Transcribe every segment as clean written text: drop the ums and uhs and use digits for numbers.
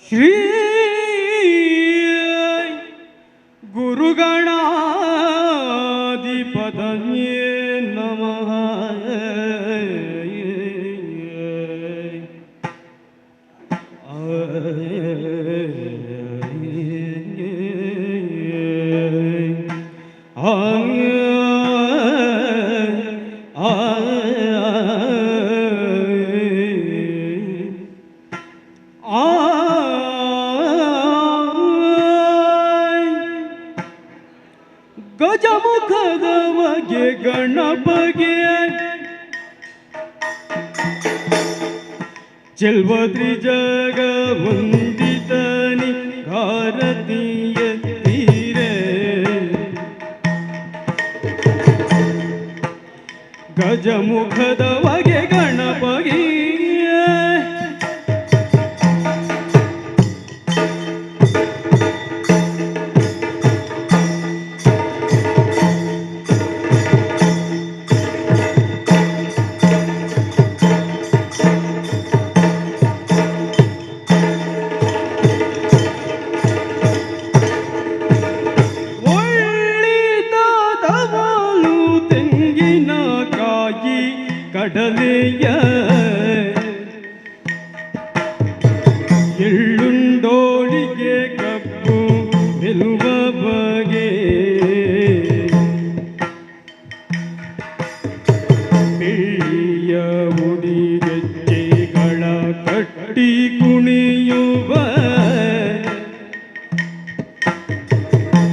ಶ್ರೀ ಗುರುಗಣಾಧಿಪತಯೇ ನಮಃ. ಗಜಮುಖದವಗೆ ಗಣಪಗೆ ಚೆಲ್ವದ್ರಿ ಜಗ ವಂದಿತನಿ ಭಾರತೀಯ ತೀರೆ. ಗಜಮುಖದವಗೆ ಗಣಪಗೆ ಒಳ್ಳಿತದವಳು ತೆಂಗಿನಕಾಯಿ ಕಡಲೆಯ ಎಳ್ಳುಂಡೋಳಿಗೆ ಕಬ್ಬು ಮೆಲುವ ಬಗೆ ಬೆಳ್ಳಿಯ ಉಡಿಗೆಜ್ಜೆಗಳ ಕಟ್ಟಿ ಕುಣಿಯುವ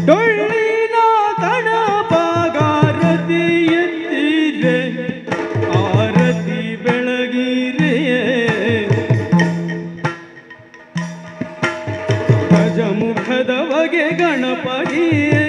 ಡೊಳ್ಳಿನ ಗಣಪಗಾರತಿ ಎತ್ತಿರೆ ಆರತಿ ಬೆಳಗಿರೆ. ಗಜಮುಖದವಗೆ ಗಣಪಗಿಯೇ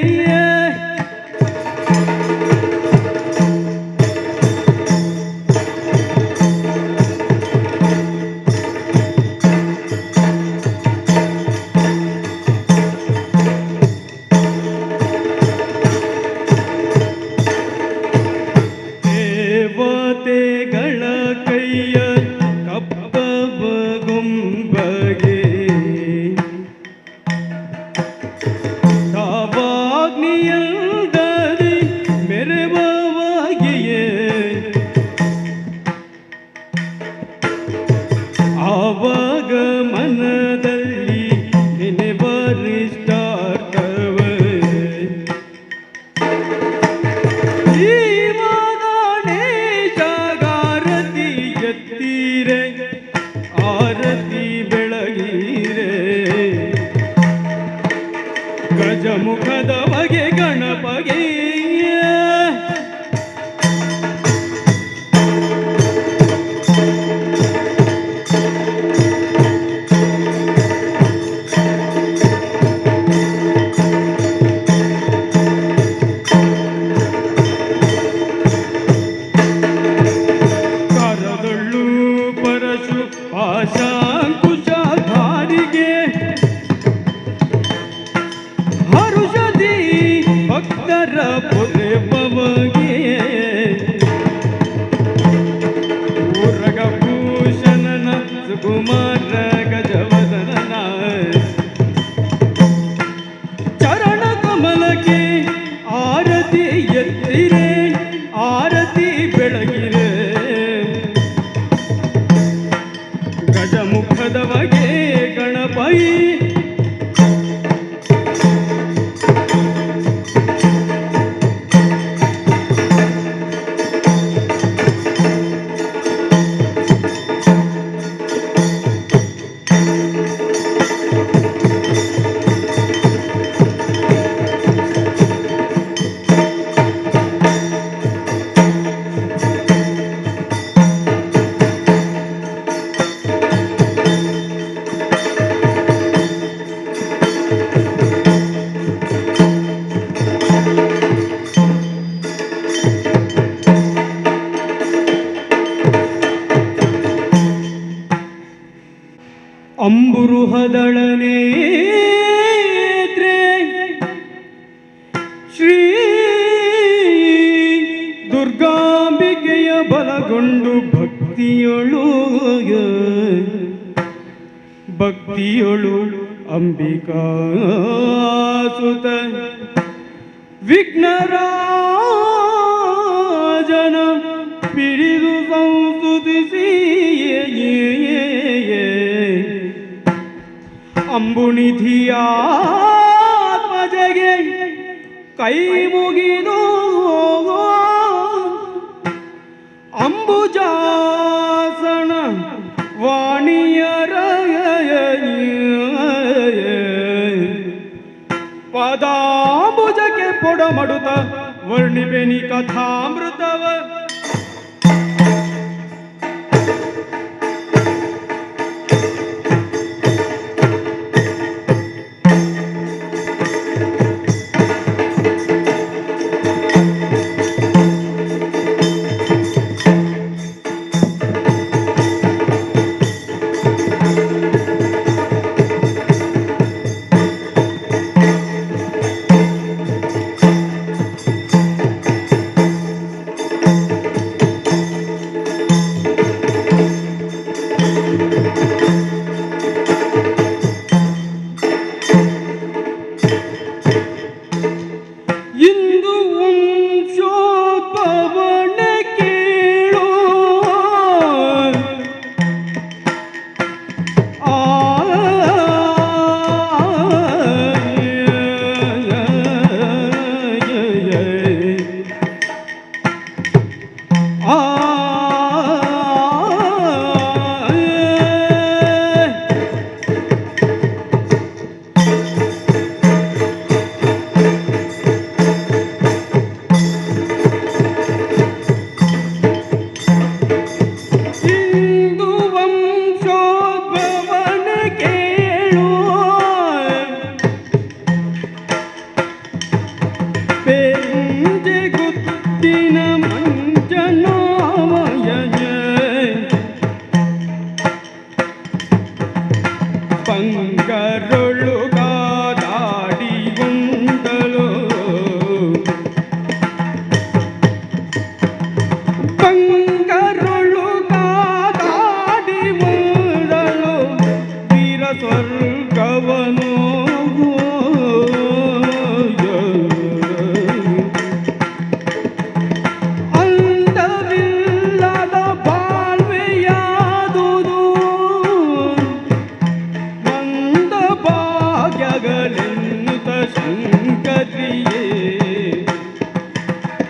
ದೇವತೆಗಳ ಕೈಯ ಕಪ್ಪವ ಗೊಂಬಗೆ ತಾವಾಗ್ನಿಯಲ್ದರಿ ಮೆರವವಾಗಿಯೇ ಆವಾಗ ಮನದಲ್ಲಿ ನೆನೆವರಿಷ್ಟಾರ್ಥವೇ. ಗಣೇಶಗಾರತಿ ಎತ್ತೀರೆ ಆರತಿ ಬೆಳಗೀರೆ. ಗಜಮುಖದವಗೆ ಗಣಪಗೆ ಕರದಳ್ಳು ಪರಶು ಪಾಶಾಂಕುಶಧಾರಿಗೆ ಹರುಷದಿ ಭಕ್ತರ ಪೊರೆಪವಗೆ ಊರಗಭೂಷಣನ ಸುಕುಮಾರ ಗಜವದನ ಚರಣ ಕಮಲಕ್ಕೆ ಆರತಿ ಎತ್ತಿರೆ ಆರತಿ ಬೆಳಗಿರೆ. ಗಜಮುಖದವಗೆ ಗಣಪೈ ಅಂಬುರುಹದಳನೇತ್ರೆ ಗೊಂಡು ಭಕ್ತಿಯೊಳು ಭಕ್ತಿಯೊಳು ಅಂಬಿಕಾ ಸುತ ವಿಘ್ನರಾಜನ ಪಿಡಿದು ಸಂಸ್ತುತಿಸಿ ಅಂಬುನಿಧಿಯಾತ್ಮಜಗೆ ಕೈ ಮುಗಿದು ಅಂಬುಜಾಸನ ವಾಣಿಯರ ಪದಾಂಬುಜಕ್ಕೆ ಪೊಡಮಡುತ್ತ ವರ್ಣಿಪೆನಿ ಕಥಾಮೃತವ. ಇಂದು ವಂಶೋದ್ಭವನ ಕೇಳು ಆ ಆ ಇಂದು ವಂಶೋದ್ಭವನ ಕೇಳು ಪೆಂಜೆ ಗುತ್ತಿನ ಮಂಜನಾಮಯ ಬಂಗರೊಳು ಕಾದಾಡಿ ಉಂಡಲು ಬಂಗರೊಳು ಕಾದಾಡಿ ಉಂಡಲು ವೀರ ಸ್ವರ್ಗವನು ಅಂತವಿಲ್ಲದ ಬಾಳ್ವೆಯಾದುದು ಮಂದ ಭಾಗ್ಯಗಳೆನ್ನುತ ಶಂಕರಿಯೇ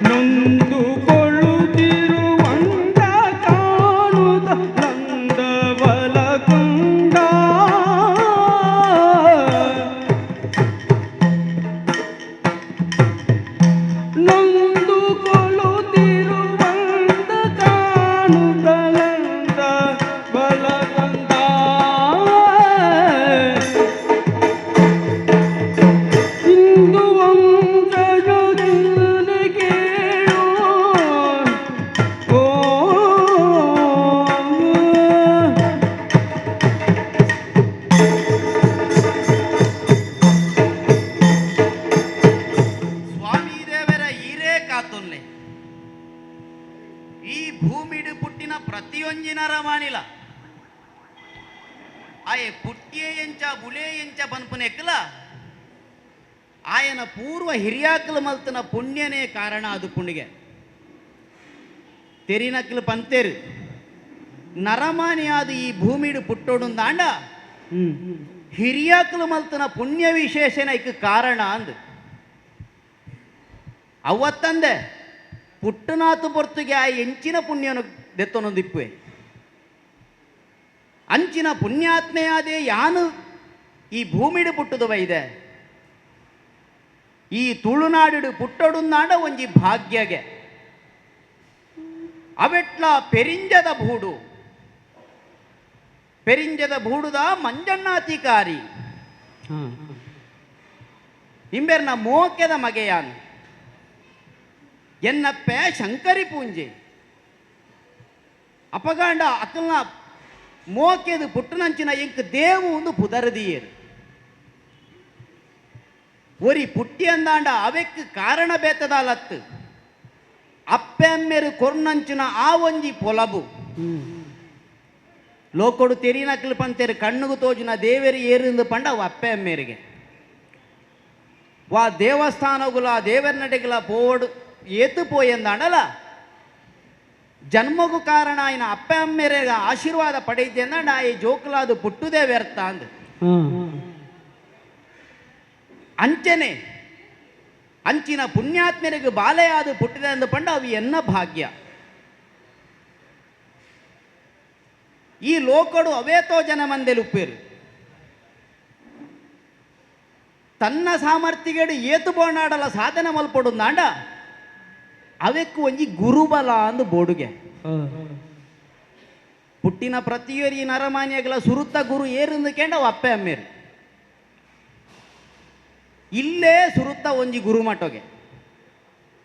ನೊಂದುಕೊಳ್ಳುತ್ತಿರುವಂದ ಕಾಣುತ್ತ ನಂದವಲ ಕುಂದ ನೊಂದುಕೊಳ್ಳುತ್ತಿರುವಂದ ಕಾಣುತ್ತ ನಂದವಲ ಕುಂದ. ಇಂದು ವಂಶಜನ ಕೇಳು ಓ ಸ್ವಾಮಿ ದೇವರ ಈರೇ ಕಾತುನ್ಲೆ ಈ ಭೂಮಿಡು ಪುಟ್ಟಿನ ಪ್ರತಿಯೊಂಜಿನ ರಮಾನಿಲ ಆಯೆ ಪುಟ್ಟಿಯೇ ಎಂಚ ಬುಲೇ ಎಂಚ ಪನ್ಪುನೆಕ್ಕಲ ಆಯನ ಪೂರ್ವ ಹಿರಿಯಾಕಲು ಮಲ್ತನ ಪುಣ್ಯನೇ ಕಾರಣ ಅದು ಪುಣ್ಣಿಗೆ ತೆರಿನಕ್ಲು ಪಂತೇರು ನರಮಾನಿಯಾದ ಈ ಭೂಮಿಡು ಪುಟ್ಟೋಡುಂದಾಂಡ ಹಿರಿಯಾಕಲು ಮಲ್ತನ ಪುಣ್ಯ ವಿಶೇಷನ ಇಕ್ ಕಾರಣ ಅಂದ್ ಅವತ್ತಂದೆ ಪುಟ್ಟನಾತು ಪೊರ್ತುಗೆ ಆ ಎಂಚಿನ ಪುಣ್ಯನು ದೆತ್ತೊನೊಂದಿಪ್ಪುವೆ ಅಂಚಿನ ಪುಣ್ಯಾತ್ಮೆಯಾದೆ ಯಾನು ಈ ಭೂಮಿಡು ಪುಟ್ಟುದವ ಇದೆ ಈ ತುಳುನಾಡು ಪುಟ್ಟೊಡುಂದಾಂಡ ಒಂಜಿ ಭಾಗ್ಯಗೆ ಅವೆಟ್ಲ ಪೆರಿಂಜದ ಬೂಡು ಪೆರಿಂಜದ ಬೂಡುದ ಮಂಜಣ್ಣಾತಿಕಾರಿ ಇಂಬೆರ್ನ ಮೋಕೆದ ಮಗೆಯಾನು ಎನ್ನಪ್ಪೆ ಶಂಕರಿ ಪೂಂಜೆ ಅಪಗಾಂಡ ಅಕಲ್ನ ಮೋಕೆದು ಪುಟ್ಟನಂಚಿನ ಎಂಕ್ ದೇವು ಒಂದು ಪುದರದಿಯೇರು ಒರಿ ಪುಟ್ಟಿ ಅಂದಾಂಡ ಅವೆಕ್ ಕಾರಣ ಬೇತದಾಲತ್ತು. ಅಪ್ಪೆಮ್ಮೆರು ಕೊರ್ನಂಚಿನ ಆ ಒಂಜಿ ಪೊಲಬು ಲೋಕೊಡು ತೆರಿನಕ್ಲು ಪಂತೇರು ಕಣ್ಣುಗು ತೋಜುನ ದೇವೆರು ಏರಿಂದು ಪಂಡ ಅವು ಅಪ್ಪೆಮ್ಮೆರಿಗೆ ವಾ ದೇವಸ್ಥಾನಗುಲ ದೇವರ ಪೋಡು ಏತು ಪೋಯೆಂದಾಂಡಲ ಜನ್ಮಗೂ ಕಾರಣ ఆయన ಅಪ್ಪ ಅಮ್ಮೆರೆಗ ಆಶೀರ್ವಾದ ಪಡೆಯಿದ್ದೆ ಆ ಈ ಜೋಕುಲಾದು ಪುಟ್ಟುದೇ ವ್ಯರ್ಥ ಅಂದು. ಅಂಚನೆ ಅಂಚಿನ ಪುಣ್ಯಾತ್ಮರಿಗೆ ಬಾಲೆಯಾದು ಪುಟ್ಟಿದೆ ಅಂದು ಪಂಡ ಅವು ಎನ್ನ ಭಾಗ್ಯ. ಈ ಲೋಕಡು ಅವೇತೋ ಜನ ಮಂದೆಲುಪ್ಪೇರು ತನ್ನ ಸಾಮರ್ಥ್ಯಗೇಡು ಏತು ಬೋಣಾಡಲ ಸಾಧನೆ ಮಲ್ಪೊಡುಂದಾಂಡ ಅವೆಕ್ಕು ಒಂಜಿ ಗುರುಬಲ ಅಂದು ಬೋಡುಗೆ. ಪುಟ್ಟಿನ ಪ್ರತಿಯೊರಿ ನರಮಾನ್ಯಗಳ ಸುರುತ್ತ ಗುರು ಏರಿಂದು ಕೇಂಡ ಅವು ಅಪ್ಪೆ ಅಮ್ಮೇರು. ಇಲ್ಲೇ ಸುರುತ್ತ ಒಂಜಿ ಗುರುಮಠಗೆ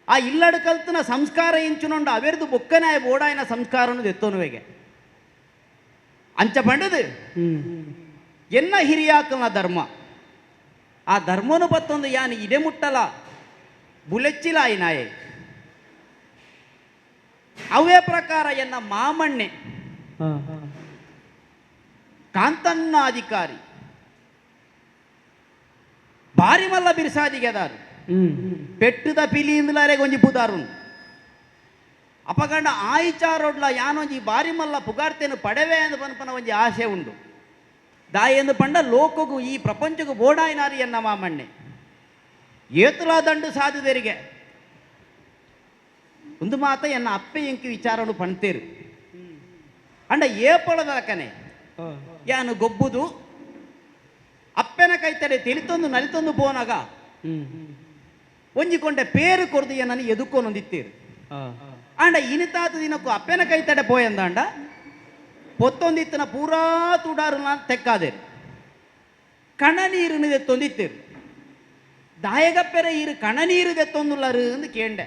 ಆ ಇಲ್ಲಡು ಕಲ್ತನ ಸಂಸ್ಕಾರ ಇಂಚುನೊಂಡು ಅವೆರ್ದು ಬೊಕ್ಕನಾಯ ಬೋಡಾಯನ ಸಂಸ್ಕಾರನು ದೆತ್ತೋನುವೆಗೆ ಅಂಚ ಪಂಡದು ಎನ್ನ ಹಿರಿಯಾಕನ ಧರ್ಮ ಆ ಧರ್ಮನು ಬತ್ತೊಂದು ಯಾನು ಇಡೆ ಮುಟ್ಟಲ ಬುಲೆಚ್ಚಿಲಾಯಿನಾಯೆ ಅವೇ ಪ್ರಕಾರ ಎನ್ನ ಮಾಮಣ್ಣೆ ಕಾಂತನ್ನಾಧಿಕಾರಿ ಬಾರಿಮಲ್ಲ ಬಿರ್ಸಾದಿಗೆದಾರು ಪೆಟ್ಟದ ಪಿಲಿಯಿಂದಲಾರೆ ಒಂಜಿ ಪುದಾರುನ್ ಅಪಗಂಡ ಆಯಿಚಾರೊಡ್ಲ ಯಾನೊಂಜಿ ಬಾರಿಮಲ್ಲ ಪುಗಾರ್ತೇನು ಪಡೆವೆ ಎಂದು ಪನ್ಪನ ಒಂಜಿ ಆಸೆ ಉಂಡು. ದಾಯೆಂದು ಪಂಡ ಲೋಕಗು ಈ ಪ್ರಪಂಚಗೂ ಬೋಡಾಯಿನಾರಿ ಎನ್ನ ಮಾಮಣ್ಣೆ ಏತುಲಾ ದಂಡು ಸಾಧುದರಿಗೆ ಒಂದು ಮಾತ ಎನ್ನ ಅಪ್ಪೆ ಎಂಕಿ ವಿಚಾರನು ಪಣ್ತೇರು ಅಂಡ ಏಪೊಳದಕನೆ ಯಾನು ಗೊಬ್ಬುದು ಅಪ್ಪೆನ ಕೈತಡೆ ತಿಳಿತೊಂದು ನಲಿತೊಂದು ಪೋನಾಗ ಒಂಜಿಕೊಂಡೆ ಪೇರು ಕೊರ್ದು ಏನನ್ನು ಎದುಕ್ಕೊನೊಂದಿತ್ತೇರು. ಅಂಡ ಇನಿತಾತ ದಿನಕ್ಕೂ ಅಪ್ಪೆನ ಕೈತಡೆ ಪೋಯಂದಾಂಡ ಪೊತ್ತೊಂದಿತ್ತನ ಪೂರಾ ತುಡಾರು ನಾನು ತೆಕ್ಕಾದೇರು ಕಣ ನೀರು ದೆತ್ತೊಂದಿತ್ತೇರು. ದಾಯಗಪ್ಪೆರೆ ಈರು ಕಣ ನೀರು ದೆತ್ತೊಂದುಲ್ಲರು ಎಂದು ಕೇಂಡೆ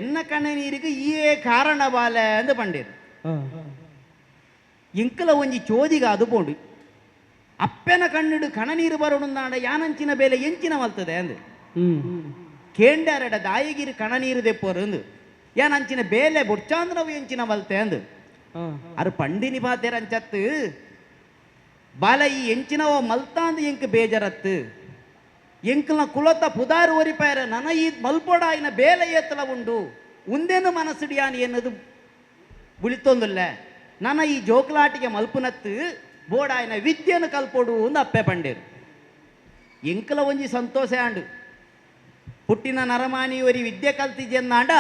ಎನ್ನ ಕಣ ನೀರಿಗೆ ಈಯೇ ಕಾರಣ ಬಾಲೆ ಅಂದು ಪಂಡೇರು. ಎಂಕಲ ಒಂಜಿ ಚೋದಿಗ ಅದು ಪೋಂಡು ಅಪ್ಪೆನ ಕಣ್ಣಿಡು ಕಣ ನೀರು ಬರೋಣಂದಾಂಡ ಯಾನಂಚಿನ ಬೇಲೆ ಎಂಚಿನ ಮಲ್ತದೆ ಅಂದು ಕೇಂಡಾರಡ ದಾಯಿಗಿರಿ ಕಣ ನೀರು ದೆಪ್ಪೋರು ಅಂದು ಯಾನಂಚಿನ ಬೇಲೆ ಬೊಡ್ಚಾಂದ್ರವು ಎಂಚಿನ ಮಲ್ತೆ ಅಂದು ಅರು ಪಂಡಿನಿ ಪಾತೇರ ಅಂಚತ್ತು ಬಾಲ ಈ ಎಂಚಿನವ ಮಲ್ತಾಂದು ಎಂಕ್ ಬೇಜರತ್ತು ಎಂಕಲ್ನ ಕುಲತ ಪುದಾರು ಒರಿಪಾಯರ ನನ ಈ ಮಲ್ಪೊಡಾಯಿನ ಬೇಲೆ ಏತಲ ಉಂಡು ಉಂದೇನು ಮನಸ್ಸುಡಿಯಾನ್ ಎನ್ನದು ಬುಳಿತೊಂದುಲ್ಲ ನನ ಈ ಜೋಕ್ಲಾಟಿಗೆ ಮಲ್ಪುನತ್ತು ಬೋಡಾಯಿನ ವಿದ್ಯೆನು ಕಲ್ಪೊಡು ಅಂದು ಅಪ್ಪೆ ಪಂಡೇರು. ಎಂಕಲ ಒಂಜಿ ಸಂತೋಷ ಆಂಡು ಪುಟ್ಟಿನ ನರಮಾನಿ ಒರಿ ವಿದ್ಯೆ ಕಲ್ತಿಜೆನ್ನಾಂಡ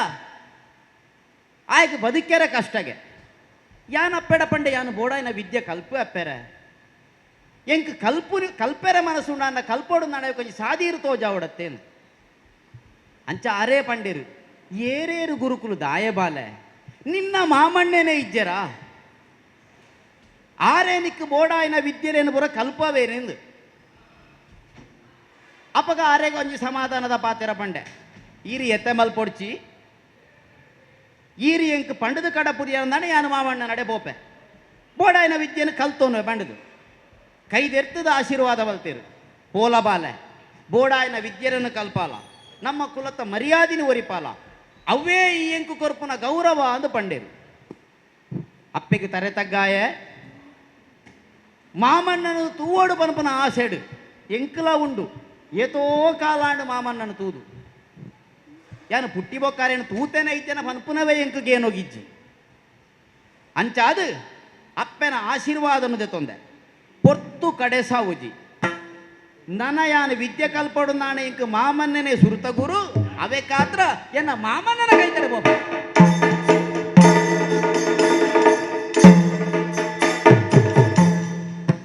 ಆಯ್ಕೆ ಬದುಕ್ಯಾರ ಕಷ್ಟಗೆ ಯಾನ್ ಅಪ್ಪೆಡ ಪಂಡೆ ಯಾನು ಬೋಡಾಯಿನ ವಿದ್ಯೆ ಕಲ್ಪು ಅಪ್ಪೆರೆ ಎಂಕ್ ಕಲ್ಪು ಕಲ್ಪೆರ ಮನಸ್ಸುಂಡ ಅನ್ನ ಕಲ್ಪೋಡು ನಾಡ ಕೊಂಚ ಸಾದೀರು ತೋಜಾವಡತ್ತೇನು ಅಂಚ ಅರೇ ಪಂಡೇರು ಏರೇರು ಗುರುಕುಲು ದಾಯಬಾಲೆ ನಿನ್ನ ಮಾಮಣ್ಣೇನೆ ಇಜ್ಜರಾ ಆರೇ ನಿಕ್ಕು ಬೋಡಾಯಿನ ವಿದ್ಯೆಲೇನು ಬುರ ಕಲ್ಪವೇನೆಂದು ಅಪ್ಪಗ ಆರೇಗ ಒಂಜಿ ಸಮಾಧಾನದ ಪಾತೆರ ಪಂಡೆ ಈರಿ ಎತ್ತೆ ಮಲ್ಪೊಡ್ಚಿ ಈರಿ ಎಂಕ್ ಪಂಡದ ಕಡ ಪುರಿಯಂದಾನೆ ಯಾನು ಮಾಮಣ್ಣ ನಡೆ ಬೋಪೆ ಬೋಡಾಯಿನ ವಿದ್ಯೆನು ಕಲ್ತೋನು ಪಂಡದು ಕೈದೆರ್ತದ ಆಶೀರ್ವಾದ ಬಲ್ತೇರು ಪೋಲ ಬಾಲೆ ಬೋಡಾಯಿನ ವಿದ್ಯೆರನ್ನು ಕಲ್ಪಾಲ ನಮ್ಮ ಕುಲತ ಮರ್ಯಾದಿನ ಒರಿಪಾಲ ಅವೇ ಈ ಎಂಕು ಕೊರ್ಪುನ ಗೌರವ ಅಂದು ಪಂಡೇರು. ಅಪ್ಪೆಗೆ ತರೆ ತಗ್ಗಾಯ ಮಾಮಣ್ಣನು ತೂವಡು ಪನ್ಪನ ಆಸೆಡು ಎಂಕಲ ಉಂಡು ಏತೋ ಕಾಲಾಂಡು ಮಾಮಣ್ಣನು ತೂದು ಯಾನು ಪುಟ್ಟಿ ಬೊಕ್ಕಾರೇನು ತೂತೇನೆ ಐತೇನ ಪನ್ಪುನವೇ ಎಂಕುಗೇನೋಗಿಜ್ಜಿ ಅಂಚಾದು ಅಪ್ಪೆನ ಆಶೀರ್ವಾದನು ತೊಂದೆ ಪೊರ್ತು ಕಡೆ ಸಾವುಜಿ ನನ ಯಾನು ವಿದ್ಯೆ ಕಲ್ಪಡು ನಾಣ ಇಂಕ ಮಾಮನ್ನನೇ ಸುರುತ ಗುರು ಅವೇ ಕಾತ್ರ ಎನ್ನ ಮಾಮನ್ನನ ಕೈತಡೆ ಬೋಪ.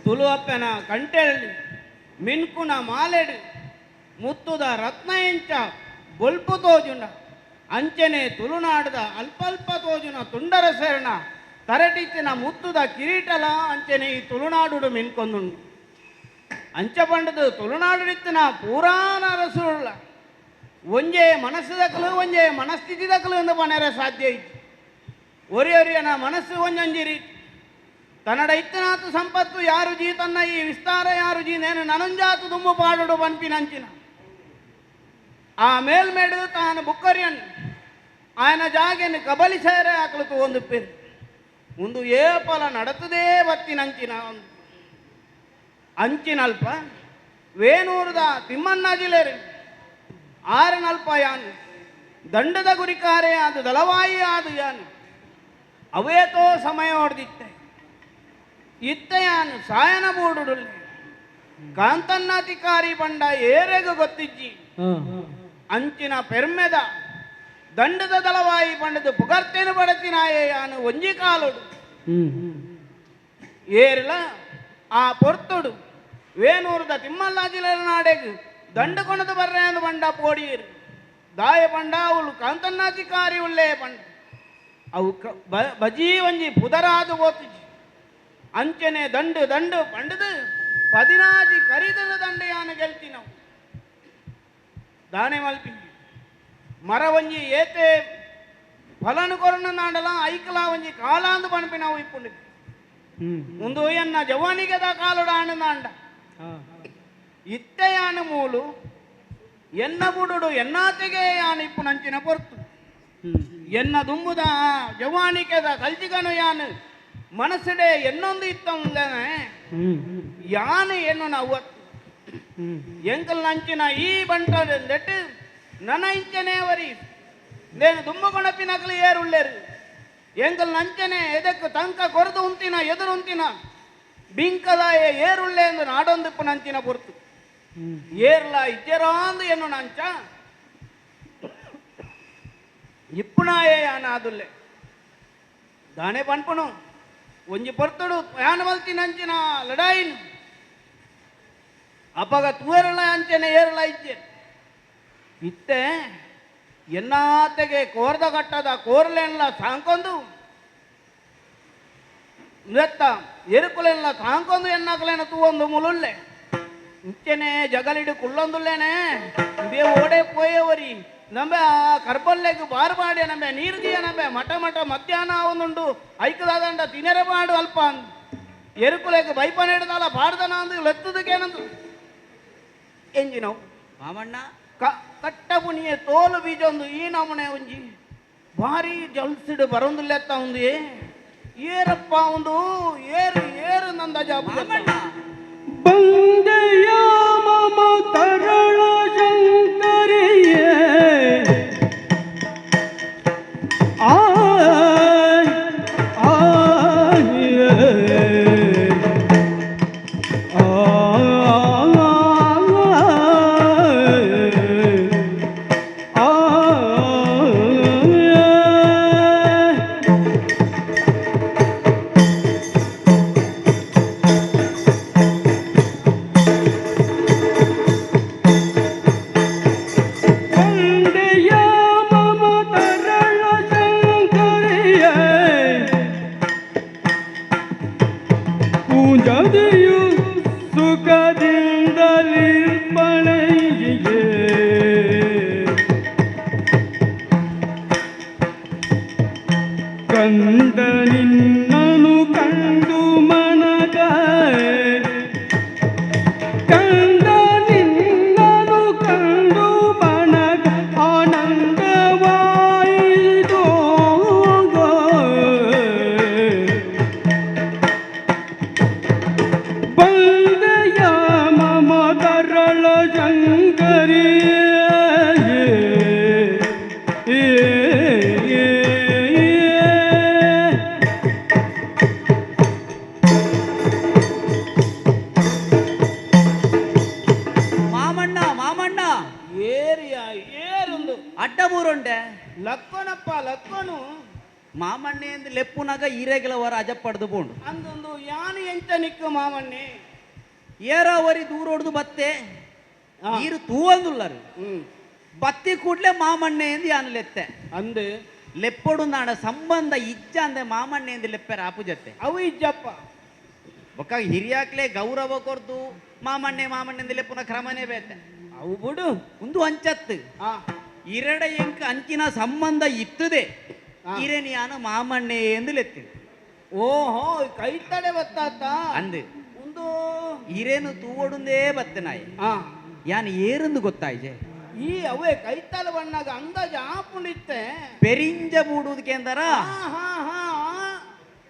ತುಳು ಅಪ್ಪೆನ ಕಂಟೆಳ್ಳಿ ಮಿನ್ಕುನ ಮಾಲೆಡು ಮುತ್ತುದ ರತ್ನ ಎಂಚ ಬೊಲ್ಪು ತೋಜುನ ಅಂಚನೆ ತುಳುನಾಡದ ಅಲ್ಪಲ್ಪ ತೋಜುನ ತುಂಡರ ಶರಣ ತರಟಿತ್ತಿನ ಮುತ್ತುದ ಕಿರೀಟಲ ಅಂಚನೆ ಈ ತುಳುನಾಡುಡು ಮಿನ್ಕೊಂದುಂಡು. ಅಂಚ ಪಂಡದು ತುಳುನಾಡುಡಿತ್ತಿನ ಪೂರಾನ ರಸುಳ್ಳ ಒಂಜೆ ಮನಸ್ಸು ದಕಲು ಒಂಜೆ ಮನಸ್ಥಿತಿ ದಕಲು ಎಂದು ಪನೆರೆ ಸಾಧ್ಯ ಇತ್ತು. ಒರಿ ಒರಿಯನ ಮನಸ್ಸು ಒಂಜೊಂಜಿ ರೀತಿ ತನ್ನಡ ಇತ್ತನಾತು ಸಂಪತ್ತು ಯಾರು ಜೀ ತನ್ನ ಈ ವಿಸ್ತಾರ ಯಾರು ಜೀ ನೇನು ನನಂಜಾತು ದುಂಬು ಪಾಡುಡು ಪನ್ಪಿನಂಚಿನ ಆ ಮೇಲ್ಮೇಡು ತಾನು ಬುಕ್ಕರಿಯನ್ ఆయన ಜಾಗೆನ ಕಬಲಿಸಾರೆ ಆಕಲು ಒಂದು ಪೇರು ಒಂದು ಏಪಲ ನಡತದೇ ಬತ್ತಿನಂಚಿನ ಅಂಚಿನಲ್ಪ ವೇಣೂರದ ತಿಮ್ಮಣ್ಣ ಜಿಲ್ಲೆರು ಆರನಲ್ಪ ಯಾನ್ ದಂಡದ ಗುರಿಕಾರೆ ಅದು ದಳವಾಯಿ ಆದು ಯಾನ್ ಅವೇತೋ ಸಮಯ ಹೊಡೆದಿತ್ತೆ ಇತ್ತ ಯಾನ್ ಸಾಯನ ಬೂಡುಡುಲ್ಲೆ ಕಾಂತನ್ನಾಧಿಕಾರಿ ಬಂಡ ಏರೆಗು ಗೊತ್ತಿಜ್ಜಿ ಅಂಚಿನ ಪೆರ್ಮೆದ ದಂಡದ ದಳವಾಯಿ ಬಂಡದ ಪುಗರ್ತೇನು ಬಡತಿನಾಯೇ ಯಾನು ಒಂಜಿ ಕಾಲುಡು ಏರ್ಲ ಆ ಪೊರ್ತುಡು ವೇಣೂರದ ತಿಮ್ಮಲ್ಲಾಜಿಲ ನಾಡೆಗ್ ದಂಡು ಕೊಣದು ಬರ್ರೆ ಅಂದು ಬಂಡ ಪೋಡಿಯರು ದಾಯ ಬಂಡ ಅವಳು ಕಾಂತನ್ನಾಧಿಕಾರಿ ಉಳ್ಳೇ ಬಂಡ ಅವು ಬಜೀ ಒಂಜಿ ಪುದರಾದು ಓತಿಜಿ ಅಂಚನೆ ದಂಡು ದಂಡು ಬಂಡದು ಪದಿನಾಜಿ ಕರಿದದ ದಂಡ ಯಾನು ಗೆಲ್ತಿನವು ದಾನೆ ಮಲ್ಪಿ ಮರ ಒಂಜಿ ಏತೆ ಫಲನು ಕೊರಣ ನಾಡಲ ಐಕಲ ಒಂಜಿ ಕಾಲಾಂದು ಪಣಪಿನವು ಇಪ್ಪುಂಡು ಮುಂದು ಎನ್ನ ಜವಾನಿಗೆದ ಕಾಲುಡ ನಾಂಡ ಇತ್ತೆಯಾನು ಮೂಲು ಎನ್ನ ಬುಡುಡು ಎನ್ನಾತೆಗೆ ಯಾನು ಇಪ್ಪು ನಂಚಿನ ಪೊರ್ತು ಎನ್ನ ದುಂಬುದ ಜವಾನಿಕೆದ ಕಲ್ಜಿಗನು ಯಾನು ಮನಸ್ಸಿಡೆ ಎನ್ನೊಂದು ಇತ್ತಂದನೆ ಯಾನು ಎನ್ನು ನಾವು ಎಂಕಲ್ ನಂಚಿನ ಈ ಬಂಟದೆಟ್ಟು ನನ ಇಂಚನೆ ವರಿ ನೇನು ದುಂಬು ಕೊಣಪಿನಕಲು ಏರುಳ್ಳೇರು ಎಂಕಲ್ ನಂಚನೆ ಎದಕ್ಕೆ ತಂಕ ಕೊರದು ಉಂತಿನ ಎದುರು ಉಂತಿನ ಬಿಂಕದಾಯ ಏರುಳ್ಳೆ ಎಂದು ನಾಡೊಂದಿಪ್ಪು ನಂಚಿನ ಪೊರ್ತು ಏರ್ಲ ಇಜ್ಜೆರಾಂದು ಎನ್ನು ನಂಚ ಇಪ್ಪುನಾಯೇ ಯಾನಾದುಲ್ಲೆ ದಾನೆ ಪನ್ಪುನು ಒಂಜಿ ಪೊರ್ತುಡು ಯಾನ ಮಲ್ತಿ ನಂಚಿನ ಲಡಾಯಿನ್ ಅಪಗ ತೂಯರಲ ಅಂಚನೆ ಏರಲ ಇಜ್ಜೆ ಇತ್ತೆ ಎನ್ನಾತೆಗೆ ಕೋರ್ದ ಕಟ್ಟದ ಕೋರ್ಲೆನ್ಲ ಸಾಂಕೊಂದು ನೆತ್ತ ಎರುಕುಲೆನ್ಲ ಸಾಂಕೊಂದು ಎನ್ನಾಕಲೇನ ತೂವೊಂದು ಮುಲುಲ್ಲೆ ಇಂಚನೆ ಜಗಲಿಡು ಕುಳ್ಳೊಂದುಲ್ಲೇನೆ ಇಂದೇ ಓಡೆ ಪೋಯೇವರಿ ನಂಬೆ ಆ ಕರ್ಬಲ್ಲೆಗ್ ಬಾರು ಬಾಡೆ ನಂಬೆ ನೀರು ದಿಯ ನಂಬೆ ಮಠ ಮಠ ಮಧ್ಯಾಹ್ನ ಒಂದುಂಡು ಐಕದಾದಂಡ ತಿನೆರೆ ಬಾಡು ಅಲ್ಪ ಎರುಕುಲೆಗ್ ಬೈಪನೆಡ್ದಲ್ಲ ಬಾರ್ದನ ಅಂದು ಲೆತ್ತದಕ್ಕೇನಂದು ಎಂಜಿನವು ಮಾಮಣ್ಣ ಕಟ್ಟ ಪುಣಿಯೆ ತೋಲು ಬೀಜೊಂದು ಈ ನಮೂನೆ ಒಂಜಿ ಭಾರಿ ಜಲ್ಸಿಡು ಬರೊಂದುಲ್ಲೆತ್ತ ಒಂದು ಏರಪ್ಪ ಒಂದು ಏರು ಏರು ನಂದ ಜಾಬು ಮಾಮಣ್ಣ ಬಂದೆಯ ಮಮ ತರಳ ಶಂಕರಿಯೇ ಆ ಆ ಆ ಬಂದೆಯ ಮಮ ತರಳ ಶಂಕರಿಯ ಪೂಜದೆಯು ಸುಖದಿಂದಲಿರ್ಪಣೆಯೇ ಕಂದ ನಿನ್ನನು ಕಂಡು ಮನಗ ಕಂದ ನಿನ್ನನು ಕಂಡು ಮನಗ ಆನಂದವಾಯಿತು ಬಂದೆಯ ಮಮ ತರಳ ಶಂಕರಿ ಮಾಮಣ್ಣ ಮಾಮಣ್ಣ ಏರಿಯ ಏರುಂದು ಅಡ್ಡ ಬೂರುಂಡೆ ಲಕ್ಕೋನಪ್ಪ ಲಕ್ಕೋನು ಮಾಮಣ್ಣೆ ಎಂದು ಲೆಪ್ಪುನಾಗ ಈರೆಗೆಲ ವರ ಅಜಪ್ಪಡ್ದು ಪೋಂಡು ಅಂದೊಂದು ಯಾನು ಎಂಚ ನಿಕ್ಕು ಮಾಮಣ್ಣೆ ಏರಾವರಿ ದೂರ ಹೊಡ್ದು ಬತ್ತೆ ಆ. ನೀರು ತೂವಂದುಲ್ಲರು ಹ್ಮ್ ಬತ್ತಿ ಕೂಡ್ಲೆ ಮಾಮಣ್ಣೆ ಎಂದು ಯಾನು ಲೆತ್ತೆ ಅಂದು ಲೆಪ್ಪೊಡು ನಾಡ ಸಂಬಂಧ ಇಜ್ಜ ಅಂದೆ ಮಾಮಣ್ಣೆ ಎಂದು ಲೆಪ್ಪೆರ ಆಪುಜತ್ತೆ ಅವು ಇಜ್ಜಪ್ಪ ಬೊಕ್ಕ ಹಿರಿಯಾಕ್ಲೆ ಗೌರವ ಕೊರ್ದು ಮಾಮಣ್ಣೆ ಮಾಮಣ್ಣೆ ಎಂದು ಲೆಪ್ಪುನ ಕ್ರಮನೇ ಬೇತೆ ಅವು ಬಿಡು ಒಂದು ಅಂಚತ್ತು ಆ ಇರಡ ಎಂಕ್ ಅಂಚಿನ ಸಂಬಂಧ ಇತ್ತದೆ ಆ. ಇರೆನಿಯಾನು ಮಾಮಣ್ಣೆ ಎಂದು ಲೆತ್ತಿನ ಓಹೋ ಕೈ ತಡೆ ಬತ್ತಾತ ಅಂದು ಒಂದು ಇರೇನು ತೂವೊಡುಂದೇ ಬತ್ತನಾಯಿ ಆ ಯಾನ್ ಏರಂದು ಗೊತ್ತಾಯ್ಜೆ. ಈ ಅವೇ ಕೈತಲ ಬಣ್ಣಗ ಅಂದಾಜು ಆಪುಂಡಿತ್ತೆ. ಪೆರಿಂಜ ಬೂಡುವುದಕ್ಕೆಂದರ ಹಾ ಹಾ ಹಾ.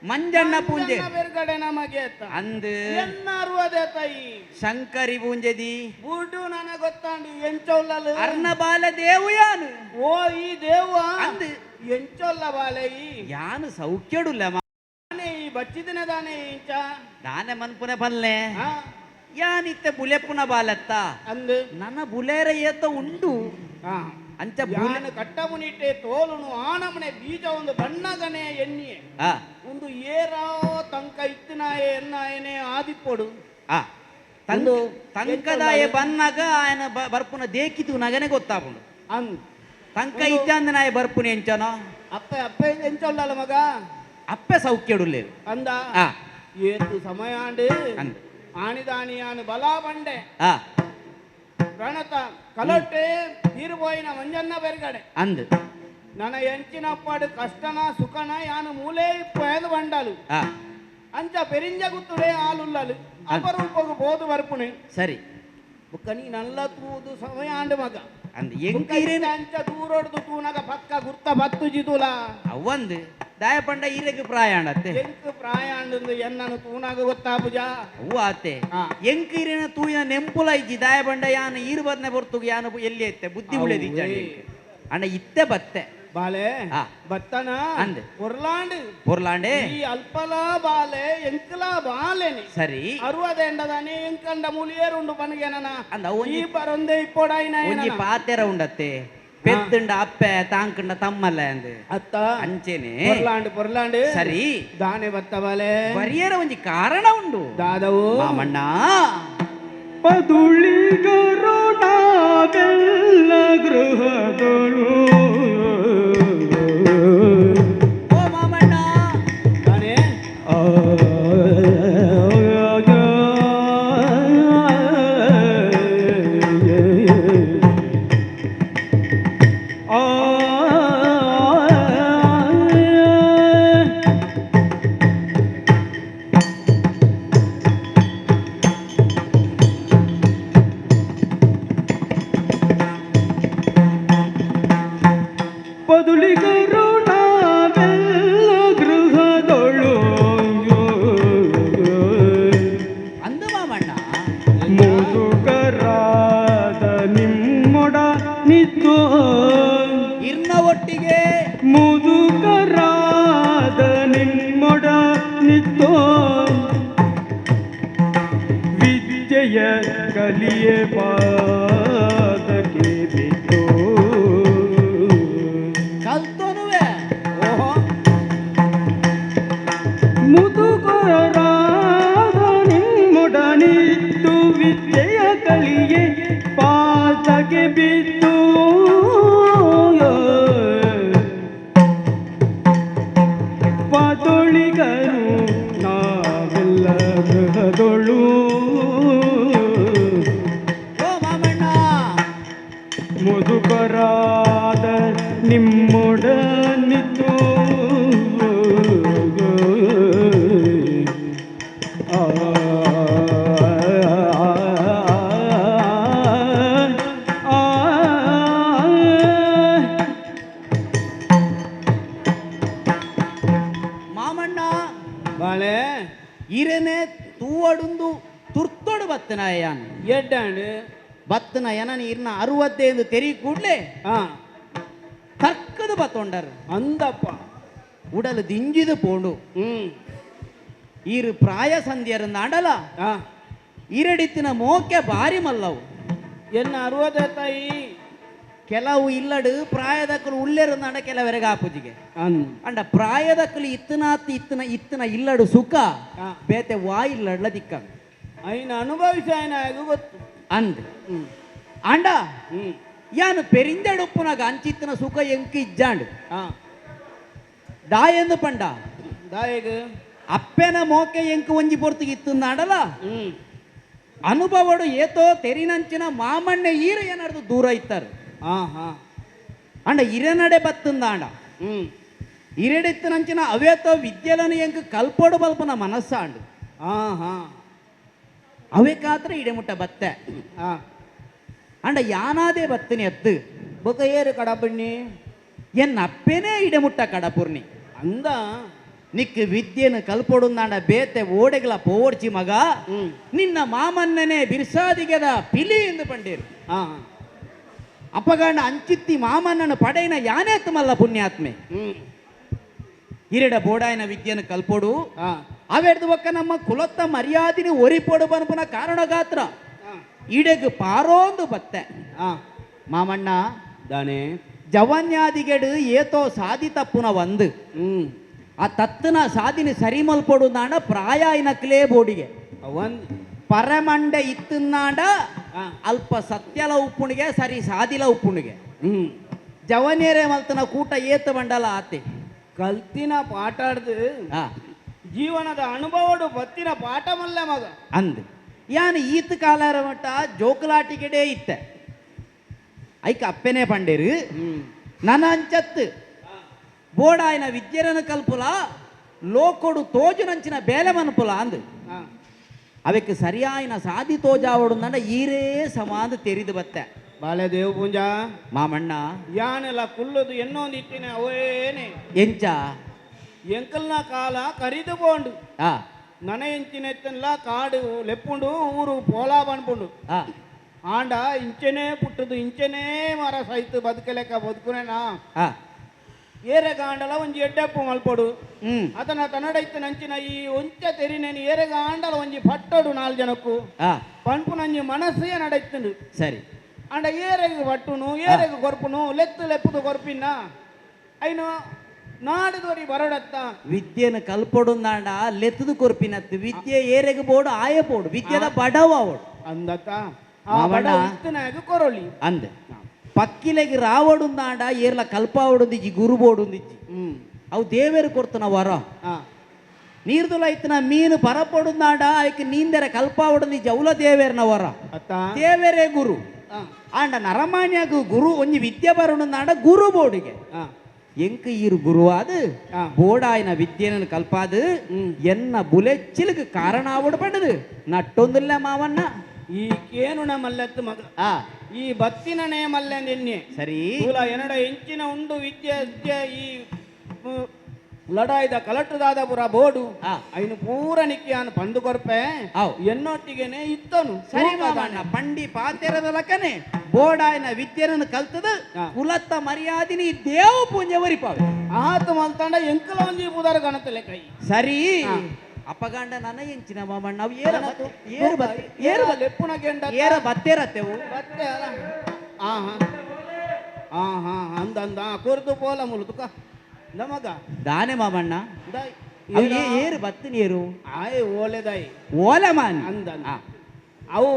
ಮಂಜಣ್ಣ ಪೂಂಜೆ. ಬೇರ್ಗಡೆ ನಮಗೆ ಅತ್ತ. ಅಂದ್. ಎನ್ನ ಅರುವದೆ ತಾಯಿ. ಶಂಕರಿ ಪೂಂಜೆದಿ. ಬೂಡು ನನ ಗೊತ್ತಾಂಡಿ ಎಂಚೊಲ್ಲಲು. ಅರ್ಣ ಬಾಲ ದೇವು ಯಾನು. ಓ ಈ ದೇವ. ಅಂದ್. ಎಂಚೊಲ್ಲ ಬಾಲೆ ಈ. ಯಾನು ಸೌಖ್ಯಡುಲ್ಲ. ದಾನೆ ಈ ಬಚ್ಚಿದಿನ ದಾನೆ ಇಂಚ. ದಾನೆ ಮನ್ಪುನೆ ಪಲ್ಲೆ. ಹಾ. ಯಾನಿತ್ತೆ ಬುಲೆಪುನ ಬಾಲತ್ತ. ಅಂದ್. ನನ್ನ ಬುಲೇರ ಏತ ಉಂಡು. ಹಾ. ಅಂಚ ಬುಲೆ ಯಾನು ಕಟ್ಟಮುನಿಟ್ಟೆ ತೋಲುನು ಆನಮನೆ ಬೀಜ ಒಂದು ಬಣ್ಣಗನೆ ಎಣ್ಣಿಯೆ. ಆ. ಒಂದು ಏರಾವ ತಂಕ ಇತ್ತಿನಾಯೆ ಎನ್ನಾಯನೆ ಆದಿಪ್ಪೊಡು. ಆ ತಂದು ಒಂದು ತಂಕದಾಯ ಬನ್ನಾಗ ಆಯನ ಬರ್ಪುನ ದೇಕಿತು ನಗನೆ ಗೊತ್ತಾಪುಂಡು. ಅಂದ್. ತಂಕ ಒಂದು ಇಜ್ಜಂದ ನಾಯ ಬರ್ಪುನ ಎಂಚನೋ. ಅಪ್ಪೆ ಅಪ್ಪೆ ಎಂಚೊಲ್ಲಲ್ಲ ಮಗ. ಅಪ್ಪೆ ಸೌಖ್ಯಡುಲ್ಲೇರು. ಅಂದ. ಆ. ಏತು ಸಮಯ ಆಂಡು. ಅಂದ್. ಆಣಿದಾನಿಯಾನು ಬಲ ಬಂಡೆ. ಆ. ಪ್ರಣತ ಕಲೊಟ್ಟೆ ತೀರುಬೋಯಿನ ಮಂಜನ್ನ ಬೆರ್ಗಡೆ. ಅಂದ್. ನನ್ನ ಎಂಚಿನಪ್ಪಾಡು ಕಷ್ಟನ ಸುಖನ ಯಾನು ಮೂಲೆ ಇಪ್ಪು ಬಂಡಲು. ಆ. ಅಂಚ ಪೆರಿಂಜ ಗುತ್ತುಡೆ ಆಲುಲ್ಲಲು ಅಪರೂಪಗು ಬೋದು ಬರ್ಪುಣೆ. ಸರಿ. ಬುಕ್ಕ ನೀ ನಲ್ಲ ತೂದು ಸಮಯ ಆಂಡು ಮಗ. ಅಂದ್. ಬುಕ್ಕ ಎಂಕೀರೇನ ಇತ್ತೆ ಅಂಚ ದೂರೊಡ್ದು ತೂನಗ ಪಕ್ಕ ಗುರ್ತ ಬತ್ತು ಜಿತುಲ. ಅವಂದು ದಾಯ ಪಂಡ ಈರೆಗ್ ಪ್ರಾಯ ಆಂಡತ್ತೆ. ಎಂಕ್ ಪ್ರಾಯ ಆಂಡುಂದು ಎನ್ನನು ತೂನಗ ಗೊತ್ತಾಪುಜ. ಅವ್ವ ಆತೆ. ಆ. ಎಂಕೀರೇನ ತೂಯಿನ ನೆಂಪುಲ ಇಜ್ಜಿ ದಾಯ ಬಂಡ ಯಾನು ಈರು ಬದ್ನೆ ಬರ್ತುಗು ಯಾನು ಎಲ್ಲಿ ಐತೆ ಬುದ್ಧಿ ಉಳಿದ ಅವ್ವೇ. ಅಣ್ಣ ಇತ್ತೆ ಬತ್ತೆ. ಬಾಲೆ. ಆ. ಬತ್ತನ. ಅಂದ್. ಪೊರ್ಲಾಂಡು. ಪೊರ್ಲಾಂಡೆ. ಈ ಅಲ್ಪಲಾ ಬಾಲೆ ಎಂಕಲಾ ಬಾಲೆನಿ. ಸರಿ. ಅರುವದೆಂಡದಾನೆ ಎಂಕಂಡ ಮೂಲಿಯೇರುಂಡು ಪನಗೆನನ. ಅಂದ ಅವ್ ಒಂಜಿ ಈ ಬರೊಂದೆ ಇಪ್ಪೊಡಾಯಿನ. ಒಂಜಿ ಪಾತೆರ ಉಂಡತ್ತೆ ಪೆತ್ತುಂಡ ಅಪ್ಪೆ ತಾಂಕುಂಡ ತಮ್ಮಲ್ಲ ಅಂದ್. ಅತ್ತ. ಅಂಚೆನೆ. ಪೊರ್ಲಾಂಡು ಪೊರ್ಲಾಂಡು. ಸರಿ. ದಾನೆ ಬತ್ತ ಬಾಲೆ. ಬರಿಯರ ಒಂಜಿ ಕಾರಣ ಉಂಡು. ದಾದವು. ಮಾಮಣ್ಣ. ಪದುಳಿಗರು ನಾವೆಲ್ಲ ಗೃಹದೊಳು. ಓ ಮಾಮಣ್ಣ. ದಾನೆ. ಆ ಪದುಳಿಗರು ನಾವೆಲ್ಲ ಗೃಹದೊಳು. ಅಂದು ಮಾಮಣ್ಣ. ಮುದುಕರಾದ ನಿಮ್ಮೊಡ ನಿದ್ದು. ಇರ್ನ ಒಟ್ಟಿಗೆ. ಮುದುಕರಾದ ನಿಮ್ಮೊಡ ನಿದ್ದು ವಿದ್ಯೆಯ ಕಲಿಯೆ ಪಾದಕ್ಕೆ ಬಿದ್ದು. ಕಲ್ತೋನುವೆ. ಓಹೋ. ಮುದುಕರಾದ ನಿಮ್ಮೊಡನಿದ್ದು ವಿದ್ಯೆಯ ಕಲಿಯೆ ಪಾದಕ್ಕೆ ಬಿದ್ದು. ಪದೊಳಿಗರು ನಾವೆಲ್ಲ ಗೃಹದೊಳು. ಓ ಮಾಮಣ್ಣ. ಮುದುಕರಾದ ನಿಮ್ಮೊಡನಿದ್ದು. ಆ ಆ ಮಾಮಣ್ಣ. ಬಾಳೆ. ಇರನೆ ತೂವಡುಂದು ತುರ್ತೋಡು ಬತ್ತನ ಯಾನು. ಎಡ್ಡಾಂಡು. ಬತ್ತನ ಎನನ ಇರ್ನ ಅರುವತ್ತೆ ಎಂದು ತೆರಿ ಕೂಡ್ಲೆ ಹಾ. ತಕ್ಕದು ಬತ್ತೊಂಡರು. ಅಂದಪ್ಪ. ಉಡಲು ದಿಂಜಿದು ಪೋಂಡು. ಈರು ಪ್ರಾಯ ಸಂಧಿಯರನ್ನ ಅಡಲ. ಹಾ. ಈರಡಿತ್ತಿನ ಮೋಕೆ ಬಾರಿ ಮಲ್ಲವು. ಎನ್ನ ಅರುವದೆ ತಾಯಿ. ಕೆಲವು ಇಲ್ಲಡು ಪ್ರಾಯದಕ್ಕಲು ಉಲ್ಲೆರು ಅಂಡ ಕೆಲವರೆಗೆ ಆಪುಜಿಗೆ. ಅಂದ್. ಅಂಡ ಪ್ರಾಯದಕ್ಕಲು ಇತ್ತನಾತ್ ಇತ್ತನ ಇತ್ತನ ಇಲ್ಲಡು ಸುಖ ಹಾ. ಬೇತೆ ವಾ ಇಲ್ಲಡ್ಲ ದಿಕ್ಕ. ಐನ ಅನುಭವಿಸ ಐನ ಆಗ ಗೊತ್ತು. ಅಂದ್. ಅಂಡ ಯಾನು ಪೆರಿಂದಡುಪ್ಪುನಾಗ ಅಂಚಿತ್ತನ ಸುಖ ಎಂಕ್ ಇಜ್ಜಾಂಡ್. ಹಾ. ದಾಯೆಂದು ಪಂಡ. ದಾಯೆಗ್. ಅಪ್ಪೆನ ಮೋಕೆ ಎಂಕ್ ಒಂಜಿ ಪೊರ್ತುಗೆ ಇತ್ತಂದ ಅಂಡಲ. ಅನುಭವಡು ಏತೋ ತೆರಿನಂಚಿನ ಮಾಮಣ್ಣೆ ಈರ ಏನಾರ್ದು ದೂರ ಇತ್ತಾರೆ. ಹಾ ಹಾ. ಅಂಡ ಇರನಡೆ ಬತ್ತಂದ ಅಂಡ. ಇರೆಡಿತ್ತನಂಚಿನ ಅವೇತೋ ವಿದ್ಯೆಲನು ಎಂಕ್ ಕಲ್ಪೋಡು ಬಲ್ಪನ ಮನಸ್ಸಾಂಡು. ಹಾ ಹಾ. ಅವೆ ಕಾತ್ರ ಇಡೆಮುಟ್ಟ ಬತ್ತೆ. ಹಾ. ಅಂಡ ಯಾನಾದೇ ಬತ್ತನಿ ಅತ್ತು. ಬೊಕ ಏರು ಕಡಪಣ್ಣಿ? ಎನ್ನ ಅಪ್ಪೆನೇ ಇಡಮುಟ್ಟ ಕಡಪುರ್ನಿ. ಅಂದ. ನಿಕ್ ವಿದ್ಯೆನು ಕಲ್ಪೊಡುಂದಾಂಡ ಬೇತೆ ಓಡೆಗ್ಲ ಪೋವಡ್ಚಿ ಮಗ, ನಿನ್ನ ಮಾಮನ್ನನೇ ಬಿರ್ಸಾದಿಗೆದ ಪಿಲಿ ಎಂದು ಪಂಡೇರು. ಅಪಗಾಂಡ ಅಂಚಿತ್ತಿ ಮಾಮನ್ನನು ಪಡೆಯಿನ ಯಾನೇತ್ ಮಲ್ಲ ಪುಣ್ಯಾತ್ಮೆ. ಇರೆಡ ಬೋಡಾಯನ ವಿದ್ಯೆನು ಕಲ್ಪೊಡು, ಅವೆಡ್ದು ಬೊಕ್ಕ ನಮ್ಮ ಕುಲತ್ತ ಮರ್ಯಾದಿನಿ ಒರಿಪೊಡು ಬನ್ಪುನ ಕಾರಣಗಾತ್ರ ಇಡೆಗ್ ಪಾರೋಂದು ಬತ್ತೆ. ಮಾಮಣ್ಣ, ದಾನೆ? ಜವನ್ಯಾದಿಗೆಡು ಏತೋ ಸಾದಿ ತಪ್ಪುನ ಒಂದು ಆ ತತ್ತನ ಸಾದಿನಿ ಸರಿ ಮಲ್ಪೊಡು ನಾಡ ಪ್ರಾಯ ಇನಕ್ಲೇ ಬೋಡಿಗೆ. ಒಂದ್ ಪರಮಂಡೆ ಇತ್ತುನ್ನಾಡ ಅಲ್ಪ ಸತ್ಯಲ ಉಪ್ಪುಣಿಗೆ ಸರಿ ಸಾದಿಲ ಉಪ್ಪುಣಿಗೆ. ಜವನೇರೆ ಮಲ್ತನ ಕೂಟ ಏತ ಬಂಡಲ ಆತೆ. ಕಲ್ತಿನ ಪಾಠಾಡ್ದು ಜೀವನದ ಅನುಭವಡು ಬತ್ತಿನ ಪಾಠ ಮಲ್ಲ ಮಗ. ಅಂದ್ ಯಾನ್ ಈತ ಕಾಲಾರ ಮಟ್ಟ ಜೋಕುಲಾಟಿಗೆಡೆ ಇತ್ತೆ. ಐಕ ಅಪ್ಪೆನೇ ಪಂಡೇರು, ನನ ಅಂಚತ್ತು ಬೋಡಾಯನ ವಿದ್ಯೆರನ ಕಲ್ಪುಲ ಲೋಕೊಡು ತೋಜುನಂಚಿನ ಬೇಲೆ ಮನ್ಪುಲ ಅಂದ್. ಅವಕ್ಕೆ ಸರಿಯಾಯಿನ ಸಾದಿ ತೋಜಾವಡು ಈರೇ ಸಮಾಂದು ತೆರಿದು ಬತ್ತೆ. ಬಾಲೆ ದೇವ್ ಪೂಂಜಾ. ಮಾಮಣ್ಣ. ಯಾನೆಲ್ಲ ಕುಲ್ಲುದು ಎನ್ನೊಂದು ಇತ್ತಿನ ಅವೇನೆ. ಎಂಚ? ಎಂಕಲ್ನ ಕಾಲ ಕರಿದು ಬೋಂಡು. ನನ ಎಂಚಿನ ಎತ್ತನ್ಲ ಕಾಡು ಲೆಪ್ಪುಂಡು ಊರು ಪೋಲಾ ಬನ್ಪುಂಡು. ಆಂಡ ಇಂಚೆನೇ ಪುಟ್ಟುದು ಇಂಚೆನೇ ಮರ ಸೈತು ಬದುಕಲೆಕ್ಕ ಬದುಕುನೇನಾ. ಏರೆಗಾಂಡಲ ಒಂಜಿ ಎಡ್ಡಪ್ಪು ಮಲ್ಪೊಡು. ಅತನ ತನ್ನಡೈತ ನಂಚಿನ ಈ ಒಂಚ ತೆರಿನೇನು ಏರೆಗಾಂಡಲ ಒಂಜಿ ಪಟ್ಟೊಡು ನಾಲ್ ಜನಕ್ಕು ಪನ್ಪು ನಂಜಿ ಮನಸ್ಸೇ ನಡೈತುಂಡು. ಸರಿ. ಅಂಡ ಏರೆಗ್ ಪಟ್ಟುನು ಏರೆಗ್ ಕೊರ್ಪುನು ಲೆತ್ತು ಲೆಪ್ಪುದು ಕೊರ್ಪಿನ್ನ ಐನು ನಾಡುದೋರಿ ಬರಡತ್ತ. ವಿದ್ಯೆನ ಕಲ್ಪೊಡುಂದಾಂಡ ಲೆತ್ತದು ಕೊರ್ಪಿನತ್ತು ವಿದ್ಯೆ ಏರೆಗ್ ಬೋಡು ಆಯ ಬೋಡು ವಿದ್ಯೆದ ಬಡವ ಅವಡು. ಅಂದತ್ತ ಆ ಬಡ ಇತ್ತನಾಗ ಕೊರೊಲಿ. ಅಂದ ಪಕ್ಕಿಲೆಗ್ ರಾವಡುಂದಾಂಡ ಏರ್ಲ ಕಲ್ಪಾವಡುಂದಿಜ್ಜಿ ಗುರು ಬೋಡುಂದಿಜ್ಜಿ. ಅವು ದೇವೇರು ಕೊರ್ತನ ವರ. ನೀರ್ದುಲ ಇತ್ತನ ಮೀನು ಪರಪೊಡುಂದಾಂಡ ಐಕ್ ನೀಂದೆರ ಕಲ್ಪಾವಡುಂದಿಜ್ಜಿ ಅವಲ ದೇವೇರ್ನ ವರ. ದೇವೇರೇ ಗುರು. ಆಂಡ ನರಮಾನ್ಯಾಗ ಗುರು ಒಂಜಿ ವಿದ್ಯೆ ಬರುಣುಂದಾಂಡ ಗುರು ಬೋಡಿಗೆ. ಎಂಕ್ ಈರು ಗುರುವಾದ ಬೋಡಾಯಿನ ವಿದ್ಯೆನ ಕಲ್ಪಾದು ಎನ್ನ ಬುಲೆಚ್ಚಿಲ್ಗ್ ಕಾರಣ ಆವಡು ಪಂಡದು ನಟ್ಟೊಂದಿಲ್ಲ ಮಾವಣ್ಣ. ಈ ಕೇನು ಮಲ್ಲತ್ತು ಮಗ. ಈ ಬತ್ತಿನ ನೇಮಲ್ಲೆ ನಿನ್ನೆ. ಸರಿ. ಮೂಲ ಎನ್ನಡ ಎಂಚಿನ ಉಂಡು ವಿದ್ಯೆ ವಿದ್ಯೆ ಈ ಲಡಾಯ್ದ ಕಲಟುದಾದ ಪುರ ಬೋಡು ಐನು ಪೂರ ನಿಕ್ಕಿಯಾನು ಪಂದು ಕೊರ್ಪೆ ಎನ್ನೊಟ್ಟಿಗೆನೆ ಇತ್ತನು. ಸರಿ ಮಾವಣ್ಣ, ಪಂಡಿ ಪಾತೆರದ ಲಕ್ಕನೆ ಬೋಡಾಯಿನ ವಿದ್ಯೆಯನ್ನು ಕಲ್ತದ ಕುಲತ್ತ ಮರ್ಯಾದಿನಿ ದೇವ ಪೂಂಜೆ ವರಿಪಾವೆ. ಆತ ಮಲ್ತಾಂಡ ಎಂಕಲ ಒಂಜಿ ಪುದಾರ ಗಣತಲೆ ಕೈ. ಸರಿ. ಅಪಗಂಡ ನನ ಎಂಚಿನ ಮಾಮಣ್ಣ ಅವು ಏರ ಏರು ಬತ್ತೆ ಏರು ಲೆಪ್ಪುನ ಗೆಂಡ ಏರ ಬತ್ತೇರತ್ತೆವು ಬತ್ತೆ ಅಲ್ಲ. ಆಹಾ ಆಹಾ ಅಂದ ಅಂದ ಕೊರ್ದು ಪೋಲ ಮುಲುತುಕ ನಮಗ. ದಾನೆ ಮಾಮಣ್ಣ ಅವು ಏರು ಬತ್ತು ನೀರು. ಆಯ್ ಓಲೆದಾಯಿ. ಓಲೆ ಮಾನ್. ಅಂದ ಅವು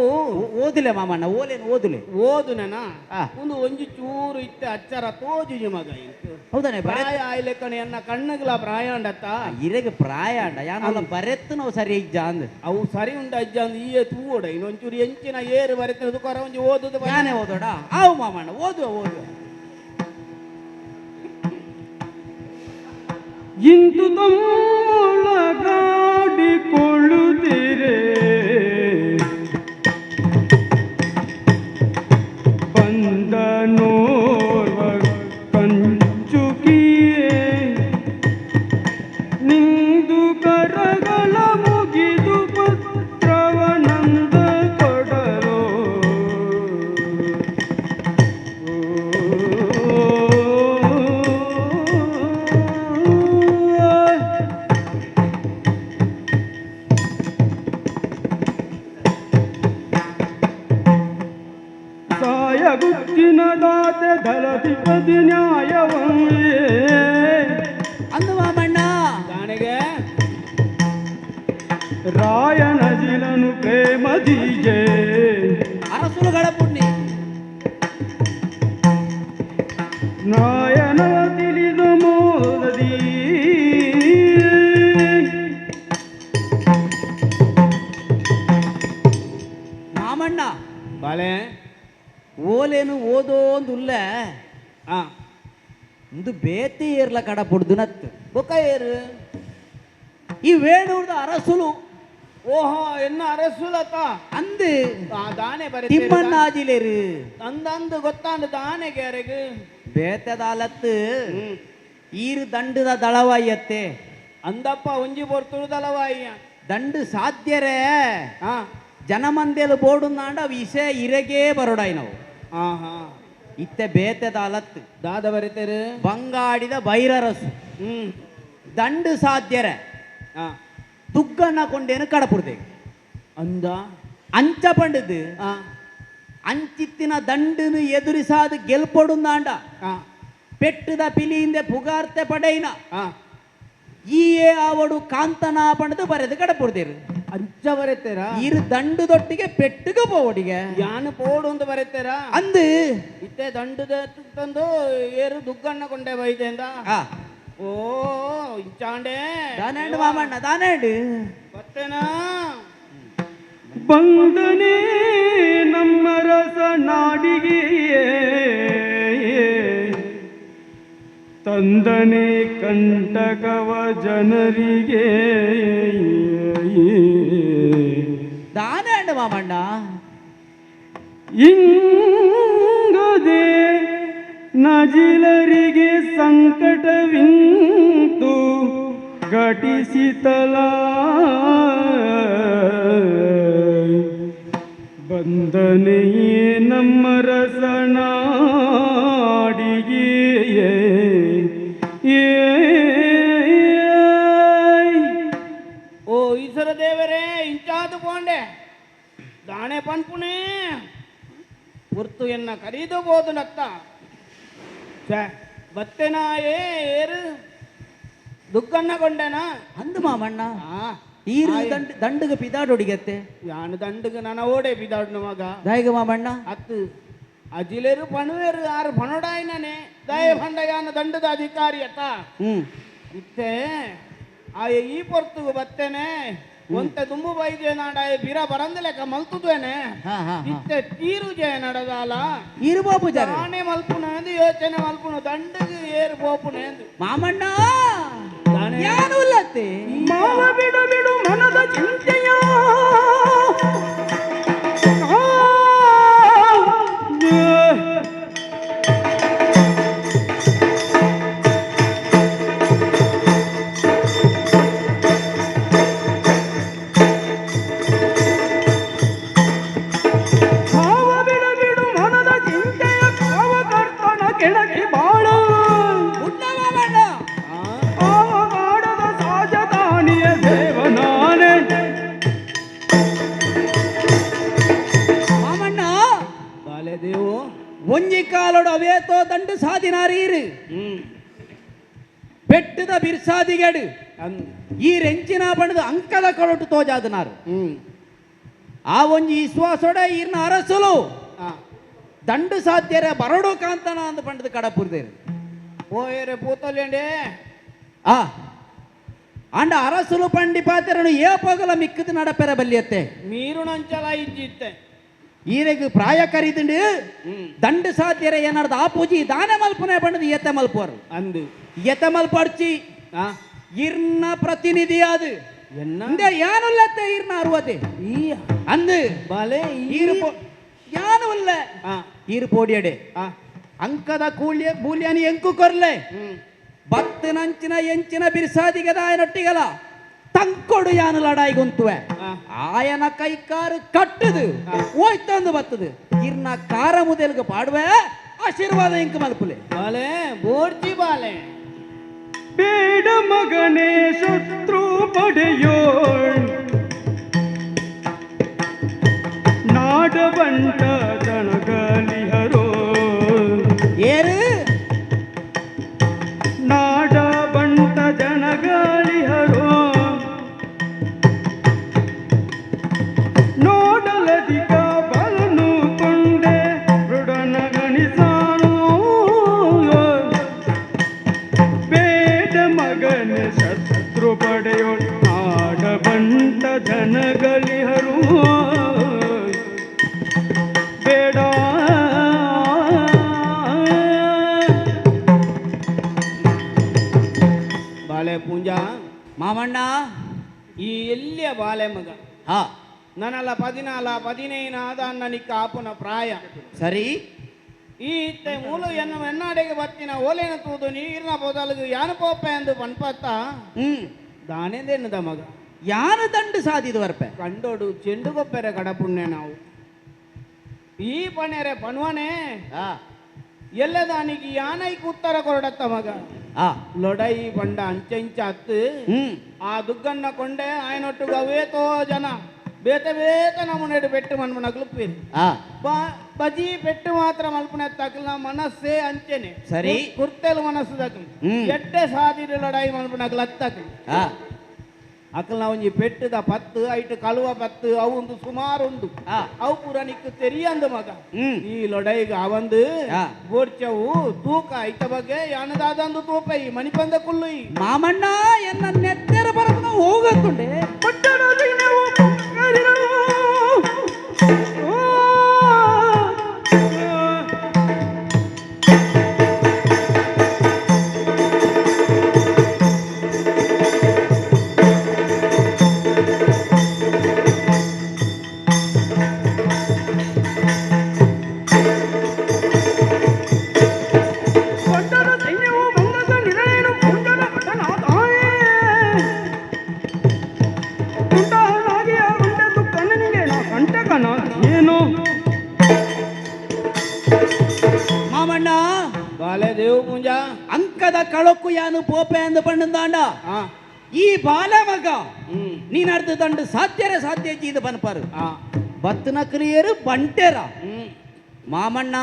ಓದುಲೆ ಮಾಮಣ್ಣ ಓಲೇನು ಓದುಲೆ. ಓದುನನ ಒಂದು ಒಂಜಿ ಚೂರು ಇತ್ತೆ ಅಚ್ಚರ ತೋಜುಜಿ ಮಗ ಇಂಕು. ಹೌದಾನೆ? ಪ್ರಾಯ ಆಯ್ಲೆಕ್ಕಣೆ ಎನ್ನ ಕಣ್ಣುಗಳ ಪ್ರಾಯ ಅಂಡತ್ತ. ಇರೆಗ್ ಪ್ರಾಯ ಅಂಡ ಯಾನಲ್ಲ ಬರೆತ್ತು ನಾವು ಸರಿ ಇಜ್ಜ ಅಂದ್. ಅವು ಸರಿ ಉಂಡ ಅಜ್ಜ ಅಂದ್ ಈಯೆ ತೂವೊಡ ಇನ್ನೊಂಚೂರು ಎಂಚಿನ ಏರು ಬರೆತ್ತಿನ ಕೊರ ಒಂಜಿ ಓದುದು. ಯಾನೇ ಓದೋಡ ಆವು ಮಾಮಣ್ಣ ಓದುವ ಓದುವ. ಇಂದು ತಮ್ಮೊಳಗಾಡಿಕೊಳ್ಳುತ್ತೀರೆ ಬಂದನೋರ್ವ ಕಂಚುಕಿಯೇ ನಿಂದು ಕರಗಳ ಮುಗಿದು ಪತ್ರವನಂದ ಕೊಡಲು. ಸಾಯಗುತ್ತಿನ ದಾತೆ ಧಲಧಿಪತಿ ನ್ಯಾಯವೇ. ಅಂದು ಮಾಮಣ್ಣ. ದಾನೆಗೆ ರಾಯನ ಜಿಲನು ಪ್ರೇಮದಿಯೇ. ಅರಸುಲುಗಳ ಪುಣ್ಯ. ನಾಯನ ತಿಳಿದು ಮೋದದಿ. ಮಾಮಣ್ಣ. ಬಾಳೆ. ಓಲೇನು ಓದೋಂದುಲ್ಲ. ಒಂದು ಬೇತೆ ಏರ್ಲ ಕಡ ಪೊಡ್ದು ನತ್ತು. ಬೊಕ್ಕ ಏರು ಈ ವೇಣೂರ್ದ ಅರಸುಲು ಓಹೋ ಎನ್ನ ಅರಸುಲತ ಅಂದು ದಾನೆ ಬರೆ ತಿಮ್ಮಣ್ಣಾಜಿಲೇರು ಅಂದಂದು ಗೊತ್ತಾಂಡು ದಾನೆ ಗ್ಯಾರೆಗ್ ಬೇತದಾಲತ್ತು ಈರು ದಂಡದ ದಳವಾಯತ್ತೆ ಅಂದಪ್ಪ ಒಂಜಿ ಪೊರ್ತುಡು ದಳವಾಯ್ಯ ದಂಡು ಸಾಧ್ಯರೇ ಹಾ ಜನಮಂದೇಲು ಬೋಡುಂದಾಂಡ ಅವು ಇಸೆ ಇರಗೇ ಬರೋಡಾಯ್ ನಾವು ಆಹಾ ಇತ್ತೆ ಬೇತೆದಾಲತ್ತು ದಾದ ಬರೆತೇರು ಬಂಗಾಡಿದ ಬೈರರಸು ಹ್ಮ್ ದಂಡು ಸಾಧ್ಯರೆ ಆ ದುಗ್ಗಣ್ಣ ಕೊಂಡೇನು ಕಡಪುರ್ದೆ ಅಂದ ಅಂಚ ಪಂಡದು ಆ ಅಂಚಿತ್ತಿನ ದಂಡನು ಎದುರಿಸಾದ ಗೆಲ್ಪೊಡುಂದಾಂಡ ಆ ಪೆಟ್ಟದ ಪಿಲಿಯಿಂದ ಪುಗಾರ್ತೆ ಪಡೆಯಿನ ಆ ಈಯೇ ಆವಡು ಕಾಂತನ ಪಂಡದು ಬರೆದು ಕಡಪುರ್ದೇರು ಅಂಚ ಬರೆತೇರಾ ಇರು ದಂಡು ದೊಟ್ಟಿಗೆ ಪೆಟ್ಟುಗ ಪೋವಡಿಗೆ ಯಾನು ಪೋಡು ಅಂತ ಬರೆತೇರಾ ಅಂದು ಇತ್ತೆ ದಂಡುದ ತಂದು ಏರು ದುಗ್ಗಣ್ಣ ಕೊಂಡೆ ಬೈದೆಂದ ಆ ಓ ಇಂಚಾಂಡೆ ದಾನೇಂಡು ಮಾಮಣ್ಣ ದಾನೇಂಡು ಬತ್ತೇನಾ ಬಂದನೇ ನಮ್ಮ ರಸ ನಾಡಿಗೆ ತಂದನೆ ಕಂಟಕವ ಜನರಿಗೆ ದಾನೇಂಡು ಮಾಮಣ್ಣ ಇಂಗದೆ ನಜಿಲರಿಗೆ ಸಂಕಟವಿಂತು ಘಟಿಸಿತಲ ಬಂದನೆಯೇ ನಮ್ಮ ರಸನಾಡಿಗೆ ಏ ಓ ಈಶ್ವರ ದೇವರೇ ಇಂಚಾದು ಪೋಂಡೆ ದಾಣೆ ಪನ್ಪುಣೆ ಗುರ್ತು ಎನ್ನ ಕರೀದು ಬೋದು ನತ್ತ ಛೇ ಬತ್ತೆನಾ ಏ ಏರು ದುಗ್ಗಣ್ಣ ಕೊಂಡೆನಾ ಅಂದು ಮಾಮಣ್ಣ ಆ ಈರು ದಂಡು ದಂಡುಗ ಪಿದಾಡೊಡಿಗತ್ತೆ ಯಾನು ದಂಡುಗ ನನ್ನ ಓಡೆ ಬಿದಾಡ್ನ ಮಗ ದಾಯಿಗ ಮಾಮಣ್ಣ ಅತ್ತು ಅಜಿಲೇರು ಪಣುವೇರು ಆರು ಪಣೋಡಾಯ್ನನೆ ದಯ ಪಂಡ ಯಾನ ದಂಡದ ಅಧಿಕಾರಿ ಅತ್ತ ಹ್ಮ್ ಇತ್ತೆ ಆಯ ಈ ಪೊರ್ತುಗು ಬತ್ತೇನೆ ಒಂತೆ ದುಂಬು ಬೈದೆ ನಾಡಾಯ ಬಿರ ಬರಂದಲೆಕ್ಕ ಮಲ್ತುದೇನೆ ಹಾ ಹಾ ಹಾ. ಇತ್ತೆ ತೀರು ಜಯ ನಡದಾಲ ಈರು ಬಾಪುಜಾರ ತಾನೇ ಮಲ್ಪುನ ಅಂದು ಯೋಚನೆ ಮಲ್ಪುನು ದಂಡಗೆ ಏರು ಪೋಪುನೆ ಅಂದು ಮಾಮಣ್ಣ ದಾನೆ. ಯಾನು ಉಲ್ಲತ್ತೆ ಮಾವ ಬಿಡು ಬಿಡು ಮನದ ಚಿಂತೆಯ ಆ, ಏ. ಮಾವ ಬಿಡು ಬಿಡು ಮನದ ಚಿಂತೆಯ ಕಾವ ಕರ್ತನ ಕೆಳಗೆ ಬಾಳು ಉಣ್ಣ ಮಾಮಣ್ಣ ಆವಗಾಡದ ಸಾಜದಾನಿಯ ದೇವನಾನೆ ಮಾಮಣ್ಣ ಬಾಲೆ ದೇವು ಒಂಜಿ ಕಾಲೋಡು ಅವೇತೋ ದಂಡು ಸಾದಿನಾರೀರು ಹ್ಮ್ ಪೆಟ್ಟದ ಬಿರ್ಸಾದಿಗಡು ಅಂದು ಈ ರೆಂಚಿನ ಬಣ್ಣದ ಅಂಕದ ಕೊಳಟು ತೋಜಾದನಾರು ಹ್ಮ್ ಆ ಒಂಜಿ ವಿಶ್ವಾಸೋಡ ಈರ್ನ ಅರಸುಲು ಆ ದಂಡು ಸಾಧ್ಯರ ಬರಡು ಕಾಂತನ ಅಂದ ಪಂಡದ ಕಡಪುರ್ದೇರು ಓ ಏರೆ ಪೂತಲೇಂಡೆ ಆ ಅಂಡ ಅರಸುಲು ಪಂಡಿ ಪಾತೆರನು ಏ ಪೋಗಲ ಮಿಕ್ಕದ ನಡಪೆರ ಬಲ್ಲಿಯತ್ತೆ ನೀರು ನಂಚಲ ಇಜ್ಜಿತ್ತೆ ಈರೆಗ್ ಪ್ರಾಯ ಕರಿದುಂಡು ಹ್ಮ್ ದಂಡು ಸಾಧ್ಯರ ಏನಾರ್ದು ಆ ಪೂಜಿ ದಾನೆ ಮಲ್ಪುನೆ ಬಣ್ಣದ ಏತೆ ಮಲ್ಪೋರು ಅಂದು ಎತೆ ಮಲ್ಪಡ್ಚಿ ಆ ಇರ್ನ ಪ್ರತಿನಿಧಿ ಅದು ಎನ್ನ ಇಂದೆ ಯಾನುಲ್ಲತ್ತೆ ಇರ್ನ ಅರುವತೆ ಈ ಅಂದು ಬಾಲೆ ಈ ಈರು ಪೋ ಯಾನು ಉಲ್ಲ ಆ ಈರು ಪೋಡಿಯಡೆ ಆ ಅಂಕದ ಕೂಳ್ಯ ಬೂಲ್ಯನಿ ಎಂಕು ಕೊರ್ಲೆ ಹ್ಮ್ ಬತ್ತಿನಂಚಿನ ಎಂಚಿನ ಬಿರ್ಸಾದಿಗೆ ದಾಯನೊಟ್ಟಿಗಲ ತಂಕೊಡು ಯಾನು ಲಡಾಯಿಗುಂತುವೆ ಆ. ಆಯನ ಕೈಕಾರು ಕಟ್ಟದು ಓಯ್ತಂದು ಬತ್ತದು ಇರ್ನ ಕಾರ ಮುದೆಲ್ಗ ಪಾಡುವೆ ಆಶೀರ್ವಾದ ಇಂಕ ಮಲ್ಪುಲೆ ಬಾಲೆ ಬೋರ್ಚಿ ಬಾಲೆ ಬೇಡ ಮಗನೇ ಶತ್ರು ಪಡೆಯೋ ನಾಡ ಬಂಟ ಜನಗಲಿಹರೋ ಏರು ನಾಡ ಬಂಟ ಜನಗಳಿಹರೋ ನೋಡಲದಿಕ ಬಲನು ಕೊಂಡೆ ಮೃಡನ ಗಣಿಸಾನು ಬೇಡ ಮಗನ ಶತ್ರು ಪಡೆಯೋ ನಾಡ ಬಂಟ ಜನಗಳಿಹರು ಬೇಡ ಬಾಲೆ ಪೂಂಜಾ ಮಾಮಣ್ಣ ಈ ಎಲ್ಲಿಯ ಬಾಲೆ ಮಗ ಹಾ. ನನಲ 14 15 ಆದ ನಿಕ್ಕ ಆಪುನ ಪ್ರಾಯ. ಸರಿ. ಈ ಇತ್ತೆ ಮೂಲು ಎನ್ನ ಎನ್ನಾಡೆಗೆ ಬತ್ತಿನ ಓಲೇನ ತೂದು ನೀರಿನ ಬದಲಿಗೆ ಯಾನು ಪೋಪೆ ಎಂದು ಪನ್ಪತ್ತ. ದಾನೇದೇನದ ಮಗ. ಯಾನು ದಂಡು ಸಾಧಿದು ಬರ್ಪೆ. ಕಂಡೋಡು ಚೆಂಡು ಕೊಪ್ಪೆರೆ ಕಡಪುಣ್ಯ ನಾವು ಈ ಪಣೆರೆ ಪಣುವನೆ ಎಲ್ಲದಾನಿಗೆ ಯಾನೈಕ್ ಉತ್ತರ ಕೊರಡತ್ತ ಮಗ. ಲೊಡೈ ಬಂಡ ಅಂಚೆಂಚ ಅತ್ತು. ಆ ದುಗ್ಗನ್ನ ಕೊಂಡೆ ಆಯನೊಟ್ಟುಗ ಅವೇತೋ ಜನ ಬೇತೆ ಬೇತೆ ನಮೂನೆಡು ಪೆಟ್ಟು ಮನ್ಮನ ಗ್ಲುಪ್ಪಿರು. ಬಜಿ ಪೆಟ್ಟು ಮಾತ್ರ ಮಲ್ಪುನೆ ತಕ್ಲ ಮನಸ್ಸೇ ಅಂಚೆನೆ. ಸರಿ. ಕುರ್ತೆಲು ಮನಸ್ಸು ತಕ್ಲು. ಎಡ್ಡೆ ಸಾದಿಡು ಲಡಾಯಿ ಮಲ್ಪುನಕ್ಲು ಅತ್ತಕ್ಲು. ಅಕಲ್ನ ಒಂಜಿ ಪೆಟ್ಟದ ಪತ್ತು ಐಟ್ ಕಳುವ ಪತ್ತು ಅವು ಒಂದು ಸುಮಾರು ಉಂಡು. ಅವು ಪೂರ ನಿಕ್ಕು ತೆರಿಯಂದು ಮಗ. ಈ ಲೊಡೈಗ ಅವಂದು ಬೋರ್ಚವು ತೂಕ ಐತ ಬಗ್ಗೆ ಯಾನದಾದಂದು ತೂಪ ಈ ಮಣಿಪಂದ ಕುಲ್ಲು ಈ ಮಾಮಣ್ಣ ಎನ್ನ ನೆತ್ತೆರ ಬರಪುನ ಹೋಗತ್ತುಂಡೆ. ಏನು ಮಾಮಣ್ಣ ಬಾಲೆ ದೇವು ಪೂಂಜಾ ಅಂಕದ ಕಳಕ್ಕು ಯಾನು ಪೋಪೆ ಅಂದು ಪಂಡಂದಾಂಡ. ಈ ಬಾಲೆ ಮಗ ನೀನ್ ಅರ್ಧ ದಂಡು ಸಾಧ್ಯರೇ ಸಾಧ್ಯ ಇದು ಬನ್ಪಾರು. ಬತ್ತನ ಕ್ರಿಯರು ಬಂಟೆರ. ಮಾಮಣ್ಣ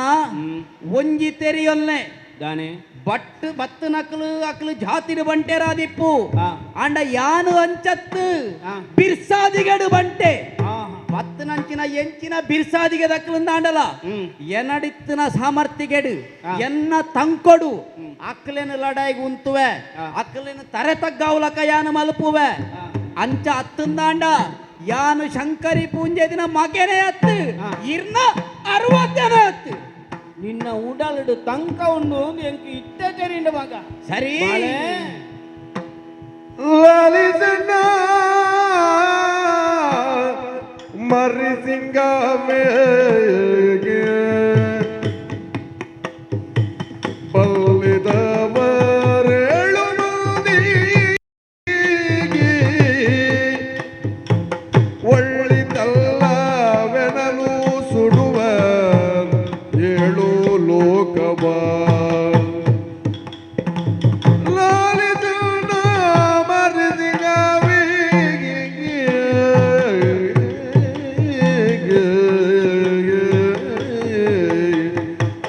ಒಂಜಿ ತೆರಿಯೊಲ್ನೆ ದಾನೆ ಬಟ್ ಬತ್ತು ನಕಲು ಅಕ್ಲು ಜಾತಿರು ಬಂಟೆರ ದಿಪ್ಪು. ಆಂಡ ಯಾನು ಅಂಚತ್ತು ಬಿರ್ಸಾದಿಗಡು ಬಂಟೆ. ಬತ್ತನಂಚಿನ ಎಂಚಿನ ಬಿರ್ಸಾದಿಗೆ ದಕ್ಕಲಂದಾಂಡಲ ಎನಡಿತ್ತಿನ ಸಾಮರ್ಥ್ಯಗೆಡು ಎನ್ನ ತಂಕೊಡು ಅಕ್ಲೇನು ಲಡಾಯಿಗೆ ಉಂತುವೆ ಅಕ್ಲೇನು ತರೆ ತಗ್ಗಾವ್ಲಕ ಯಾನು ಮಲ್ಪುವೆ. ಅಂಚ ಅತ್ತಂದಾಂಡ ಯಾನು ಶಂಕರಿ ಪೂಂಜೆ ದಿನ ಮಗನೇ ಅತ್ತು ಇರ್ನ 60 ಅತ್ತು. ನಿನ್ನ ಉಡಲುಡು ತಂಕ ಉಂಡು ಎಂಕ್ ಇತ್ತೆ ತೆರಿಂಡ ಮಗ. ಸರಿ. ಲಾಲಿಸಣ್ಣ ಮರಿ ಸಿಂಗ ಮೇಗೆ ಬಲ್ಲಿದವರೇಳು ಮಂದಿಗೆ ಒಳ್ಳಿತಲ್ಲವೆನಲು ಸುಡುವ ಏಳು ಲೋಕವ. ಲಾಲಿಸಣ್ಣ ಮರಿ ಸಿಂಗ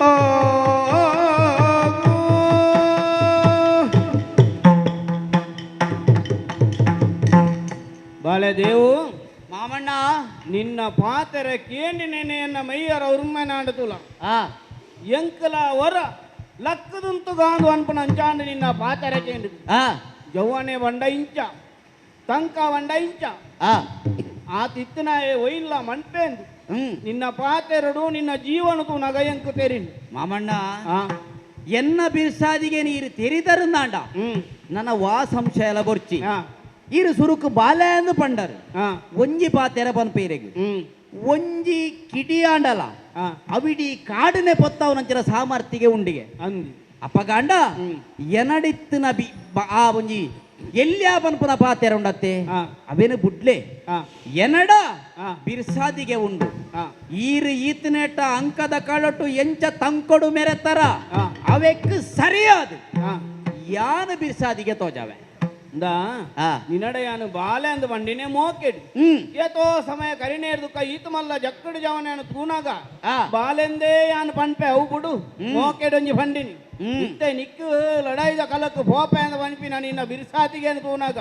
ಆ. ಬಾಲೆ ದೇವು ಮಾಮಣ್ಣ ನಿನ್ನ ಪಾತೆರೆ ಕೇಂಡಿ ನೆನೆಯನ್ನ ಮೈಯರ ಉರ್ಮನಾಡುತ್ತುಲ. ಎಂಕಲ ವರ ಲಕ್ಕದುಂತು ಗಾಂದು ಅನ್ಪನ ಅಂಚಾಂಡು ನಿನ್ನ ಪಾತೆರೆ ಕೇಂಡಿ. ಜವ್ವನೆ ಬಂಡ ಇಂಚ ತಂಕ ಬಂಡ ಇಂಚ. ಆ ತಿತ್ತನಾಯೆ ಒಯ್ಲ ಮಣ್ಪೇಂದು. ನಿನ್ನ ಪಾತೆರಡು ನಿನ್ನ ಜೀವನ ತೂ ನಗ ಎಂಕು ತೆರಿನ್. ಮಾಮಣ್ಣ ಎನ್ನ ಬಿರ್ಸಾದಿಗೆ ನೀರು ತೆರಿದರುಂದಾಂಡ. ನನ್ನ ವಾ ಸಂಶಯ ಎಲ್ಲ ಬೊರ್ಚಿ. ಇರು ಸುರುಕು ಬಾಲೆ ಅಂದು ಪಂಡರು. ಒಂಜಿ ಪಾತೆರ ಪನ್ಪೀರೆಗ್. ಒಂಜಿ ಕಿಡಿಯಾಂಡಲ ಅವಿಡಿ ಕಾಡಿನೆ ಪೊತ್ತವನಂಚಿನ ಸಾಮರ್ಥ್ಯಗೆ ಉಂಡಿಗೆ. ಅಂದಿ. ಅಪಗಾಂಡ ಎನಡಿತ್ತಿನ ಬಿ ಆ ಒಂಜಿ ಎಲ್ಲಿಯ ಪನ್ಪುನ ಪಾತೆರ ಉಂಡತ್ತೆ. ಅವೇನು ಬುಡ್ಲೆ. ಎನಡ ಬಿರ್ಸಾದಿಗೆ ಉಂಡು. ಈರು ಈತನೇಟ ಅಂಕದ ಕಳಟು ಎಂಚ ತಂಕೊಡು ಮೆರೆತರ ಅವೆಕ್ ಸರಿಯಾದ ಯಾನು ಬಿರ್ಸಾದಿಗೆ ತೋಜಾವೆ. ಇಂದಾ ನಿನಡ ಯಾನು ಬಾಲೆ ಅಂದು ಬಂಡಿನೇ ಮೋಕೆಡ್. ಏತೋ ಸಮಯ ಕರಿನೇರ್ದುಕ್ಕ ಈತ ಮಲ್ಲ ಜಕ್ಕಡು ಜವನೇನು ತೂನಾಗ ಬಾಲೆಂದೇ ಯಾನು ಪನ್ಪೆ ಅವು ಬುಡು ಮೋಕೆಡೊಂಜಿ ಬಂಡಿನಿ. ಇತ್ತೆ ನಿಕ್ಕು ಲಡಾಯಿದ ಕಲಕ್ಕು ಪೋಪೆ ಅಂದ ಪನ್ಪಿನ ನಿನ್ನ ಬಿರ್ಸಾತಿಗೆ ತೂನಾಗ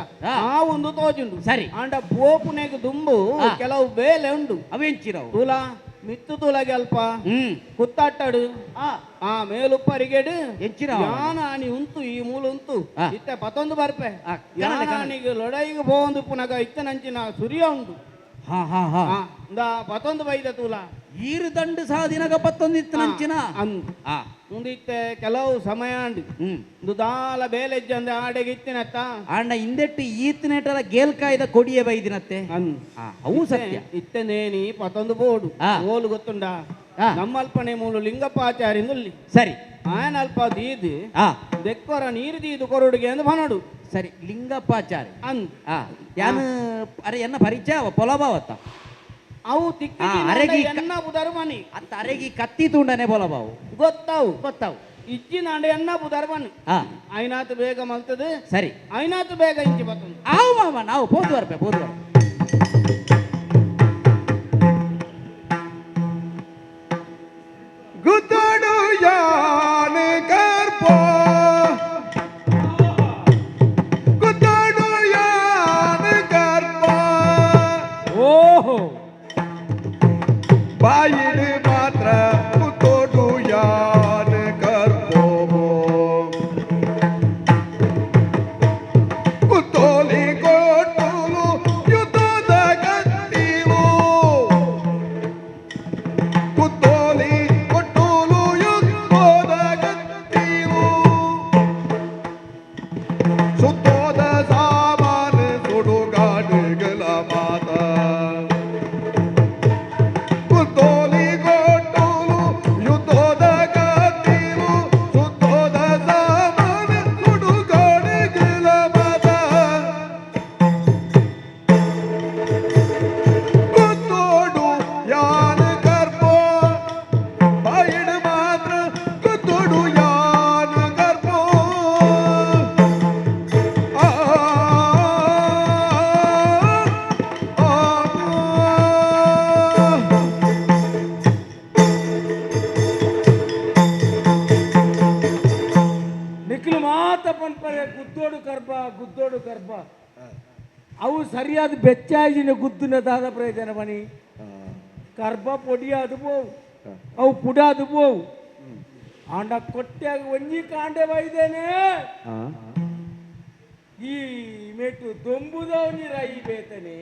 ಆ ಒಂದು ತೋಜುಂಡು. ಸರಿ. ಆಂಡ ಪೋಪುನೆಗ್ ದುಂಬು ಕೆಲವು ಬೇಲೆ ಉಂಡು. ಅವೆಂಚಿರವು? ತೂಲ ಮಿತ್ತು ತೂಲಗೆ ಅಲ್ಪ ಕುತ್ತಾಟಡು ಆ ಮೇಲುಪ್ಪರಿಗೆಡು ಎಂಚಿನ? ಯಾನ ಆನಿ ಉಂತು ಈ ಮೂಲ ಉಂತು. ಇತ್ತೆ ಪತ್ತೊಂದು ಬರ್ಪೆ. ಕಣಲೆ, ಕಣಲೆ. ಯಾನಿಗೆ ಲಡಾಯಿಗೆ ಪೋವೊಂದು ಪುನಗ ಇತ್ತನಂಚಿನ ಸುರಿಯ ಉಂಡು. ಹಾ ಹಾ ಹಾ ಇಂದ ಪತ್ತೊಂದು ಬೈದ ತೂಲ ಈರು ದಂಡು ಸಹ ದಿನಗ ಪತ್ತೊಂದು ಇತ್ತು ನಂಚಿನ ಅಂದ್ ಮುಂದಿತ್ತೆ ಕೆಲವು ಸಮಯ ಅಂಡ್ ಇಂದು ದಾಲ ಬೇಲೆಜ್ಜಂದೆ ಆಡೆಗೆ ಇತ್ತಿನತ್ತ ಆಂಡ ಹಿಂದೆಟ್ಟು ಈತನೇಟಲ ಗೇಲ್ಕಾಯ್ದ ಕೊಡಿಯ ಬೈದಿನತ್ತೆ ಅಂದ್ ಅವು ಸತ್ಯ ಇತ್ತೆ ನೇನಿ ಪತ್ತೊಂದು ಬೋಡು ಓಲು ಗೊತ್ತುಂಡ ನಮ್ಮಲ್ಪನೆ ಮೂಲು ಲಿಂಗಪ್ಪಾಚಾರಿ ನುಲ್ಲಿ ಸರಿ ಆಯನ ಅಲ್ಪ ದೀದು ದೆಕ್ಕೊರ ನೀರು ದೀದು ಕೊರಡುಗೆ ಅಂದ್ ಬನಡು ಸರಿ ಲಿಂಗಪ್ಪಾಚಾರಿ ಅಂದ್ ಯಾನು ಅರೆ ಎನ್ನ ಪರಿಚಯ ಅವ ಪೊಲಬಾವತ್ತ ಅವು ತಿಕ್ಕಿ ಅರೆಗಿ ಎನ್ನ ಬುಧರ್ಮನಿ ಅಂತ ಅರೆಗಿ ಕತ್ತಿ ತೂಂಡನೆ ಪೊಲಬಾವು ಗೊತ್ತಾವು ಗೊತ್ತಾವು ಇಜ್ಜಿನಾಂಡ ಎನ್ನ ಬುಧರ್ಮನಿ ಐನಾತು ಬೇಗ ಮಲ್ತದೆ ಸರಿ ಐನಾತು ಬೇಗ ಇಂಚಿ ಬರ್ತದೆ ಆವು ಮಾಮ ನಾವು ಪೋದು ಬರ್ಪೆ ಪೋದು ಬರ್ಪೆ ಗುದ್ದಡು ಯಾನೆ ಕರ್ಪೋ ಗುದ್ದಡು ಯಾನೆ ಕರ್ಪ ಓಹೋ ಬಾಯಿಡು ಮಾತ್ರ ಗುತ್ತೋಡು ಯಾನೆ ಕರ್ಪೋ ಗುತ್ತೋಲಿ ಕೊಟ್ಟುಲು ಯುದ್ಧದ ಕತ್ತಿವು ಕುತ್ತೋಲಿ ಕೊಟ್ಟುಲು ಯುದ್ಧದ ಕತ್ತಿವು ಸುತ್ತೋದ ಸಾಮಾನು ಸುಡುಗಾಡುಗಳ ಮಾತ ಕುತ್ತೋಲಿ ಕೊಟ್ಟುಲು ಯುದ್ಧದ ಕತ್ತಿವು ಸುತ್ತೋದ ಸಾಮಾನು ಸುಡುಗಾಡುಗಳ ಮಾತ ಕುತ್ತೋಡು ಯಾನ ಕರ್ಪೋ ಬಾಯಿಡು ಮಾತ್ರ ಕುತ್ತೋಡು ಯಾನ ಕರ್ಪೋ ಆ ಆ ನಿಖಿಲ್ ಮಾತ ಪನ್ಪರೆ ಗುದ್ದೋಡು ಕರ್ಬ ಗುದ್ದೋಡು ಕರ್ಬ ಅವು ಸರಿಯಾದ ಬೆಚ್ಚಾಯಿನ ಗುದ್ದುನ ದಾದ ಪ್ರಯೋಜನ ಬನಿ ಕರ್ಬ ಪೊಡಿಯಾದು ಪೋವು ಅವು ಪುಡಾದು ಪೋವು ಆಂಡ ಕೊಟ್ಟ್ಯಾಗ ಒಂಜಿ ಕಾಂಡೆ ಬೈದೇನೆ ಈ ಮೇಟು ದೊಂಬುದವನಿ ರೈ ಬೇತನೆ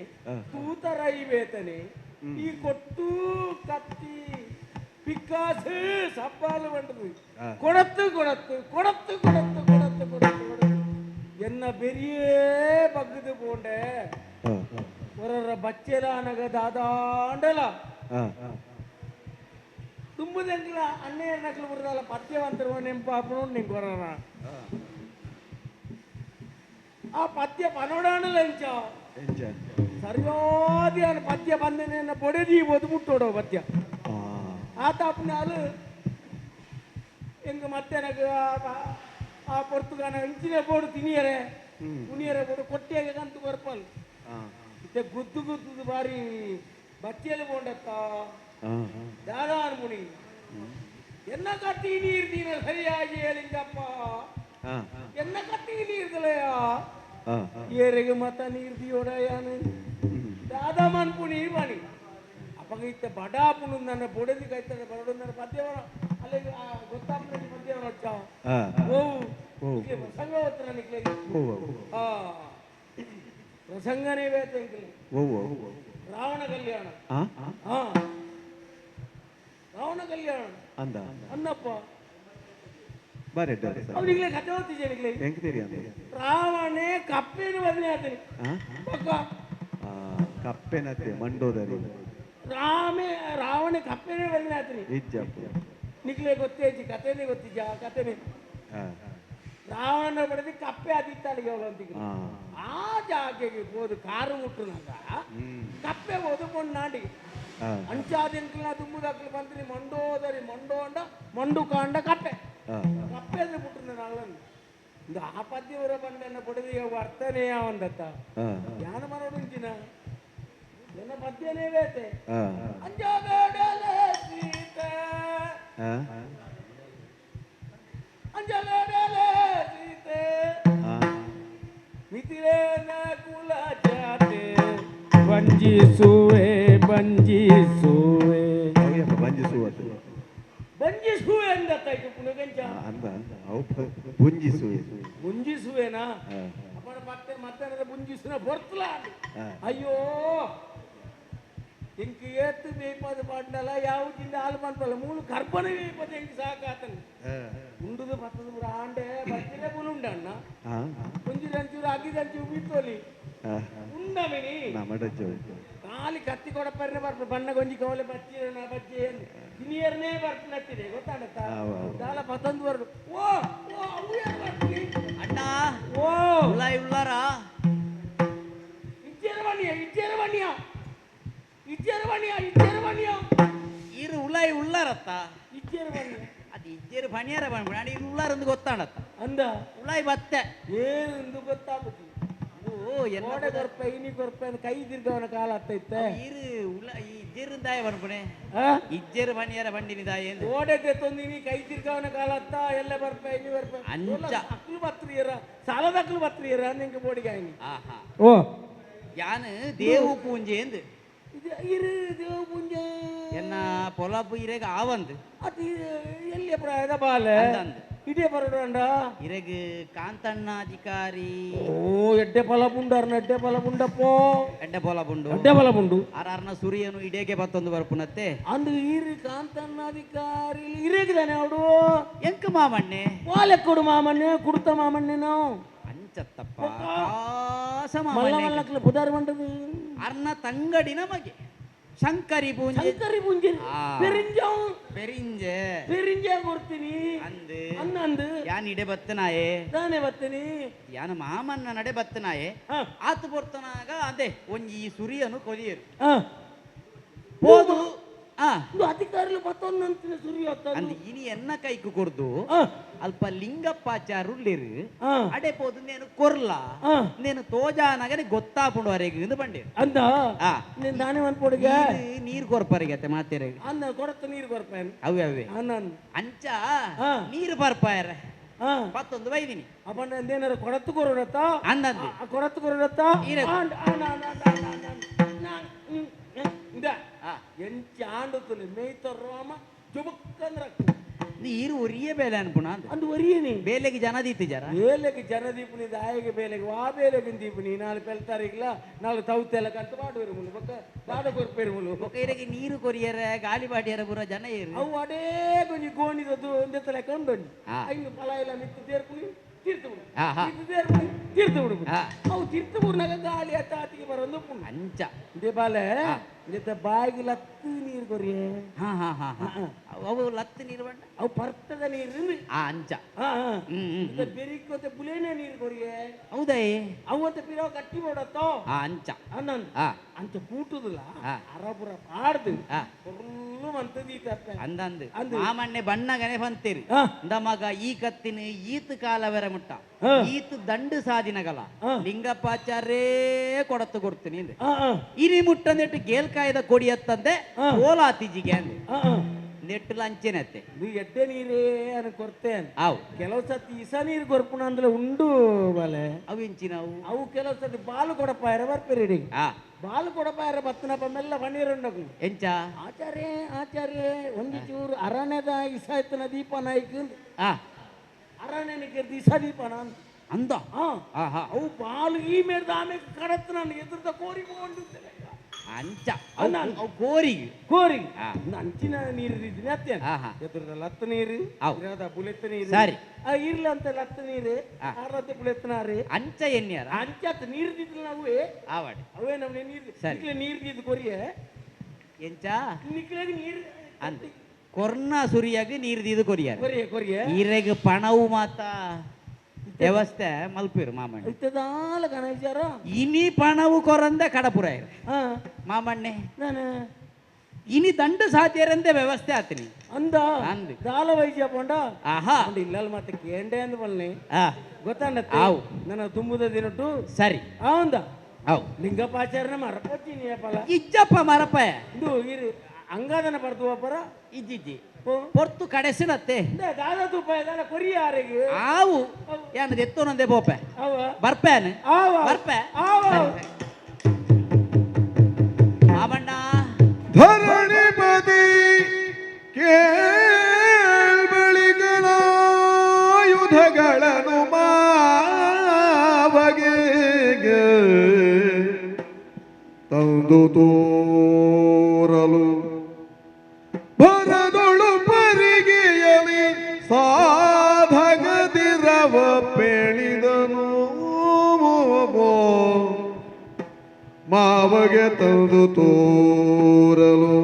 ತೂತ ರೈ ಬೇತನೆ ಈ ಕೊಟ್ಟು ಕತ್ತಿ ಪಿಕ್ಕಾಸು ಸಬ್ಬಾಲು ಬಂಡದು ಕೊಡತ್ತು ಕೊಡತ್ತು ಕೊಡತ್ತು ಕೊಡತ್ತು ಕೊಡತ್ತು ಕೊಡತ್ತು ಕೊಡತ್ತು ಎನ್ನ ಬೆರಿಯೇ ಬಗ್ಗದು ಪೋಂಡೆ ಹೊರರ ಬಚ್ಚೆಲ ಅನಗ ದಾದಾಂಡಲ ತುಂಬುದೆಂಗ್ಲ ಅಣ್ಣೆ ನಕಲು ಬುರ್ದಲ್ಲ ಪದ್ಯವಂತರು ನೆಂಪಾಪನು ನಿಂಗೆ ಕೊರರ ಆ ಪದ್ಯ ಪನೋಡಾಣಲ ಇಂಚ ಸರಿಯಾದ ಪದ್ಯ ಬಂದನೆ ಬೊಡೆದಿ ಒದು ಮುಟ್ಟೋಡೋ ಪದ್ಯ ಆ ತಾಪನಾಲು ಎಂಗ ಮತ್ತೆ ನನಗೆ ಆ ಪೊರ್ತುಗಾನ ಇಂಚಿನ ಬೋಡು ತಿನಿಯರೆ ಕುಣಿಯರೆ ಬೋಡು ಕೊಟ್ಟಿಯಾಗ ಕಂತು ಬರ್ಪಲ್ ಇತ್ತೆ ಗುದ್ದು ಗುದ್ದು ಬಾರಿ ಬಚ್ಚೆಲು ಬೋಂಡತ್ತ ದಾದಾನ್ ಮುನಿ என்ன கத்தி நீர் தீன சரியாகி ஏலிங்கப்பா என்ன கத்தி நீர்தலையா ಏರೆಗೆ ಮತ ನೀರ್ ದಿಯೋಡಯಾನು ದಾದಾ ಮನ್ಪು ನೀರ್ ಬಾಣಿ ಅಪ್ಪಗ ಇತ್ತ ಬಡಾಪುನು ನನ್ನ ಬೊಡದಿ ಕೈತದ ಬರಡು ನನ್ನ ಪದ್ಯವನ ಅಲ್ಲಿ ಗೊತ್ತಾಪುನ ಪದ್ಯವನ వచ్చ ಓ ಪ್ರಸಂಗ ಹೋತ್ರ ನಿಕ್ಲೆ ಪ್ರಸಂಗನೇ ಬೇಕು ರಾವಣ ಕಲ್ಯಾಣ ರಾವಣ ಕಲ್ಯಾಣ ಅಂದ ಅನ್ನಪ್ಪ ಬಾರೆ ಅವನಿಗೆ ಕತೆ ಓದ್ತಿದ್ದೆ ಹೆಂಗ್ ತೆರಿಯ ರಾವಣೆ ಕಪ್ಪೇನು ಬದನೆ ಆತನಿ ಪಕ್ಕ ಕಪ್ಪೆನತ್ತೆ ಮಂಡೋದರಿ ರಾಮೆ ರಾವಣೆ ಕಪ್ಪೇನೆ ಬದನೆ ಆತನಿ ಇಜ್ಜಪ್ಪ ನಿಕ್ಲೆ ಗೊತ್ತೇಜಿ ಕತೆನೇ ಗೊತ್ತಿದ್ಯಾ ಕತೆನೇ ರಾವಣ ಬಡದಿ ಕಪ್ಪೆ ಆದಿತ್ತಾಳಿಗೆ ಅವಳು ಆ ಜಾಗೆಗೆ ಹೋದು ಕಾರು ಮುಟ್ಟುನಾಗ ಕಪ್ಪೆ ಹೋದು ನಾಡಿಗೆ ಅಂಚಾದೆಂಕ್ಲ ದುಂಬುದಾಕ್ಲು ಬಂತ್ರಿ ಮಂಡೋದರಿ ಮಂಡೋಂಡ ಮಂಡು ಕಾಂಡ ಕಪ್ಪೆ ಕಪ್ಪೆ ಅಂದ್ರೆ ಮುಟ್ಟುನ ನಾಳನ್ನು ಇಂದು ಆ ಪದ್ಯವರ ಬಂಡೆನ ಬಡದಿ ಅರ್ಥನೇ ಒಂದತ್ತ ಯಾನ ಮನೋಡುಂಚಿನ ಎನ್ನ ಪದ್ಯನೇ ಬೇತೆ ಅಂಜಬೇಡಲೆ ಸೀತೆ ಅಂಜಬೇಡಲೆ ಸೀತೆ ಮಿತಿರೇನ ಕುಲ ಜಾತೆ ಬಂಜಿಸುವೆ ಬಂಜಿಸುವೆ ಬಂಜಿಸುವತ್ತು ಬಂಜಿಸುವೆ ಅಂದತ್ತ ಇದು ಪುನಗಂಚ ಅಂದ ಅವು ಬುಂಜಿಸುವೆ ಮುಂಜಿಸುವೆನಾ ಅಪ್ಪನ ಮತ್ತೆ ಮತ್ತೆ ಬುಂಜಿಸುನ ಬರ್ತಲ ಅಯ್ಯೋ ಎಂಕ್ ಏತ್ ಬೇಪದ ಪಾಡ್ನಲ ಯಾವುದಿಂದ ಹಾಲು ಪನ್ಪಲ್ಲ ಮೂಲು ಕರ್ಬನ ಬೇಪದ ಎಂಕ್ ಸಾಕಾತನ ಉಂಡುದು ಪತ್ತದ ಪೂರ ಆಂಡೆ ಬಚ್ಚಿಲೆ ಪುಲು ಉಂಡಣ್ಣ ಒಂಜಿ ರಂಚೂರು ಅಗ್ಗಿ ರಂಚು ಉಬಿತ್ತೋಲಿ ಉಂಡಮಿನಿ ಖಾಲಿ ಕತ್ತಿ ಕೊಡಪರ್ನೆ ಬರ್ಪ ಬಣ್ಣ ಗೊಂಜಿ ಕವಲೆ ಬಚ್ಚಿ ಬಚ್ಚಿ ತಿನಿಯರ್ನೇ ಬರ್ಪನತ್ತಿದೆ ಗೊತ್ತಾಡತ್ತ ದಾಲ ಪತ್ತೊಂದು ಬರು ಓ ಓ ಅವು ಯಾರು ಬರ್ತೀನಿ ಅಣ್ಣ ಓ ಉಳ್ಳಾಯಿ ಉಳ್ಳಾರ ಇಜ್ಜೇರ ಬನ್ನಿಯ ಇಜ್ಜೇರ ಬನ್ನಿಯ ಇಜ್ಜೇರ ಬನ್ನಿಯ ಇಜ್ಜೇರ ಬನ್ನಿಯ ಇರು ಉಳ್ಳಾಯಿ ಉಳ್ಳಾರತ್ತ ಇಜ್ಜೇರ ಬನ್ನಿಯ ಅದು ಇಜ್ಜೇರು ಪಣಿಯಾರ ಬಣ್ಣ ನಾನು ಇರು ಉಳ್ಳಾರಂದು ಗೊತ್ತಾಣತ್ತ ಅಂದ ಉಳ್ಳಾಯಿ ಬತ್ತೆ ಏನು ಗೊತ್ತಾಗುತ್ತಿ ಓ ಎಲ್ಲ ಕೋಡೆ ಕೊರ್ಪೆ ಇನಿ ಕೊರ್ಪೆ ಅಂತ ಕೈ ತಿರ್ಗವನ ಕಾಲ ಹತ್ತೈತೆ ಇರು ಉಳ್ಳ ಇಜ್ಜೇರುಂದಾಯ ಬನ್ಪುಣೆ ಇಜ್ಜೇರು ಪಣಿಯಾರ ಬಂಡಿನಿದಾಯ ಎಂದು ಓಡೆ ತಂದಿನಿ ಕೈ ತಿರ್ಗವನ ಕಾಲ ಹತ್ತ ಎಲ್ಲ ಬರ್ಪೆ ಇನಿ ಬರ್ಪೆ ಅಂಚ. ಅಕ್ಲು ಬತ್ರಿಯರ ಸಾಲದ ಅಕ್ಲು ಬತ್ರಿಯರ ನಿಂಗೆ ಬೋಡಿಗೆ ಆಯ್ನಿ ಆಹಾ ಓ ಯಾನು ದೇವು ಪೂಂಜೆ ಎಂದು ಇದು ಇರು ದೇವ ಪೂಂಜೆ ಎನ್ನ ಪೊಲಬು ಇರೆಗ ಆವಂದು ಅದು ಎಲ್ಲಿಯ ಪ್ರಾಯದ ಬಾಲೆ ಅಂದಂದು. ಇಡೇ ಬರಡಂಡ ಇರೆಗ್ ಕಾಂತಣ್ಣಾಧಿಕಾರಿ ಓ ಎಡ್ಡೆ ಫಲ ಪುಂಡರ್ನ ಎಡ್ಡೆ ಫಲ ಪುಂಡಪ್ಪೋ ಎಡ್ಡೆ ಪೊಲಬುಂಡು ಎಡ್ಡೆ ಫಲ ಪುಂಡು ಆರ್ನ ಸುರಿಯನು ಇಡೇಗೆ ಬತ್ತೊಂದು ಬರ್ಪುನತ್ತೆ ಅಂದು ಇರು ಕಾಂತಣ್ಣಾಧಿಕಾರಿ ಇರೇಗಿದಾನೆ ಅವಡು ಎಂಕ ಮಾಮಣ್ಣೆ ವಾಲೆ ಕೊಡು ಮಾಮಣ್ಣೆ ಕುಡ್ತ ಮಾಮಣ್ಣೆ ನಾವು ಅಂಚತ್ತಪ್ಪ ಕಾಸ ಮಲ್ಲ ಮಾಮಣ್ಣೆ ಮಲ್ಲಕ್ಲ ಪುದಾರ್ ಮಂಡದು ಅರ್ನ ತಂಗಡಿನ ಮಗೆ ಶಂಕರಿ ಪೂಂಜೆ ಶಂಕರಿ ಪುಂಜೆ ಆ. ಪೆರಿಂಜಾವ್ ಪೆರಿಂಜೆ ಪೆರಿಂಜ ಕೊಡ್ತೀನಿ ಅಂದು ಅನ್ನಂದು ಯಾನ್ ಇಡೆ ಬತ್ತನಾಯೆ ತಾನೇ ಬರ್ತೀನಿ ಯಾನ ಮಾಮನ್ನ ನಡೆ ಬತ್ತನಾಯೆ ಹಾ. ಆತು ಪೊರ್ತನಾಗ ಅದೇ ಒಂಜಿ ಈ ಸುರಿಯನು ಕೊರಿಯರು ಹಾ ಪೋದು ಆ ಇದು ಅಧಿಕಾರಿಲು ಬತ್ತೊಂದು ಅಂತೀನಿ ಸುರಿ ಅಂದ್ ಇನಿ ಎನ್ನ ಕೈಕು ಕೊರ್ದು ಹಾ ಅಲ್ಪ ಲಿಂಗಪ್ಪಾಚಾರುಳ್ಳಿರು ಹಾ ಅಡೆ ಪೋದು ನೇನು ಕೊರ್ಲ ಹಾ. ನೇನು ತೋಜಾನಗನೆ ಗೊತ್ತಾಪುಂಡು ಅರೆಗ್ ಇಂದು ಬಂಡೇರು ಅಂದ ಆ. ನೀನ್ ದಾನೆ ಮನ್ಪೊಡಿಗೆ ನೀರ್ ಕೊರ್ಪರಿಗೆ ಮಾತೇರೆ ಅನ್ನ ಕೊಡತ್ತ ನೀರು ಕೊರ್ಪೇನು ಅವೇ ಅವೇ ಅನ್ನನ್ ಅಂಚ ಹಾ. ನೀರು ಬರ್ಪಾಯರ ಹಾ ಪತ್ತೊಂದು ಬೈದಿನಿ ಅಪ್ಪಣ್ಣ ಅಂದೇನಾರ ಕೊಡತ್ತು ಕೊರೋಡತ್ತ ಅಂದಂದು ಕೊಡತ್ತು ಕೊರೋಡತ್ತ ಈರೆ. ಆಂಡ್ ಆಂಡ್ ಆಂಡ್ ಆಂಡ್ ಆಂಡ್ ಆಂಡ್ ಆಂಡ್. ನಾನ್ ಹ್ಮ್, ಹ್ಮ್, ಇಂದ ಆ. ಎಂಚ ಆಂಡುತ್ತಲೆ ಮೇಯ್ತ ರೋಮ ಜುಬುಕ್ಕಂದ್ರ ನೀರು ಒರಿಯೇ ಬೇಲೆ ಅನ್ಪುಣ ಅಂದು ಅಂದು ಒರಿಯನಿ ಬೇಲೆಗೆ ಜನ ದೀತು ಜರ ಬೇಲೆಗೆ ಜನ ದೀಪುನಿ ದಾಯಗೆ ಬೇಲೆಗೆ ವಾ ಬೇಲೆಗೆ ದೀಪುನಿ ನಾಲ್ ಪೆಲ್ತಾರಿಗ್ಲ ನಾಲ್ ತೌತೆಲ್ಲ ಕಂತ ಮಾಡುವೆರು ಮುಲು ಬೊಕ್ಕ ದಾಡ ಕೊರ್ಪೇರು ಮುಲು ಬೊಕ ಇರೆಗೆ ನೀರು ಕೊರಿಯರ ಗಾಳಿ ಬಾಡಿಯರ ಪೂರ ಜನ ಏರು ಅವು ಅಡೇ ಕೊಂಜಿ ಗೋಣಿದದ್ದು ಒಂದೇ ಲೆಕ್ಕ ಉಂಟು ಆ. ಐನು ಫಲ ಎಲ್ಲ ಮಿತ್ತು ತೇರ್ಪುನಿ ತೀರ್ಥ ಬಿಡು ಆಹಾ. ಮಿತ್ತು ತೇರ್ಪುನಿ ತೀರ್ಥ ಬಿಡು ಆ. ಅವು ತೀರ್ಥ ಬುರ್ನಾಗ ಗಾಳಿ ತಾತಿಗೆ ಬರೋದು ಪುಣ್ಯ ಅಂಚ ಇದೇ ಬಾಲೆ ಇಂದ ಬಾಯಿಗೆ ಲತ್ತು ನೀರು ಕೊರಿಯೆ ಹಾ ಹಾ ಹಾ ಹಾ ಅವು ಲತ್ತು ನೀರು ಬಂಡ ಅವು ಪರ್ತದ ನೀರು ಆ ಅಂಚ ಹಾ ಹಾ ಹ್ಮ್ ಹ್ಮ್ ಇಂದ ಬೆರಿಕೋತೆ ಬುಲೇನೆ ನೀರು ಕೊರಿಯೆ ಹೌದಾ ಅವು ಅಂತ ಪಿರವ ಕಟ್ಟಿ ಬಿಡತ್ತೋ ಆ ಅಂಚ ಅನ್ನನ್ ಆ ಅಂಚ ಕೂಟುದಿಲ್ಲ ಆ. ಅರಪುರ ಪಾಡ್ದು ಆ. ಫುಲ್ಲು ಮಂತದೀತಪ್ಪ ಅಂದಂದು ಅಂದು. ಮಾಮಣ್ಣೆ ಬಣ್ಣಗನೆ ಬಂತೀರಿ ಆ. ಇಂದ ಮಗ ಈ ಕತ್ತಿನ ಈತ್ ಕಾಲವರ ಮುಟ್ಟ ಆ. ಈತ್ ದಂಡು ಸಾಧಿನಗಲ ಆ. ಲಿಂಗಪ್ಪಾಚಾರ್ಯೇ ಕೊಡತ್ತು ಕೊಡ್ತೀನಿ ಅಂದೆ ಆ ಆ ಇನಿ ಮುಟ್ಟ ನೆಟ್ಟು ಗೇಲ್ಕಾಯದ ಕೊಡಿ ಅತ್ತಂದೆ ಆ. ಓಲಾತಿಜಿಗೆ ಅಂದೆ ಆ ಆ ನೆಟ್ಟು ಲಂಚೆನತ್ತೆ ಇದು ಎಡ್ಡೆ ನೀರೇ ಅನ್ನ ಕೊರತೆ ಆವು ಕೆಲವು ಸತಿ ಇಸ ನೀರು ಕೊರ್ಪುಣ ಅಂದ್ರೆ ಉಂಡು ಬಾಲೆ ಅವು ಇಂಚಿನವು ಅವು ಕೆಲವು ಸತಿ ಬಾಲು ಕೊಡಪಾಯರ ಬರ್ಪೇರಿ ಆ ಬಾಲು ಕೊಡಪಾಯರ ಬತ್ತನಪ್ಪ ಮೆಲ್ಲ ಪನ್ನೀರುಂಡಕು ಎಂಚ ಆಚಾರ್ಯ ಆಚಾರ್ಯ ಒಂದು ಚೂರು ಅರಣ್ಯದ ಇಸಾಯ್ತನ ದೀಪ ನಾಯ್ಕ ಆ ಅರಣ್ಯನಿಗೆ ಇಸ ದೀಪನ ಅಂತ ಅಂದ ಹಾ ಆಹಾ ಅವು ಬಾಲು ಈ ಮೇಡ್ದ ಆಮೇಲೆ ಕಡತ್ ನಾನು ಎದುರ್ದ ಕೋರಿ ಕೊಂಡಿದ್ದೇನೆ ಅಂಚ ಅವು ಅವು ಕೋರಿಗೆ ಕೋರಿ ಆ. ಅಂಚಿನ ನೀರು ಇದ್ದೀನಿ ಅತ್ತೆ ಆಹಾ. ಎದುರ್ದ ಲತ್ತ ನೀರು ಅವು. ಇರದ ಬುಲೆತ್ತ ನೀರು ಸರಿ. ಆ, ಇರ್ಲ ಅಂತ ಲತ್ತ ನೀರು ಆ. ಆರತ್ತೆ ಬುಲೆತ್ತನಾರು ಅಂಚ ಎನ್ನಿಯಾರ ಅಂಚಾತ್ ನೀರು ದಿದ್ದಿಲ್ಲ ನಾವು ಆವಾಡೆ ಅವೇ ನಮ್ನೆ ನೀರು ಸರಿ. ನಿಕ್ಲೆ ನೀರು ದಿದ್ದು ಕೊರಿಯೆ ಎಂಚ ನಿಕ್ಲೆಗ್ ನೀರು ಅಂದ ಕೊರ್ನ ಸುರಿಯಾಗ ನೀರು ದೀದು ಕೊರಿಯಾರ ಕೊರಿಯೆ ಕೊರಿಯೆ ಈರೆಗ್ ಪಣವು ಮಾತ ವ್ಯವಸ್ಥೆ ಮಲ್ಪೀರು ಮಾಮಣ್ಣ ಇತ್ತದಾಲ ಕಣ ವಿಚಾರ ಇನಿ ಪಣವು ಕೊರಂದ ಕಡಪುರ ಇರು ಹಾ ಮಾಮಣ್ಣೆ ನಾನು ಇನಿ ದಂಡು ಸಾಧ್ಯರಂದೆ ವ್ಯವಸ್ಥೆ ಆತಿನಿ ಅಂದ ಅಂದು. ದಾಲ ವೈದ್ಯ ಪೊಂಡ ಆಹಾ ಅಂಡ ಇಲ್ಲಲ್ ಮತ್ತೆ ಕೇಂಡೆ ಅಂದ್ ಬಲ್ನೆ ಆ ಗೊತ್ತಾಂಡತ್ತೆ ಆವು. ನನ್ನ ತುಂಬುದ ದಿನಟ್ಟು ಸರಿ ಆವಂದ ಅವು ಲಿಂಗಪಾಚಾರ್ಯನ ಮರಪೋತೀನಿ ಪಲ ಇಜ್ಜಪ್ಪ ಮರಪಾಯ ಇದು ಇರು ಅಂಗಾದನ ಬರ್ದು ಒಬ್ಬರ ಇಜ್ಜಿಜ್ಜಿ ಓ ಪೊರ್ತು ಕಡೆಸಿನತ್ತೆ ದಾದ ತುಪ್ಪ ದಾದ ಕೊರಿಯಾರಿಗೆ ಆವು ಏನದು ಎತ್ತೋನಂದೆ ಬೋಪೆ ಅವ ಬರ್ಪೇನು ಆವ ಬರ್ಪೆ ಆವ ಮಾಮಣ್ಣ ಧರಣಿಪತಿ ಕೇಳ್ಬಳಿಗಳಾಯುಧಗಳನ್ನು ಮಾವಗೆ ತಂದು ತೋರಿದನು. ಮಾವಗೆ ತಂದು ತೋರಲು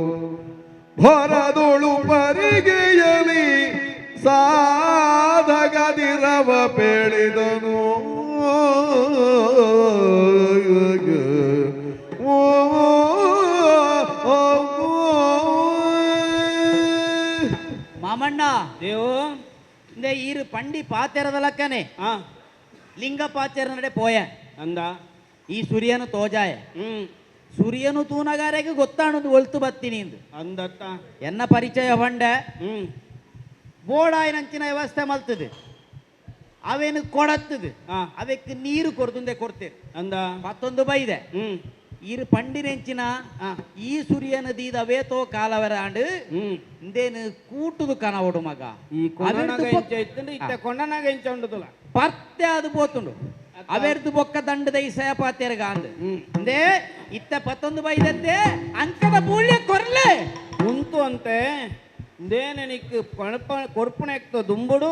ಭರದೊಳು ಪರಿಗೆಯಲಿ ಸಾಧಗದಿರವ ಪೇಳಿದನು. ಓ ಓ, ಓ. ಮಾಮಣ್ಣ. ದೇವು. ಇಂದೆ ಈರು ಪಂಡಿ ಪಾತೆರದ ಲಕ್ಕನೆ ಲಿಂಗ ಪಾಚೇರ ನಡೆ ಪೋಯ. ಅಂದ. ಈ ಸೂರ್ಯನು ತೋಜಾಯ. ಸೂರ್ಯನು ತೂನಗಾರೆಗೆ ಗೊತ್ತಾಣುದು ಒಲ್ತು ಬತ್ತೀನಿ ಇಂದು. ಅಂದತ್ತ. ಎನ್ನ ಪರಿಚಯ ಪಂಡೆ ಬೋಡಾಯಿನಂಚಿನ ವ್ಯವಸ್ಥೆ ಮಲ್ತದೆ, ಅವೇನು ಕೊಡತ್ತದು, ಅವೆಕ್ ನೀರು ಕೊಡ್ದುಂದೆ ಕೊಡ್ತೇವೆ. ಅಂದ. ಮತ್ತೊಂದು ಬೈದೆ. ಈರು ಪಂಡಿನೆಂಚಿನ ಈ ಸೂರ್ಯನ ದೀದ ಅವೇತೋ ಕಾಲವರ ಆಂಡು ಇಂದೇನು ಕೂಟುದು ಕನವಡು ಮಗ. ಈ ಕೊಂಡನಾಗ ಅವೆರ್ದು ಇಂಚ ಇತ್ತಂಡು, ಇತ್ತ ಕೊಂಡನಾಗ ಇಂಚ ಉಂಡುದುಲ. ಪರ್ತೆ ಅದು ಪೋತುಂಡು. ಅವೆರ್ದು ಬೊಕ್ಕ ದಂಡದ ಈ ಸಯಪಾತೆರ್ಗ ಅಂದ್. ಇಂದೇ ಇತ್ತ ಪತ್ತೊಂದು ಬೈದತ್ತೆ ಅಂಕದ ಬೂಳ್ಯ ಕೊರ್ಲೆ. ಉಂತು ಅಂತೆ ಇಂದೇನೆ ನಿಕ್ ಕೊಣಪ ಕೊರ್ಪುಣೆಕ್ತ ದುಂಬುಡು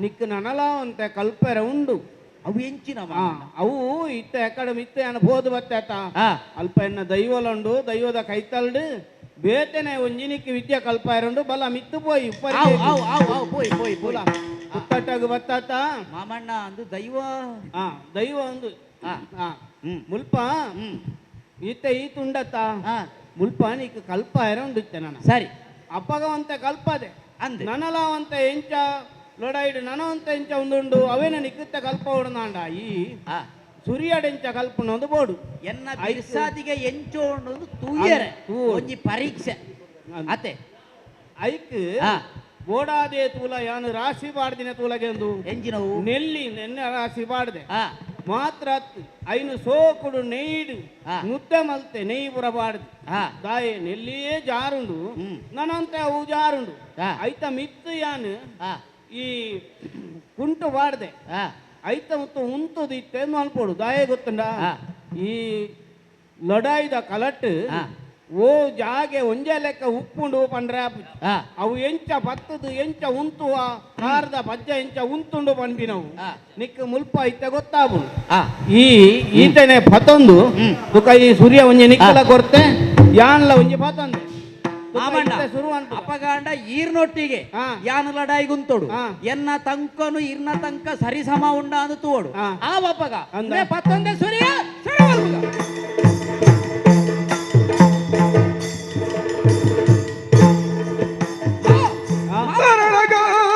ನಿಕ್ ನನಲ ಅಂತೆ ಕಲ್ಪೆರೆ ಉಂಡು. ಅವು ಎಂಚಿನ? ಅವು ಇತ್ತ ಎಕಡೆ ಮಿತ್ತ ಏನ ಬೋದು ಬತ್ತಾತ. ಅಲ್ಪ ಎನ್ನ ದೈವಲುಂಡು, ದೈವದ ಕೈತಲ್ಡು ಬೇತನೆ ಒಂಜಿ ನಿಕ್ ವಿದ್ಯೆ ಕಲ್ಪಾಯರುಂಡು. ಬಲ ಮಿತ್ತು ಪೋಯಿ. ಆವು ಆವು ಆವು ಆವು, ಪೋಯಿ ಪೋಯಿ ಪೋಯಿ. ಪುತ್ತಟ್ಟಾಗ ಬತ್ತಾತ. ಮಾಮಣ್ಣ ಅಂದು ದೈವ. ದೈವ ಒಂದು. ಮುಲ್ಪ ಇತ್ತ ಈ ತುಂಡತ್ತ. ಮುಲ್ಪ ನಿಕ್ ಕಲ್ಪಾಯರ ಉಂಡು ಇತ್ತೆ ನನ್ನ. ಸರಿ. ಅಪ್ಪಗವಂತೆ ಕಲ್ಪದೆ. ಅಂದ್. ನನಲವಂತೆ ಎಂಚ ಲೊಡೈಡು ನನವಂತೆ ಎಂಚ ಒಂದುಂಡು ಅವೇನ ನಿಕ್ಕುತ್ತ ಕಲ್ಪ ಉಡನಾಂಡ ಈ ಸುರಿಯಡೆಂಚ ಕಲ್ಪನ ಒಂದು ಬೋಡು. ಎನ್ನ ಬಿರ್ಸಾದಿಗೆ ಎಂಚೋ ಅನ್ನೋದು ತೂಯರೆ. ತೂವೊಡು. ಒಂಜಿ ಪರೀಕ್ಷೆ. ಅಂದ್. ಅತೆ. ಐಕ್ ಬೋಡಾದೆ ತೂಲ ಯಾನು ರಾಶಿ ಬಾಡ್ದಿನ ತೂಲಗೆಂದು. ಎಂಜಿನವು? ನೆಲ್ಲಿ ನೆನ್ನೆ ರಾಶಿ ಬಾಡ್ದೆ. ಮಾತ್ರ ಅತ್ತು ಐನು ಸೋಕುಡು ನೆಯ್ಡು ಮುದ್ದೆ ಮಲ್ತೆ ನೆಯ್ಯಿ ಪುರ ಬಾಡ್ದು. ದಾಯೆ ನೆಲ್ಲಿಯೇ ಜಾರುಂಡು. ನನಂತೆ ಅವು ಜಾರುಂಡು. ಐತ ಮಿತ್ತು ಯಾನು ಈ ಕುಂಟು ಬಾಡ್ದೆ. ಐತ ಮುತ್ತು ಉಂತುದು ಇತ್ತೆ ಅನ್ಪೋಡು. ದಾಯೆ ಗೊತ್ತುಂಡ? ಈ ಲಡಾಯಿದ ಕಲಟ್ ಓ ಜಾಗೆ ಒಂಜೆ ಲೆಕ್ಕ ಉಪ್ಪುಂಡು ಪಂಡ್ರೆ ಆಪುಜಿ. ಅವು ಎಂಚ ಬತ್ತದು ಎಂಚ ಉಂತುವ ಕಾರದ ಪಜ್ಜ ಎಂಚ ಉಂತುಂಡು ಪನ್ಪಿನವು ನಿಕ್ ಮುಲ್ಪ ಇತ್ತೆ ಗೊತ್ತಾಪುಂಡು. ಈ ಈತನೆ ಪತೊಂದು ತುಕ ಈ ಸೂರ್ಯ ಒಂಜಿ ನಿಕ್ಕಲ ಕೊರ್ತೆ, ಯಾನ್ಲ ಒಂಜಿ ಪತೊಂದೆ. ತುಕ ಮಾಮಣ್ಣ. ಇತ್ತೆ ಶುರು ಅನ್ಪುಗ. ಅಪಗಾಂಡ ಈರ್ನೊಟ್ಟಿಗೆ ಯಾನು ಲಡಾಯಿ ಗುಂತೋಡು. ಎನ್ನ ತಂಕನು ಇರ್ನ ತಂಕ ಸರಿಸಮ ಉಂಡ ಅಂದು ತೂವಡು. ಆ ಅಪಗ ಅಂದ. ನೇ ಪತ್ತೊಂದೆ ಸೂರ್ಯ ಶುರು ಅನ್ಪುಗ.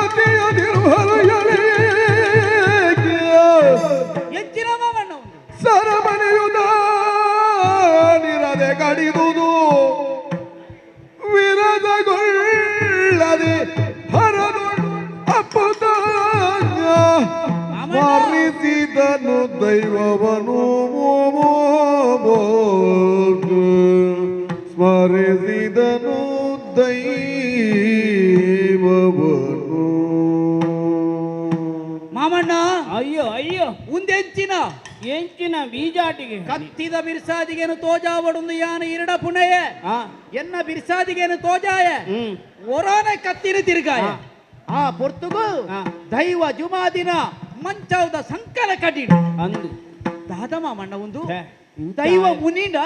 ಸರಳಗಾತಿಯದಿರುಹಲು ಎಂಚಿನ ಮಾಮಣ್ಣ ಉಂಡು? ಸರಮನೆಯುದ ನಿರದೆ ಕಡಿದುದು ವಿರಜಗೊಳ್ಳದೆ ಹರದು ಅಪ್ಪುತ ಸ್ಮರಿಸಿದನು ದೈವವನು, ಸ್ಮರಿಸಿದನು ದೈವವನು. ಮಾಮಣ್ಣ. ಅಯ್ಯೋ ಅಯ್ಯೋ. ಉಂದೆಂಚಿನ? ಎಂಚಿನ ಬೀಜಾಟಿಗೆ? ಕತ್ತಿದ ಬಿರ್ಸಾದಿಗೇನು ತೋಜಾವಡುಂದು ಯಾನು ಇರಡ ಪುಣೆಯೆ. ಎನ್ನ ಬಿರ್ಸಾದಿಗೇನು ತೋಜಾಯ. ಒರಾನೆ ಕತ್ತಿನ ತಿರುಗಾಯ. ಆ ಪೊರ್ತುಗು ದೈವ ಜುಮಾದಿನ ಮಂಚಾವದ ಸಂಕಲ ಕಡಿಡು. ಅಂದು. ದಾದ ಮಾಮಣ್ಣ ಒಂದು? ಛೆ, ಇಂಥ ದೈವ ಮುನಿಂಡ.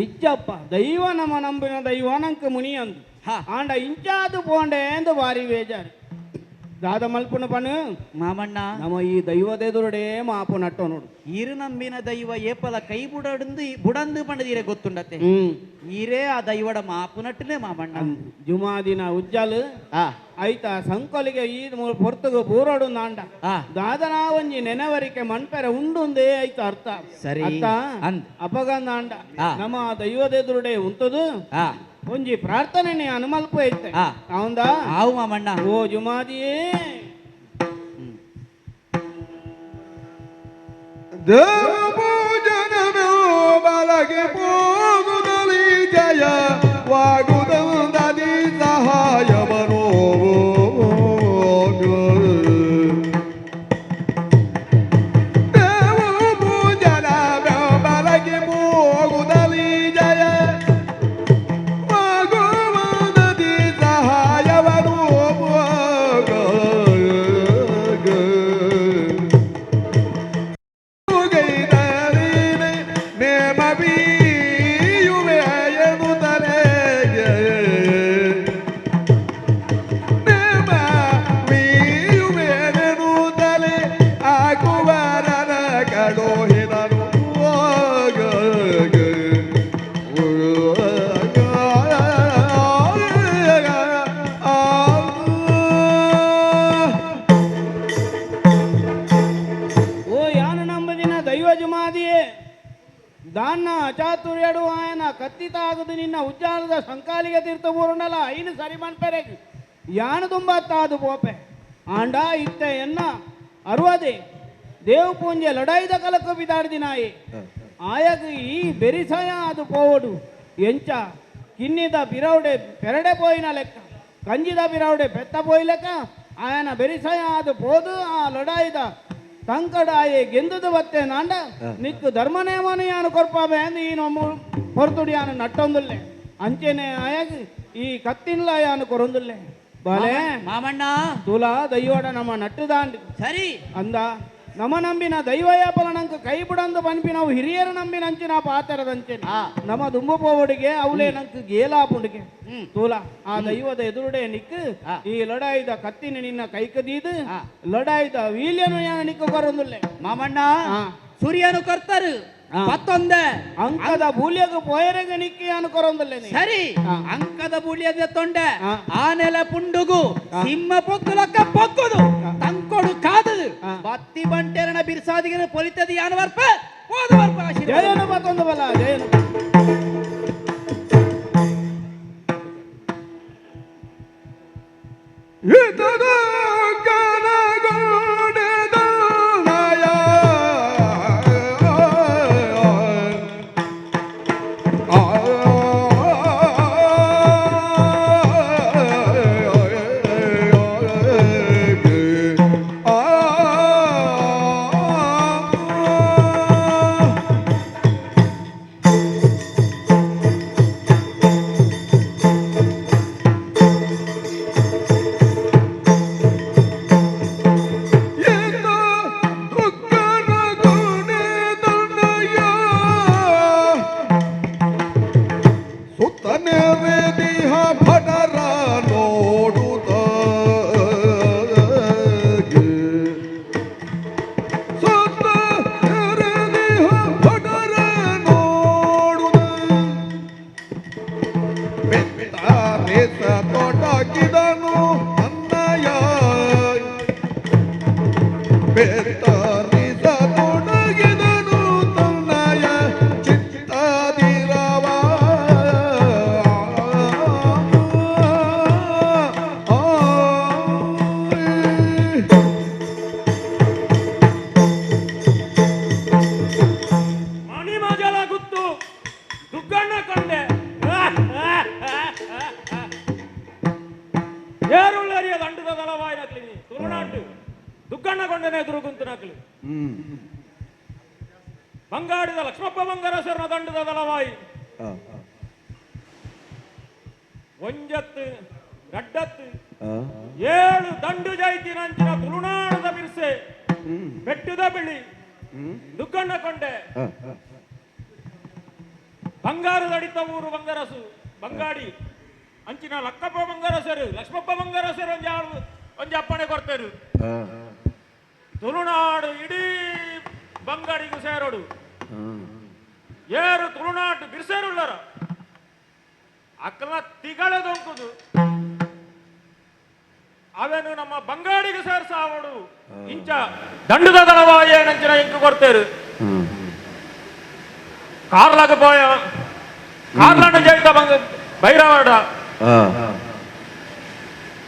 ಇಜ್ಜಪ್ಪ, ದೈವ ನಮ್ಮ ನಂಬಿನ ದೈವ ನಂಕ ಮುನಿ ಅಂದು. ಆಂಡ ಇಂಚಾದು ಪೋಂಡೆ ಎಂದು ಬಾರಿ ಬೇಜಾರು. ದಾದ ಮಲ್ಪುನ ಪನು? ಮಾಮಣ್ಣ. ನಮ್ಮ ಈ ದೈವದೆದುರುಡೇ ಮಾಪು ನಟ್ಟೋ ನೋಡು. ಇರು ನಂಬಿನ ದೈವ ಏಪಲ ಕೈ ಬುಡಂದು ಬುಡಂದು ಪಂಡದೀರೆ ಗೊತ್ತುಂಡತೆ. ಈರೇ ಆ ದೈವಡ ಮಾಪು ನಟ್ಟನೆ ಮಾಮಣ್ಣ. ಜುಮಾದಿನ ಉಜ್ಜಲ್ ಐತ ಸಂಕೊಲಿಗೆ ಈ ಪೊರ್ತುಗು ಬೂರೋಡು ನಾಂಡ ದಾದನಾ ಒಂಜಿ ನೆನವರಿಕೆ ಮಣ್ಪೆರೆ ಉಂಡುಂದೇ ಐತ ಅರ್ಥ. ಸರಿ. ಅತ್ತ? ಅಂದ್. ಅಪಗಂದಾಂಡ ನಮ್ಮ ದೈವದೆದುರುಡೆ ಉಂತದು ಒಂಜಿ ಪ್ರಾರ್ಥನೆ ಅನುಮಲ್ಪ ಐತೆ. ಹೌದಾ? ಆವು ಮಾಮಣ್ಣ. ಓ ಜುಮಾದಿಯೇ. ದೇವ ಪೂಜನನು ಬಲಗೆ ಹೋಗುದಲಿ ಜಯ ವಾಗುದಂದದಿ ಸಹಾಯವನು. ದೇವ ಪೂಜನ ಬಲಗೆ ಹೋಗುದಲಿ ಜಯ ವಾಗುವಂದದಿ ಸಹಾಯವನು. ನೇಮ ದಾನ್ನ ಅಚಾತುರ್ಯಡು ಆಯನ ಕತ್ತಿ ತಾಗದು ನಿನ್ನ ಉಜ್ಜಾಲದ ಸಂಕಾಲಿಗೆ ತೀರ್ಥ ಊರುಂಡಲ ಐನು ಸರಿ ಮನ್ಪೆರೆಗ್ ಯಾನು ತುಂಬತ್ತಾದು ಪೋಪೆ ಆಂಡ ಇತ್ತ ಎನ್ನ ಅರುವದೆ ದೇವ್ ಪೂಂಜೆ ಲಡಾಯಿದ ಕಲಕ್ಕ ಬಿದಾಡ್ದಿನಾಯಿ ಆಯಗ ಈ ಬೆರಿಸಯ ಅದು ಪೋವಡು ಎಂಚ ಕಿನ್ನಿದ ಬಿರೌಡೆ ಪೆರಡೆ ಪೋಯಿನ ಲೆಕ್ಕ ಕಂಜಿದ ಬಿರೌಡೆ ಪೆತ್ತ ಪೋಯಿ ಲೆಕ್ಕ ಆಯನ ಬೆರಿಸಯ ಅದು ಪೋದು ಆ ಲಡಾಯಿದ ತಂಕಡಾಯೆ ಗೆಂದುದು ಬತ್ತೆ ನಾಂಡ ನಿಕ್ಕು ಧರ್ಮನೇಮನು ಯಾನು ಕೊರ್ಪಾಬೆ ಅಂದು ಈ ನೊಮ್ಮ ಹೊರತುಡಿ ಯಾನು ನಟ್ಟೊಂದುಲ್ಲೆ ಅಂಚೆನೆ ಆಯಾಗ ಈ ಕತ್ತಿನ್ಲ ಯಾನು ಕೊರೊಂದುಲ್ಲೆ ಬಾಲೆ ಮಾಮಣ್ಣ ತುಲಾ ದೈವಡ ನಮ್ಮ ನಟ್ಟುದಾಂಡ್ ಸರಿ ಅಂದ ನಮ ನಂಬಿನ ದೈವಯಾಪಲ ನಂಕ ಕೈ ಬಿಡಂದು ಪನ್ಪಿ ನಾವು ಹಿರಿಯರ ನಂಬಿನ ಅಂಚಿನ ಪಾತರದಂಚೆ ನಮ ದುಂಬು ಪೋವಡಿಗೆ ಅವಲೇ ನಂಕ್ ಗೇಲಾಪುಂಡಿಗೆ ತೂಲ ಆ ದೈವದ ಎದುರುಡೆ ನಿಕ್ ಈ ಲಡಾಯಿದ ಕತ್ತಿನ ನಿನ್ನ ಕೈಕದೀದು ಲಡಾಯಿದ ವೀಲ್ಯನು ಯಾನ ನಿಕ್ಕು ಕೊರೊಂದುಲ್ಲೆ ಮಾಮಣ್ಣ ಸೂರ್ಯನು ಕರ್ತಾರು ಪತ್ತೊಂದೆ ಅಂಕದ ಬೂಲ್ಯಗ ಪೋಯರೆಗ ನಿಕ್ಕಿ ಯಾನು ಕೊರೊಂದುಲ್ಲೆ ನೀ. ಸರಿ ಅಂಕದ ಬೂಲ್ಯದ ತೊಂಡೆ ಆನೆಲ ಪುಂಡುಗು ಸಿಂಹ ಪೊಕ್ಕುಲಕ್ಕ ಪೊಕ್ಕುದು ತಂಕೊಡು ಕಾದದು ಬತ್ತಿ ಬಂಟೆರನ ಬಿರ್ಸಾದಿಗೆ ಪೊಲಿತದ ಯಾನು ವರ್ಪ ಹೋದ ವರ್ಪ ಆಶೀರ್ವಾದ. ಜಯನು ಮತ್ತೊಂದು ಬಲ ಜಯನು ಇತದ ಗನಗೊಂಡೆದನಯ ಭಟರ ನೋಡುತ್ತ ಸುತ್ತ ದೇಹ ಭಟರ ನೋಡುತ್ತ ಬೆತ್ತ ತೊಡಗಿದನು ಅನ್ನಯ ಬೆತ್ತರಿಸ ತೊಡಗಿದನು ತನ್ನಯ ಚಿತ್ತದಿರವ ಮಣಿಮಜಲ ಗುತ್ತು ದುಗ್ಗಣ್ಣ ಕಂಡೆ ಏರುಳ್ಳರಿಯ ದಂಡದ ದಳವಾಯಿ ನಕ್ಲಿ ತುಳುನಾಟು ದುಗ್ಗಣ್ಣ ಕೊಂಡನೆ ಎದುರು ನಕ್ಲಿ ಬಂಗಾಡಿದ ಲಕ್ಷ್ಮಪ್ಪ ಬಂಗಾರಸರನ ದಂಡದ ದಳವಾಯಿ ಒಂಜತ್ತು ಗಡ್ಡತ್ತು ಏಳು ದಂಡು ಜೈತಿ ನಂಚಿನ ತುಳುನಾಡದ ಬಿರ್ಸೆ ಬೆಟ್ಟದ ಬಿಳಿ ದುಗ್ಗಣ್ಣ ಕೊಂಡೆ ಬಂಗಾರದಡಿತ ಊರು ಬಂಗಾರಸು ಬಂಗಾಡಿ ಅಂಚಿನ ಲಕ್ಕಪ್ಪ ಬಂಗಾರಸರು ಲಕ್ಷ್ಮಪ್ಪ ಬಂಗಾರಸರು ಒಂಜಿ ಒಂಜಿ ಅಪ್ಪಣೆ ಕೊಡ್ತೇರು ತುಳುನಾಡು ಇಡೀ ಬಂಗಾಡಿಗೂ ಸೇರೋಡು ಏರು ತುಳುನಾಡು ಬಿರ್ಸೇರುಳ್ಳರ ಅಕ್ಕಲ ತಿಗಳದೊಂಕುದು ಅವೇನು ನಮ್ಮ ಬಂಗಾಡಿಗೆ ಸೇರ್ಸಾವಡು ಇಂಚ ದಂಡದ ದಳವಾಯ ನಂಚಿನ ಇಂಕು ಕೊಡ್ತೇರು ಕಾರ್ಲಾಗ ಪೋಯ ಕಾರ್ಲಾಂಡ ಜೈತ ಬಂಗ ಭೈರವಾಡ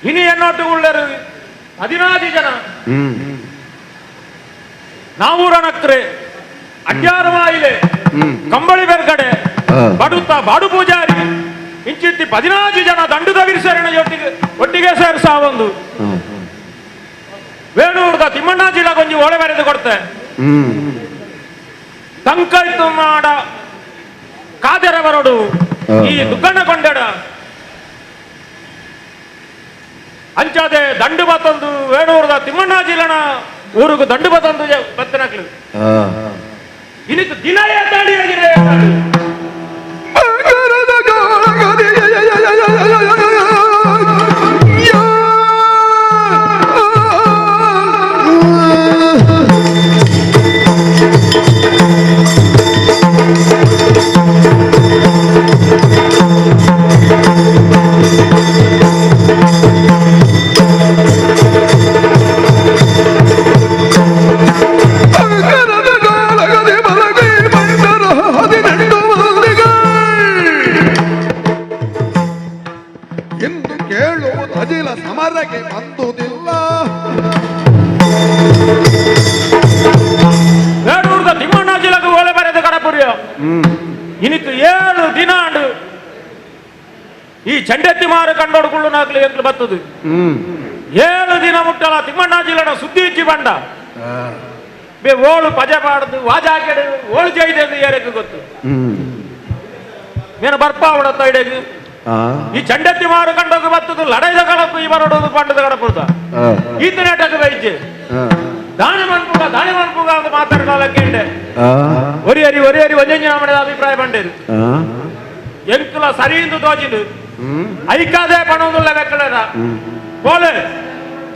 ಇನಿ ಎನ್ನೊಟ್ಟು ಉಳ್ಳರು ಹದಿನಾದಿ ಜನ ನಾವೂರ ನಕ್ರೆ ಅಡ್ಯಾರ ವಾಯಿಲೆ ಕಂಬಳಿ ಬೆರ್ಗಡೆ ಬಡುತ್ತ ಬಾಡು ಪೂಜಾರಿ ಇಂಚಿತ್ತಿ 14 ಜನ ದಂಡದ ವಿರ್ಸರಣ ಒಟ್ಟಿಗೆ ಒಟ್ಟಿಗೆ ಸೇರ್ಸಾವೊಂದು ವೇಣೂರ್ದ ತಿಮ್ಮಣ್ಣ ಜಿಲ್ಲಾ ಕೊಂಚ ಓಳೆ ಬರೆದು ಕೊಡ್ತೆ ತಂಕೈತು ಮಾಡ ಕಾದೆರ ಬರೋಡು ಈ ದುಗ್ಗಣ್ಣ ಕೊಂಡೆಡ ಅಂಚಾದೆ ದಂಡು ಬತ್ತೊಂದು ವೇಣೂರ್ದ ತಿಮ್ಮಣ್ಣ ಜಿಲ್ಲನ ಊರುಗು ದಂಡು ಬತ್ತೊಂದು ಬತ್ತನಕ್ಲು ಇನಿತು ದಿನ ಏತಾಡಿ ದಿನ ಏತಾಡಿ ಬಂಗಾರದ ಬೇಡೂರ್ದ ತಿಮ್ಮಣ್ಣಾಜಿಲಗ ಓಲೆ ಬರೆದು ಕಡಪುರಿಯ ಇನಿಕ್ 7 ದಿನ ಅಂಡು ಈ ಚಂಡೆತ್ತಿ ಮಾರು ಕಂಡೋಡ್ಕೊಳ್ಳು ನಾಕ್ಲಿ ಎಂಕ್ಲು ಬತ್ತದು 7 ದಿನ ಮುಟ್ಟಲ ತಿಮ್ಮಣ್ಣಾಜಿಲನ ಸುದ್ದಿ ಇಚ್ಚಿ ಬಂಡ ಬೇ ಓಳು ಪಜೆ ಪಾಡ್ದು ವಾಜಾಕೆಡು ಓಳು ಜೈದೆ ಎಂದು ಏರಕ್ಕೆ ಗೊತ್ತು ಮೇನ ಬರ್ಪಾವಡ ಇಡೇದು ಈ ಚಂಡೆತ್ತಿ ಮಾರು ಕಂಡೋಗ ಬತ್ತದು ಲಡೈದ ಕಡಪು ಈ ಬರೋಡೋದು ಪಂಡದ ಕಡಪುರ್ದ ಈತನೇಟಕ್ಕೆ ಬೈಜೆ ದಾನಿ ಮನ್ಪುಗ ದಾನಿ ಮನ್ಪುಗ ಅಂತ ಮಾತಾಡಲಕ್ಕೆ ಒರಿ ಅರಿ ಒರಿ ಅರಿ ಒಂಜಂಜಿ ನಮ್ಮನೆ ಅಭಿಪ್ರಾಯ ಪಂಡೇರು ಎಂಕುಲ ಸರಿಯಿಂದ ತೋಜಿಂದು ಐಕಾದೇ ಪಣೊಂದುಲ್ಲ ಬೆಕ್ಕಳದ ಬೋಲೆ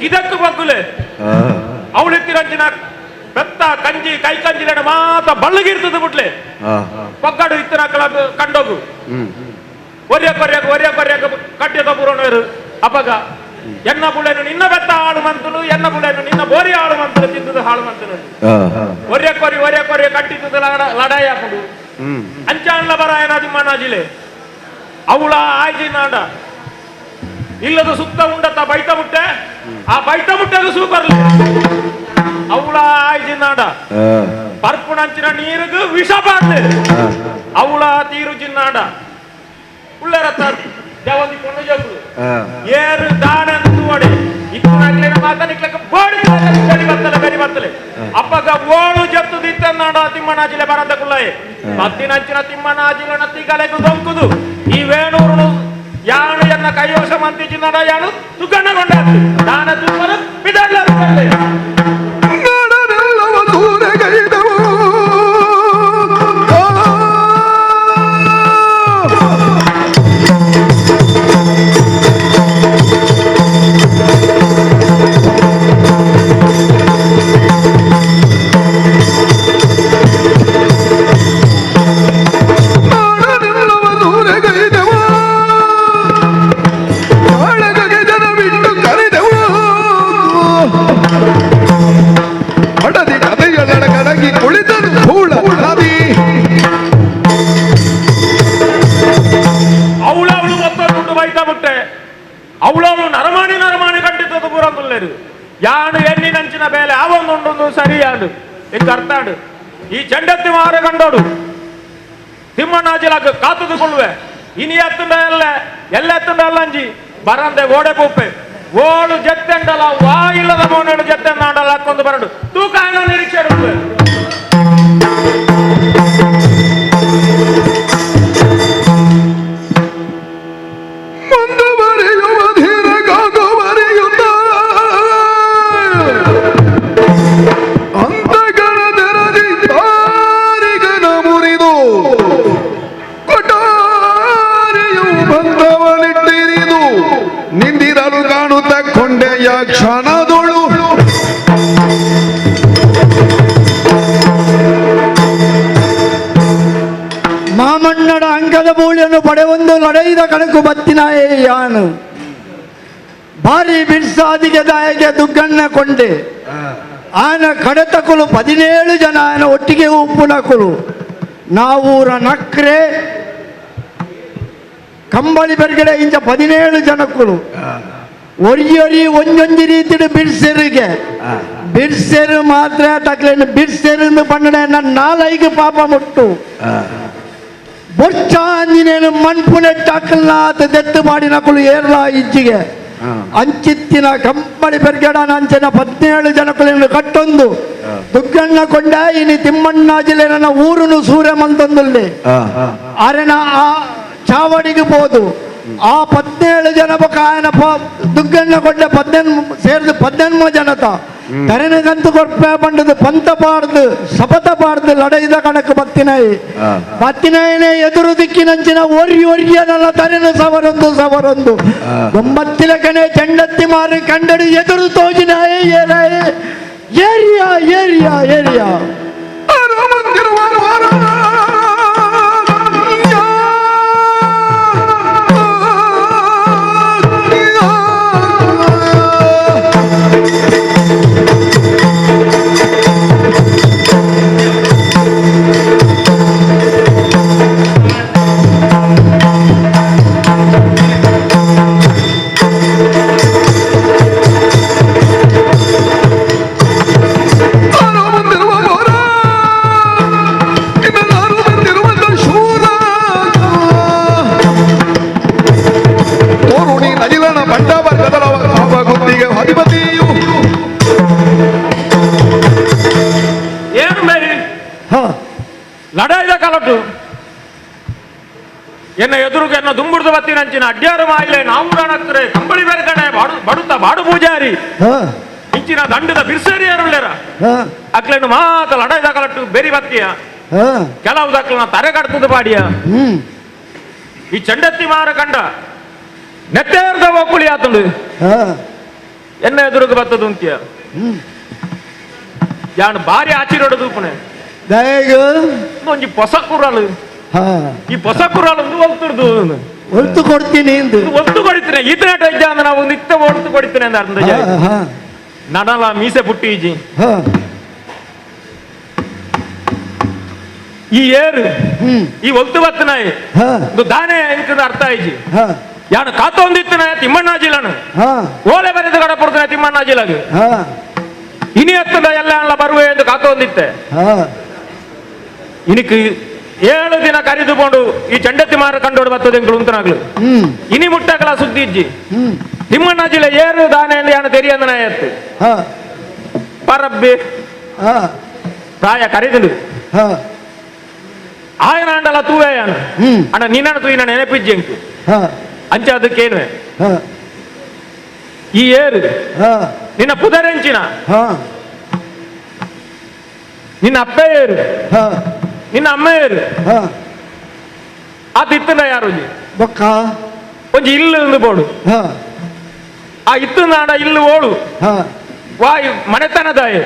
ಇದಕ್ಕೂ ಬಗ್ಗುಲೆ ಅವಳಿತ್ತಿರಂಚಿನ ಬೆತ್ತ ಕಂಜಿ ಕೈ ಕಂಜಿಲಡ ಮಾತ ಬಳ್ಳಗಿರ್ತದ ಬಿಟ್ಲೆ ಪಕ್ಕಡು ಇತ್ತಿನ ಕಂಡೋಗು ಒರಿಯ ಕೊರಿಯಕ ಒರಿಯ ಕೊರಿಯಕ ಕಟ್ಟಿದ ಪೂರಣರು ಅಪಗ ಎನ್ನ ಪುಳೆನು ನಿನ್ನ ಬೆತ್ತ ಹಾಳು ಮಂತನು ಎನ್ನ ಪುಳೆನು ನಿನ್ನ ಬೋರಿ ಹಾಳು ಮಂತನು ತಿಂದದು ಹಾಳು ಮಂತನು ಒರಿಯ ಕೊರಿ ಒರಿಯ ಕೊರಿಯ ಕಟ್ಟಿದ್ದದು ಲಡಾಯಿ ಹಾಕೊಂಡು ಅಂಚಾನ್ಲ ಬರಾಯನ ತಿಮ್ಮಣ್ಣಾಜಿಲೆ ಅವಳ ಆಯ್ತಿ ನಾಡ ಇಲ್ಲದ ಸುತ್ತ ಉಂಡತ್ತ ಬೈತ ಮುಟ್ಟೆ ಆ ಬೈತ ಮುಟ್ಟೆಗೆ ಸೂಪರ್ಲಿ ಅವಳ ಆಯ್ತಿ ನಾಡ ಪರ್ಪುಣಂಚಿನ ನೀರಿಗೆ ವಿಷ ಪಾಡ್ಲೆ ಅವಳ ತೀರು ಚಿನ್ನಾಡ ಉಳ್ಳರತ್ತ ದೇವಂದಿ ಪೊಣ್ಣು ಜಗ್ಲು ಏರು ದಾನ ತೂವಡೆ ಇತ್ತಿನಾಗ್ಲೇನ ಮಾತನಿಕ್ಲಕ್ಕ ಬೋಡಿ ಬರಿ ಬತ್ತಲೆ ಬರಿ ಬತ್ತಲೆ ಅಪ್ಪಗ ಓಳು ಜತ್ತು ದಿತ್ತನ್ನಾಡ ತಿಮ್ಮಣ್ಣಾಜಿಲೆ ಬರಂದ ಕುಳ್ಳಾಯೆ ಪತ್ತಿನಂಚಿನ ತಿಮ್ಮಣ್ಣಾಜಿಲನ ತಿಗಲೆಗು ದೊಂಕುದು ಈ ವೇಣೂರುನು ಯಾನು ಎನ್ನ ಕೈವಶ ಮಂತಿ ಚಿನ್ನಡ ಯಾನು ತುಗಣ್ಣಗೊಂಡ ದಾನ ತೂವನು ಬಿದಡ್ಲ ನಾಡನೆಲ್ಲವ ದೂರಗೈದವು ನಾಡನೆಲ್ಲವ ದೂರಗೈದವು ಕಾಳಗಗೆ ಜನ ಬಿಟ್ಟು ಕರೆದೆವು ಮಡದಿ ಕಥೆಯೊಳಗಡಗಿ ಕುಳಿತನು ಹೂಳ ನದಿ ಅವಳವಳು ಒತ್ತೊಂದು ಬೈತ ಬಿಟ್ಟೆ ಅವಳವಳು ನರಮಾಣಿ ನರಮಾಣಿ ಕಂಡಿದ್ದದು ಪೂರಂದುಲ್ಲೇರು ಯಾನು ಎಣ್ಣಿನಂಚಿನ ಬೇಲೆ ಆವೊಂದುಂಡೊಂದು ಸರಿಯಾಡು ಇಂಕ ಅರ್ಥಾಡು ಈ ಚೆಂಡತ್ತಿ ಮಾರ ಕಂಡೋಡು ತಿಮ್ಮಣ್ಣಾಜಿಲಾಗ ಕಾತುದುಕೊಳ್ಳುವೆ ಇನಿ ಎತ್ತುಂಡ ಎಲ್ಲ ಎಲ್ಲ ಎತ್ತುಂಡ ಅಲ್ಲಂಜಿ ಬರಂದೆ ಓಡೆ ಪೂಪೆ ಓಳು ಜತ್ತೆಂಡಲ ವಾ ಇಲ್ಲದ ಮೋನೇಳು ಜತ್ತೆಂದಾಂಡಲ ಹಾಕೊಂಡು ಬರಡು ತೂಕ ಹಣ ನಿರೀಕ್ಷೆ ಇಡುವೆ. ಮುಂದುವರಿಯುವ ಧೀರಗಾಗುವರಿಯುತ್ತ ಅಂತಗಳ ತೆರದಿ ದಾರಿಗನ ಮುರಿದು ಕೊಟಾರಿಯು ಬಂಧವನಿಟ್ಟಿರಿದು ನಿಂದಿರಲು ಕಾಣುತ್ತ ಕೊಂಡೆಯ ಕ್ಷಣದೊಳು ಮಾಮಣ್ಣಡ ಅಂಕದ ಬೂಳಿಯನ್ನು ಪಡೆವೊಂದು ಲಡೈದ ಕಣಕು ಬತ್ತಿನಾಯೇ ಯಾನು ಭಾರಿ ಬಿಡ್ಸಾದಿಗೆ ದಾಯಗೆ ದುಗ್ಗಣ್ಣ ಕೊಂಡೆ ಆನ ಕಡೆತಕುಲು 17 ಜನ ಆನ ಒಟ್ಟಿಗೆ ಉಪ್ಪುನಕುಲು ನಾವೂರ ನಕ್ರೆ ಕಂಬಳಿ ಬೆರ್ಗಡೆ ಇಂಚ 17 ಜನಕ್ಕುಲು ಒರಿಯೊರಿ ಒಂಜೊಂಜಿ ರೀತಿಡು ಬಿಡ್ಸೆರಿಗೆ ಬಿಡ್ಸೆರು ಮಾತ್ರ ತಕ್ಲೇನು ಬಿಡ್ಸೆರು ಪನ್ನಡೆ ನನ್ನ ನಾಲೈಗೆ ಪಾಪ ಮುಟ್ಟು ಬೊಚ್ಚಾಂಜಿನೇನು ಮನ್ಪುನೆ ಟಾಕಲ್ನಾಥ ದೆತ್ತು ಮಾಡಿ ನಕುಲು ಏರ್ಲ ಇಜ್ಜಿಗೆ ಅಂಚಿತ್ತಿನ ಕಂಬಳಿ ಬೆರ್ಗಡನ ಅಂಚಿನ 17 ಜನಕುలను ಕಟ್ಟೊಂದು ದುಗ್ಗಣ್ಣ ಕೊಂಡ ಇನಿ ತಿಮ್ಮಣ್ಣಾಜಿಲೆ ನನ್ನ ಊರುನು ಸೂರ್ಯ ಮಂತೊಂದುಲ್ಲೆ ಅರೆನ ಆ ಚಾವಡಿಗೆ ಹೋದು ಆ 17 ಜನ ಬೊಕ ಆಯನ ದುಗ್ಗಣ್ಣ ಕೊಂಡ 18 ಸೇರಿದು 18 ಜನತ ತರೆನಗಂತು ಕೊರ್ಪೆ ಪಂಡದು ಪಂತ ಪಾಡ್ದು ಶಪಥ ಪಾಡ್ದು ಲಡೈದ ಕಣಕ್ ಬತ್ತಿನಾಯಿ ಬತ್ತಿನಾಯನೇ ಎದುರು ದಿಕ್ಕಿನಂಚಿನ ಒರಿ ಒರಿಯನಲ್ಲ ತರೆನ ಸವರೊಂದು ಸವರೊಂದು ಒಂಬತ್ತಿಲಕನೆ ಚೆಂಡತ್ತಿ ಮಾರಿ ಕಂಡಡು ಎದುರು ತೋಜಿನಾಯೇ ಏರಾಯೇ ಏರಿಯಾ ಏರಿಯಾ ಏರಿಯಾ ಎನ್ನ ಎದುರುಗೆ ಎನ್ನ ದುಂಬುಡ್ದು ಬತ್ತಿನಂಚಿನ ಅಡ್ಯಾರು ಮಾಯಿಲೆ ನಾವು ರಾಣಕ್ರೆ ಕಂಬಳಿ ಬೇರೆ ಬಾಡು ಬಡುತ್ತ ಬಾಡು ಪೂಜಾರಿ ಇಂಚಿನ ದಂಡದ ಬಿರ್ಸೇರಿಯರುಳ್ಳೇರ ಅಕ್ಲೇನು ಮಾತ ಲಡಾಯಿ ದಾಖಲಟ್ಟು ಬೇರಿ ಬತ್ತಿಯ ಕೆಲವು ದಾಖಲ ತರೆ ಕಡ್ತದ ಪಾಡಿಯ ಈ ಚಂಡತ್ತಿ ಮಾರ ಕಂಡ ನೆತ್ತೇರ್ದ ಒಕ್ಕುಳಿ ಆತಂಡು ಎನ್ನ ಎದುರುಗೆ ಬತ್ತದ ಉಂತಿಯ ಯಾನು ಭಾರಿ ಆಚಿರೋಡು ದೂಪನೆ ಒಂಜಿ ಪೊಸ ಕುರಲು ಈ ಪೊಸ ಕುರಲು ಒಂದು ಒಲ್ತುರ್ದು ಒಲ್ತು ಕೊಡ್ತೀನಿ ಒಲ್ತು ಕೊಡ್ತೀನಿ ಈತನಾಟ ಇದ್ದ ಅಂದ್ರೆ ನಾವು ನಿತ್ಯ ಒಲ್ತು ಕೊಡ್ತೀನಿ ಅಂತ ಅರ್ಥ ನಡಲ ಮೀಸೆ ಪುಟ್ಟಿಜಿ ಈ ಏರು ಈ ಒಲ್ತು ಬತ್ತನಾಯಿ ದಾನೆ ಎಂಕದ ಅರ್ಥ ಆಯ್ಜಿ ಯಾನು ಕಾತೊಂದಿತ್ತನ ತಿಮ್ಮಣ್ಣಾಜಿಲನು ಓಲೆ ಬರೆದು ಕಡಪುಡ್ತಾನೆ ತಿಮ್ಮಣ್ಣಾಜಿಲಾಗ ಇನಿ ಹತ್ತದ ಎಲ್ಲ ಅಲ್ಲ ಬರುವೆ ಎಂದು ಕಾತೊಂದಿತ್ತೆ ಇನಿಕ್ 7 ದಿನ ಕರಿದುಕೊಂಡು ಈ ಚಂಡತ್ತಿ ಮಾರ ಕಂಡೋಡು ಬರ್ತದೆ ಎಂಕುಲು ಉಂತನಾಗ್ಲು ಇನಿ ಮುಟ್ಟಕಲ ಸುದ್ದಿ ಇಜ್ಜಿ ತಿಮ್ಮಣ್ಣಾಜಿಲ ಏರು ದಾನೆ ಎಂದು ಯಾನು ತೆರಿಯಂದನ ಎತ್ತು ಪರಬ್ಬಿ ಪ್ರಾಯ ಕರಿದು ಆಯನ ಅಂಡಲ ತೂವೆ ಯಾನು ಅಣ್ಣ ನೀನನ್ನ ತೂಯಿನ ನೆನಪಿಜ್ಜಿ ಎಂಕು ಅಂಚ ಅದಕ್ಕೇನು ಈ ಏರು ನಿನ್ನ ಪುದರೆಂಚಿನ ನಿನ್ನ ಅಪ್ಪ ಏರು ನಿನ್ನ ಅಮ್ಮ ಏರು ಆತ ಇತ್ತನ ಯಾರು ಬೊಕ್ಕ ಒಂಜಿ ಇಲ್ಲು ಒಂದು ಬೋಡು ಆ ಇತ್ತು ನಾಡ ಇಲ್ಲು ಓಳು ವಾ ಮನೆತನದಾಯೆ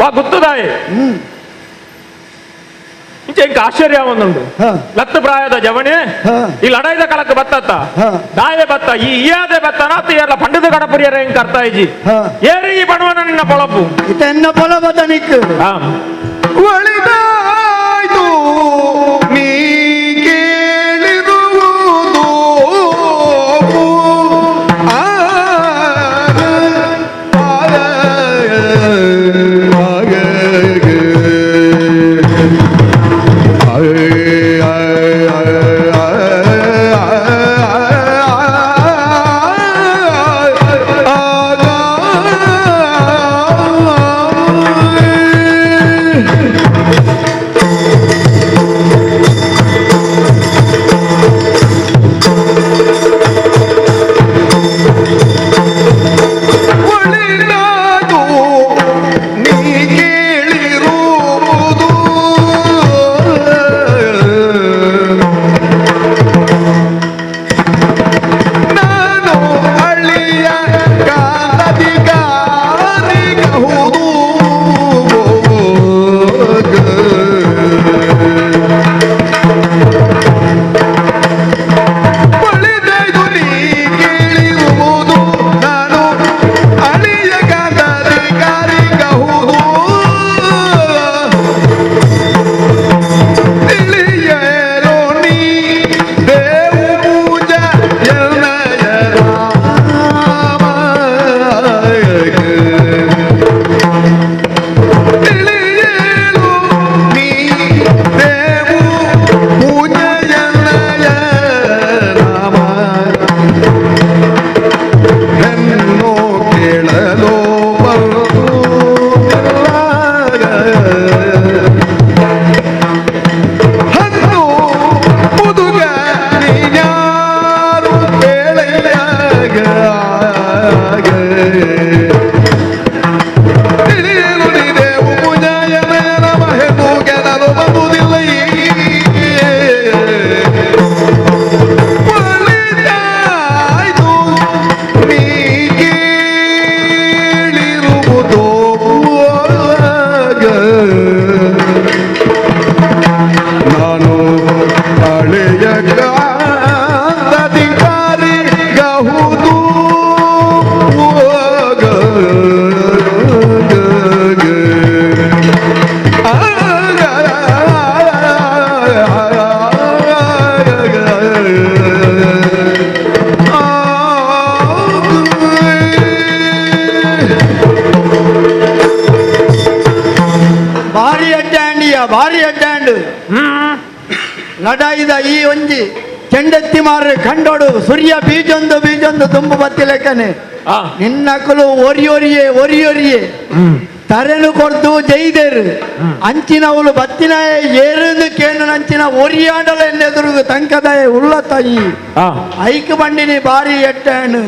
ವಾ ಗುತ್ತದಾಯೆ ಇಂಚ ಇಂಕ ಆಶ್ಚರ್ಯ ಒಂದುಂಡು ಲತ್ತು ಪ್ರಾಯದ ಜವಣಿ ಈ ಲಡಾಯ್ದ ಕಾಲಕ್ಕೆ ಬತ್ತತ್ತ ದಾಯೆ ಬತ್ತ ಈ ಇಯಾದೆ ಬತ್ತ ನಾತು ಎಲ್ಲ ಪಂಡಿತ ಕಡಪುರಿಯರ ಇಂಕ ಅರ್ಥ ಇಜ್ಜಿ ಏರಿ ಈ ಬಣವನ ನಿನ್ನ ಪೊಳಪು ಇತ್ತ ಪೊಲಬದ ನಿಕ್ಕು ಒಳಿದಾಯ್ತು ನೀ ಕೇಳಿರುವುದು ಭಾರಿ ಅಡ್ಡಾಂಡು ಲಡಾಯಿದ ಈ ಒಂಜಿ ಚೆಂಡೆತ್ತಿ ಮಾರ ಕಂಡೋಡು ಸೂರ್ಯ ಬೀಜೊಂದು ಬೀಜೊಂದು ತುಂಬು ಬತ್ತಿಲೆಕ್ಕನೆ ನಿನ್ನಕಲು ಒರಿಯೊರಿಯೇ ಒರಿಯೊರಿಯೇ. ತರೆನು ಕೊರ್ದು ಜೈದೇರು ಅಂಚಿನವಳು ಬತ್ತಿನ ಏರುಂದು ಕೇಂದ್ರ ಅಂಚಿನ ಒರಿಯಾಂಡಲ ಎನ್ನೆದುರು ತಂಕದಾಯ ಉಳ್ಳ ತಾಯಿ ಐಕ್ ಬಂಡಿನಿ ಬಾರಿ ಎಟ್ಟೆಣ್ಣು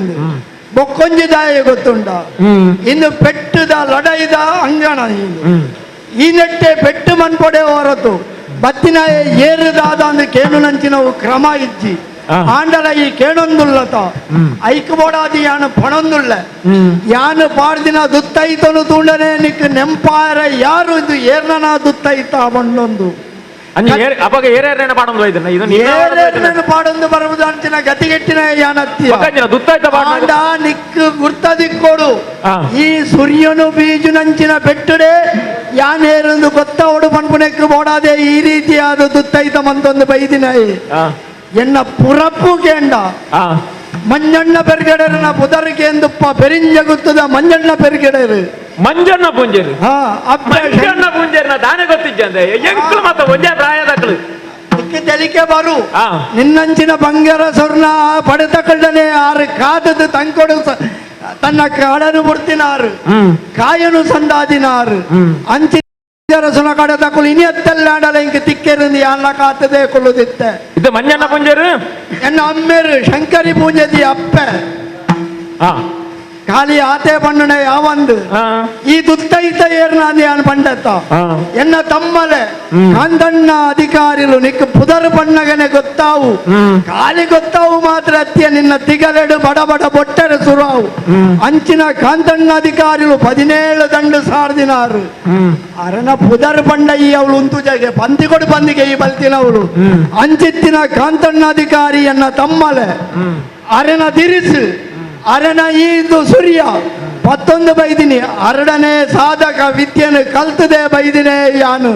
ಬೊಕ್ಕೊಂಜಿ ದಾಯ ಗೊತ್ತುಂಡ. ಇನ್ನು ಪೆಟ್ಟುದ ಲಡೈದ ಅಂಗಣ ಈ ನೆಟ್ಟೆ ಪೆಟ್ಟು ಮನ್ಪೊಡೆ ಹೊರತು ಬತ್ತಿನಾಯ ಏರುದಾದ ಅಂದು ಕೇಣುನಂಚಿನವು ಕ್ರಮ ಇಜ್ಜಿ. ಆಂಡಲ ಈ ಕೇಣೊಂದುಲ್ಲತ ಐಕ್ ಬೋಡಾದಿ ಯಾನು ಪಣೊಂದುಳ್ಳ ಯಾನು ಪಾಡ್ದಿನ ದುತ್ತೈತನು ತೂಂಡನೆ ನಿಕ್ ನೆಂಪಾರ ಯಾರು ಇದು ಏರ್ನನ ದುತ್ತೈತ ಬಂಡೊಂದು. ಅಪಗ ಏರೇರ್ನ ಪಾಡೊಂದು ಹೋಯ್ತನ ಇದು ಏರೇರ್ನನ ಪಾಡೊಂದು ಬರುವುದು ಅಂಚಿನ ಗತಿಗೆಟ್ಟಿನ ಯಾನತ್ತಿ ದುತ್ತೈತ ಆಂಡ ನಿಕ್ ಗುರ್ತದಿಕ್ಕೊಡು. ಈ ಸೂರ್ಯನು ಬೀಜುನಂಚಿನ ಬೆಟ್ಟುಡೆ ಯಾನೇರೊಂದು ಗೊತ್ತ ಒಡು ಪನ್ಪುನೆಕ್ ಬೋಡಾದೆ ಈ ರೀತಿಯಾದ ದುತ್ತೈತ ಮಂತೊಂದು ಬೈದಿನಾಯಿ. ಎನ್ನ ಪುರಪ್ಪು ಕೇಂಡ ಮಂಜಣ್ಣ ಪೆರ್ಗಡರನ ಪುದರ್ಕೆಂದುಪ್ಪ ಪೆರಿಂಜ ಗುತ್ತದ ಮಂಜಣ್ಣ ಪೆರ್ಗಡರು ಮಂಜಣ್ಣ ಪೂಂಜೇರು. ಮಂಜಣ್ಣ ಪೂಂಜೇರಿನ ದಾನೆ ಗೊತ್ತಿದ್ದೆ ಎಂಕ್ಲು ಮತ್ತ ಒಂದೇ ಪ್ರಾಯದಕ್ಲು ತೆಲಿಕೆ ಬರು ನಿನ್ನಂಚಿನ ಬಂಗಾರ ಸ್ವರ್ಣ ಪಡೆದ ಕಳ್ಳನೆ ಆರು ಕಾದದು ತಂಕೊಡು ತನ್ನ ಕಾಡನು ಬಿಡ್ತಿನಾರು ಕಾಯನು ಸಂದಾದಿನಾರು ಅಂಚಿನ ಸುನ ಕಡದ ಕುಲು ಇನಿಯತ್ತೆಲ್ಲಾಡಲ ಇಂಕ ತಿಕ್ಕೆರಿಂದ ಯಾನ್ಲ ಕಾತದೆ ಕುಳ್ಳುದಿತ್ತೆ. ಇದು ಮಂಜಣ್ಣ ಪೂಂಜೇರು ಎನ್ನ ಅಮ್ಮೇರು ಶಂಕರಿ ಪೂಂಜದಿ ಅಪ್ಪೆ ಖಾಲಿ ಆತೆ ಪಣ್ಣನೆ ಯಾವಂದು ಈ ದುತ್ತೈತ ಏರ್ನಾದಿ ಯಾನ್ ಪಂಡತ್ತ ಎನ್ನ ತಮ್ಮಲೆ ಕಾಂತಣ್ಣ ಅಧಿಕಾರಿಲು ನಿಕ್ ಪುದರ್ ಪಣ್ಣಗನೆ ಗೊತ್ತಾವು ಖಾಲಿ ಗೊತ್ತಾವು ಮಾತ್ರ ಅತ್ಯ ನಿನ್ನ ತಿಗಲೆಡು ಬಡ ಬಡ ಬೊಟ್ಟರೆ ಸುರಾವು ಅಂಚಿನ ಕಾಂತಣ್ಣ ಅಧಿಕಾರಿಲು 17 ದಂಡು ಸಾರ್ದಿನಾರು ಅರನ ಪುದರ್ ಪಂಡ ಈ ಅವಳು ಉಂತು ಜಾಗೆ ಪಂದಿ ಕೊಡು ಪಂದಿಗೆ ಈ ಬಲ್ತಿನವಳು ಅಂಚಿತ್ತಿನ ಕಾಂತಣ್ಣ ಅಧಿಕಾರಿ ಎನ್ನ ತಮ್ಮಲೆ ಅರನ ದಿರಿಸು ಅರನ ಈದು ಸೂರ್ಯ 19 ಬೈದಿನಿ ಅರಡನೆ ಸಾಧಕ ವಿದ್ಯೆನು ಕಲ್ತದೆ ಬೈದಿನೇ ಯಾನು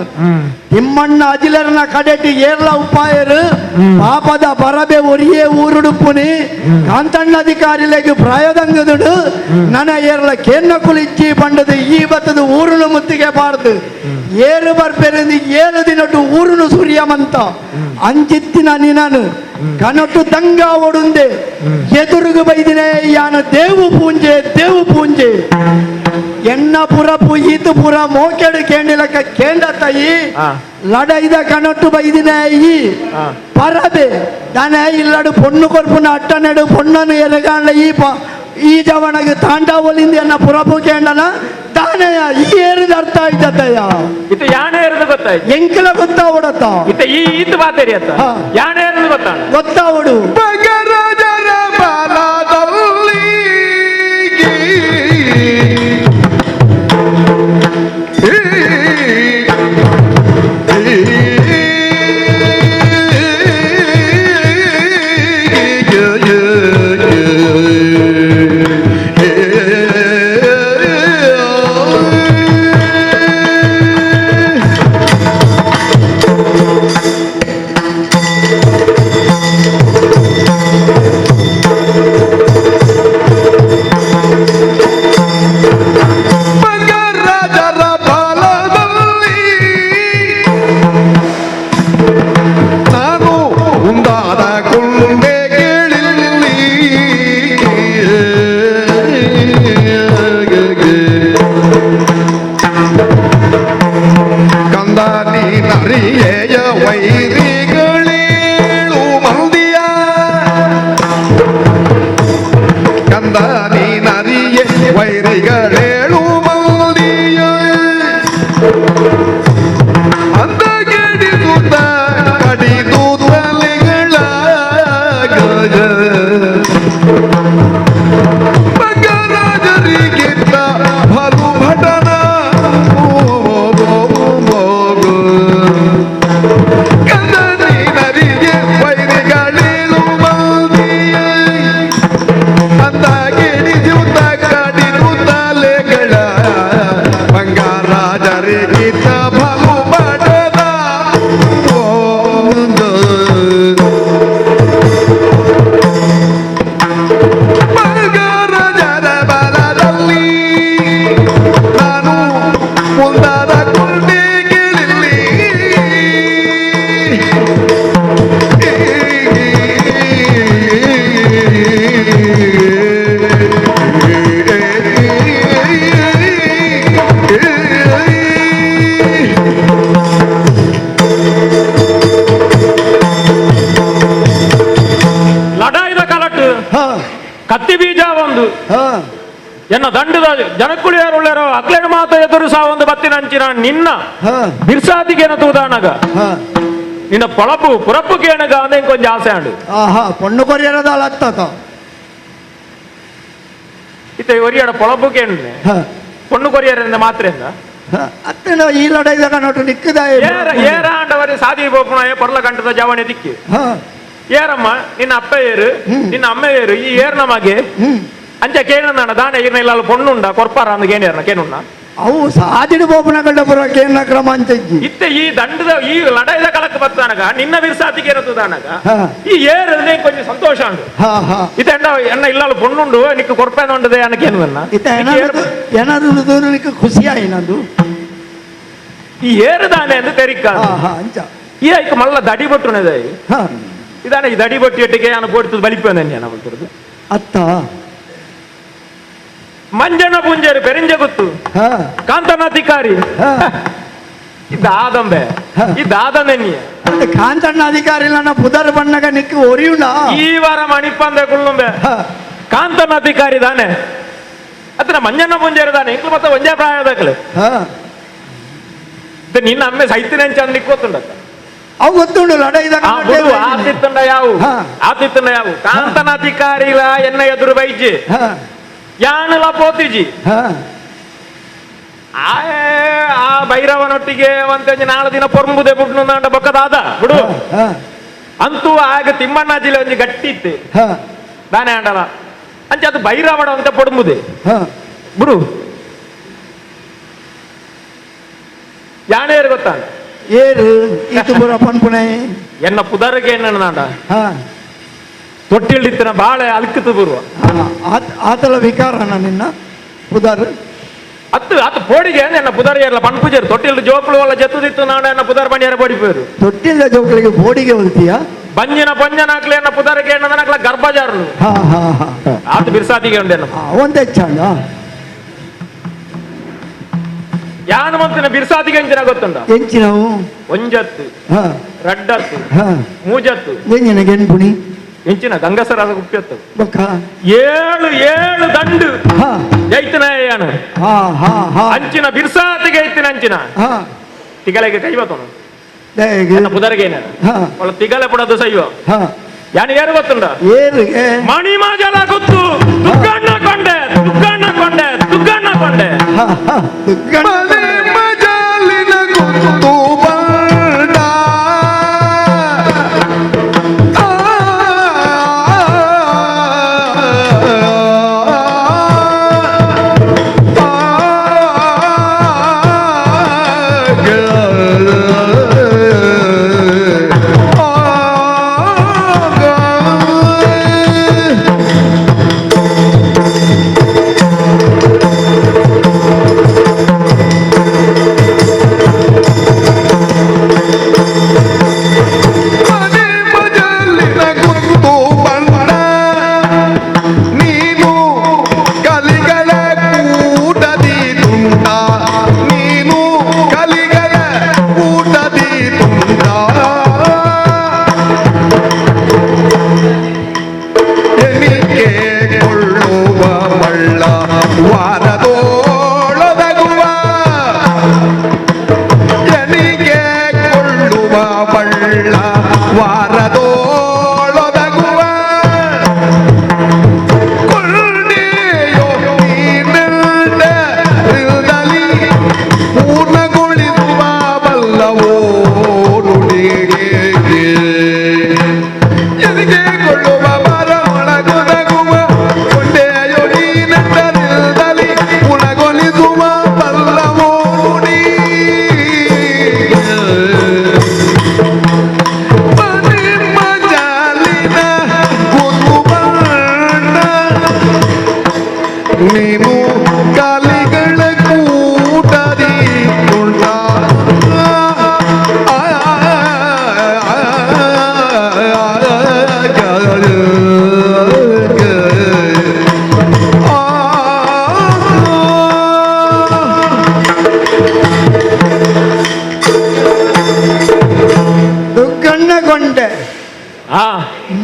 ತಿಮ್ಮಣ್ಣ ಅಜಿಲರನ ಕಡೆಟಿ ಏರ್ಲ ಉಪಾಯರು ಪಾಪದ ಬರಬೆ ಒರಿಯೇ ಊರುಡುಪ್ಪುನಿ ಕಾಂತಣ್ಣ ಅಧಿಕಾರಿಲೆಗೆ ಪ್ರಾಯದಂಗದುಡು ನನ ಏರ್ಲ ಕೇನ್ನ ಕುಲಿಚ್ಚಿ ಪಂಡದು ಈ ಬತ್ತದ ಊರುನು ಮುತ್ತಿಗೆ ಬಾರ್ದು ಏರು ಬರ್ಪೆರಿಂದ 7 ದಿನಟು ಊರುನು ಸೂರ್ಯಮಂತ ಅಂಚಿತ್ತಿನ ನಿನನು ಕನಟು ತಂಗ ಒಡುಂದೆ ಎದುರುಗು ಬೈದಿನೇ ಯಾನು ದೇವು ಪೂಂಜೆ ದೇವು ಪೂಂಜೆ ಎನ್ನ ಪುರಪು ಈತು ಪುರ ಮೋಕೆಡು ಕೇಂಡಿಲಕ್ಕ ಕೇಂಡ ತಾಯಿ ಲಡೈದ ಕನಟು ಬೈದಿನೇ ಈ ಪರಬೆ ದಾನೆ ಇಲ್ಲಡು ಪೊಣ್ಣು ಕೊರ್ಪುನ ಅಟ್ಟನೆಡು ಪೊಣ್ಣನು ಎರಗಾಂಡ ಈ ಈ ಜವನಗೆ ತಾಂಡ ಒಲಿಂದ ಎನ್ನ ಪುರಪು ಕೇಂಡನ ದಾನೆಯ ಈ ಏರಿದ ಅರ್ಥ ಆಯ್ತಯ್ಯ ಇತ್ತ ಯಾನೆ ಏರಿದ ಗೊತ್ತಾಯ್ತು ಎಂಕಲ ಗೊತ್ತಾವಡತ್ತ ಇತ್ತ ಈ ಈತ ಬಾತೇರಿ ಅತ್ತ ಯಾನೆ ಏರಿದ ಗೊತ್ತಾಣ ಗೊತ್ತಾವಡು ಬಗರಜರ ಬಲದಲ್ಲಿ ಎನ್ನ ದಂಡದ ಜನಕ್ಕುಳಿ ಯಾರು ಅಕ್ಲೇನ ಮಾತ ಎದುರು ಸಹ ಒಂದು ಬತ್ತಿನ ಅಂಚಿನ ನಿನ್ನ ಬಿರ್ಸಾದಿಗೇನ ತೂದಾನಗ ನಿನ್ನ ಪೊಳಪು ಪುರಪ್ಪು ಕೇಣಗ ಅಂದ್ರೆ ಕೊಂಚ ಆಸೆ ಆಂಡು. ಆಹಾ ಪೊಣ್ಣು ಕೊರಿಯರದಾಳ ಅತ್ತ ಇತ್ತ ಒರಿಯಡ ಪೊಳಪು ಕೇಣನೆ ಪೊಣ್ಣು ಕೊರಿಯರಿಂದ ಮಾತ್ರ ಅತ್ತನ ಈ ಲಡೈದಾಗ ನೋಟು ನಿಕ್ಕದ ಏರ ಆಂಡವರಿ ಸಾದಿ ಬೋಪುಣ ಪೊರ್ಲ ಗಂಟದ ಜವಣಿ ದಿಕ್ಕಿ ಏರಮ್ಮ ನಿನ್ನ ಅಪ್ಪ ಏರು ನಿನ್ನ ಅಮ್ಮ ಏರು ಈ ಏರ್ ನಮಗೆ ಅಂಚ ಕೇಳಣ್ಣ ದಾನೆ ಈರ್ನ ಇಲ್ಲ ಪೊಣ್ಣುಂಡ ಕೊರ್ಪಾರ ಅಂದ ಕೇಣಿಯರ್ನ ಕೇನುಣ್ಣ ಅವು ಸಾದಿಡು ಬೋಪುನ ಕಂಡ ಪುರ ಕೇನ ಕ್ರಮ ಅಂಚಿಜ್ಜಿ. ಇತ್ತೆ ಈ ದಂಡದ ಈ ಲಡೈದ ಕಳಕ್ ಬತ್ತಾನಗ ನಿನ್ನ ಬಿರ್ಸಾತಿಗೆ ಏನತುದಾನಗ ಈ ಏರದೇ ಕೊಂಚ ಸಂತೋಷ ಉಂಡು. ಇತ್ತೆ ಎಣ್ಣ ಎಣ್ಣ ಇಲ್ಲಾಳು ಪೊಣ್ಣುಂಡು ನಿಕ್ಕ ಕೊರ್ಪೇನ ಉಂಡದೆ ಅನ್ನಕೇನುವನ್ನ ಇತ್ತ ಏನಾದ್ರು ನಿಕ್ಕ ಖುಷಿ ಆಯಿನಂದು ಈ ಏರುದಾನೆ ಅಂತ ತೆರಿಕ ಅಂಚ ಈ ಐಕ್ ಮಲ್ಲ ದಡಿ ಬಟ್ಟುನದೆ ಇದಾನೆ ಈ ದಡಿ ಬಟ್ಟಿ ಎಟ್ಟಿಗೆ ಅನ್ನ ಬೋಡ್ತದ ಬಲಿಪೇನೆ ಅನ್ನ ಅತ್ತ ಮಂಜಣ್ಣ ಪೂಂಜಾರಿ ಪೆರಿಂಜ ಗೊತ್ತು ಕಾಂತನಾಧಿಕಾರಿ ಇದಾದಂಬೆ ಇದಾದನೆನ್ನಿಯ ಕಾಂತಣ್ಣ ಅಧಿಕಾರಿ ನನ್ನ ಪುದರ್ ಬಣ್ಣಗ ನಿಕ್ಕ ಒರಿಯುಣ ಈ ವಾರ ಮಣಿಪಂದೆ ಕುಳ್ಳುಂಬೆ ಕಾಂತನಾಧಿಕಾರಿ ದಾನೆ ಅತನ ಮಂಜಣ್ಣ ಪೂಂಜಾರಿ ದಾನೆ ಇಂಕ್ಲು ಮತ್ತೆ ಒಂಜೇ ಪ್ರಾಯದಾಕಲೆ ನಿನ್ನ ಅಮ್ಮೆ ಸೈತಿನ ಅಂದ್ ನಿಕ್ಕೋತುಂಡ ಅವು ಗೊತ್ತುಂಡು ಲಡೈದಾಗ ಆತಿತ್ತುಂಡ ಯಾವು ಆತಿತ್ತುಂಡ ಯಾವು ಕಾಂತನಾಧಿಕಾರಿಲ ಎನ್ನ ಎದುರು ಬೈಜಿ ಯಾನಲ ಪೋತಿಜಿ ಆ ಭೈರವನೊಟ್ಟಿಗೆ ಒಂತೆಂಜಿ ನಾಳೆ ದಿನ ಪೊರ್ಂಬುದೆ ಬುಡ್ನು ಬೊಕ್ಕದಾದ ಬಿಡು ಅಂತೂ ಆಗ ತಿಮ್ಮಣ್ಣ ಜಿಲ್ಲೆ ಒಂಜಿ ಗಟ್ಟಿ ಇತ್ತು ದಾನೆ ಆಂಡಲ ಅಂಚೆ ಅದು ಭೈರವಡ ಅಂತ ಪೊಡ್ಂಬುದೆ ಬಿಡು ಯಾನೇರು ಗೊತ್ತಾಂಡ ಏರು ಇತ್ತು ಪೂರ ಪನ್ಪುಣೆ ಎನ್ನ ಪುದರ್ಗೆ ಎನ್ನ ತೊಟ್ಟಿಲ್ದಿತ್ತಿನ ಬಾಳೆ ಅಲ್ಕಿತು ಬರುವ ಆತಲ ವಿಕಾರನ ನಿನ್ನ ಪುದರ್ ಅತ್ತು ಆತ ಪೋಡಿಗೆ ಎನ್ನ ಪುದರ್ ಏರ್ಲ ಪನ್ಪುಜೇರು ತೊಟ್ಟಿಲ್ದ ಜೋಕ್ಲು ಅಲ್ಲ ಜತ್ತುದಿತ್ತು ನಾಡ ಎನ್ನ ಪುದರ್ ಬಣಿಯರ ಪೋಡಿಪೇರು ತೊಟ್ಟಿಲ್ದ ಜೋಕ್ಲಿಗೆ ಬೋಡಿಗೆ ಹೊಲ್ತೀಯ ಬಂಜಿನ ಪಂಜನ ಹಾಕ್ಲಿ ಎನ್ನ ಪುದರ್ಗೆ ಎನ್ನ ಗರ್ಭಜಾರಲು ಆತ ಬಿರ್ಸಾದಿಗೆ ಉಂಡೆನ್ನ ಒಂದೇ ಚಂದ ಯಾನು ಮಂತಿನ ಬಿರ್ಸಾದಿಗೆ ಎಂಚಿನ ಗೊತ್ತುಂಡ ಎಂಚಿನವು ಒಂಜತ್ತು ರಡ್ಡತ್ತು ಮೂಜತ್ತು ಎಂಜಿನ ಗೆಣ್ಪುಣಿ ಎಂಚಿನ ಗಂಗಸರಾದ ಕುಪ್ಪಿಯತ್ತು ಏಳು ಏಳು ದಂಡು ಜೈತನ ಯಾನು ಅಂಚಿನ ಬಿರ್ಸಾತಿಗೆ ಐತಿನ ಅಂಚಿನ ತಿಗಲೆಗೆ ಕೈ ಬತ್ತನು ಪುದರ್ಗೆ ಅವಳ ತಿಗಲೆ ಪುಡದು ಸೈವ ಯಾನು ಏರು ಗೊತ್ತುಂಡ ಏರುಗೆ ಮಣಿಮಾಜಲ ಗೊತ್ತು ದುಗ್ಗಣ್ಣ ಕೊಂಡೆ ದುಗ್ಗಣ್ಣ ಕೊಂಡೆ ದುಗ್ಗಣ್ಣ ಕೊಂಡೆ ಮಣಿಮಜಲಿನ ಗೊತ್ತು ಬಂಡ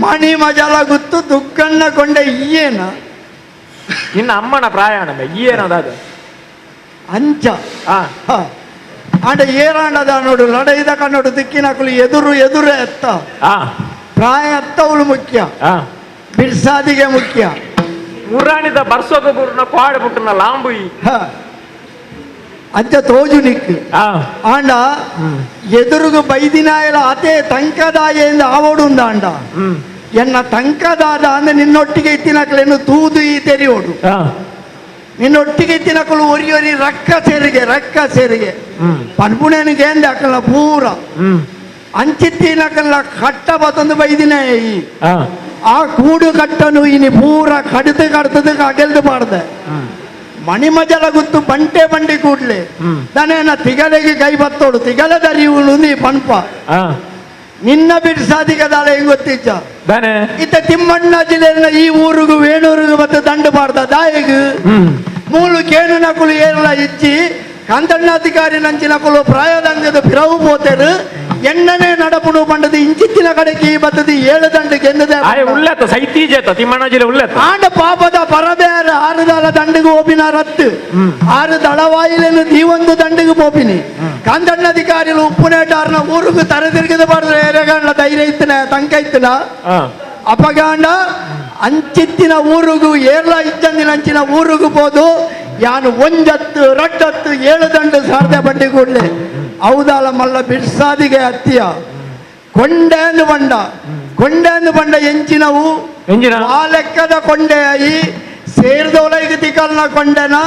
ಮಣಿ ಮಜಲ ಗುತ್ತು ದುಗ್ಗಣ್ಣ ಕೊಂಡೆ ಇಯ್ಯೇನ ನಿನ್ನ ಅಮ್ಮನ ಪ್ರಾಯಾಣ ಏನದಾದ ಅಂಚ ಆಂಡ ಏರಾಂಡದ ನೋಡು ಲಡೈದ ಕಣ್ಣೋಡು ದಿಕ್ಕಿನಕುಲು ಎದುರು ಎದುರೇ ಎತ್ತ ಪ್ರಾಯ ಅತ್ತವಳು ಮುಖ್ಯ ಬಿರ್ಸಾದಿಗೆ ಮುಖ್ಯ ಮುರಾಣಿದ ಬರ್ಸೋಗ ಗುರುನ ಪಾಡು ಪುಟ್ಟನ ಲಾಂಬುಯಿ ಅಂಚ ತೋಜು ನಿಕ್ಕು ಆಂಡ ಎದುರುಗು ಬೈದಿನಾಯಲ ಅದೇ ತಂಕದಾಯೆಂದು ಆವೋಡು ಅಂಡ ಎನ್ನ ತಂಕದಾದ ಅಂದ್ರೆ ನಿನ್ನೊಟ್ಟಿಗೆ ಇತ್ತಿನಕಲೇನು ತೂದು ಈ ತೆರಿಯೋಡು ನಿನ್ನೊಟ್ಟಿಗೆ ಇತ್ತಿನಕಲು ಒರಿ ಒರಿ ರಕ್ಕ ಸೇರಿಗೆ ರಕ್ಕ ಸೇರಿಗೆ ಪನ್ಪುಣನಿಗೆ ಎಂದ ಅಕಲ್ನ ಪೂರ ಅಂಚಿತ್ತಿನಕಲ್ಲ ಕಟ್ಟ ಬತ್ತೊಂದು ಬೈದಿನ ಈ ಆ ಕೂಡು ಕಟ್ಟನು ಇನಿ ಪೂರ ಕಡಿದು ಕಡ್ತದ ಅಗೆಲ್ದು ಬಾರ್ದೆ ಮಣಿಮಜಲ ಗುತ್ತು ಬಂಟೆ ಬಂಡಿ ಕೂಡ್ಲೆ ದನೇನ ತಿಗಲೆಗೆ ಕೈ ಬತ್ತೋಡು ತಿಗಲೆ ದರಿಯುವುದು ನೀ ಪನ್ಪ ನಿನ್ನ ಬಿಡ್ಸಾದಿಗದಾಳೆ ಹೆಂಗ್ ಗೊತ್ತಿಜ್ಜ ಇತ್ತ ತಿಮ್ಮಣ್ಣ ಜಿಲ್ಲೆಯ ಈ ಊರಿಗೂ ವೇಣೂರಿಗೂ ಮತ್ತು ದಂಡು ಬಾರ್ದ ದಾಯಿಗು ಮೂಲು ಕೇನು ನಕುಲು ಏರಲ ಇಚ್ಚಿ ಕಂದಣ್ಣಾಧಿಕಾರಿ ನಂಚಿನಕುಲು ಪ್ರಾಯದಂಗದ ಪಿರವು ಪೋತೆರು ಎಣ್ಣನೆ ನಡಪುಡು ಪಂಡದು ಇಂಚಿತ್ತಿನ ಕಡೆಗೆ ಈ ಬತ್ತದು ಏಳು ದಂಡು ಗೆಂದದೆ ಉಲ್ಲೆತ್ತ ಸೈತೀಜೇತ ತಿಮ್ಮಣ್ಣ ಜಿಲ್ಲೆ ಉಲ್ಲೆತ್ತ ಆಂಡ ಪಾಪದ ಪರಬೇರ ಆರು ದಳ ದಂಡಿಗೆ ಓಪಿನ ರತ್ತು ಆರು ದಳವಾಯಿಲೆನು ದೀವೊಂದು ದಂಡಿಗೆ ಪೋಪಿನಿ ಕಂದಣ್ಣಾಧಿಕಾರಿಲು ಉಪ್ಪುನೇಟಾರ್ನ ಊರುಗು ತರೆ ತಿರುಗಿದ ಬಾರ್ದು ಏರೆಗಂಡ ಧೈರ್ಯ ಇತ್ತನ ತಂಕ ಇತ್ತನ ಅಪಗಾಂಡ ಅಂಚಿತ್ತಿನ ಊರುಗು ಏರ್ಲ ಇಚ್ಚಂದಿನ ಅಂಚಿನ ಊರುಗು ಪೋದು ಯಾನು ಒಂಜತ್ತು ರಡ್ಡತ್ತು ಏಳು ದಂಡು ಸಾರ್ದೆ ಬಂಡಿ ಕೂಡ್ಲೆ ಔದಾಲ ಮಲ್ಲ ಬಿಡ್ಸಾದಿಗೆ ಅತ್ತಿಯ ಕೊಂಡೆಂದು ಬಂಡ ಕೊಂಡೆಂದು ಬಂಡ ಎಂಚಿನವು ಆ ಲೆಕ್ಕದ ಕೊಂಡೆ ಆಯಿ ಸೇರ್ದೊಳಗೆ ತಿಕಲ್ನ ಕೊಂಡೆನ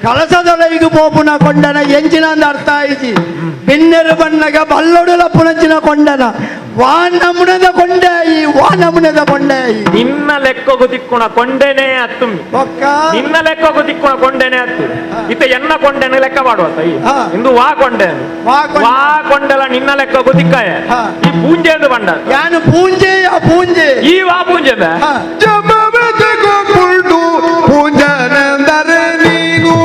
ಕಳಸದೊಳಗೆ ಪೋಪುನ ಕೊಂಡನ ಎಂಚಿನ ಅಂದ ಅರ್ಥ ಆಯ್ತಿ ಬಿನ್ನೆರು ಬಣ್ಣಗ ಬಲ್ಲೊಡುಲ ಪುಣಚಿನ ಕೊಂಡನ ವಾನಮುನದ ಕೊಂಡೆ ಆಯಿ ವಾನಮುನದ ಕೊಂಡೆ ಆಯಿ ನಿನ್ನ ಲೆಕ್ಕಗೂ ತಿಕ್ಕುಣ ಕೊಂಡೆನೇ ಅತ್ತು ನಿನ್ನ ಲೆಕ್ಕಗೂ ತಿಕ್ಕುಣ ಕೊಂಡೆನೇ ಅತ್ತು ಇತ್ತ ಎನ್ನ ಕೊಂಡೆನ ಲೆಕ್ಕ ಮಾಡುವ ಇಂದು ವಾ ಕೊಂಡೆ ವಾ ಕೊಂಡೆಲ ನಿನ್ನ ಲೆಕ್ಕಗೂ ತಿಕ್ಕಾಯ ಈ ಪೂಂಜೆ ಎಂದು ಬಂಡ ಯಾನು ಪೂಂಜೆ ಆ ಪೂಂಜೆ ಈ ವಾ ಪೂಂಜೆ ಪೂಂಜನೆಂದರೆ ನೀನು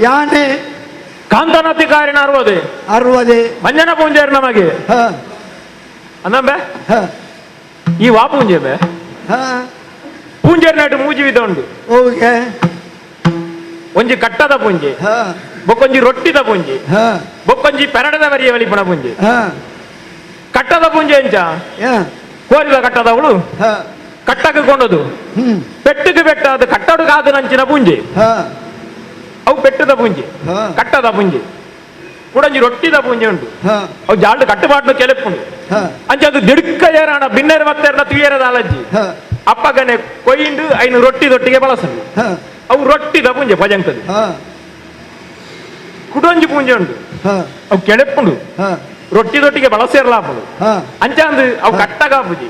ಯಾನೆ ಕಾಂತನತಿಕಾರಿನ ಅರವದೆ ಅರವದೆ ಮಂಜನ ಪೂಂಜೆರ್ ನಮಗೆ ಅಂದಂಬೆ ಈ ವಾ ಪೂಂಜೆ ಬೆ ಪೂಂಜೆರ್ ನಾಟು ಮೂಜಿ ವಿಧ ಉಂಡು. ಓಕೆ. ಒಂಜಿ ಕಟ್ಟದ ಪೂಂಜೆ, ಬೊಕ್ಕೊಂಜಿ ರೊಟ್ಟಿದ ಪೂಂಜೆ, ಬೊಕ್ಕೊಂಜಿ ಪೆರಡದ ಬರಿಯ ಬಲಿಪುಣ ಪೂಂಜೆ. ಕಟ್ಟದ ಪೂಂಜೆ ಎಂಚ ಕೋರಿದ ಕಟ್ಟದವಳು ಕಟ್ಟಕ್ಕೆ ಕೊಂಡದು ಪೆಟ್ಟಕ್ಕೆ ಬೆಟ್ಟ ಅದು ಕಟ್ಟಡು ಕಾದು ನಂಚಿನ ಪೂಂಜೆ, ಅವು ಪೆಟ್ಟದ ಪೂಂಜೆ ಕಟ್ಟದ ಪೂಂಜೆ. ಕುಡಂಜಿ ರೊಟ್ಟಿದ ಪೂಂಜೆ ಉಂಟು, ಅವು ಜಾಲ್ಡು ಕಟ್ಟುಪಾಟ್ಲು ಕೆಲೆಪುಂಡು ಅಂಚೆ ಅದು ದಿಡ್ಕ ಏರಾಣ ಬಿನ್ನೆರ ಮತ್ತೆರನ ತುಯರದ ಅಲಜ್ಜಿ ಅಪ್ಪಗನೆ ಕೊಯ್ಯಿಂಡು ಐನು ರೊಟ್ಟಿ ದೊಟ್ಟಿಗೆ ಬಳಸಲು ಅವು ರೊಟ್ಟಿದ ಪೂಂಜೆ ಪಜಂಕದು. ಕುಡೊಂಜಿ ಪೂಂಜೆ ಉಂಟು, ಅವು ಕೆಳೆಪುಂಡು ರೊಟ್ಟಿ ದೊಟ್ಟಿಗೆ ಬಳಸಿರಲಾಪುಂಡು ಅಂಚೆ ಅಂದು ಅವು ಕಟ್ಟಗ ಪೂಜೆ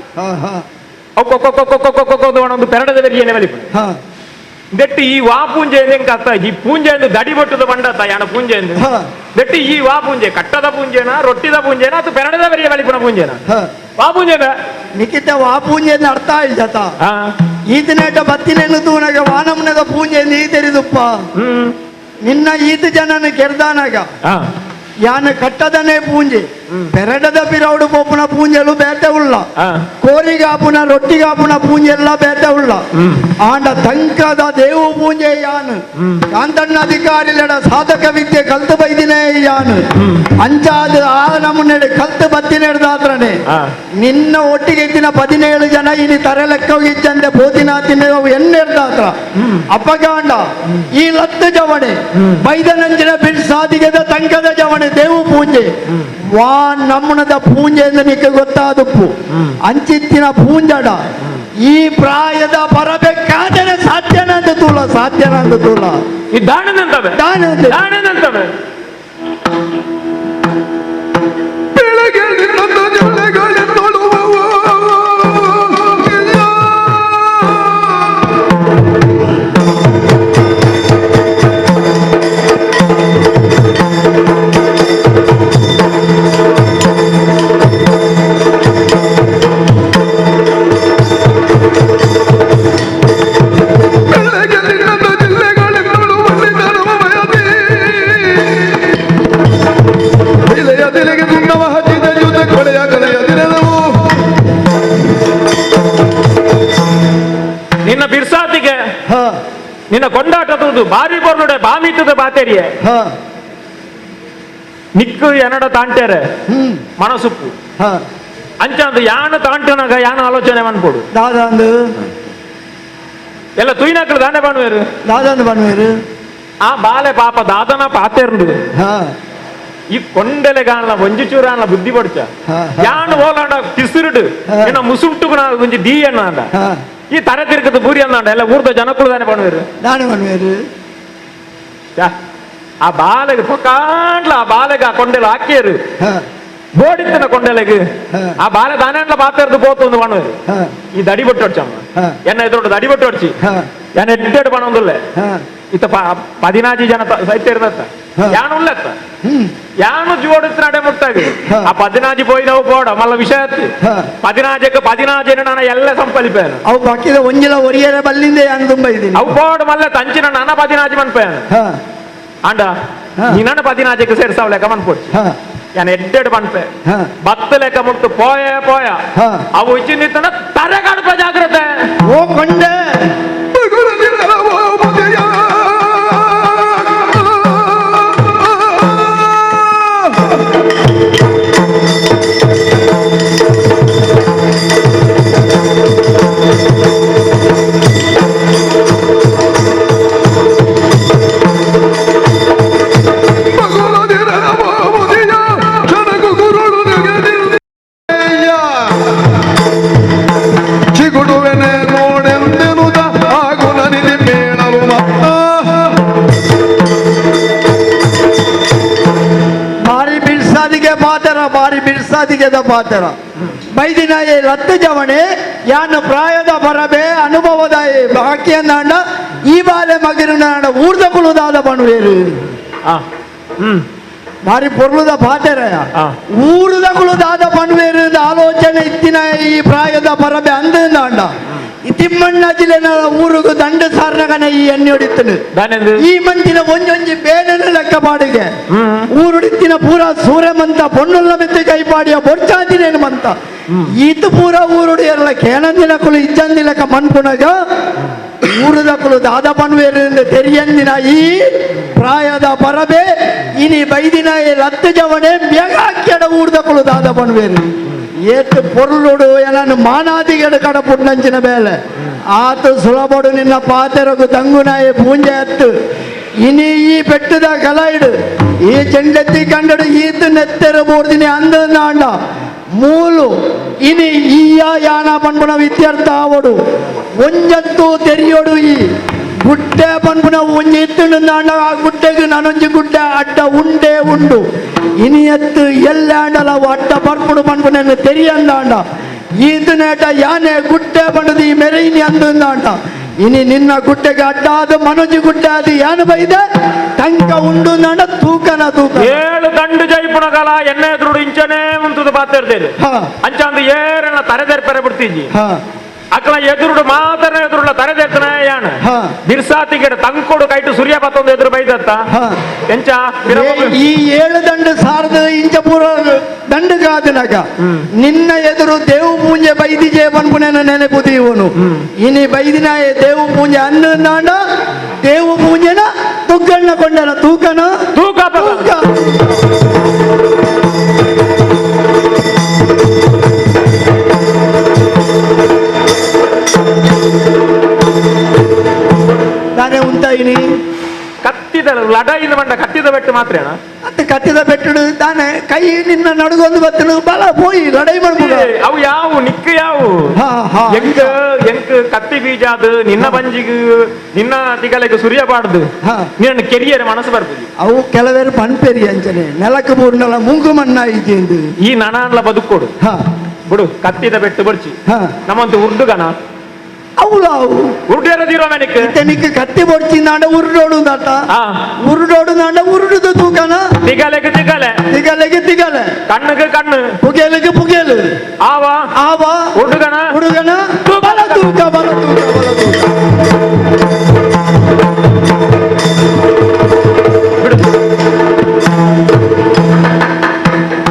ಅವು ಕೊಕ್ಕ ಕೊಕ್ಕ ಕೊಕ್ಕ ಕೊಕ್ಕ ಒಂದು ಪೆರಡದ ಬೆರಿಯನೆ ಬಲಿಪುಂಡು. ದೆಟ್ಟು ಈ ವಾ ಪೂಂಜೆ ಕತ್ತ ಈ ಪೂಂಜೆ ಎಂದು ದಡಿ ಬೊಟ್ಟದ ಬಂಡತ್ತ ಯಾನ ಪೂಂಜೆ ಎಂದು ದೆಟ್ಟು ಈ ವಾ ಪೂಂಜೆ ಕಟ್ಟದ ಪೂಂಜೆನ ರೊಟ್ಟಿದ ಪೂಂಜೆನ ಅದು ಪೆರಡದ ಬರಿಯ ಬಲಿಪುನ ಪೂಂಜೆನ ವಾ ಪೂಂಜೆ ನಿಖಿತ ವಾ ಪೂಂಜೆ ಅರ್ಥ ಆಯ್ತ ಈತನೇಟ ಬತ್ತಿನೆನ್ನು ತೂನಗ ವಾನಮ್ನದ ಪೂಂಜೆ ಈ ತೆರಿದುಪ್ಪ ನಿನ್ನ ಈತ ಜನನ ಕೆರ್ದಾನಾಗ ಯಾನ ಕಟ್ಟದನೇ ಪೂಂಜೆ ಪೆರಡದ ಪಿರೌಡು ಪೋಪುನ ಪೂಂಜೆಲು ಬೇತೆ ಉಳ್ಳ ಕೋರಿಗಾಪುನ ರೊಟ್ಟಿಗಾಪುನ ಪೂಂಜೆಲ್ಲ ಬೇತೆ ಉಳ್ಳ ಆಂಡ ತಂಕದ ದೇವು ಪೂಂಜೆ ಯಾನು ಕಾಂತಣ್ಣ ಅಧಿಕಾರಿಲಡ ಸಾಧಕ ವಿದ್ಯೆ ಕಲ್ತು ಬೈದಿನೇ ಯಾನು ಅಂಚಾದ ಆ ನಮೂನೆ ಕಲ್ತು ಬತ್ತಿನೆಡ್ದಾತ್ರನೆ ನಿನ್ನ ಒಟ್ಟಿಗೆ ಇದ್ದಿನ 17 ಜನ ಇನಿ ತರೆ ಲೆಕ್ಕ ಇಜ್ಜಂದೆ ಬೋದಿನಾತಿನ ಎನ್ನೆಡ್ದಾತ್ರ ಅಪ್ಪಗಾಂಡ ಈ ಲತ್ತು ಜವಣೆ ಬೈದನಂಜಿನ ಬಿಡ್ ಸಾದಿಗೆದ ತಂಕದ ಜವಣೆ ದೇವು ಪೂಂಜೆ ವಾ ನಮ್ಮನದ ಪೂಂಜೆ ಎಂದು ನಿಕ್ಕೆ ಗೊತ್ತಾದುಪ್ಪು ಅಂಚಿತ್ತಿನ ಪೂಂಜಡ ಈ ಪ್ರಾಯದ ಬರಬೇಕಾದರೆ ಸಾಧ್ಯನಂತ ತೂಲ ಸಾಧ್ಯನಂತ ತೂಲ ಈ ದಾಣನಂತವೆ ದಾಣನಂತ ದಾಣನಂತವೆ ನಿನ್ನ ಬಿರ್ಸಾತಿಗೆ ನಿನ್ನ ಕೊಂಡಾಟ ತೂದು ಬಾರಿ ಬೊರ್ಲುಡೆ ಬಾಮಿತ್ತದ ಬಾತೆರಿಯೆ ನಿಕ್ಕು ಎನ್ನಡ ತಾಂಟೇರೆ ಮನಸುಪ್ಪು ಅಂಚಾಂದು ಯಾನು ತಾಂಟನಾಗ ಯಾನು ಆಲೋಚನೆ ಮನ್ಪೋಡು ದಾದಾಂದು ಎಲ್ಲ ತುಯ್ನಾಕ್ಳು ದಾನೆ ಬಾಣುವೇರು ದಾದಾಂದು ಬಾಣುವೇರು ಆ ಬಾಲೆ ಪಾಪ ದಾದನ ಪಾತೆರ್ಂಡು ಈ ಕೊಂಡೆಲೆ ಗಾಣಲ ಒಂಜಿ ಚೂರಾನ್ಲ ಬುದ್ಧಿ ಪಡ್ಚ ಯಾನು ಓಲಾಂಡ ಪಿಸುರುಡು ಎನ್ನ ಮುಸುಂಟುಕು ನಾ ಒಂಜಿ ದೀ ಅಣ್ಣ ಈ ತರೆ ತಿರುಗದ ಬೂರಿ ಅನ್ನಾಂಡ ಎಲ್ಲ ಊರ್ದ ಜನಕ್ಕಳು ದಾನೆ பண்ணுவேರು ದಾನೆ பண்ணுவேರು ಆ ಬಾಲೆಗೆ ಪೊಕಾಂಡ್ಲ ಆ ಬಾಲೆಗೆ ಆ ಕೊಂಡೆಲು ಹಾಕಿಯರು ಬೋಡಿತ್ತನ ಕೊಂಡೆಲೆಗೆ ಆ ಬಾಲೆ ದಾನೆ ಪಾತೆರ್ದು ಪೋತು ಒಂದು பண்ணுவேರು ಈ ದಡಿ ಬೊಟ್ಟು ಹೊಡ್ಚಮ್ಮ ಎನ್ನ ಎದುರು ದಡಿ ಬೊಟ್ಟು ಹೊಡ್ಚಿ ಎನ್ನ ಎಡ್ಡೆಡ್ ಪಣೊಂದುಲ್ಲೆ ಇತ್ತ 14 ಜನ ಸೈತ್ಯ ಇರ್ತತ್ತ ಯಾನು ಉಲ್ಲತ್ತ ಯಾನು ಜೋಡಿಸ್ತಾಡೆ ಮುಟ್ಟಾಗಿ ಆ 14 ಪೋಯಿ ನಾವು ಪೋಡ ಮಲ್ಲ ವಿಷಯ 14ಕ್ಕೆ 14 ನಾನು ಎಲ್ಲ ಸಂಪಲಿಪೇನು ಅವು ಬಾಕಿದ ಒಂಜಿಲ ಒರಿಯರ ಬಲ್ಲಿಂದ ಯಾನು ತುಂಬ ಇದ್ದೀನಿ ಅವು ಪೋಡ ಮಲ್ಲ ತಂಚಿನ ನಾನ 14 ಮನ್ಪೇನು ಆಂಡ ನಿನ್ನ 14ಕ್ಕೆ ಸೇರ್ಸಾವ್ ಲೆಕ್ಕ ಮನ್ಪೊಡ್ಚಿ ಯಾನ್ ಎಡ್ಡೆಡ್ ಮನ್ಪೆ ಬತ್ತ ಲೆಕ್ಕ ಮುಟ್ಟು ಪೋಯ ಪೋಯ ಅವು ಇಚ್ಚಿ ನಿಂತನ ತರೆ ಕಾಡ್ಪ ಜಾಗ್ರತೆ ಓ ಕೊಂಡೆ ಬಾರಿ ಬಿರ್ಸಾದಿಗೆದ ಪಾತ್ರ ಬೈದಿನಾಯೆ ಲತ್ತು ಜವಣೆ ಯಾನು ಪ್ರಾಯದ ಬರಬೆ ಅನುಭವದ ಬಾಕಿಯನ್ನಾಂಡ ಈ ಬಾಲೆ ಮಗಿರುನಾಂಡ ಊರ್ದ ಕುಳುದಾದ ಬಣುವೇರು ಬಾರಿ ಪೊರ್ಲುದ ಪಾತೆರಯ ಊರುದ ಕುಳುದಾದ ಬಣುವೇರು ಆಲೋಚನೆ ಇತ್ತಿನ ಈ ಪ್ರಾಯದ ಬರಬೆ ಅಂದಂದಾಂಡ ತಿಮ್ಮಣ್ಣ ಜಿಲ್ಲೆನ ಊರುಗು ದಂಡ ಸಾರ್ನಗನ ಈ ಎಣ್ಣೆ ಈ ಮಂದಿನ ಒಂಜೊಂಜಿ ಬೇಡನ ಲೆಕ್ಕ ಪಾಡಿಗೆ ಊರುಡಿತ್ತಿನ ಪೂರ ಸೂರ್ಯಮಂತ ಪೊನ್ನುಲ್ಲ ಮೆತ್ತೆ ಕೈಪಾಡಿಯ ಬೊರ್ಚಾದಿನೇನು ಮಂತ ಈತು ಪೂರ ಊರುಡಿ ಎಲ್ಲ ಕೇಣಂದಿನ ಕುಲು ಇಜ್ಜಂದಿಲಕ ಮನ್ಪುನಗ ಊರುದ ಕುಲು ದಾದ ಪನ್ವೇರಿಂದ ತೆರಿಯಂದಿನ ಈ ಪ್ರಾಯದ ಪರಬೆ ಇನಿ ಬೈದಿನ ಲತ್ತು ಜವಣೆ ಬೇಗಾಕ್ಯಡ ಊರ್ದ ಕುಲು ದಾದ ಪನ್ವೇರು ಏತು ಪೊರ್ಲುಡು ಎನನು ಮಾನಾದಿಗಡು ಕಡಪುಡ್ನಂಚಿನ ಬೇಲೆ ಆತು ಸುಲಭಡು ನಿನ್ನ ಪಾತೆರಗು ತಂಗುನಾಯಿ ಪೂಂಜೆ ಅತ್ತು ಇನಿ ಈ ಪೆಟ್ಟದ ಕಲಾಯಿಡು ಈ ಚೆಂಡೆತ್ತಿ ಕಂಡಡು ಈತು ನೆತ್ತೆರ ಬೋರ್ದಿನಿ ಅಂದ ಮೂಲು ಇನಿ ಈಯ ಯಾನ ಪನ್ಪುನ ವಿದ್ಯಾರ್ಥ ಆವಡು ಒಂಜಂತೂ ತೆರಿಯೋಡು ಈ ಗುಡ್ಡೆ ಪನ್ಪುನ ಒಂಜಿ ಇತ್ತುಂಡಾಂಡ ಆ ಗುಡ್ಡೆಗೆ ನಾನೊಂಜಿ ಗುಡ್ಡೆ ಅಡ್ಡ ಉಂಡೆ ಉಂಡು ಇನಿಯತ್ತು ಎಲ್ಲಾಂಡಲ ಅಡ್ಡ ಪರ್ಪುಡು ಪನ್ಪುನ ತೆರಿಯಂದಾಂಡ ಈತು ನೇಟ ಯಾನೆ ಗುಡ್ಡೆ ಪಂಡದು ಈ ಮೆರೈನಿ ಅಂದಂದಾಂಡ ಇನಿ ನಿನ್ನ ಗುಡ್ಡೆಗೆ ಅಡ್ಡಾದ ಮನೋಜಿ ಗುಡ್ಡ ಅದು ಏನು ಬೈದೆ ತಂಕ ಉಂಡು ನಡ ತೂಕನ ತೂಕ ಏಳು ದಂಡು ಜೈಪುಣ ಕಾಲ ಎಣ್ಣೆ ಎದುರುಡು ಇಂಚನೇ ಮುಂತದ ಪಾತಿರ್ತೇನೆ ಅಂಚಾಂದು ಏರೆಲ್ಲ ತರೆದೆರ್ಪೆರೆ ಬಿಡ್ತಿದ್ದಿ ಅಕ್ಕಲ ಎದುರುಡು ಮಾತ್ರ ಎದುರುಡ ತರೆದೆರ್ತನ ಯಾಣ ಬಿರ್ಸಾತಿಗೆ ತಂಕೊಡು ಕೈಟು ಸೂರ್ಯ ಪತ್ತೊಂದು ಎದುರು ಬೈದತ್ತ ಎಂಚ ಈ ಏಳು ದಂಡು ಸಾರದ ಇಂಚ ಪೂರ ದಂಡುಗಾದನಾಗ ನಿನ್ನ ಎದುರು ದೇವು ಪೂಂಜೆ ಬೈದಿಜೆ ಪನ್ಪುನೇನ ನೆನಪು ಇವನು ಇನಿ ಬೈದಿನ ದೇವು ಪೂಂಜೆ ಅನ್ನ ದೇವು ಪೂಂಜೆನ ತುಗ್ಗಣ್ಣ ಕೊಂಡನ ತೂಕನ ತೂಕ ತೂಕ. ನಾನೇ ಉಂಟಾಯಿನಿ ಕತ್ತಿದ ಲಡಾಯಿನ ಬಂಡ ಕತ್ತಿದ ಬೆಟ್ಟು ಮಾತ್ರ ಮತ್ತೆ ಕತ್ತಿದ ಬೆಟ್ಟಡು ತಾನೆ ಕೈ ನಿನ್ನ ನಡುಗೊಂದು ಬತ್ತನು ಬಲ ಪೋಯಿ ಲಡೈ ಮಾಡ್ಬಿಡ ಅವು ಯಾವು ನಿಕ್ಕು ಯಾವು ಎಂಕ್ ಎಂಕ್ ಕತ್ತಿ ಬೀಜ ಅದು ನಿನ್ನ ಬಂಜಿಗೆ ನಿನ್ನ ತಿಗಲೆಗೆ ಸುರಿಯ ಬಾಡ್ದು ನಿನ್ನ ಕೆರಿಯರ ಮನಸ್ಸು ಬರ್ಬೋದು ಅವು ಕೆಲವೇರು ಪನ್ಪೆರಿ ಅಂಚನೆ ನೆಲಕ್ಕೆ ಬೂರ್ನಲ ಮುಂಗು ಮಣ್ಣ ಇದ್ದು ಈ ನನಾನ್ಲ ಬದುಕೋಡು ಬಿಡು ಕತ್ತಿದ ಬೆಟ್ಟು ಬರ್ಚಿ ನಮ್ಮಂತೂ ಉರ್ದುಗಣ అవులా ಕತ್ತಿ ಬೊಡ್ಚಿಂದಾಂಡ ಉರುಡೋಡು ದಾಟ ಉರುಡೋಡು ದಾಂಡ ಉರುಡುದು ತೂಕನ ತಿಗಲೆಗೆ ತಿಗಲೆ ತಿಗಲೆಗೆ ತಿಗಲೆ ಕಣ್ಣುಗೆ ಕಣ್ಣು ಪುಗೆಲಿಗೆ ಪುಗೆಲು ಆವಾ ಆವಾ ಉಡುಗಣ ಉಡುಗಣ ಬಲ ತೂಕ ಬಲ ತೂಕ ಬಲ ತೂಕ.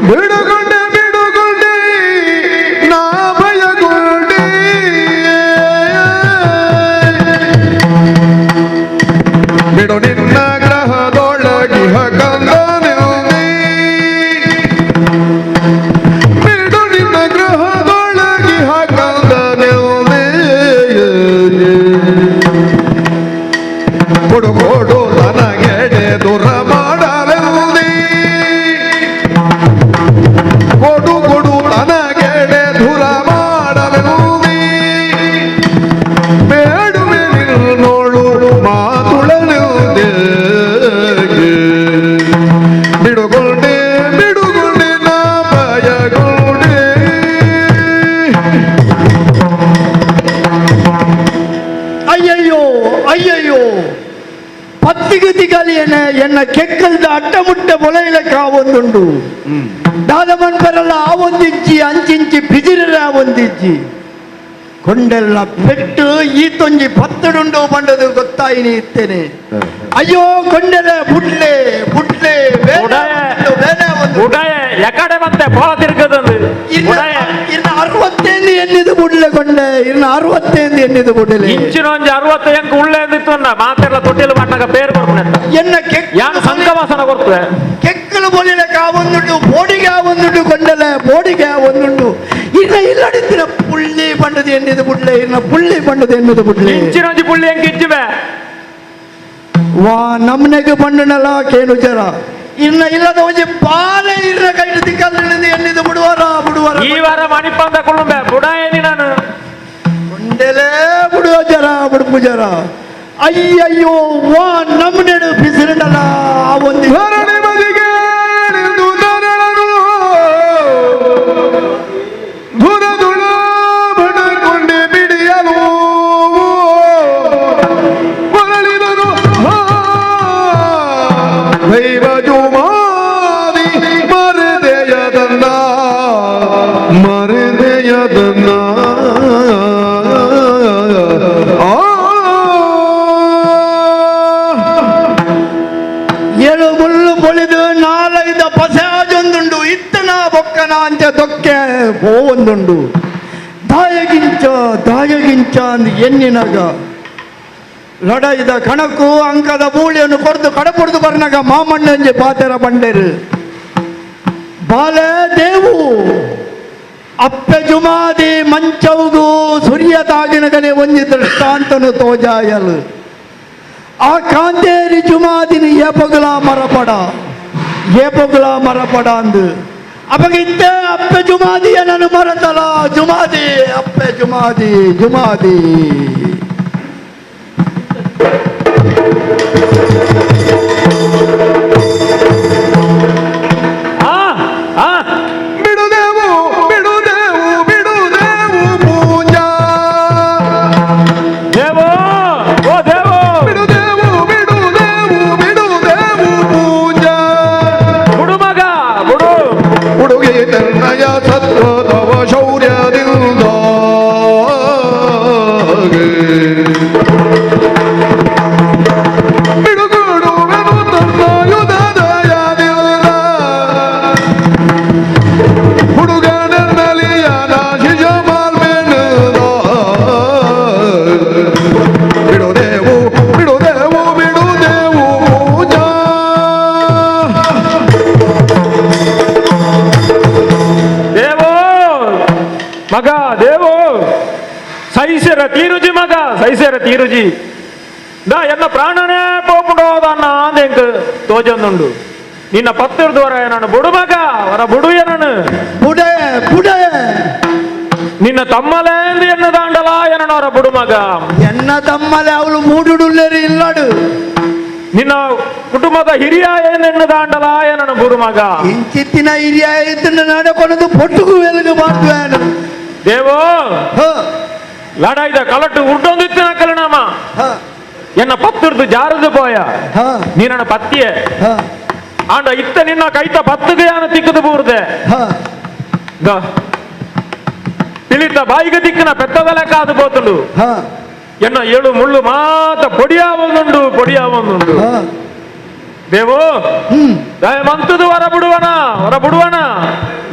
ಬಿಡುಗೊಂಡೆ ಬಿಡುಗೊಂಡೆ ನಾ ಭಯಗೊಂಡೆ ಬಿಡು ನಿನ್ನ ಗ್ರಹದೊಳಗಿಹ ಕಂದನೆಯುಂದಿ ಬಿಡು ನಿನ್ನ ಗ್ರಹದೊಳಗಿಹ ಕಂದನೆಯುಂದಿ ಕೊಡು ಕೊಡು ತನಗೆಡೆ ದುರ ಮಾಡಲೆಂದಿ ಕೊಡು ಕೊಡು ತನಗೆಡೆ ಧುರ ಮಾಡಲೆಂದಿ ಬೇಡುವೆ ನಿನ್ನೋಳು ಮಾತುಳನೆಂದೆ ಬಿಡುಗೊಂಡೆ ಬಿಡುಗೊಂಡೆ ನಾ ಭಯಗೊಂಡೆ. ಅಯ್ಯಯ್ಯೋ ಅಯ್ಯಯ್ಯೋ ಪತ್ತಿಗೆ ತಿಗಲಿಯನೆ ಎನ್ನ ಕೆಕ್ಕಲ್ದ ಅಟ್ಟಮುಟ್ಟ ಬೊಳೆಯಿಲ ಕಾವೊಂದುಂಡು ದಾದಮನ್ ಪೆರಲ್ಲ ಆ ಒಂದಿಂಚಿ ಅಂಚಿಂಚಿ ಬಿಜಿರರ ಆ ಒಂದಿಂಚಿ ಕೊಂಡೆಲ್ಲ ಪೆಟ್ಟು ಈ ತೊಂಜಿ ಪತ್ತಡುಂಡು ಬಂಡದು ಗೊತ್ತಾಯಿನಿ ಇತ್ತೇನೆ. ಅಯ್ಯೋ ಕೊಂಡೆಲೆ ಬುಡ್ಲೆ ಬುಡ್ಲೆ ಬೇನೆ ಒಂದು ಉಡಯ ಎಕಡೆ ಮತ್ತೆ ಪೋಳ ತಿರುಗದಂದು ಇನ್ನು 65 ಎನ್ನಿದು ಬುಡ್ಲೆ ಕೊಂಡೆ ಇನ್ನು 65 ಎನ್ನಿದು ಬುಡ್ಲೆ ಇಂಚಿನ ಒಂಜಿ 60 ಎಂಕ್ ಉಳ್ಳೆ ಅಂದಿತ್ತು ಅಂದ ಮಾತೆಲ್ಲ ತೊಟ್ಟಿಲು ಮಣ್ಣಗ ಪೇರು ಕೊಡ್ಪುನೆ ಎನ್ನ ಯಾನ್ ಸಂಕವಾಸನ ಕೊಡ್ತದೆ ಕೆಕ್ಕಲು ಬೊಲಿಲೆ ಕಾವೊಂದುಂಡು ಬೋಡಿಗೆ ಒಂದುಂಡು ಕೊಂಡಲೆ ಬೋಡಿಗೆ ಒಂದುಂಡು ಇನ್ನ ಇಲ್ಲಡಿತ್ತಿನ ಪುಳ್ಳಿ ಬಂಡದು ಎನ್ನಿದು ಬುಡ್ಲೆ ಇನ್ನ ಪುಳ್ಳಿ ಬಂಡದು ಎನ್ನಿದು ಬುಡ್ಲೆ ಇಂಚಿನ ಒಂಜಿ ಪುಳ್ಳಿ ಎಂಕ್ ಇಜ್ಜುವೆ ವಾ ನಮ್ಮನೆಗೆ ಬಂಡನಲ್ಲ ಕೇನು ಜರ ಇನ್ನ ಇಲ್ಲದ ಒಂಜಿ ಬಾಲೆ ಇರ್ನ ಕೈಡು ತಿಕ್ಕಲ್ಲಿಂದ ಎನ್ನಿದು ಬಿಡುವಾರ ಬಿಡುವಾರ ಈ ವಾರ ಮಣಿಪಂದ ಕುಳ್ಳುಂಬೆ ಬುಡಾಯನಿ ನಾನು ಕೊಂಡೆಲೆ ಬಿಡುವ ಜರ ಬಿಡುಪು ಜರ ಅಯ್ಯಯ್ಯೋ ವಾ ನಮ್ಮನೆಡು ಬಿಸಿರಡಲ್ಲ ಆ ಒಂದು ಧರಣಿ ಬದಿಗೆ ನಿಂದು ಧರಳನು ಧುರಧುಳ ಬಡಕೊಂಡೆ ಬಿಡಿಯಲು ಹೊರಳಿದನು ದೈವ ಜುಮಾದಿ ಮರದೆಯದನ್ನ ಮರದೆಯದನ್ನ ಏಳು ಮುಳ್ಳು ಪೊಳಿದು ನಾಲೈದ ಪಸಾಜೊಂದುಂಡು ಇತ್ತನ ಬೊಕ್ಕನ ಅಂಚ ದೊಕ್ಕೆ ಪೋವೊಂದುಂಡು ದಾಯಗಿಂಚ ದಾಯಗಿಂಚ ಅಂದ್ ಎನ್ನಿನಗ ಲಡೈದ ಕಣಕು ಅಂಕದ ಬೂಳಿಯನ್ನು ಕೊರ್ದು ಕಡಪುಡ್ದು ಬರ್ನಗ ಮಾಮಣ್ಣಂಜೆ ಪಾತೆರ ಬಂಡೇರು ಬಾಲೆ ದೇವು ಅಪ್ಪೆ ಜುಮಾದಿ ಮಂಚೌಗು ಸೂರ್ಯ ತಾಗಿನಗನೆ ಒಂಜಿ ದೃಷ್ಟಾಂತನು ತೋಜಾಯಲು ಆ ಕಾಂತೇರಿ ಜುಮಾದಿನ ಏಪಗುಲ ಮರಪಡ ಏಪಗುಲ ಮರಪಡ ಅಂದು ಅಪಗಿದ್ದೆ ಅಪ್ಪೆ ಜುಮಾದಿಯ ನಾನು ಮರತಲ ಜುಮಾದಿ ಅಪ್ಪೆ ಜುಮಾದಿ ಜುಮಾದಿ. ಬಿಡುದೇವು ಬಿಡುದೇವು ಬಿಡುದೇವು ಪೂಜಾ ದೇವೋ. ಮಗ ದೇವೋ ಸೈಸೆರ ತೀರುಜಿ ಮಗ ಸೈಸೆರ ತೀರುಜಿ ದಾ ಎನ್ನ ಪ್ರಾಣನೇ ಪೋಪುಂಡೋದನ್ನ ಅಂದೆಂಕ್ ತೋಜೊಂದುಂಡು ನಿನ್ನ ಪತ್ತಿರ್ದು ವರ ನಾನು ಬುಡು ಮಗ ವರ ಬುಡು ಏನನು ಬುಡೆ ಬುಡೆ ನಿನ್ನ ತಮ್ಮಲೇ ಎಂದು ಎನ್ನ ದಾಂಡಲ ಏನನವರ ಬುಡು ಮಗ ಎನ್ನ ತಮ್ಮಲೆ ಅವಳು ಮೂಡುಡುಲ್ಲೇರಿ ಇಲ್ಲಾಡು ನಿನ್ನ ಕುಟುಂಬದ ಹಿರಿಯ ಏನೆನ್ನ ದಾಂಡಲ ಏನನ ಬುಡು ಮಗ ಇಂಚಿತ್ತಿನ ಹಿರಿಯ ಇದ್ದನ್ನ ನಡಕೊಳದು ಪೊಟ್ಟುಕು ವೆಲುಗು ಮಾಡ್ತುವೇನು ದೇವೋ ಲಡಾಯ್ದ ಕಲಟು ಉಡ್ಡೊಂದಿತ್ತಿನ ಕಲನಾಮ ಎನ್ನ ಪತ್ತಿರ್ದು ಜಾರದು ಪೋಯ ನೀನನ್ನ ಪತ್ತಿಯೇ ಆಂಡ ಇತ್ತ ನಿನ್ನ ಕೈತ ಪತ್ತುಗೆ ಯಾನ ತಿಕ್ಕದು ಬೂರ್ದೆ ಪಿಲಿತ ಬಾಯಿಗೆ ತಿಕ್ಕನ ಪೆತ್ತದಲೆ ಕಾದು ಪೋತುಂಡು ಎನ್ನ ಏಳು ಮುಳ್ಳು ಮಾತ ಪೊಡಿಯಾವೊಂದುಂಡು ಪೊಡಿಯಾವೊಂದುಂಡು ದೇವೋ ದಯಮಂತದು ವರ ಬಿಡುವನ ವರ ಬಿಡುವನ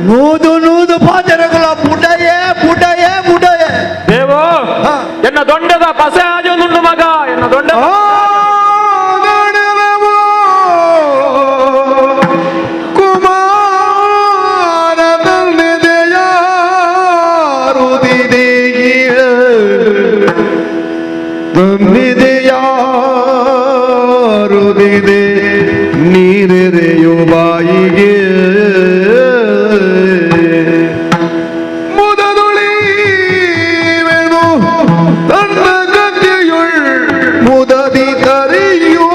ನೂದು ನೂದು ಪಾಚರಗುಲ ಬುಡಯೇ ಬುಡಯೇ ಬುಡಯೇ ದೇವೋ ಎನ್ನ ದೊಂಡದ ಪಸೆ ಆಜೊಂದುಂಡು ಮಗ ಎನ್ನ ದೊಂಡ ತಂದಿದೆಯಾರುದಿದೆ ನೀರೆರೆಯು ಬಾಯಿಗೆ ಮುದದುಳಿವೆನು ತನ್ನ ಗತಿಯುಳ್ ಮುದದಿ ತರಿಯೋ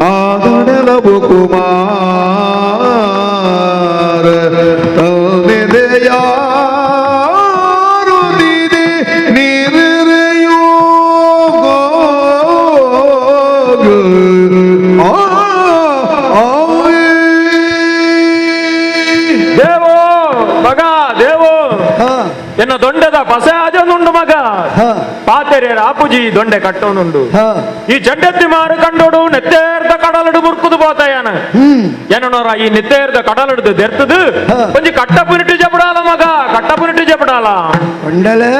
ಆದಣಲಬು ಕುಮಾರ ತಂದಿದೆಯ ದೇವೋ ಮಗ ದೇವೋ ಎನ್ನ ದೊಂಡದ ಪಸೆ ಆಜೊಂದುಂಡು ಮಗ ಪಾತೆರೆ ಆಪುಜಿ ದೊಂಡೆ ಕಟ್ಟೋನುಂಡು ಈ ಚಂಡೆತ್ತಿ ಮಾರು ಕಂಡೋಡು ನೆತ್ತೇರ್ದ ಕಡಲಡು ಮುರ್ಕುದು ಪೋತಾಯನ ಏನನೋರ ಈ ನೆತ್ತೇರ್ದ ಕಡಲಡು ದೆರ್ತದು ಒಂಜಿ ಕಟ್ಟಪುನಿಟ್ಟು ಜಪಡಾಲ ಮಗ ಕಟ್ಟಪುನಿಟ್ಟು ಜಪಡಾಲ ಕೊಂಡಲೆ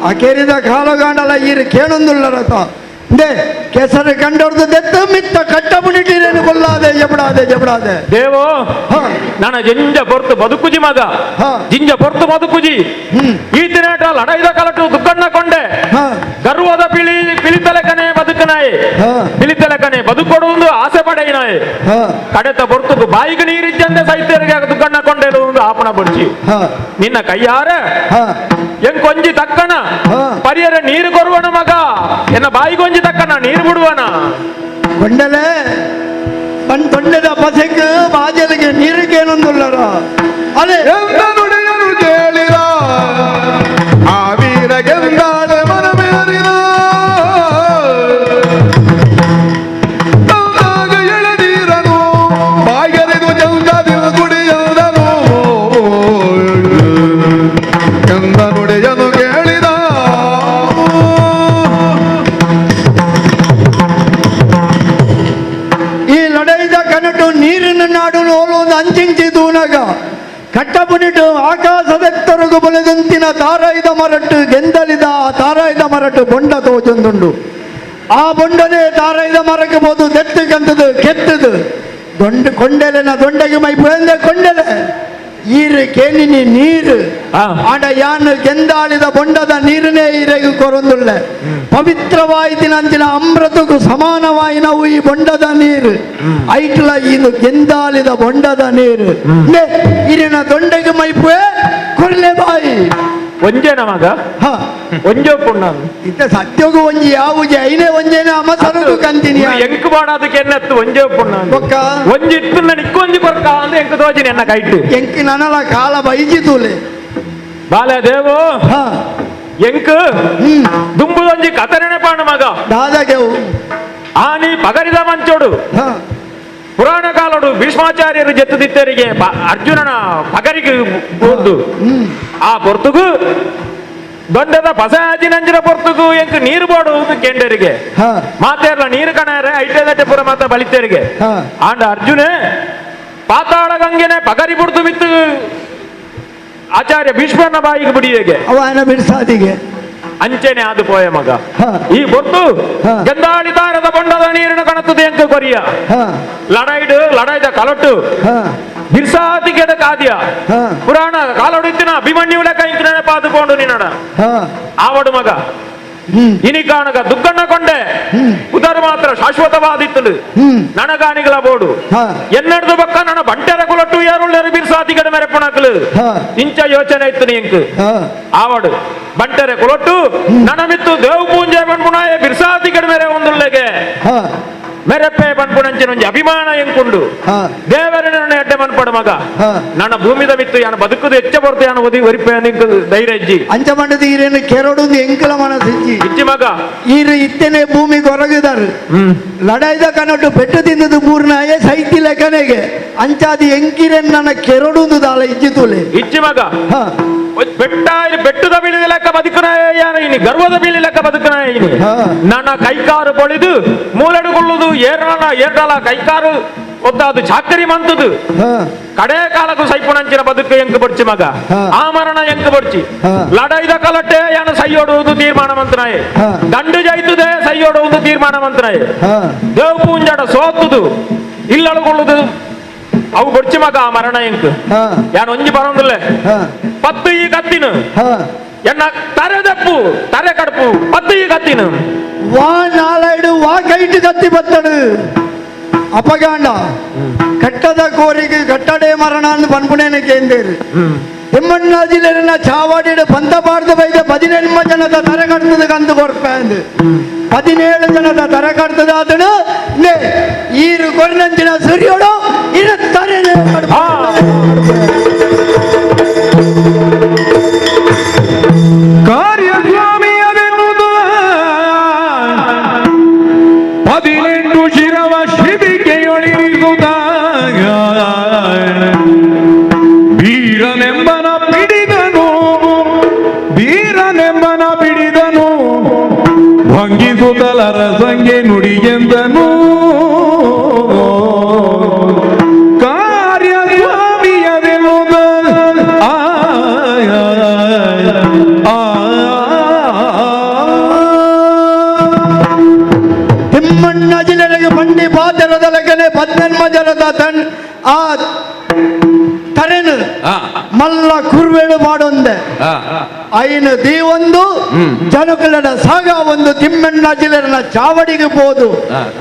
ಅಕೇರಿದ ಕಾಲಗಾಂಡಲ ಈರು ಕೇಳೊಂದುಳ್ಳರತ ಕೆಸರು ಕಂಡೋರ್ದು ದೆತ್ತ ಮಿತ್ತ ಕಟ್ಟಪುನಿಟ್ಟಿರೇನು ಕೊಲ್ಲಾದೆ ಜಪಡಾದೆ ಜಪಡಾದೆ ದೇವೋ ನನ್ನ ಜಿಂಜ ಪೊರ್ತು ಬದುಕುಜಿ ಮಗ ಜಿಂಜ ಪೊರ್ತು ಬದುಕುಜಿ ಈ ದಿನಾಟ ಲಡೈದ ಕಲಟು ದುಕ್ಕಣ್ಣ ಕೊಂಡೆ ಗರ್ವದ ಪಿಳಿ ಪಿಳಿತಲೆಕನೆ ಬದುಕನಾಯಿ ಪಿಳಿತಲೆಕನೆ ಬದುಕೊಡು ಆಸೆ ಪಡೆಯಿನಾಯಿ ಕಡೆತ ಪೊರ್ತುಗು ಬಾಯಿಗೆ ನೀರಿದ್ದಂತೆ ಸೈತ್ಯರಿಗೆ ದುಕ್ಕಣ್ಣ ಕೊಂಡೆಲು ಒಂದು ಆಪಣ ಬಡ್ಚಿ ನಿನ್ನ ಕೈಯಾರ ಎಂಕೊಂಜಿ ತಕ್ಕಣ ಪರಿಯರ ನೀರು ಕೊರುವಣ ಮಗ ಎನ್ನ ಬಾಯಿಗೊಂಜಿ ತಕ್ಕಣ ನೀರು ಬಿಡುವಣ ಕೊಂಡಲೆ ಬನ್ ತೊಂಡೆದ ಪಸೆಕ್ ಬಾಜಲಿಗೆ ನೀರಿಗೇನೊಂದುಲ್ಲರ ಅದೇ ಎಂದ ನುಡಿಯನು ಕೇಳಿದ ಆ ವೀರಗೆಂದಾಳೆ ಮನಮೇರಿದ ತಂದಾಗ ಎಳೆನೀರನು ಬಾಯರಿದು ಜಂಗದಿರು ಗುಡಿಯಂದನು ಎಂದ ನುಡಿಯನು ಕೇಳಿದ ಈ ಲಡೈದ ಕನಟು ನೀರಿನ ನಾಡು ಓಲೊಂದು ಅಂಚಿಂಚಿ ದೂನಗ ಕಟ್ಟಪುನಿಟು ಆಕಾಶದೆತ್ತರಗು ಬಲದಂತಿನ ತಾರಾಯ್ದ ಮರಟ್ಟು ಗೆಂದಲಿದ ಆ ತಾರಾಯ್ದ ಮರಟ್ಟು ಬೊಂಡ ತೋಜೊಂದುಂಡು ಆ ಬೊಂಡನೆ ತಾರಾಯ್ದ ಮರಕ್ಕೆ ಬೋದು ದೆತ್ತುಗಂತದು ಕೆತ್ತದು ದೊಂಡ ಕೊಂಡೆಲೆನ ದೊಂಡೆಗೆ ಮೈ ಪುಯಂದೆ ಕೊಂಡೆಲೆ ಈರು ಕೇನಿನಿ ನೀರು ಆಡ ಯಾನ್ ಗೆಂದಾಳಿದ ಬೊಂಡದ ನೀರನೇ ಈರೆಗೆ ಕೊರೊಂದುಳ್ಳೆ ಪವಿತ್ರವಾಯಿತಿನ ಅಂಚಿನ ಅಮೃತಕ್ಕೂ ಸಮಾನವಾಯಿನವು ಈ ಬೊಂಡದ ನೀರು ಐಟ್ಲ ಇದು ಗೆಂದಾಳಿದ ಬೊಂಡದ ನೀರು ಇರಿನ ದೊಂಡೆಗೆ ಮೈಪುವೆ ಕೊರ್ಲೆ ಬಾಯಿ ಒಂಜೇನ ಮಗ ಒಂಜೋ ಪುಣ್ಣ ಇತ್ತ ಸತ್ಯಗೂ ಒಂಜಿ ಯಾವುಜಿ ಐನೇ ಒಂಜೇನ ಅಮಸರಗು ಕಂತಿನಿ ಎಂಕ್ ಬಾಡದಕ್ಕೆ ಎನ್ನತ್ತು ಒಂಜೋ ಪುಣ್ಣ ಬೊಕ್ಕ ಒಂಜಿ ಇತ್ತು ನಿಕ್ಕೊಂಜಿ ಕೊರ್ಕ ಅಂದ್ರೆ ಎಂಕ್ ತೋಜಿನಿ ಎನ್ನ ಕೈಟ್ ಎಂಕ್ ನನಲ ಕಾಲ ಬೈಜಿ ತೂಲೆ ಬಾಲೆ ದೇವು ಎಂಕ್ ದುಂಬುದೊಂಜಿ ಕತರಣೆ ಪಾಣ ಮಗ ದಾದಾಗೆವು ಆನಿ ಪಗರಿದ ಮಂಚೋಡು ಪುರಾಣ ಕಾಲಡು ಭೀಷ್ಮಾಚಾರ್ಯರು ಜೆತ್ತುದಿತ್ತರಿಗೆ ಅರ್ಜುನನ ಪಗರಿಗೆ ಪೊರ್ದು ಆ ಪೊರ್ತುಗು ದೊಡ್ಡದ ಪಸಾಜಿನಂಜಿನ ಪೊರ್ತುಗು ಎಂಕ್ ನೀರು ಬೋಡು ಕೆಂಡರಿಗೆ ಮಾತೇರ್ಲ ನೀರು ಕಣಾರೆ ಐಟೆದಟ್ಟೆ ಪುರ ಮಾತ ಬಲಿತೇರಿಗೆ ಆಂಡ ಅರ್ಜುನೆ ಪಾತಾಳ ಗಂಗೆನೆ ಪಗರಿ ಬುಡ್ದು ಮಿತ್ತು ಆಚಾರ್ಯ ಭೀಷ್ಮನ ಬಾಯಿಗೆ ಬಿಡಿಯೇಗೆ ಅವನ ಬಿಡ್ಸಾದಿಗೆ ಅಂಚೆನೆ ಆದು ಪೋಯ ಮಗ ಈ ಬೊತ್ತು ಗಂದಾಳಿ ತಾರದ ಬೊಂಡದ ನೀರಿನ ಕಣತದ ಎಂಕ ಕೊರಿಯ ಲಡಾಯ್ಡು ಲಡಾಯ್ದ ಕಲೊಟ್ಟು ಬಿರ್ಸಾತಿ ಕೆಡ ಕಾದಿಯ ಪುರಾಣ ಕಾಲೊಡಿತ್ತಿನ ಅಭಿಮನ್ಯು ಲೆಕ್ಕ ಇಂಕ್ ನೆನಪಾದು ಪೋಂಡು ನಿನ್ನಡ ಆವಡು ಮಗ ಇನಿಕಾಣಗ ದುಗ್ಗಣ್ಣ ಕೊಂಡೆ ಉದರ ಮಾತ್ರ ಶಾಶ್ವತವಾದಿತ್ತಲು ನನಗಾನಿಗಳ ಬೋಡು ಎನ್ನೆಡ್ದು ಬಕ್ಕ ನನ್ನ ಬಂಟೆರ ಕುಲಟ್ಟು ಏರುಳ್ಳರು ಬಿರ್ಸಾತಿ ಕಡೆ ಮೆರೆಪುಣಕಲು ಇಂಚ ಯೋಚನೆ ಇತ್ತು ನೀಂಕ್ ಆವಡು ಬಂಟೆರೆ ಕುಲಟ್ಟು ನನಮಿತ್ತು ದೇವ್ ಪೂಂಜೆ ಬನ್ಪುಣಾಯ ಬಿರ್ಸಾತಿ ಕಡೆ ಮೇರೆ ಒಂದುಳ್ಳೆಗೆ ಮೆರೆಪೆ ಬನ್ಪುಣಂಚಿನ ಅಭಿಮಾನ ಎಂಕುಂಡು ದೇವರನ್ನ ಎಡ್ಡೆ ಮನ್ಪಡು ಮಗ ನನ್ನ ಭೂಮಿದ ಮಿತ್ತು ಯಾನ ಬದುಕುದು ಹೆಚ್ಚ ಬರ್ತು ಯಾನ ಒದಿ ಒರಿಪೆ ನಿಂಕು ಧೈರ್ಯ ಇಜ್ಜಿ ಅಂಚ ಮಂಡದ ಈರೇನು ಕೆರಡು ಎಂಕಲ ಮನಸ್ಸಿಜ್ಜಿ ಇಜ್ಜಿ ಮಗ ಈರು ಇತ್ತನೆ ಭೂಮಿ ಕೊರಗಿದಾರು ಲಡಾಯ್ದ ಕನಟು ಪೆಟ್ಟು ತಿಂದದು ಬೂರ್ನಾಯ ಸೈತಿ ಲೆಕ್ಕನೆಗೆ ಅಂಚಾದಿ ಎಂಕಿರನ್ ನನ್ನ ಕೆರಡುಂದು ದಾಲ ಇಜ್ಜಿ ತುಲೆ ಇಜ್ಜಿ ಮಗ ಬೆಟ್ಟ ಬೆಟ್ಟದ ಬೀಳಿದ ಲೆಕ್ಕ ಬದುಕನಾಯ ಇನಿ ಗರ್ವದ ಬೀಳಿ ಲೆಕ್ಕ ಬದುಕನಾಯ ಇನಿ ನನ್ನ ಕೈಕಾರು ಪೊಳಿದು ಮೂಲೆಡುಕೊಳ್ಳುದು ಏರಣ ಏರ್ಡಲ ಕೈಕಾರು ಒದ್ದಾದು ಚಾಕರಿ ಮಂತದು ಕಡೆ ಕಾಲಕ್ಕೂ ಸೈಪುಣಂಚಿನ ಬದುಕು ಎಂಕು ಬಡ್ಚಿ ಮಗ ಆ ಮರಣ ಎಂಕು ಬಡ್ಚಿ ಲಡೈದ ಕಲಟ್ಟೆ ಯಾನ ಸೈಯೋಡುವುದು ತೀರ್ಮಾನ ಮಂತನಾಯೆ ದಂಡು ಜೈತುದೇ ಸೈಯೋಡುವುದು ತೀರ್ಮಾನ ಮಂತನಾಯೆ ದೇವ್ ಪೂಂಜಾಡ ಸೋತುದು ಇಲ್ಲಳುಕೊಳ್ಳುದು ಅವು ಬಡ್ಚಿ ಮಗ ಆ ಮರಣ ಎಂಕು ಯಾನ್ ಒಂಜಿ ಬರೋದಿಲ್ಲ ಪತ್ತು ಈ ಕತ್ತಿನ ಎನ್ನ ತರೆದಪ್ಪು ತರೆ ಕಡುಪು ಪತ್ತು ಈ ಕತ್ತಿನ ವಾ ನಾಲೈಡು ವಾ ಕೈಟು ಕತ್ತಿ ಬತ್ತಡು ಅಪಗಾಂಡ ಕಟ್ಟದ ಕೋರಿಗೆ ಕಟ್ಟಡೆ ಮರಣ ಅಂದು ಪನ್ಪುಣೇನ ಕೇಂದೇರು ತಿಮ್ಮಣ್ಣ ಜಿಲ್ಲೆನ ಚಾವಾಡಿಡು ಪಂತ ಪಾಡ್ದು ಬೈದ 18 ಜನದ ತರೆ ಕಡ್ತದ ಕಂದು ಕೊರ್ಪೆ 17 ಜನದ ತರೆ ಕಡ್ತದ ಆತನು ಈರು ಕೊರ್ನಂಚಿನ ಸುರಿಯೋಡು ಇರು ತರೆನೆ ಕಾರ್ಯಸ್ವಾಮಿಯವೆನ್ನುವುದು 18 ಶಿರವ ಶಿಬಿಕೆಯೊಳಿರಿಸುತ್ತ ವೀರನೆಂಬನ ಪಿಡಿದನು ವೀರನೆಂಬನ ಪಿಡಿದನು ಭಂಗಿಸುತ್ತಲರ ಸಂಗೆ ನುಡಿಗೆಂದನು ಕಾರ್ಯಸ್ವಾಮಿಯವೆನ್ನುವುದು ತಿಮ್ಮಣ್ಣ ಜಿಲ್ಲೆಗೆ ಬಂಡಿ ಪಾತೆರದಲಗನೆ 18 ಜನದ ತನ್ ಆ ತರೆನು ಮಲ್ಲ ಕುರ್ವೇಳು ಮಾಡೊಂದೆ ಐನು ದೀವೊಂದು ಜನಕುಲನ ಸಾಗ ಒಂದು ತಿಮ್ಮಣ್ಣ ಜಿಲ್ಲೆನ ಚಾವಡಿಗೆ ಪೋದು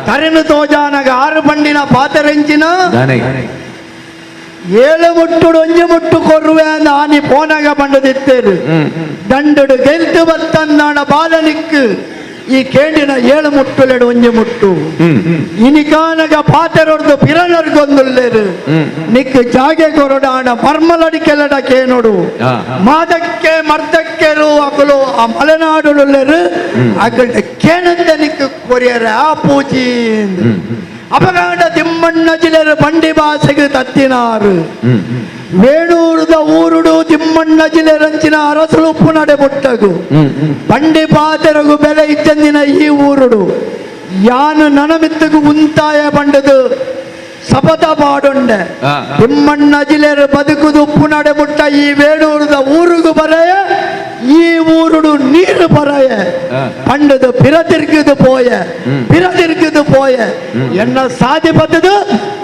ತರೆನು ತೋಜಾನಗ 6 ಬಂಡಿನ ಪಾತೆರೆಂಚಿನ 7 ಮುಟ್ಟುಡು 1 ಮುಟ್ಟು ಕೊರುವೆ ಆನಿ ಪೋನಾಗ ಬಂಡದಿತ್ತೇರು ದಂಡುಡು ಗೆಲ್ತು ಬತ್ತಂದಾಣ ಬಾಲನಿಕ್ಕು ಈ ಕೇಂಡಿನ 7 ಮುಟ್ಟುಲೆಡು 1 ಮುಟ್ಟು ಇನಿಕಾನಗ ಪಾತೆರೊಡ್ದು ಪಿರನರ್ಗೊಂದುಲ್ಲೇರು ನಿಕ್ ಜಾಗೆ ಕೊರಡಾಣ ಮರ್ಮಲಡಿಕೆಲಡ ಕೇನೊಡು ಮಾದಕ್ಕೆ ಮರ್ದಕ್ಕೆರು ಅಕಲು ಆ ಮಲೆನಾಡುಲ್ಲೇರು ಅಗಲ್ಟ ಕೇನಂದ ನಿಕ್ ಕೊರಿಯರ ಆ ಪೂಜಿ ಅಪಗಾಂಡ ತಿಮ್ಮಣ್ಣ ಜಿಲ್ಲೆರು ಬಂಡಿ ಭಾಷೆಗೆ ತತ್ತಿನಾರು ವೇಣೂರದ ಊರುಡು ತಿಮ್ಮಣ್ಣ ಜಿಲ್ಲೆರಂಚಿನ ಅರಸಲು ನಡೆ ಬುಟ್ಟಗು ಬಂಡಿ ಪಾತೆರಗು ಬೆಲೆ ಇಚ್ಚಂದಿನ ಈ ಊರುಡು ಯಾನು ನನಮಿತ್ತಗು ಉಂತಾಯ ಬಂಡದು ಸಪಥ ಪಾಡುಂಡೆ ತಿಮ್ಮಣ್ಣ ಜಿಲ್ಲೆರು ಬದುಕುದು ಉಪ್ಪು ನಡೆ ಬುಟ್ಟ ಈ ವೇಣೂರದ ಊರುಗು ಬರೆಯ ಈ ಊರುಡು ನೀರು ಬರೆಯ ಪಂಡದು ಪಿರತಿರ್ಗಿದು ಪೋಯ ಪಿರತಿರ್ಗಿದು ಪೋಯ ಎನ್ನ ಸಾಧಿ ಬತ್ತದು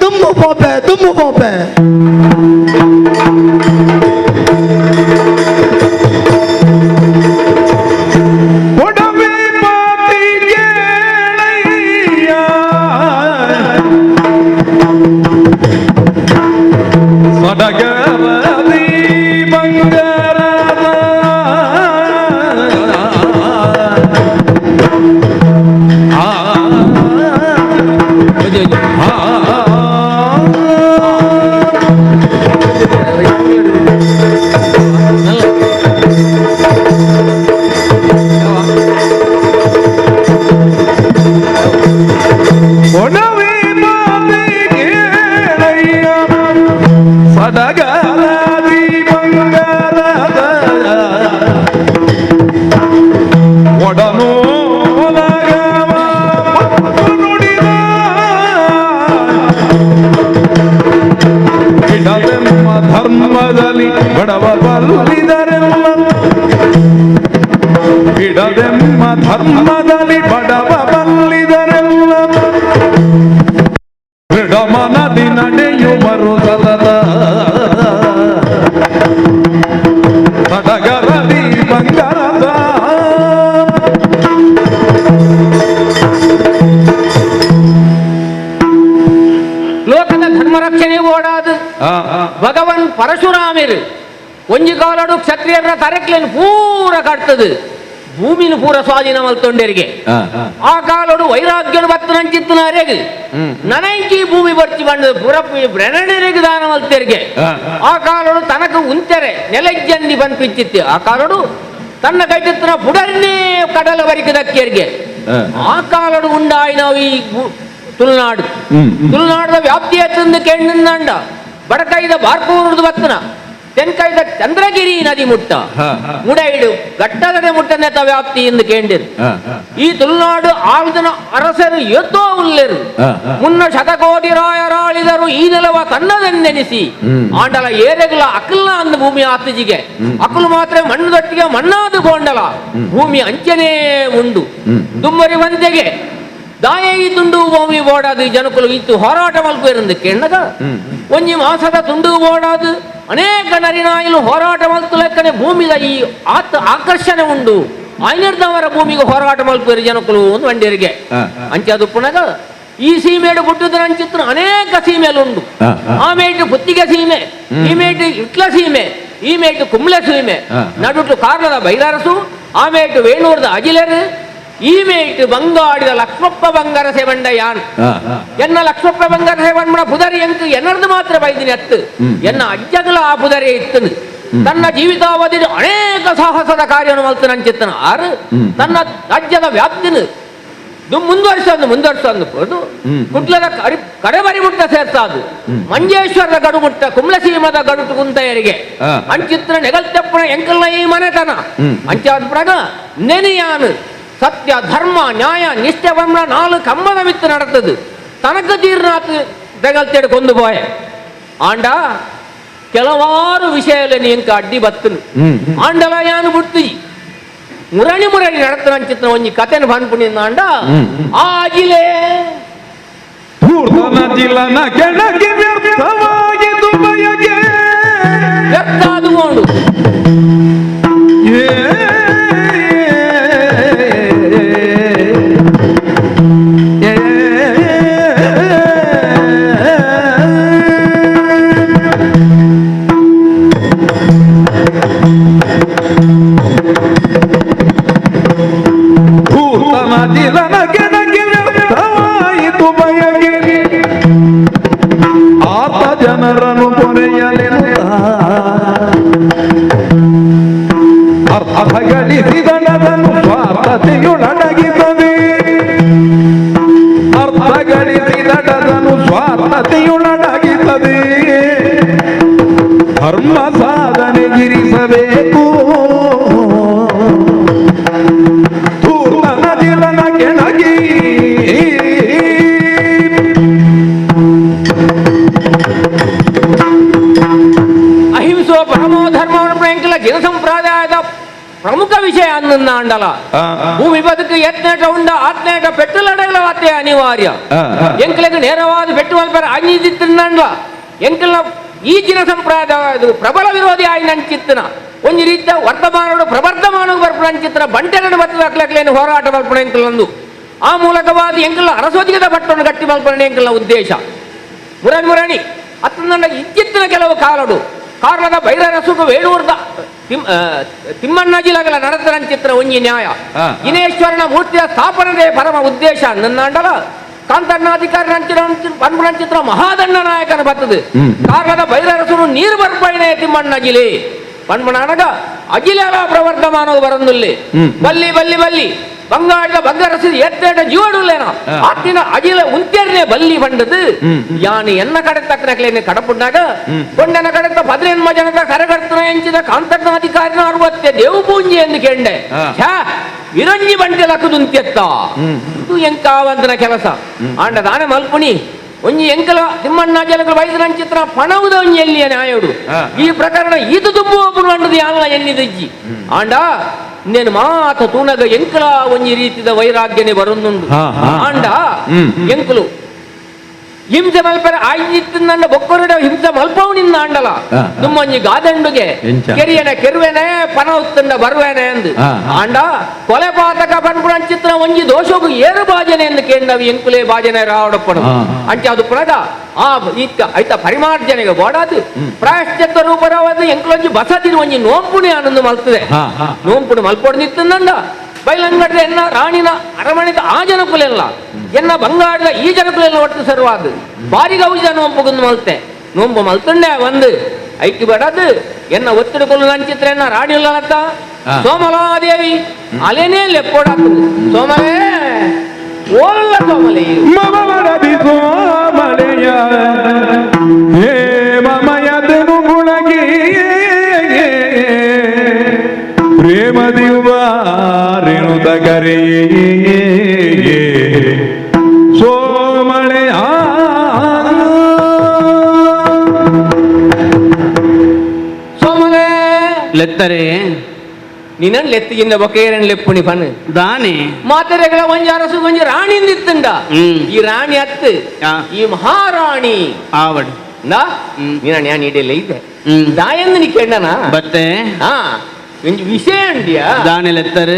ತುಂಬು ಪೋಪೆ ತುಂಬು ಪೋಪೆ ಸದಗ ರಕ್ಷಣೆ ಓಡಾದು ಭಗವನ್ ಪರಶುರಾಮರು ಒಂಜಿ ಕಾಲಡು ಕ್ಷತ್ರಿಯರ ತರಕ್ಲೇನು ಪೂರ ಕಟ್ತದು ಭೂಮಿನ ಪೂರ ಸ್ವಾಧೀನ ಮಲ್ತೊಂಡರಿಗೆ ಆ ಕಾಲಡು ವೈರಾಗ್ಯನು ಬತ್ತನಂಚಿತ್ತನ ಅರೆಗು ನನಂಕಿ ಭೂಮಿ ಬರ್ಚಿ ಬಂದು ಪುರ ಬ್ರಣರಿಗೆ ದಾನ ಮಲ್ತೆರಿಗೆ ಆ ಕಾಲಡು ತನಕ ಉಂತೆರೆ ನೆಲಜ್ಜಂದಿ ಬಂದ್ಪಿಚ್ಚಿತ್ತು ಆ ಕಾಲಡು ತನ್ನ ಕೈಟಿತ್ತನ ಪುಡರ್ನೇ ಕಡಲ ಬರಿಕದಕ್ಕೆರಿಗೆ ಆ ಕಾಲಡು ಉಂಡಾಯಿ ನಾವು ಈ ತುಳುನಾಡು ತುಳುನಾಡದ ವ್ಯಾಪ್ತಿಯ ತಂದು ಕೆಣ್ಣಂಡ ಬಡಕೈದ ಬಾರ್ಕೂರುದು ಬತ್ತನ ತೆನ್ಕೈದ ಚಂದ್ರಗಿರಿ ನದಿ ಮುಟ್ಟ ಮುಡೈಡು ಘಟ್ಟದ ಮುಟ್ಟನೆತ ವ್ಯಾಪ್ತಿ ಎಂದು ಕೇಂದಿರು ಈ ತುಳುನಾಡು ಆಳ್ದನ ಅರಸರು ಎದ್ದೋ ಉಲ್ಲೆರು ಮುನ್ನ ಶತಕೋಟಿ ರಾಯರಾಳಿದರು ಈ ನೆಲವ ತನ್ನದೆಂದೆನಿಸಿ ಆಂಡಲ ಏರೆಗುಲ ಅಕಲ್ನ ಅಂದ ಭೂಮಿ ಆತಜಿಗೆ ಅಕಲು ಮಾತ್ರ ಮಣ್ಣು ದೊಟ್ಟಿಗೆ ಮಣ್ಣಾದು ಕೊಂಡಲ ಭೂಮಿ ಅಂಚನೇ ಉಂಡು ದುಮ್ಮರಿ ವಂತೆಗೆ ದಾಯ ಈ ತುಂಡು ಭೂಮಿ ಬೋಡಾದು ಜನಕುಲು ಇತ್ತು ಹೋರಾಟ ಮಲ್ಪೇರಂದು ಕೆಣ್ಣಗ ಒಂಜಿ ಮಾಸದ ತುಂಡು ಬೋಡಾದು ಅನೇಕ ನರಿನಾಯಿಲು ಹೋರಾಟ ಮಲ್ತು ಲೆಕ್ಕನೆ ಭೂಮಿದ ಈ ಆತ ಆಕರ್ಷಣೆ ಉಂಡು ಆಯ್ನಿರ್ದವರ ಭೂಮಿಗೆ ಹೋರಾಟ ಮಲ್ಪೇರು ಜನಕುಲು ಒಂದು ವಂಡಿಯರಿಗೆ ಅಂಚೆ ಪುನಗ ಈ ಸೀಮೆಡು ಪುಟ್ಟದ ಅಂಚಿತ್ರ ಅನೇಕ ಸೀಮೆಲು ಉಂಡು ಆಮೇಟು ಪುತ್ತಿಗೆ ಸೀಮೆ ಈ ಮೇಟು ಇಟ್ಲ ಸೀಮೆ ಈ ಮೇಟು ಕುಂಬ್ಳೆ ಸೀಮೆ ನಡುಟು ಕಾರ್ಲದ ಬೈರರಸು ಆಮೇಟು ವೇಣೂರ್ದ ಅಜಿಲರು ಈ ಮೇಟು ಬಂಗಾಡಿದ ಲಕ್ಷ್ಮಪ್ಪ ಬಂಗಾರ ಸೇವಂಡ ಯಾನ್ ಎನ್ನ ಲಕ್ಷ್ಮಪ್ಪ ಬಂಗಾರ ಸೇವಣ್ಣ ಪುದರಿ ಎಂಕು ಎನ್ನರ್ದು ಮಾತ್ರ ಬೈದಿನಿ ಅತ್ತು ಎನ್ನ ಅಜ್ಜಗಳ ಆ ಪುದರಿ ಇತ್ತನು ತನ್ನ ಜೀವಿತಾವಧಿ ಅನೇಕ ಸಾಹಸದ ಕಾರ್ಯವನ್ನು ಮಲ್ತನ ಅಂಚಿತ್ತನ ಆರು ತನ್ನ ರಾಜ್ಯದ ವ್ಯಾಪ್ತಿನ ಮುಂದುವರಿಸೋದು ಮುಂದುವರಿಸೋದು ಕುಟ್ಲದ ಕಡೆಬರಿ ಮುಟ್ಟ ಸೇರ್ಸಾದು ಮಂಜೇಶ್ವರದ ಗಡು ಮುಟ್ಟ ಕುಂಬ್ಳಸೀಮದ ಗಡು ಕುಂತೆಯರಿಗೆ ಅಂಚಿತ್ರ ನೆಗಲ್ತೆಪ್ಪನ ಎಂಕಲ್ನ ಈ ಮನೆತನ ಅಂಚಾದ ನೆನೆಯಾನು ಸತ್ಯ ಧರ್ಮ ನ್ಯಾಯ ನಿಷ್ಠೆ ಬಂದ ನಾಲ್ಕು ಕಮ್ಮದ ಮಿತ್ತು நடந்தது ತನಕ ತೀರ್ನಾತ್ ತೆಗಲ್ತೇಡು ಕೊಂದು ಪೋಯೆ ಆಂಡ ಕೆಲವಾರು ವಿಷಯದಲ್ಲಿ ಎಂಕ ಅಡ್ಡಿ ಬತ್ತನು ಆಂಡಲ ಯಾನು ಬಿಡ್ತಿ ಮುರಣಿ ಮುರಣಿ ನಡತನ ಅಂಚಿತ್ನ ಒಂಜಿ ಕತೆನ ಪನ್ಪುಣಿಂದ ಆಂಡ ಆ ಅಜಿಲೇ ಧೂರ್ತನ ಕೆಳಗೆ ವ್ಯರ್ಥವಾಗಿದ್ದು ಬಯಕೆ ವ್ಯರ್ಥ ಆದುಕೊಂಡು ಆತ ಜನರನ್ನು ಪೊರೆಯಲೆಂತ ಅರ್ಥ ಗಳಿಸಿದನದನು ಸ್ವಾರ್ಥತೆಯೊಳಡಗಿಸದೆ ಅರ್ಥ ಗಳಿಸಿದಡದನು ಸ್ವಾರ್ಥತೆಯೊಳಡಗಿಸದೆ ಧರ್ಮ ಸಾಧನೆಗಿರಿಸಬೇಕು ಧೂರ್ತನ ಜಿಲನ ಕೆಣಗಿ ಅಹಿಂಸೋ ಪರಮೋ ಧರ್ಮವನ್ನು ಪ್ರೇಂಕಲ ಜನಸಂಪ್ರದಾಯದ ಪ್ರಮುಖ ವಿಷಯ ಅನ್ನಂಡಲ ಭೂಮಿ ಬದುಕು ಯತ್ನೇಟ ಉಂಡ ಆತ್ನೇಟ ಪೆಟ್ಟುಲಡಗಲ ವಾತೆ ಅನಿವಾರ್ಯ ಎಂಕಲಿಗೆ ನೇರವಾದ ಪೆಟ್ಟು ಮಲ್ಪರ ಆಜ್ಞಿದಿತ್ತಿಂಡ ಎಂಕಲ್ನ ಈ ಜನ ಸಂಪ್ರದಾಯ ಪ್ರಬಲ ವಿರೋಧಿ ಆಯ್ನ ಅಂಚಿತ್ತನ ಒಂಜಿ ರೀತಿಯ ವರ್ತಮಾನಡು ಪ್ರವರ್ತಮಾನ ಬರ್ಪುಣ ಅಂಚಿತ್ತನ ಬಂಟೆರಡು ಬತ್ತದ ಅಕ್ಲಕ್ಲೇನು ಹೋರಾಟ ಮಲ್ಪುಣ ಎಂಕಲಂದು ಆ ಮೂಲಕವಾದ ಎಂಕಲ್ನ ಅರಸೋಜಿಗದ ಭಟ್ಟನ್ನು ಗಟ್ಟಿ ಮಲ್ಪಣ ಎಂಕಲ್ನ ಉದ್ದೇಶ ಮುರಣಿ ಮುರಣಿ ಅತ್ತಂದ ಇಜ್ಜಿತ್ತಿನ ಕೆಲವು ಕಾಲಡು ಕಾರ್ಲದ ಬೈರರಸುಗು ವೇಣೂರ್ದ ತಿಮ್ಮಣ್ಣಜಿಲಗಲ ನಡತರಂಚಿತ್ರ ಒಂಜಿ ನ್ಯಾಯ ದಿನೇಶ್ವರನ ಮೂರ್ತಿಯ ಸ್ಥಾಪನೆ ಪರಮ ಉದ್ದೇಶ ನನ್ನಾಂಡಲ ಕಾಂತಣ್ಣಾಧಿಕಾರಿ ಪನ್ಪುಣಂಚಿತ್ರ ಮಹಾದಂಡ ನಾಯಕನ ಬರ್ತದೆ ಕಾರ್ಲದ ಬೈರರಸುನು ನೀರು ಬರ್ಪೈನೆ ತಿಮ್ಮಣ್ಣಜಿಲಿ ಪನ್ಪುಣಾನಗ ಅಜಿಲೆಲ ಪ್ರವರ್ಧಮಾನವು ಬರಂದುಲ್ಲಿ ಬಲ್ಲಿ ಬಲ್ಲಿ ಬಲ್ಲಿ ಬಂಗಾಳದ ಬಂಗಾರಸಿ ಎತ್ತೇಟ ಜೀವಡುಲ್ಲೇನ ಆತಿನ ಅಜಿಲ ಉಂತೆರ್ನೆ ಬಲ್ಲಿ ಬಂಡದು ಯಾನು ಎನ್ನ ಕಡೆ ತಕ್ಕನಕ್ಲೇನೆ ಕಡಪುಂಡಾಗ ಕೊಂಡನ ಕಡೆತ 15 ಜನದ ಕರಗರ್ತನ ಎಂಚಿದ ಕಾಂತಣ್ಣಾಧಿಕಾರಿನ ಅರುವತ್ತೆ ದೇವು ಪೂಂಜೆ ಎಂದು ಕೆಂಡೆ ಛಾ ವಿರಂಜಿ ಬಂಡೆ ಲಕ್ಕದುಂತ್ಯತ್ತ ಇದು ಎಂಕಾವಂತನ ಕೆಲಸ ಆಂಡ ದಾನೆ ಮಲ್ಪುಣಿ ಒಂಜಿ ಎಂಕಲ ತಿಮ್ಮಣ್ಣ ಜಲಗಳು ವೈದ್ಯರಂಚಿತ್ರ ಪಣವುದ ಒಂಜಿ ಎಲ್ಲಿಯ ನ್ಯಾಯುಡು ಈ ಪ್ರಕರಣ ಈತು ತುಂಬುವ ಪುಣಂಡದು ಯಾಲ ಎನ್ನಿದಜ್ಜಿ ಆಂಡ ನೇನು ಮಾತ ತೂನಗ ಎಂಕಲ ಒಂಜಿ ರೀತಿದ ವೈರಾಗ್ಯನೆ ಬರೊಂದುಂಡು ಆಂಡ ಎಂಕಲು ಹಿಂಸೆ ಮಲ್ಪರ ಆಯ್ತಿತ್ತ ಬೊಕ್ಕರುಡ ಹಿಂಸೆ ಮಲ್ಪವನಿಂದ ಆಂಡಲ ದುಮ್ಮಂಜಿ ಗಾದಂಡುಗೆ ಕೆರಿಯನ ಕೆರುವೆನೆ ಪನ ಉತ್ತಂಡ ಬರುವೇನೆ ಎಂದು ಆಂಡ ಕೊಲೆ ಪಾತಕ ಪನ್ಪುಣಂಚಿತ್ರ ಒಂಜಿ ದೋಷಗು ಏರು ಬಾಜನೆ ಎಂದು ಕೇಂದವಿ ಎಂಕುಲೆ ಬಾಜನೆ ರಾವಡಪ್ಪನು ಅಂಚ ಅದು ಪುನಗ ಆ ಇತ್ತ ಐತ ಪರಿಮಾರ್ಜನೆಗೆ ಬೋಡಾದು ಪ್ರಾಯಶ್ಚಿತ್ತ ರೂಪರವಾದ ಎಂಕುಲೊಂಜಿ ಬಸದಿನ ಒಂಜಿ ನೋಂಪುಣಿ ಆನಂದ ಮಲ್ತದೆ ನೋಂಪುಣಿ ಮಲ್ಪೊಡು ನಿತ್ತಂದ ಬೈಲಂಗಡ್ದ ಎನ್ನ ರಾಣಿನ ಅರಮಣಿದ ಆ ಜನಕುಲೆಲ್ಲ ಎನ್ನ ಬಂಗಾರದ ಈ ಜನಕುಲೆಲ್ಲ ಒಟ್ಟು ಸರ್ವಾದು ಬಾರಿ ಗೌಜ ನೋಂಪುಗುಂದು ಮಲ್ತೆ ನೋಂಪು ಮಲ್ತಂಡೆ ಒಂದು ಐಕ್ಕಿ ಬೇಡದು ಎನ್ನ ಒತ್ತಿಡ ಕೊಲ್ಲು ನಂಚಿತ್ರ ಎನ್ನ ರಾಣಿ ಉಲ್ಲನತ್ತ ಸೋಮಲಾದೇವಿ ಅಲೇನೇ ಲೆಪ್ಪೋಡಾತು ಸೋಮಲೇ ಓಲ್ಲ ಸೋಮಲೆ ಮಮರದಿ ಸೋಮಲೆಯ ಹೇ ಮಮಯದನು ಗುಣಗಿ ಪ್ರೇಮದಿ ವಾರಿನುತ ಕರೆಯೇ ಸೋಮಳೆಯ ಸೋಮಲೆ ಲೆತ್ತರೆ ನಿನ್ನನ್ ಲೆತ್ತಿಗಿಂದ ಬೊಕೇರನ್ ಲೆಪ್ಪುಣಿ ಪನ್ ದಾನಿ ಮಾತೆರೆಗಳ ಒಂಜಿ ಅರಸು ಒಂಜಿ ರಾಣಿಂದಿತ್ತಂಡ ಈ ರಾಣಿ ಅತ್ತು ಈ ಮಹಾರಾಣಿ ಆವಡ್ ನಾ ನಿನ್ನ ഞാൻ ಇಡೆಲ್ಲ ಇದೆ ದಾಯಂದು ನೀ ಕೇಳಣ ಬತ್ತೆ ಹಾ ಒಂಜಿ ವಿಷಯ ಉಂಡಿಯಾ ದಾನಿ ಲೆತ್ತರು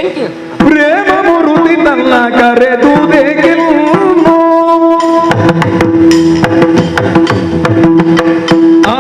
ಎಂಟು ಪ್ರೇಮ ಮುರುತಿ ತನ್ನ ಕರೆದು ದೇಕಿನ್ನು ಆ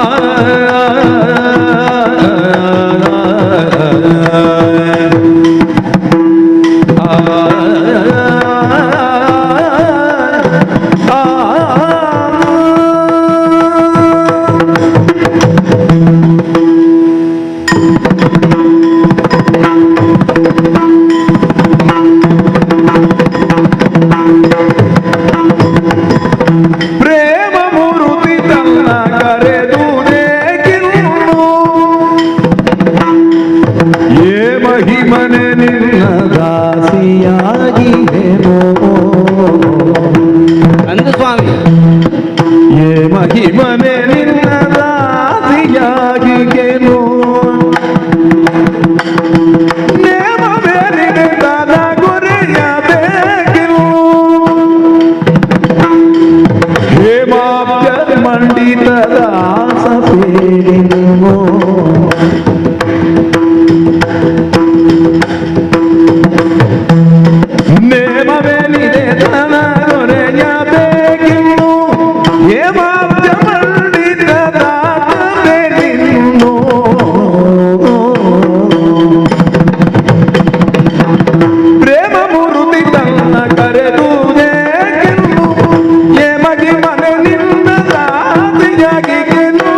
ಪ್ರೇಮ ಮೂರುತಿ ತನ್ನ ಕರೆದು ದೇಕಿನ್ನು ಏ ಮಹಿಮನೆ ನಿನ್ನ ದಾಸಿಯಾಗಿಹೆನೋ ಅಂದು ಸ್ವಾಮಿ ಏ ಮಹಿಮನೆ ನಿನ್ನ ದಾಸಿಯಾಗಿಗೆನೋ ನೇಮ ಬೇರಿದೆ ತನ ಗುರಿಯ ಬೇಕಿರು ಹೇಮಾಬ್ಜ ಮಂಡಿತ ದಾಸ ಸೇರಿನೋ ನೇಮವೇನಿದೆ ತನ ದೊರೆಯ ಬೇಕಿನ್ನು ಹೇಮಾಬ್ಜ ಮಂಡಿತ ದಾಸ ಸೇರಿನೋ ಪ್ರೇಮ ಮೂರುತಿ ತನ್ನ ಕರೆದು ದೇಕಿನ್ನು ಏ ಮಗಿ ಮನೆ ನಿನ್ನ ದಾಸಿಯಾಗಿಗೆನು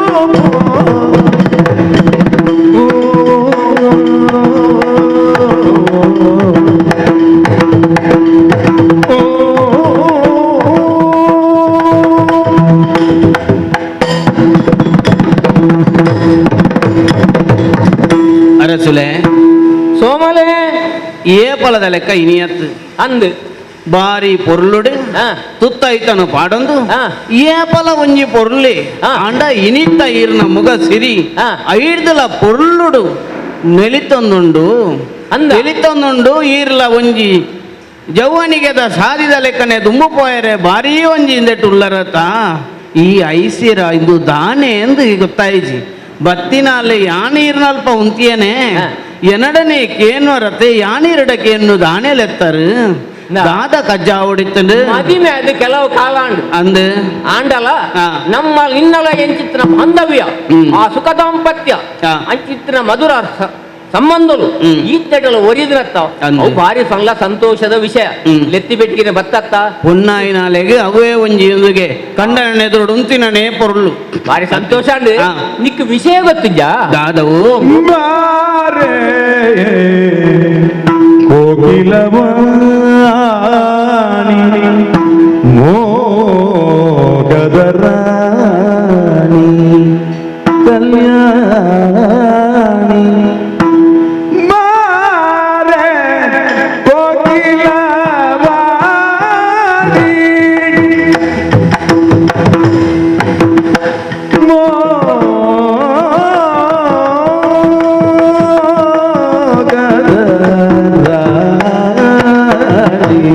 ಅರಸುಲೆ ಸೋಮಲೆ ಏ ಪಲದ ಲೆಕ್ಕ ಇನಿಯತ್ತು ಅಂದು ಬಾರಿ ಪೊರ್ಲುಡು ತುತ್ತೈತನು ಪಾಡೊಂದು ಏಪಲ ಒಂಜಿ ಪೊರ್ಲಿ ಆಂಡ ಇನಿತ್ತ ಈರ್ನ ಮುಗ ಸಿರಿ ಐಡ್ದಲ ಪೊರ್ಲುಡು ನೆಲಿತೊಂದುಂಡು ನೆಲಿತೊಂದುಂಡು ಈರ್ಲ ಒಂಜಿ ಜೌವನಿಗೆದ ಸಾದಿದ ಲೆಕ್ಕನೆ ದುಂಬು ಪೋಯರೆ ಬಾರಿ ಒಂಜಿ ಇಂದೆಟ್ ಉಲ್ಲರತ ಈ ಐಸಿರ ಇಂದು ದಾನೆ ಎಂದು ಗೊತ್ತಾಯಿಜಿ ಬತ್ತಿನಾಲೆ ಯಾನೀರ್ನಲ್ಪ ಉಂತಿಯನೆ ಎನಡನೆ ಕೇನ್ವರತೆ ಯಾನೀರಡ ಕೇನ್ನು ದಾನೆ ಲೆತ್ತರು ದಾದ ಕಜ್ಜಾವಡಿತ್ತಂಡು ಮದಿಮೆ ಅದು ಕೆಲವು ಕಾಲಾಂಡು ಅಂದು ಆಂಡಲ ನಮ್ಮ ನಿನ್ನಲ ಎಂಚಿತ್ತಿನ ಬಾಂಧವ್ಯ ಆ ಸುಖ ದಾಂಪತ್ಯ ಅಂಚಿತ್ತಿನ ಮಧುರ ಸಂಬಂಧಲು ಈತ್ತೆಟಲ ಒರಿದಿರತ್ತ ಅವು ಭಾರಿ ಸಂಗ್ಲ ಸಂತೋಷದ ವಿಷಯ ಲೆತ್ತಿ ಬೆಟ್ಟಿನ ಬತ್ತತ್ತ ಪೊನ್ನಾಯಿನಾಲೆಗೆ ಅವೇ ಒಂಜಿ ಇಂದುಗೆ ಕಂಡನ ಎದುರು ಉಂತಿನನೇ ಪೊರುಳು ಭಾರಿ ಸಂತೋಷ ಅಂಡ್ ನಿಕ್ ವಿಷಯ ಗೊತ್ತಿದ್ಯಾ ದಾದವು ಮಾರೇ ಕೋಕಿಲವಾಣಿ ಮೋಗದರಾಣಿ ಕಲ್ಯಾಣಿ ಮಾರೇ ಕೋಕಿಲವಾಣಿ ಮೋಗದರಾಣಿ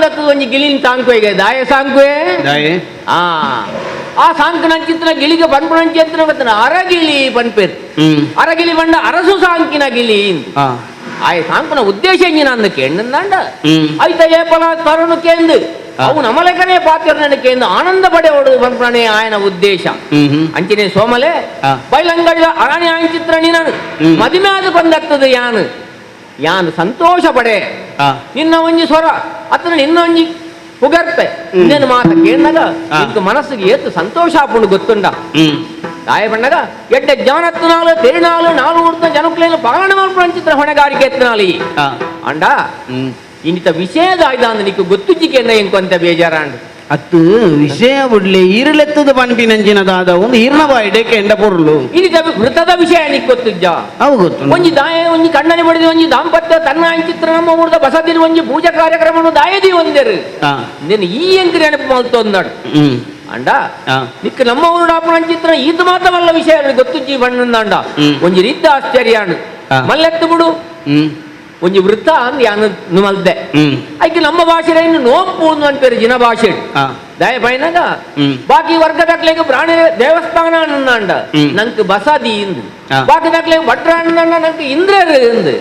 ಬತ್ತದ ಒಂಜಿ ಗಿಳಿನ ಸಾಂಕುವೆಗೆ ದಾಯ ಸಾಂಕುವೆ ದಾಯೆ ಆ ಆ ಸಾಂಕನಂಚಿತ್ತಿನ ಗಿಳಿಗೆ ಪನ್ಪುನಂಚಿತ್ತಿನ ಬತ್ತನ ಅರಗಿಳಿ ಪನ್ಪೇರು ಅರಗಿಳಿ ಬಂಡ ಅರಸು ಸಾಂಕಿನ ಗಿಳಿ ಆಯ ಸಾಂಕುನ ಉದ್ದೇಶ ಎಂಜಿನ ಅಂದ ಕೇಂದಂಡ ಐತ ಏಪಲ ತರುಣು ಕೇಂದು ಅವು ನಮಲಕನೇ ಪಾತ್ರ ಕೇಂದು ಆನಂದ ಪಡೆ ಓಡು ಪನ್ಪುಣನೆ ಆಯನ ಉದ್ದೇಶ ಅಂಚಿನೇ ಸೋಮಲೆ ಬೈಲಂಗಡಿದ ಅರಣಿ ಆಂಚಿತ್ರ ನೀನು ಮದಿಮ್ಯಾದ ಬಂದತ್ತದ ಯಾನು ಯಾನು ಸಂತೋಷ ಪಡೆ ನಿನ್ನ ಒಂಜಿ ಸ್ವರ ಅತನ ನಿನ್ನ ಒಂಜಿ ಪುಗರ್ಪೆ ಇನ್ನೇನು ಮಾತ ಕೇಳಿದಾಗ ನಿಂಗೆ ಮನಸ್ಸಿಗೆ ಏತು ಸಂತೋಷ ಆಪುಂಡು ಗೊತ್ತುಂಡ ದಾಯ ಪಣ್ಣಗ ಎಡ್ಡೆ ಜ್ಞಾನತ್ನಾಲು ತೆರಿನಾಲು ನಾಲು ಉಡ್ತ ಜನಕ್ಲೇನು ಪಾಲನೆ ಮಲ್ಪುನಂಚಿತ್ರ ಹೊಣೆಗಾರಿಕೆ ಎತ್ತನಾಲಿ ಅಂಡ ಇನ್ನಿತ ವಿಷಯದ ಆಯ್ದ ನಿಕ್ಕು ಗೊತ್ತುಜ್ಜಿಕೆನ್ನ ಎಂಕೊಂತ ಬೇಜಾರಾಂಡು ಅತ್ತು ವಿಷಯ ಬುಡ್ಲೆ ಈರಲೆತ್ತದ ಪನ್ಪಿನಂಚಿನ ದಾದ ಒಂದು ಈರ್ನ ಬಾಯಿಡೆ ಕೆಂಡ ಪೊರ್ಲು ಇನ್ನಿತ ವೃತದ ವಿಷಯ ನಿಕ್ ಗೊತ್ತುಜ್ಜ ಅವು ಗೊತ್ತು ಒಂಜಿ ದಾಯ ಒಂಜಿ ಕಣ್ಣನೆ ಬಡಿದ ಒಂಜಿ ದಾಂಪತ್ಯ ತನ್ನ ಅಂಚಿತ್ರ ನಮ್ಮ ಊರ್ದ ಬಸದಿನ ಒಂಜಿ ಪೂಜಾ ಕಾರ್ಯಕ್ರಮವನ್ನು ದಾಯದಿ ಒಂದೆರು ನಿನ್ನ ಈ ಎಂಕ್ರಿ ನೆನಪು ಮಲ್ತೊಂದಡು ಅಂಡ ನಿಕ್ಕ ನಮ್ಮ ಊರು ಡಾಪುನಂಚಿತ್ರ ಈತ ಮಾತ್ರವಲ್ಲ ವಿಷಯ ಗೊತ್ತುಜ್ಜಿ ಬಣ್ಣಂದಾಂಡ ಒಂಜಿ ರೀತ ಆಶ್ಚರ್ಯ ಮಲ್ಲೆತ್ತು ಬಿಡು ಒಂಜಿ ವೃತ್ತ ಅಂದ್ ಯಾನು ಮಲ್ದೆ ಐಕೆ ನಮ್ಮ ಭಾಷೆ ನೋಂಪು ಅನ್ಪೇರು ಜಿನ ಭಾಷೆ ದಯ ಪೈನಾಗ ಬಾಕಿ ವರ್ಗದಾಕ್ಲೆಗ್ ಪ್ರಾಣಿ ದೇವಸ್ಥಾನ ಅನ್ನಂಡ ನಂಕ್ ಬಸದಿ ಇಂದು ಬಾಕಿ ದಾಕ್ಲೆಗ್ ಭಟ್ರ ಅನ್ನಂಡ ನಂಕ್ ಇಂದ್ರರು ಇಂದು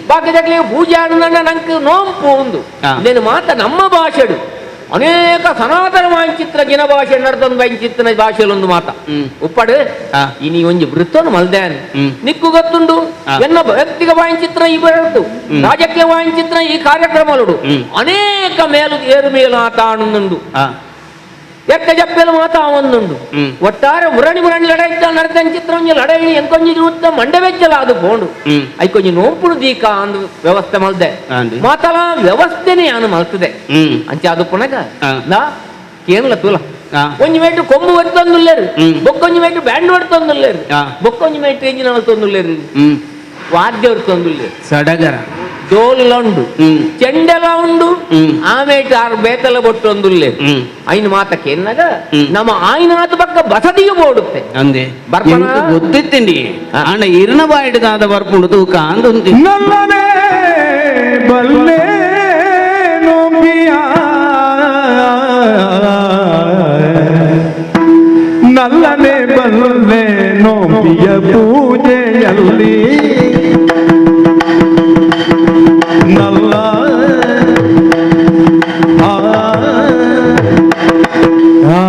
ಬಾಕಿ ದಾಕ್ಲೆಗ್ ಪೂಜೆ ಅನ್ನಂಡ ನಂಕ್ ನೋಂಪು ಉಂದು నేను ಮಾತ ನಮ್ಮ ಭಾಷೆಡು ಅನೇಕ ಸನಾತನ ವಾಂಚಿತ್ರ ಜಿನ ಭಾಷೆ ನಡ್ದೊಂದು ವಾಂಚಿತ್ರ ಭಾಷೆಲೊಂದು ಮಾತ ಉಪ್ಪಡು ಇನಿ ಒಂಜಿ ವೃತ್ತನು ಮಲ್ದಾನ್ ನಿಕ್ಕು ಗೊತ್ತುಂಡು ಎನ್ನ ವ್ಯಕ್ತಿಗ ವಾಂಚಿತ್ರ ಈ ಬರತು ರಾಜಕೀಯ ವಾಂಚಿತ್ರ ಈ ಕಾರ್ಯಕ್ರಮಗಳು ಅನೇಕ ಮೇಲು ಏರು ಮೇಲು ಆತ ಆನಂದುಂಡು ಎಕ್ಕ ಜಪ್ಪೆಲು ಮಾತ ಒಂದುಂಡು ಒಟ್ಟಾರೆ ಮುರಣಿ ಮುರಣಿ ಲಡಾಯಿ ನಡತನ ಚಿತ್ರ ಒಂಜಿ ಲಡಾಯಿ ಎಂಕೊಂಜಿ ಉತ್ತ ಮಂಡೆ ವೆಚ್ಚಲ ಅದು ಪೋಂಡು ಐಕೊಂಜಿ ನೋಂಪುಡು ದೀಕ ಅಂದು ವ್ಯವಸ್ಥೆ ಮಲ್ದೆ ಮಾತಲ ವ್ಯವಸ್ಥೆನೇ ಯಾನು ಮಲ್ತದೆ ಅಂಚೆ ಅದು ಪುನಗ ನಾ ಕೇಂದ್ರ ತೂಲ ಒಂಜಿ ಮೇಟು ಕೊಂಬು ಒತ್ತೊಂದುಲ್ಲೇರು ಬೊಕ್ಕೊಂಜಿ ಮೇಟು ಬ್ಯಾಂಡ್ ಒಡ್ತೊಂದುಲ್ಲೇರು ಬೊಕ್ಕೊಂಜಿ ಮೇಟು ಎಂಜಿನ ಒತ್ತೊಂದುಲ್ಲೇರು ವಾದ್ಯ ಒಡ್ತೊಂದುಲ್ಲೇರು ಸಡಗರ ಡೋಲ ಉಂಡು ಚೆಂಡೆಲ ಉಂಡು ಆಮೇಟ ಆರು ಬೇತಲ ಬೊಟ್ಟೊಂದುಲ್ಲೆ ಐನ ಮಾತ ಕೇನ್ನಾಗ ನಮ್ಮ ಆಯ್ನಾದ ಪಕ್ಕ ಬಸದಿಗೆ ಬೋಡುತ್ತೆ ಅಂದೆ ಗೊತ್ತಿತ್ತೀನಿ ಅಣ್ಣ ಇರ್ನ ಬಾಯಿಡ್ದಾದ ಬರ್ಪುಂಡು ತೂಕ ಅಂದುಂತಿ ನಲ್ಲನೆ ಬಲ್ಲೆ ನೋಂಬಿಯ ನಲ್ಲನೆ ಬಲ್ಲೆ ನೋಂಬಿಯ ಪೂಜೆಯಲ್ಲಿ ನಲ್ಲ ಆ ಆ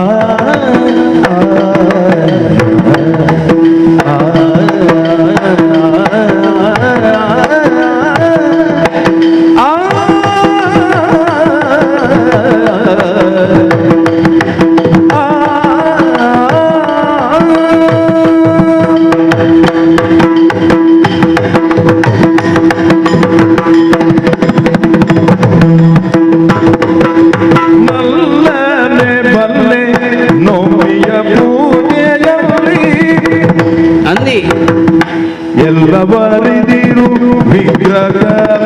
ಎಲ್ಲವರಿದಿರು ವಿಗ್ರಹ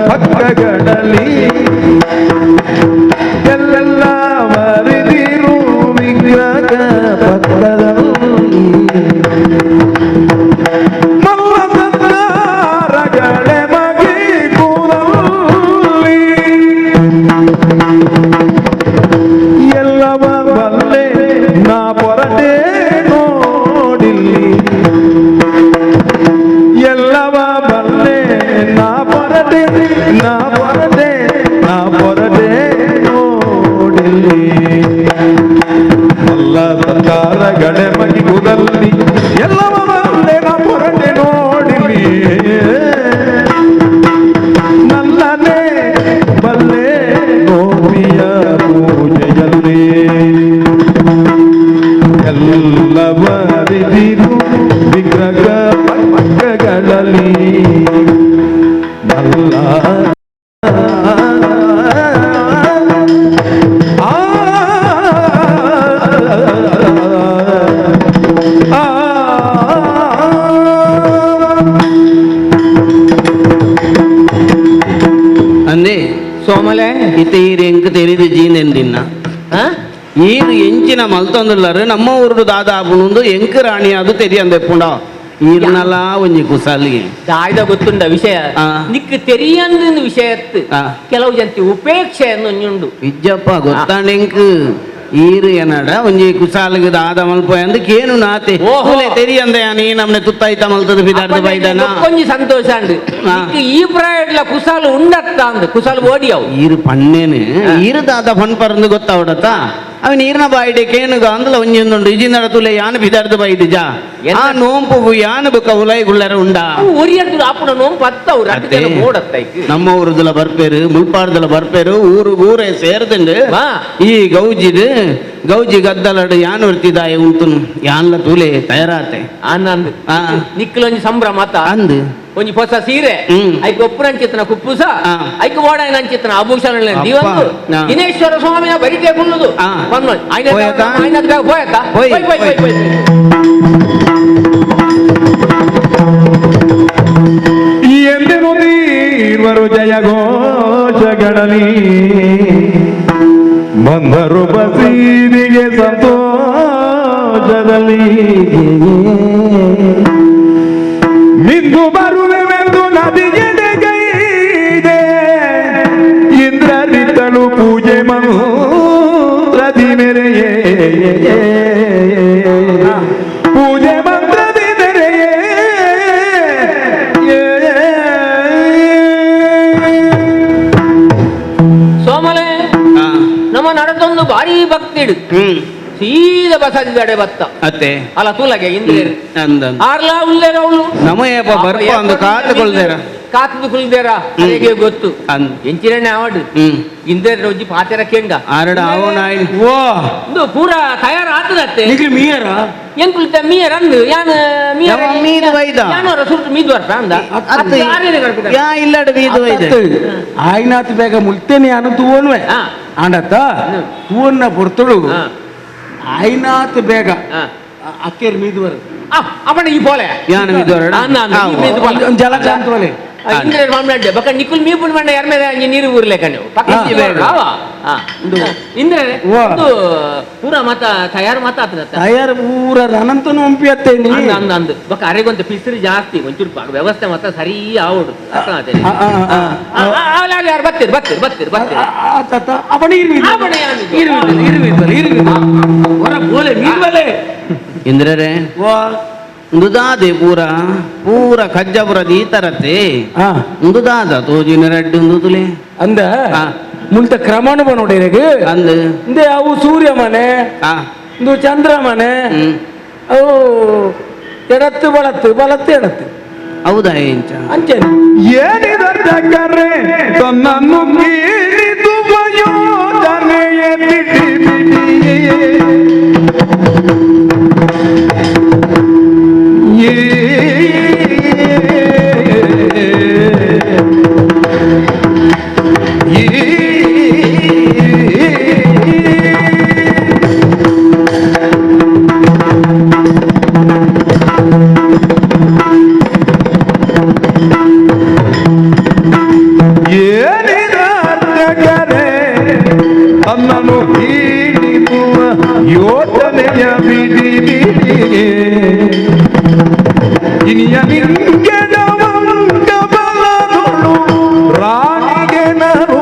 ಪಕ್ಕಗಳಲ್ಲಿ ಎಲ್ಲವರಿದಿರು ವಿಗ್ರಹ ಪಕ್ಕದಲ್ಲಿ ಮಲ್ಲ ಸಂಸಾರಗಳೇ ಮಗಿ ಕೂರಲ್ಲಿ ಎಲ್ಲವ ಬಲ್ಲೆ ನಾ ಪೊರಟೆ ನೋಡಿಲ್ಲಿ ಎಲ್ಲವ ಬಲ್ಲೆ ನಾ ಪೊರಟೆ ನಾ ಪೊರಟೆ ನಾ ಪೊರಟೆ ನೋಡಿಲ್ಲಿ ಮಲ್ಲ ಸಂಸಾರಗಳೇ ಮಗಿಗುದಲ್ಲಿ ಎಲ್ಲವ ಬಲ್ಲೆ ನಾ ಪೊರಟೆ ನೋಡಿಲ್ಲಿ ನಲ್ಲನೆ ಬಲ್ಲೆ ಗೋಪಿಯ ಪೂಜೆಯಲ್ಲಿ ಎಲ್ಲವರಿದಿರು ವಿಗ್ರಹ ಪಕ್ಕಗಳಲ್ಲಿ ನಲ್ಲ ಆ ಆ ಅಂದೆ ಸೋಮಲೆ ಇತ್ತ ಈರು ಎಂಕ್ ತೆರಿದು ಜೀನೆಂದಿನ್ನ ಈರು ಎಂಚಿನ ಮಲ್ತೊಂದುಲ್ಲರು ನಮ್ಮ ಊರುಡು ದಾದ ಆಪುಂಡು ಎಂಕ್ ರಾಣಿ ಅದು ತೆರಿಯಂದೆ ಪುಂಡ ಈರ್ನಲ ಒಂಜಿ ಕುಸಾಲಿಗೆ ದಾಯ್ದ ಗೊತ್ತುಂಡ ವಿಷಯ ನಿಕ್ ತೆರಿಯಂದಿನ ವಿಷಯತ್ತು ಕೆಲವು ಜಂತಿ ಉಪೇಕ್ಷೆ ಒಂಜುಂಡು ಇಜ್ಜಪ್ಪ ಗೊತ್ತಾಂಡೆಂಕ್ ಈರು ಏನಡ ಒಂಜಿ ಕುಸಾಲಿಗೆ ದಾದ ಮಲ್ಪ ಅಂದ್ ಕೇನು ನಾತೆ ಓಹೋ ತೆರಿಯಂದ ನೀ ನಮ್ನೆ ತುತ್ತಾಯ್ತ ಮಲ್ತದ ಬಿದಾರ್ದ ಬೈದನ ಒಂಜಿ ಸಂತೋಷ ಅಂಡ್ ಈ ಪ್ರಾಯಡ್ಲ ಕುಸಾಲು ಉಂಡತ್ತ ಅಂದ್ ಕುಸಾಲು ಓಡಿಯವು ಈರು ಪನ್ನೇನು ಈರು ದಾದ ಫನ್ ಪರಂದು ಗೊತ್ತಾವಡತ್ತ ಅವನ್ ಈರ್ನ ಬಾಯಿಡೆ ಕೇನುಗ ಅಂದಲ ಒಂಜಿ ಒಂದುಂಡು ಇಜಿನಡ ತುಲೆ ಯಾನ್ ಬಿದಾರ್ದ ಬೈದು ಜಾ ಆ ನೋಂಪು ಯಾನ್ ಬುಕ ಉಲೈ ಗುಳ್ಳರ ಉಂಡ ಒರಿಯಂದು ಆಪುನ ನೋಂಪು ಅತ್ತವು ರಡ್ಡು ಮೋಡತ್ತೈಕ್ ನಮ್ಮ ಊರುದಲ ಬರ್ಪೇರು ಮುಲ್ಪಾರ್ದಲ ಬರ್ಪೇರು ಊರು ಊರೇ ಸೇರ್ದುಂಡು ಈ ಗೌಜಿದು ಗೌಜಿ ಗದ್ದಲಡು ಯಾನ್ ವರ್ತಿದಾಯ ಉಂಟುನು ಯಾನ್ಲ ತೂಲೆ ತಯಾರಾತೆ ಆನಂದ್ ನಿಕ್ಕಲೊಂಜಿ ಸಂಭ್ರಮ ಆತ ಅಂದ್ ಒಂಜಿ ಹೊಸ ಸೀರೆ ಐಕ್ ಒಪ್ಪುನಂಚಿತ್ತನ ಕುಪ್ಪುಸ ಐಕ್ ಓಡಾಯನಂಚಿತ್ತನ ಆಭೂಷಣ ದಿವಂದು ದಿನೇಶ್ವರ ಸ್ವಾಮಿನ ಬರಿಕೆ ಕುಲ್ಲುದು ಹೋಯತಾ ಹೋಯ್ ಹೋಯ್ ಹೋಯ್ ಹೋಯ್ ಎಂದೆನು ನೀರ್ವರು ಜಯ ಘೋಷಗಳಲ್ಲಿ ಬಂದರು ಬಸೀದಿಗೆ ಸಂತೋಷದಲ್ಲಿ ಮಿಂದು ಬರುವೆಂದು ನದಿಗೆಡೆಗೈದೆ ಇಂದ್ರರಿತ್ತಲು ಪೂಜೆ ಮಂತ್ರದಿ ಮೆರೆಯೇ ಪೂಜೆ ಮಂತ್ರದಿ ಮೆರೆಯೇ ಸೋಮಲೆ ನಮ್ಮ ನಡತೊಂದು ಭಾರಿ ಭಕ್ತಿಡು ಸೀದ ಬಸದಿದಡೆ ಬತ್ತ ಅತ್ತೆ ಅಲ್ಲ ತೂಲಗೆ ಇಂದ್ರೇರು ಆರ್ಲಾ ಉಲ್ಲೇರ ಅವಳು ನಮಯಪ್ಪ ಬರ್ಪ ಅಂದು ಕಾತು ಕೊಲ್ದೇರ ಕಾತದು ಕುಲ್ದೇರ ಅದೇಗೆ ಗೊತ್ತು ಎಂಚಿರಣ್ಣೆ ಆವಡು ಇಂದ್ರೇರ ಒಂಜಿ ಪಾತೆರ ಕೆಂಡ ಆರಡ ಆವೋ ನಾಯಿನ್ ಓ ಇಂದು ಪೂರ ತಯಾರ ಆತದತ್ತೆ ನಿಕ್ಲು ಮೀಯರ ಎಂಕುಲ್ತ ಮೀಯರ ಅಂದು ಯಾನ್ ಮೀಯರ ಮೀದು ವೈದ ಯಾನೋರ ಸುರ್ತು ಮೀದು ಬರ್ಪ ಅಂದ ಅತ್ತೆ ಯಾ ಇಲ್ಲಡ ಮೀದು ವೈದ ಆಯ್ನಾತ್ ಬೇಗ ಮುಲ್ತೇನೆ ಯಾನು ತೂವನ್ವೆ ಆಂಡತ್ತ ತೂವನ್ನ ಪೊರ್ತಳು ಆಯ್ನಾತ್ ಬೇಗ ಅಕ್ಕೇರ್ ಮೀದುವರು ಅವನ ಈ ಬೋಲೆ ಯಾನ ಮೀದುವರ ಜಲಕಾಂತ ಒಲೆ ಇಂದ್ರೇರ್ ಮಾಮನಾಡ್ಡೆ ಬಕ ನಿಕ್ಕುಲ್ ಮೀಪುನ್ ಮಂಡ ಯಾರ ಮೇಲೆ ಅಂಜಿ ನೀರು ಊರ್ಲೆ ಕಣ್ಣು ಪಕ್ಕ ಇಂದ್ರೇರೆ ಒಂದು ಪೂರ ಮತ ತಯಾರು ಮತ ಆತದ ತಯಾರು ಪೂರ ಅನಂತನು ಒಂಪಿ ಅತ್ತೆ ಅಂದ ಅಂದ ಅಂದು ಬಕ ಅರೆಗೊಂತ ಪಿಸಿರು ಜಾಸ್ತಿ ಒಂಚೂರು ವ್ಯವಸ್ಥೆ ಮತ ಸರಿ ಆವಡು ಯಾರು ಬತ್ತೀರಿ ಬತ್ತೀರಿ ಬತ್ತೀರಿ ಬತ್ತೀರಿ ಅವಣ ಇರು ಇಂದ್ರರೇ ಉಂದುದಾದೆ ಪೂರ ಪೂರ ಕಜ್ಜಪುರ ದೀತರತೆ ಉಂದುದಾದ ತೋಜಿನ ರಡ್ಡು ಉಂದುದುಲೆ ಅಂದ ಮುಲ್ತ ಕ್ರಮಣ ನೋಡಿರಗ ಅಂದ ಇಂದೆ ಅವು ಸೂರ್ಯ ಮನೆ ಇಂದು ಚಂದ್ರ ಮನೆ ಅವು ಎಡತ್ತು ಬಲತ್ತು ಬಲತ್ತು ಎಡತ್ತು ಹೌದಾ ಎಂಚ ಅಂಚೆನೆ ಏನಿದರ್ಜಕರೆ ತನ್ನನ್ನು ಮೀರಿದು ವಯೋಜನೆಯ ಬಿಡಿ ಬಿಡಿ ತನ್ನನ್ನು ಹೀಡಿದುವ ಯೋಚನೆಯ ಬಿಡಿ ಬಿಡಿ ಇನಿಯ ನಿಂಗೆಡವಂಗಬಲದೊಳು ರಾಣಿಗೆ ನರು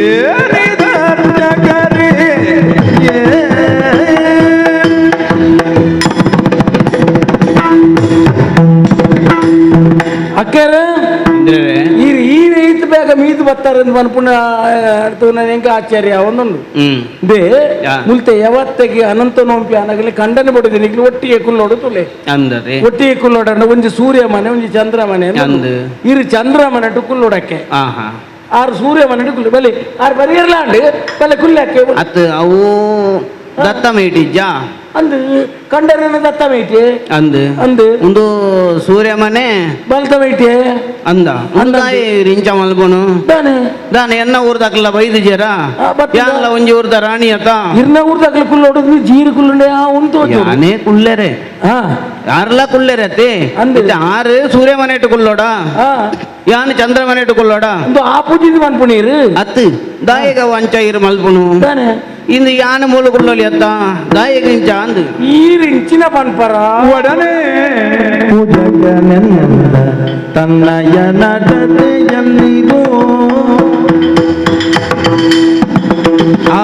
ಏನಿದರ್ಜಕರೇ ಅಕ್ಕರ ಈ ಈ ರೀತಿ ಬೇಗ ಮೀದು ಬರ್ತಾರೆ ಪುನಃ ನನಗೆ ಆಶ್ಚರ್ಯ ಒಂದೊಂದು they ಮುಲ್ತೆ ಯಾವತ್ತಿಗೆ ಅನಂತ ನೋಂಪಿ ಅನಗಲಿ ಖಂಡನೆ ಬಡಿದೆ ನಿಗ್ಲು ಒಟ್ಟಿಗೆ ಕುಲ್ಲೋಡು ತುಲೆ ಅಂದರೆ ಒಟ್ಟಿಗೆ ಕುಲ್ಲೋಡ ಒಂಜಿ ಸೂರ್ಯ ಮನೆ ಒಂಜಿ ಚಂದ್ರ ಮನೆ ಇರು ಚಂದ್ರ ಮನೆ ಕುಲ್ಲೋಡಕ್ಕೆ ಆರು ಸೂರ್ಯ ಮನೆ ಕುಲ್ಲು ಬಲಿ ಆರು ಬರಿಯರ್ಲಾಂಡ್ ಬಲೆ ಕುಲ್ಲಕ್ಕೆ ಅತ್ ಅವು ದತ್ತ ಮೇಟಿಜ್ಜಾ ಅಂದು ಕಂಡರನ ದತ್ತ ಮೇಟಿ ಅಂದು ಅಂದು ಒಂದು ಸೂರ್ಯ ಮನೆ ಬಲ್ತ ಮೇಟಿ ಅಂದ ಅಂದಾಯಿ ರಿಂಚ ಮಲ್ಪನು ದಾನೆ ದಾನೆ ಎನ್ನ ಊರ್ದಾಕಲ್ಲ ಬೈದು ಜೇರ ಯಾನ್ಲ ಒಂಜಿ ಊರ್ದ ರಾಣಿ ಅತ ಇರ್ನ ಊರ್ದಾಕಲ ಕುಲ್ಲೋಡು ಜೀರು ಕುಲ್ಲುಂಡೆ ಆ ಉಂಟು ಯಾನೇ ಕುಲ್ಲೆರೆ ಯಾರ್ಲ ಕುಲ್ಲೆರೆ ಅತ್ತೆ ಅಂದ ಆರು ಸೂರ್ಯ ಮನೆ ಇಟ್ಟು ಕುಲ್ಲೋಡ ಯಾನ್ ಚಂದ್ರ ಮನೆ ಇಟ್ಟು ಕುಲ್ಲೋಡ ಆ ಪೂಜಿದ ಮನ್ಪುಣೀರು ಅತ್ತು ದಾಯಿಗ ವಂಚ ಇರು ಮಲ್ಪುನು ದಾನೆ ಇಂದು ಯಾನ ಮೂಲಕುಳ್ಳಲ್ಲಿ ಅತ್ತ ದಾಯಗಿಂಚ ಅಂದು ಈರಿಂಚಿನ ಪನ್ಪರ ಒಡನೆ ಪೂಜಕನೆಂದ ತನ್ನಯ ನಡತೆಯಲ್ಲಿದು ಆ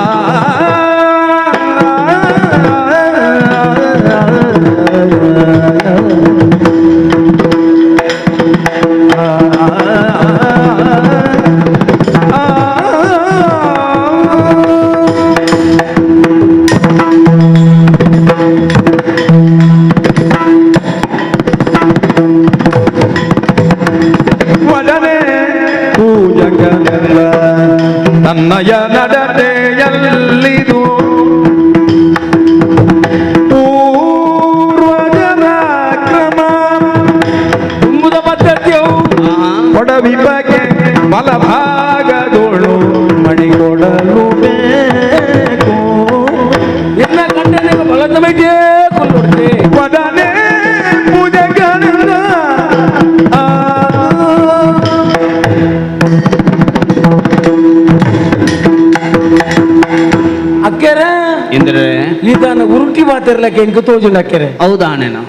ತನ್ನಯ ನಡತೆಯಲ್ಲಿದು ಪೂರ್ವಜರ ಕ್ರಮ ತುಂಬುದ ಪದ್ಧತಿಯವು ಕೊಡವಿ ಬಗೆ ಬಲಭಾಗದೋಳು ಮಣಿಕೊಡಲು ಬೇಕು ಎನ್ನ ಗಂಡನಿಗೆ ಬಲದ ಮೇಟೇ ಕೊಲ್ಲೊಡ್ತೆ ಒಡನೆ ಪೂಜೆಗಳ ಅಕ್ಕೆರೆ ಇಂದ್ರೆ ಈತನ ಉರುಟಿ ಮಾತಿರ್ಲಕ್ಕೆ ಎಂಕ ತೋಜುಂಡು ಅಕ್ಕೆರೆ ಹೌದಾಣೇನು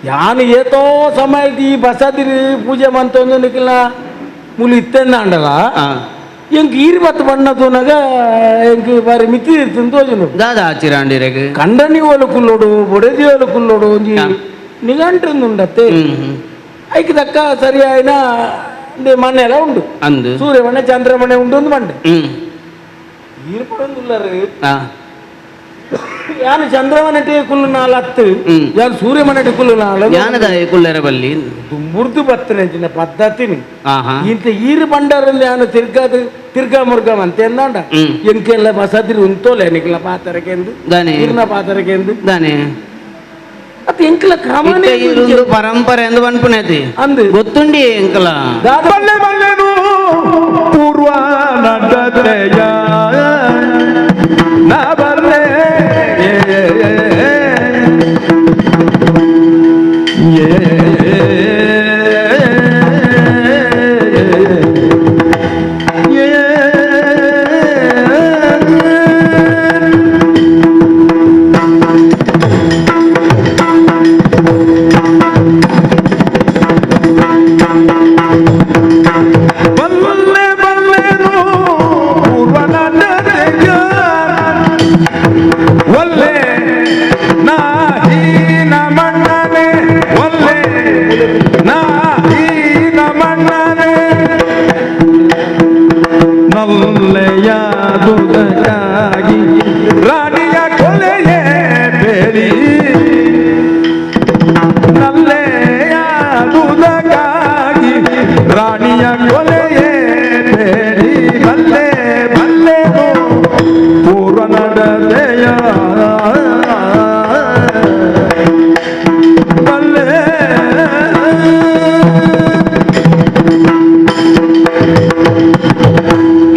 ಯಾನು ಏತೋ ಸಮಯ ಈ ಬಸದಿರಿ ಪೂಜೆ ಮಂತೊಂದು ನಿಕ್ಲ ಮುಲು ಇತ್ತೆಂದಾಂಡಲ ಎಂಕ್ ಈರಿ ಬತ್ತು ಬಣ್ಣ ತೂನಾಗ ಎಂಕ್ ಬಾರಿ ಮಿತಿ ಇರ್ತಂದು ತೋಜುಂಡು ದಾದಾ ಆಚಿರಾಂಡಿರೆಗ್ ಕಂಡನಿ ಓಲು ಕುಲ್ಲೋಡು ಬೊಡೆದಿ ಓಲು ಕುಲ್ಲೋಡು ಒಂಜಿ ನಿಘಂಟುಂಡತ್ತೆ ಐಕ್ ತಕ್ಕ ಸರಿಯಾಯಿನ ಮನೆಲ್ಲ ಉಂಡು ಅಂದು ಸೂರ್ಯಮನೆ ಚಂದ್ರಮನೆ ಉಂಡು ಒಂದು ಮಂಡೆ ಈರು ಪಡೊಂದುಲ್ಲರು ಯಾನು ಚಂದ್ರಮನೆಟೆ ಕುಲ್ಲು ನಾಲ್ ಹತ್ತು ಯಾನು ಸೂರ್ಯಮನೆಟೆ ಕುಲ್ಲು ನಾಲ್ ಯಾನದ ಕುಲ್ಲರ ಬಲ್ಲಿ ದುಂಬುರ್ದು ಬತ್ತನೆ ಪದ್ಧತಿನಿ ಇಂತ ಈರು ಬಂಡಾರಲ್ಲಿ ಯಾನು ತಿರ್ಗಾದು ತಿರ್ಗಾ ಮುರ್ಗ ಅಂತ ಎಂದಾಂಡ ಎಂಕೆಲ್ಲ ಬಸದಿರಿ ಉಂತೋಲೆ ನಿಕ್ಲ ಪಾತರಕೆಂದು ಈರ್ನ ಪಾತರಕೆಂದು ದಾನೆ ಅದು ಎಂಕಲ ಕ್ರಮನೇ ಇರುಂದು ಪರಂಪರೆ ಎಂದು ಪನ್ಪುನೇತಿ ಅಂದು ಗೊತ್ತುಂಡಿ ಎಂಕಲ ಬಲ್ಲೆ ಬಲ್ಲೆನು ಪೂರ್ವ ನಡತೆಯ ನಾ ಬಲ್ಲೆ ಬಲ್ಲೆ ಬಲ್ಲೆನು ಪೂರ್ವ ನಡತೆಯ ಒಲ್ಲೆ ನಾಹೀನ ಮಣ್ಣನೆ ಒಲ್ಲೆ ನಾಹೀನ ಮಣ್ಣನೆ ನಲ್ಲೆಯಾದುದಕ್ಕಾಗಿ ರಾಣಿಯ ಕೊಲೆಯೇ ಬೇಡಿ ನಲ್ಲೆಯಾದುದಕ್ಕಾಗಿ ರಾಣಿಯ ಕೊಲೆಯೇ ಬೇಡಿ ಬಲ್ಲೆ ಬಲ್ಲೆನು ಪೂರ್ವ ನಡತೆಯ ಬಲ್ಲೆ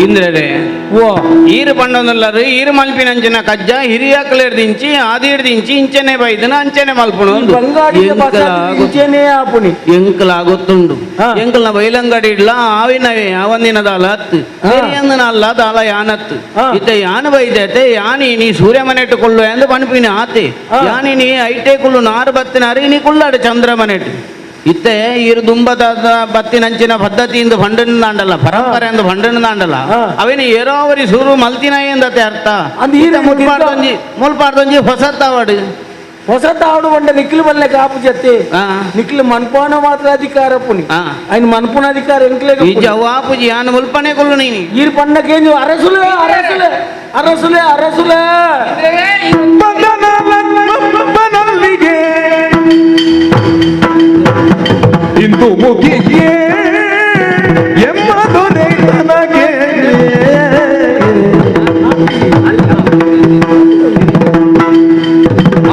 ಇಂದ್ರರೇ ಓ ಈರು ಪಂಡೊಂದುಲ್ಲರು ಈರು ಮಲ್ಪಿನಂಚಿನ ಕಜ್ಜ ಹಿರಿಯಾಕಲೇರ್ದಿಂಚಿ ಆದಿರ್ದಿಂಚಿ ಇಂಚನೆ ಬೈದನ ಅಂಚನೆ ಮಲ್ಪುನು ಬಂಗಾಡಿದ ಬಸದಿರಿ ಆಪುನಿ ಎಂಕಲ ಗೊತ್ತುಂಡು ಎಂಕಲ್ನ ಬೈಲಂಗಡಿ ಇಡ್ಲ ಆವಿನವೇ ಆವಂದಿನ ದಾಲ ಹತ್ತು ಸರಿಯಂದನ ಅಲ್ಲ ದಾಲ ಯಾನತ್ತು ಇತ್ತ ಯಾನ ಬೈದೈತೆ ಯಾನಿ ನೀ ಸೂರ್ಯ ಮನೆಟ್ಟು ಕೊಳ್ಳು ಎಂದು ಪನ್ಪಿನ ಆತೆ ಯಾನಿ ನೀ ಐಟೆ ಕುಳ್ಳು ನಾರು ಬತ್ತಿನಾರು ನೀ ಕುಳ್ಳಾಡು ಚಂದ್ರ ಮನೆಟ್ಟು ಇತ್ತೆ ಇರು ದುಂಬದ ಬತ್ತಿನಂಚಿನ ಪದ್ಧತಿಯಿಂದ ಫಂಡಂದಾಂಡಲ್ಲ ಪರಂಪರೆ ಅಂದು ಫಂಡಂದಾಂಡಲ್ಲ ಅವೇನು ಏರೋವರಿ ಸೂರು ಮಲ್ತಿನ ಎಂದತೆ ಅರ್ಥ ಮುಲ್ಪಾಡ್ದೊಂಜಿ ಮುಲ್ಪಾಡ್ದೊಂಜಿ ಹೊಸತ್ತಾವಡು ಹೊಸತಾವಡು ಬಂಡ ನಿಕ್ಲು ಬಲ್ಲೆ ಕಾಪು ಜತ್ತೆ ನಿಕ್ಲು ಮನ್ಪಾನ ಮಾತ್ರ ಅಧಿಕಾರ ಪುನಿ ఆయన ಮನ್ಪುನ ಅಧಿಕಾರ ಎಂಕ್ಲೆ ಆಪುಜಿ ಯಾನ ಮುಲ್ಪನೆ ಕೊಲ್ಲು ನೀನು ಈರು ಪಣ್ಣಕೇಂಜು ಅರಸುಲೆ ಅರಸುಲೆ ಅರಸುಲೆ ಅರಸುಲೆ ಬನಲ್ಲಿಗೆ ಇಂದು ಮುಗಿಯೇ ಎಮ್ಮ ದೊರೆ ತನಗೆ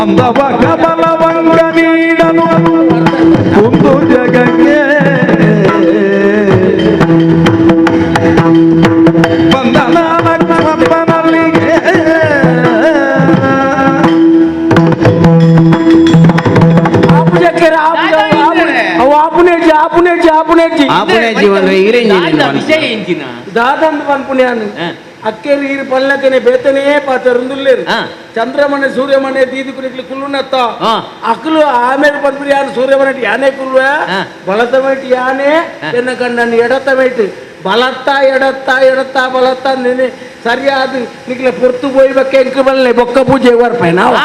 ಅಂದವ ಕಮಲವಂಗ ನೀಡನು ಕುಂದು ಜಗಕ್ಕೆ ಬಂದನ ಲಕ್ಷ್ಮಪ್ಪನಲ್ಲಿಗೆ ಆಪುನೇಜಿ ಆಪುನೇಜಿ ಆಪುನೇಜಿ ಆಪುನೇಜಿ ಅಂದ್ರೆ ಈರೆಂಜಿನ ವಿಷಯ ಎಂಚಿನ ದಾದಂದು ಪನ್ಪುಣ್ಯಾನು ಅಕ್ಕೇರು ಈರು ಪಲ್ಲಕನೆ ಬೇತನೇ ಪಾತರುಂದುಲ್ಲೇರು ಚಂದ್ರಮನೆ ಸೂರ್ಯಮನೆ ದೀದಿ ಕುರಿಕ್ಲಿ ಕುಲ್ಲುನತ್ತ ಅಕ್ಲು ಆಮೇಲೆ ಪನ್ಪುರಿ ಯಾನು ಸೂರ್ಯಮನೆ ಯಾನೇ ಕುಲ್ವ ಬಲತಮೇಟ್ ಯಾನೇ ಎನ್ನ ಕಣ್ಣನ್ನು ಎಡತಮೇಟ್ ಬಲತ್ತ ಎಡತ್ತ ಎಡತ್ತ ಬಲತ್ತ ನೆನೆ ಸರಿಯಾದ ನಿಕ್ಲೆ ಪೊರ್ತು ಪೋಯ್ಬೇಕೆ ಎಂಕ್ ಬಲ್ಲೆ ಬೊಕ್ಕ ಪೂಜೆ ಬರ್ಪೆ ನಾವು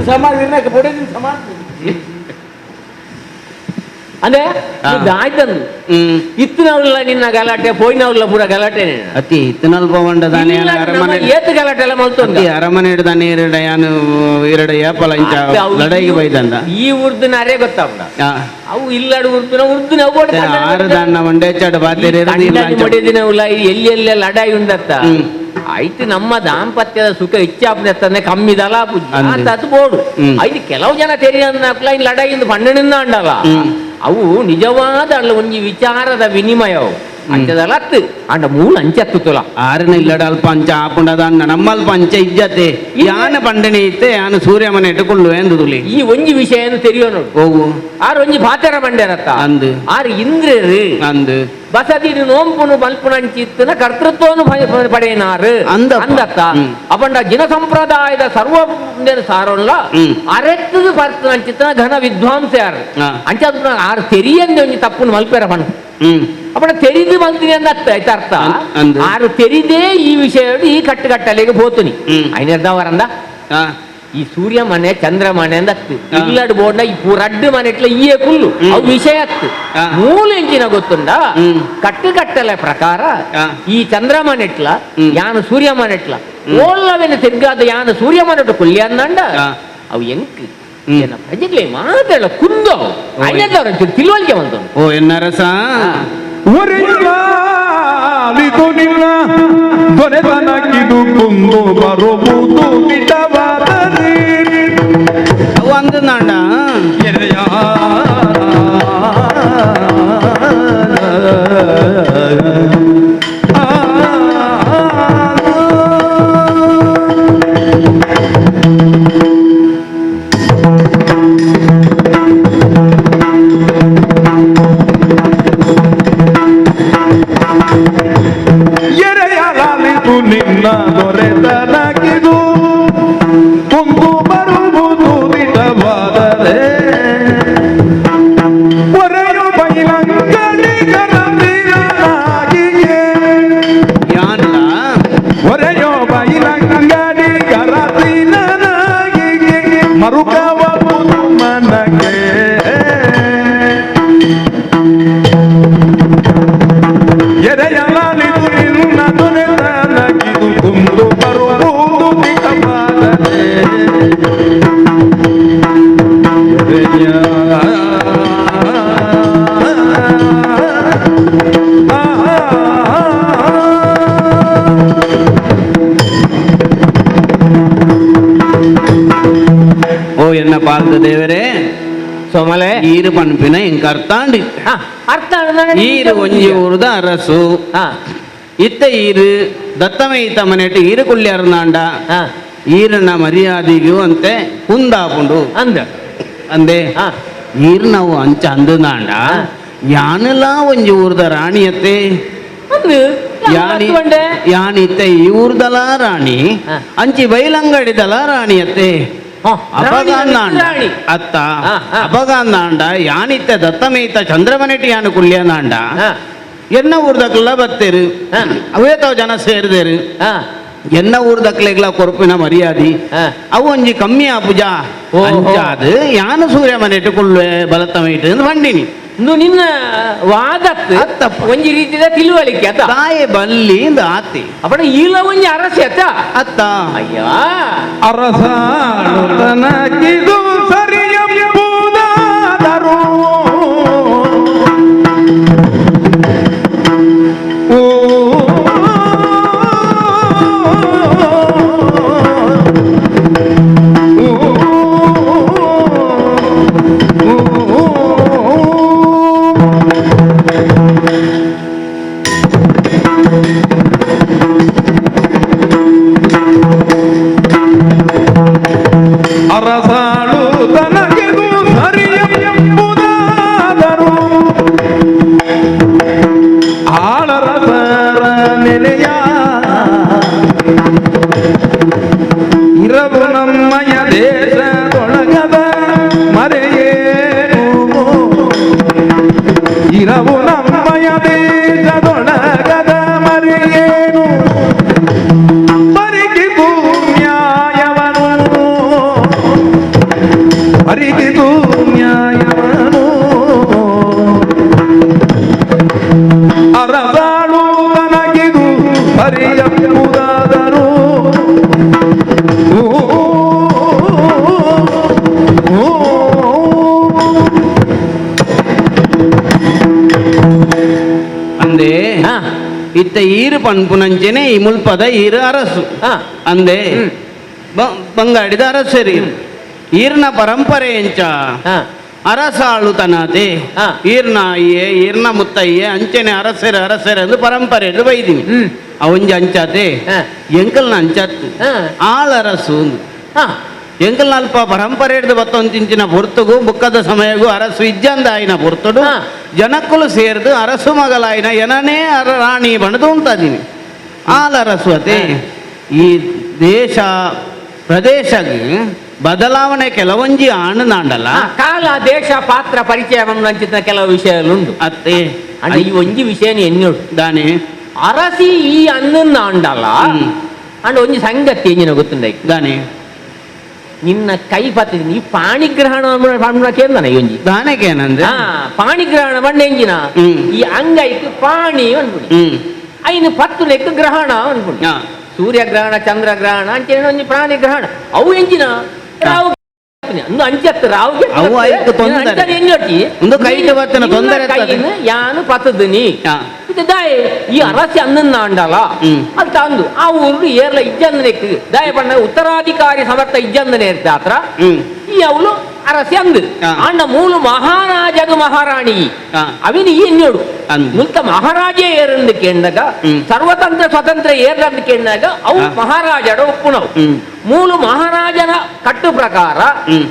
ಸಮಾಜ ಪೊಡೆ ಸಮಾಜ ಅಂದ್ರೆ ಆಯ್ತಂದು ಇತ್ತಿನವ್ರಲ್ಲ ನಿನ್ನ ಗಲಾಟೆ ಪೋಯಿನವ್ರಲ್ಲ ಪೂರ ಗಲಾಟೆ ಅತಿ ಇತ್ತಿನಲ್ಪ ಬಂಡದಾನೆ ಅರಮನೆ ಏತು ಗಲಾಟೆ ಎಲ್ಲ ಮಲ್ತೊಂದು ಅರಮನೆ ಹಿಡ್ದಾನೆ ಎರಡ ಯಾನು ಎರಡ ಏಪಲ ಇಂಚ ಲಡಾಯಿಗೆ ಬೈದಂದ ಈ ಉರ್ದುನ ಅರೇ ಗೊತ್ತಾಪುಡ ಅವು ಇಲ್ಲಡು ಉರ್ದುನ ಉರ್ದುನ ಆರು ದಾಣ್ಣ ಒಂಡೆ ಚಡ ಬಾತೆರೆ ದಿನ ಎಲ್ಲಿ ಎಲ್ಲ ಲಡಾಯಿ ಉಂಡತ್ತ ಆಯ್ತು ನಮ್ಮ ದಾಂಪತ್ಯದ ಸುಖ ಇಚ್ಛಾಪನೆ ಕಮ್ಮಿದಲ್ಲ ಅಂತ ಬೋಡು ಆಯ್ತು ಕೆಲವು ಜನ ತೆರಿಯ ಲಡಾಯಿಂದ ಪಣ್ಣನಿಂದ ಅಂಡಲ್ಲ ಅವು ನಿಜವಾದ ಅಲ್ಲ ಒಂಜಿ ವಿಚಾರದ ವಿನಿಮಯವು ಅಂಚದಲ್ಲ ಅತ್ತು ಅಂಡ ಮೂಲ ಅಂಚತ್ತು ತುಲ ಆರನ ಇಲ್ಲಡ ಅಲ್ಪ ಅಂಚ ಆಪುಂಡದ ಅಣ್ಣ ನಮ್ಮಲ್ಪ ಅಂಚ ಇಜ್ಜತೆ ಯಾನ ಪಂಡನೆ ಇತ್ತೆ ಯಾನ ಸೂರ್ಯ ಮನೆ ಇಟ್ಟುಕೊಳ್ಳು ಎಂದು ತುಲಿ ಈ ಒಂಜಿ ವಿಷಯ ಏನು ತೆರಿಯೋ ನೋಡು ಹೋಗು ಆರು ಒಂಜಿ ಪಾತೆರ ಬಂಡೆರತ್ತ ಅಂದು ಆರು ಇಂದ್ರರು ಅಂದು ಬಸದಿರು ನೋಂಪುನು ಮಲ್ಪುನಂಚಿತ್ತನ ಕರ್ತೃತ್ವನು ಪಡೆಯನಾರು ಅಂದ ಅಂದತ್ತ ಅಪಂಡ ಜಿನ ಸಂಪ್ರದಾಯದ ಸರ್ವ ಸಾರೋಲ್ಲ ಅರೆತ್ತದು ಪರ್ತನಂಚಿತ್ತನ ಘನ ವಿದ್ವಾಂಸ ಯಾರು ಅಂಚ ಆರು ತೆರಿಯಂದೆ ಒಂಜಿ ತಪ್ಪುನು ಮಲ್ಪೆರ ಪಣ ಅಪಣ ತೆರಿದು ಮಲ್ತೀನಿ ಅಂದ ಅರ್ಥ ಆಯ್ತು ಅರ್ಥ ಆರು ತೆರಿದೇ ಈ ವಿಷಯ ಈ ಕಟ್ಟುಕಟ್ಟಲೆಗೆ ಪೋತುನಿ ಐನರ್ದವರಂದ ಈ ಸೂರ್ಯ ಮನೆ ಚಂದ್ರ ಮನೆ ಅಂದ ಇಲ್ಲಡ್ ಬೋರ್ಡ ಈ ರಡ್ಡು ಮನೆ ಇಟ್ಲ ಈಯೇ ಕುಲ್ಲು ಅವು ವಿಷಯ ಅತ್ತು ಮೂಲ ಎಂಚಿನ ಗೊತ್ತುಂಡ ಕಟ್ಟುಕಟ್ಟಲೆ ಪ್ರಕಾರ ಈ ಚಂದ್ರ ಮನೆ ಇಟ್ಲ ಯಾನು ಸೂರ್ಯ ಮನೆ ಇಟ್ಲ ಓಲ್ಲವೇನು ತಿರ್ಗಾದ ಯಾನು ಸೂರ್ಯ ಮನೆ ಕುಲ್ಲಿ ಅಂದಂಡ ಅವು ಎಂಕ್ ಪ್ರಜೆಗಳೇ ಮಾತಾಡ ಕುಂದು ಐನದವ್ರ ತಿಳುವಳಿಕೆ ಬಂತು ಓ ಎನ್ನರಸ ಒರೆಯಲಾಲಿತು ನಿನ್ನ ದೊರೆತನಕ್ಕಿದು ಕುಂದು ಬರುವುದು ನಿಜವಾದರೆ ಅವು ಅಂದನಾಂಡ ಎರೆಯ ನಿನ್ನ ದೊರೆತನಕ್ಕಿದು ಕುಂದು ಬರುವುದು ನಿಜವಾದರೆ ಒರೆಯು ಬೈಲಂಗಡಿಗರದಿರನಾಗಿಯೇ ಒರೆಯೋ ಬೈಲಂಗಡಿಗರದಿರನಾಗಿಯೇ ಮರುಕಬಹುದು ಮನಗೆ ಎರೆಯಲಾಲಿದು ನಿನ್ನ ದೊರೆತನಕ್ಕಿದು ಕುಂದು ಬರುವುದು ನಿಜವಾದರೆ ಎರೆಯ ಓ ಎನ್ನ ಪಾಲ್ದ ದೇವರೇ ಸೋಮಲೆ ಈರು ಪನ್ಪಿನ ಇಂಕ ಅರ್ಥ ಅರ್ಥ ಈರು ಒಂಜಿ ಊರುದ ಅರಸು ಇತ್ತ ಈರು ದತ್ತಮೆ ಮನೆಟ್ಟು ಈರು ಕುಳ್ಳಿ ಅರ್ನಾಂಡ ಈರನ ಮರ್ಯಾದೆಗೂ ಅಂತೆ ಕುಂದಾಪುಂಡು ಅಂದ ಅಂದೆ ಈರು ನಾವು ಅಂಚ ಅಂದನಾಂಡ ಯಾನೆಲ್ಲ ಒಂಜಿ ಊರ್ದ ರಾಣಿಯತ್ತೆ ಯಾನಿತ್ತೆ ಈ ಊರ್ದಲ ರಾಣಿ ಅಂಚಿ ಬೈಲಂಗಡಿದಲ ರಾಣಿಯತ್ತೆ ಅಪಗಾಂದಾಂಡ ಅತ್ತ ಅಪಗಾಂದಾಂಡ ಯಾನಿತ್ತೆ ದತ್ತಮೇತ ಚಂದ್ರಮನೆಟಿ ಯಾನು ಕುಳ್ಳಿಯನಾಂಡ ಎನ್ನ ಊರ್ದಕ್ಲೆಲ್ಲ ಬತ್ತೇರು ಅವೇ ತಾವು ಜನ ಸೇರಿದೇರು ಎನ್ನ ಊರ್ದಕ್ಲೆಗ್ಲ ಕೊರಪಿನ ಮರ್ಯಾದಿ ಅವು ಒಂಜಿ ಕಮ್ಮಿ ಆಪುಜ ಅಂಚಾದ ಯಾನು ಸೂರ್ಯ ಮನೆಟ್ಟು ಕುಳ್ಳುವೆ ಬಲತ್ತಮೇಟು ಅಂತ ಬಂಡಿನಿ ನಿನ್ನ ವಾದ ಒಂಜಿ ರೀತಿದ ತಿಳುವಳಿಕೆ ಅತ್ತ ತಾಯೆ ಬಲ್ಲಿ ಇಂದ ಆತಿ ಅಪಡ ಈಲ ಒಂಜಿ ಅರಸೆ ಅತ್ತ ಅತ್ತ ಅಯ್ಯ ಅರಸಾಳುತನಕ್ಕಿದು ಸರಿಯಂಬುದಾದರೂ ಓ ಅರಸಾಳು ತನಗೆದು ಸರಿಯೆಂಬುದಾದರೂ ದಿನವು ನಮ್ಮಯ ದೇಶದೊಳಗದ ಮರಿಯೇನು ಬರಿಗಿದು ನ್ಯಾಯವನು ಅರಿಗಿದು ನ್ಯಾಯವನು ಅರಸಾಳು ನನಗಿದು ಹರಿಯಂಬುದಾದರು ಅಂದೇ ಇತ್ತ ಈರು ಪನ್ಪುನಂಚೆನೆ ಈ ಮುಲ್ಪದ ಈರು ಅರಸು ಅಂದೆ ಬಂಗಾಡಿದ ಅರಸರಿ ಈರ್ನ ಪರಂಪರೆ ಎಂಚ ಅರಸಾಳು ತನಾತೆ ಈರ್ನ ಅಯ್ಯೆ ಈರ್ನ ಮುತ್ತಯ್ಯೆ ಅಂಚೆನೆ ಅರಸರು ಅರಸರು ಎಂದು ಪರಂಪರೆ ಎಂದು ಬೈದಿನಿ ಅವಂಜ ಅಂಚಾತೆ ಎಂಕಲ್ನ ಅಂಚಾತ್ ಆಳರಸು ಎಂಕಲ್ನ ಅಲ್ಪ ಪರಂಪರೆ ಹಿಡಿದು ಬತ್ತೊಂತಿಂಚಿನ ಪೊರ್ತುಗು ಬುಕ್ಕದ ಸಮಯಗೂ ಅರಸು ಇಜ್ಜಂದಾಯಿನ ಪೊರ್ತುಡು ಜನಕ್ಕುಲು ಸೇರ್ದು ಅರಸು ಮಗಲಾಯಿನ ಎನನೇ ಅರ ರಾಣಿ ಬಣದು ಉಂಟಾದೀನಿ ಆಲರಸು ಅತೆ ಈ ದೇಶ ಪ್ರದೇಶ ಬದಲಾವಣೆ ಕೆಲವೊಂಜಿ ಆಣನಾಂಡಲ್ಲ ಕಾಲ ದೇಶ ಪಾತ್ರ ಪರಿಚಯ ಅಂಚಿನ ಕೆಲವು ವಿಷಯಗಳುಂಡು ಅತ್ತೆ ಅಂದ್ರೆ ಈ ಒಂಜಿ ವಿಷಯನೇ ಎನ್ನೋಡು ದಾನೆ ಅರಸಿ ಈ ಅನ್ನ ಆಂಡಲ್ಲ ಅಂಡ್ ಒಂಜಿ ಸಂಗತಿ ಎಂಜಿನ ಗೊತ್ತುಂಡೈ ದಾನೆ ನಿನ್ನ ಕೈ ಪತ್ತಿದ್ದೀನಿ ಈ ಪಾಣಿಗ್ರಹಣ ಕೇಂದ್ರ ಒಂಜಿ ದಾನಕೇನಂದ್ರೆ ಪಾಣಿಗ್ರಹಣ ಬಣ್ಣ ಎಂಜಿನ ಈ ಅಂಗೈಕ್ ಪಾಣಿ ಅನ್ಬಿಡಿ ಐನು ಪತ್ತು ಲೆಕ್ಕ ಗ್ರಹಣ ಅನ್ಬಿಡಿ ಸೂರ್ಯಗ್ರಹಣ ಚಂದ್ರಗ್ರಹಣ ಅಂಚೆ ಒಂಜಿ ಪ್ರಾಣಿ ಗ್ರಹಣ ಅವು ಎಂಜಿನ ರಾವು ಅಂದು ಅಂಚತ್ತು ರಾವುಗೆ ಅವು ಐಕ್ ತೊಂದರೆ. ಒಂದು ಕೈಗೆ ಬತ್ತಿನ ತೊಂದರೆ ಇರ್ತದೆ. ಯಾನು ಪತ್ತದನಿ ಇದು ದಾಯ ಈ ಅರಸಿ ಅನ್ನನ್ನ ಅಂಡಲ ಅದು ತಂದು ಆ ಊರು ಏರ್ಲ ಇಜ್ಜಂದನೆಕ್ ದಾಯ ಬಣ್ಣ ಉತ್ತರಾಧಿಕಾರಿ ಸಮರ್ಥ ಇಜ್ಜಂದನೆ ಇರ್ತ ಆತ್ರ ಈ ಅವಳು ಅರಸಿ ಅಂದು ಅಣ್ಣ ಮೂಲು ಮಹಾರಾಜಗ ಮಹಾರಾಣಿ ಅವಿನ ಈ ಎನ್ನೋಡು ಮುಲ್ತ ಮಹಾರಾಜ ಏರಂದು ಕೇಂದಾಗ ಸರ್ವತಂತ್ರ ಸ್ವತಂತ್ರ ಏರ್ಲಂದು ಕೇಂದಾಗ ಅವು ಮಹಾರಾಜರ ಒಪ್ಪುನವು ಮೂಲು ಮಹಾರಾಜನ ಕಟ್ಟು ಪ್ರಕಾರ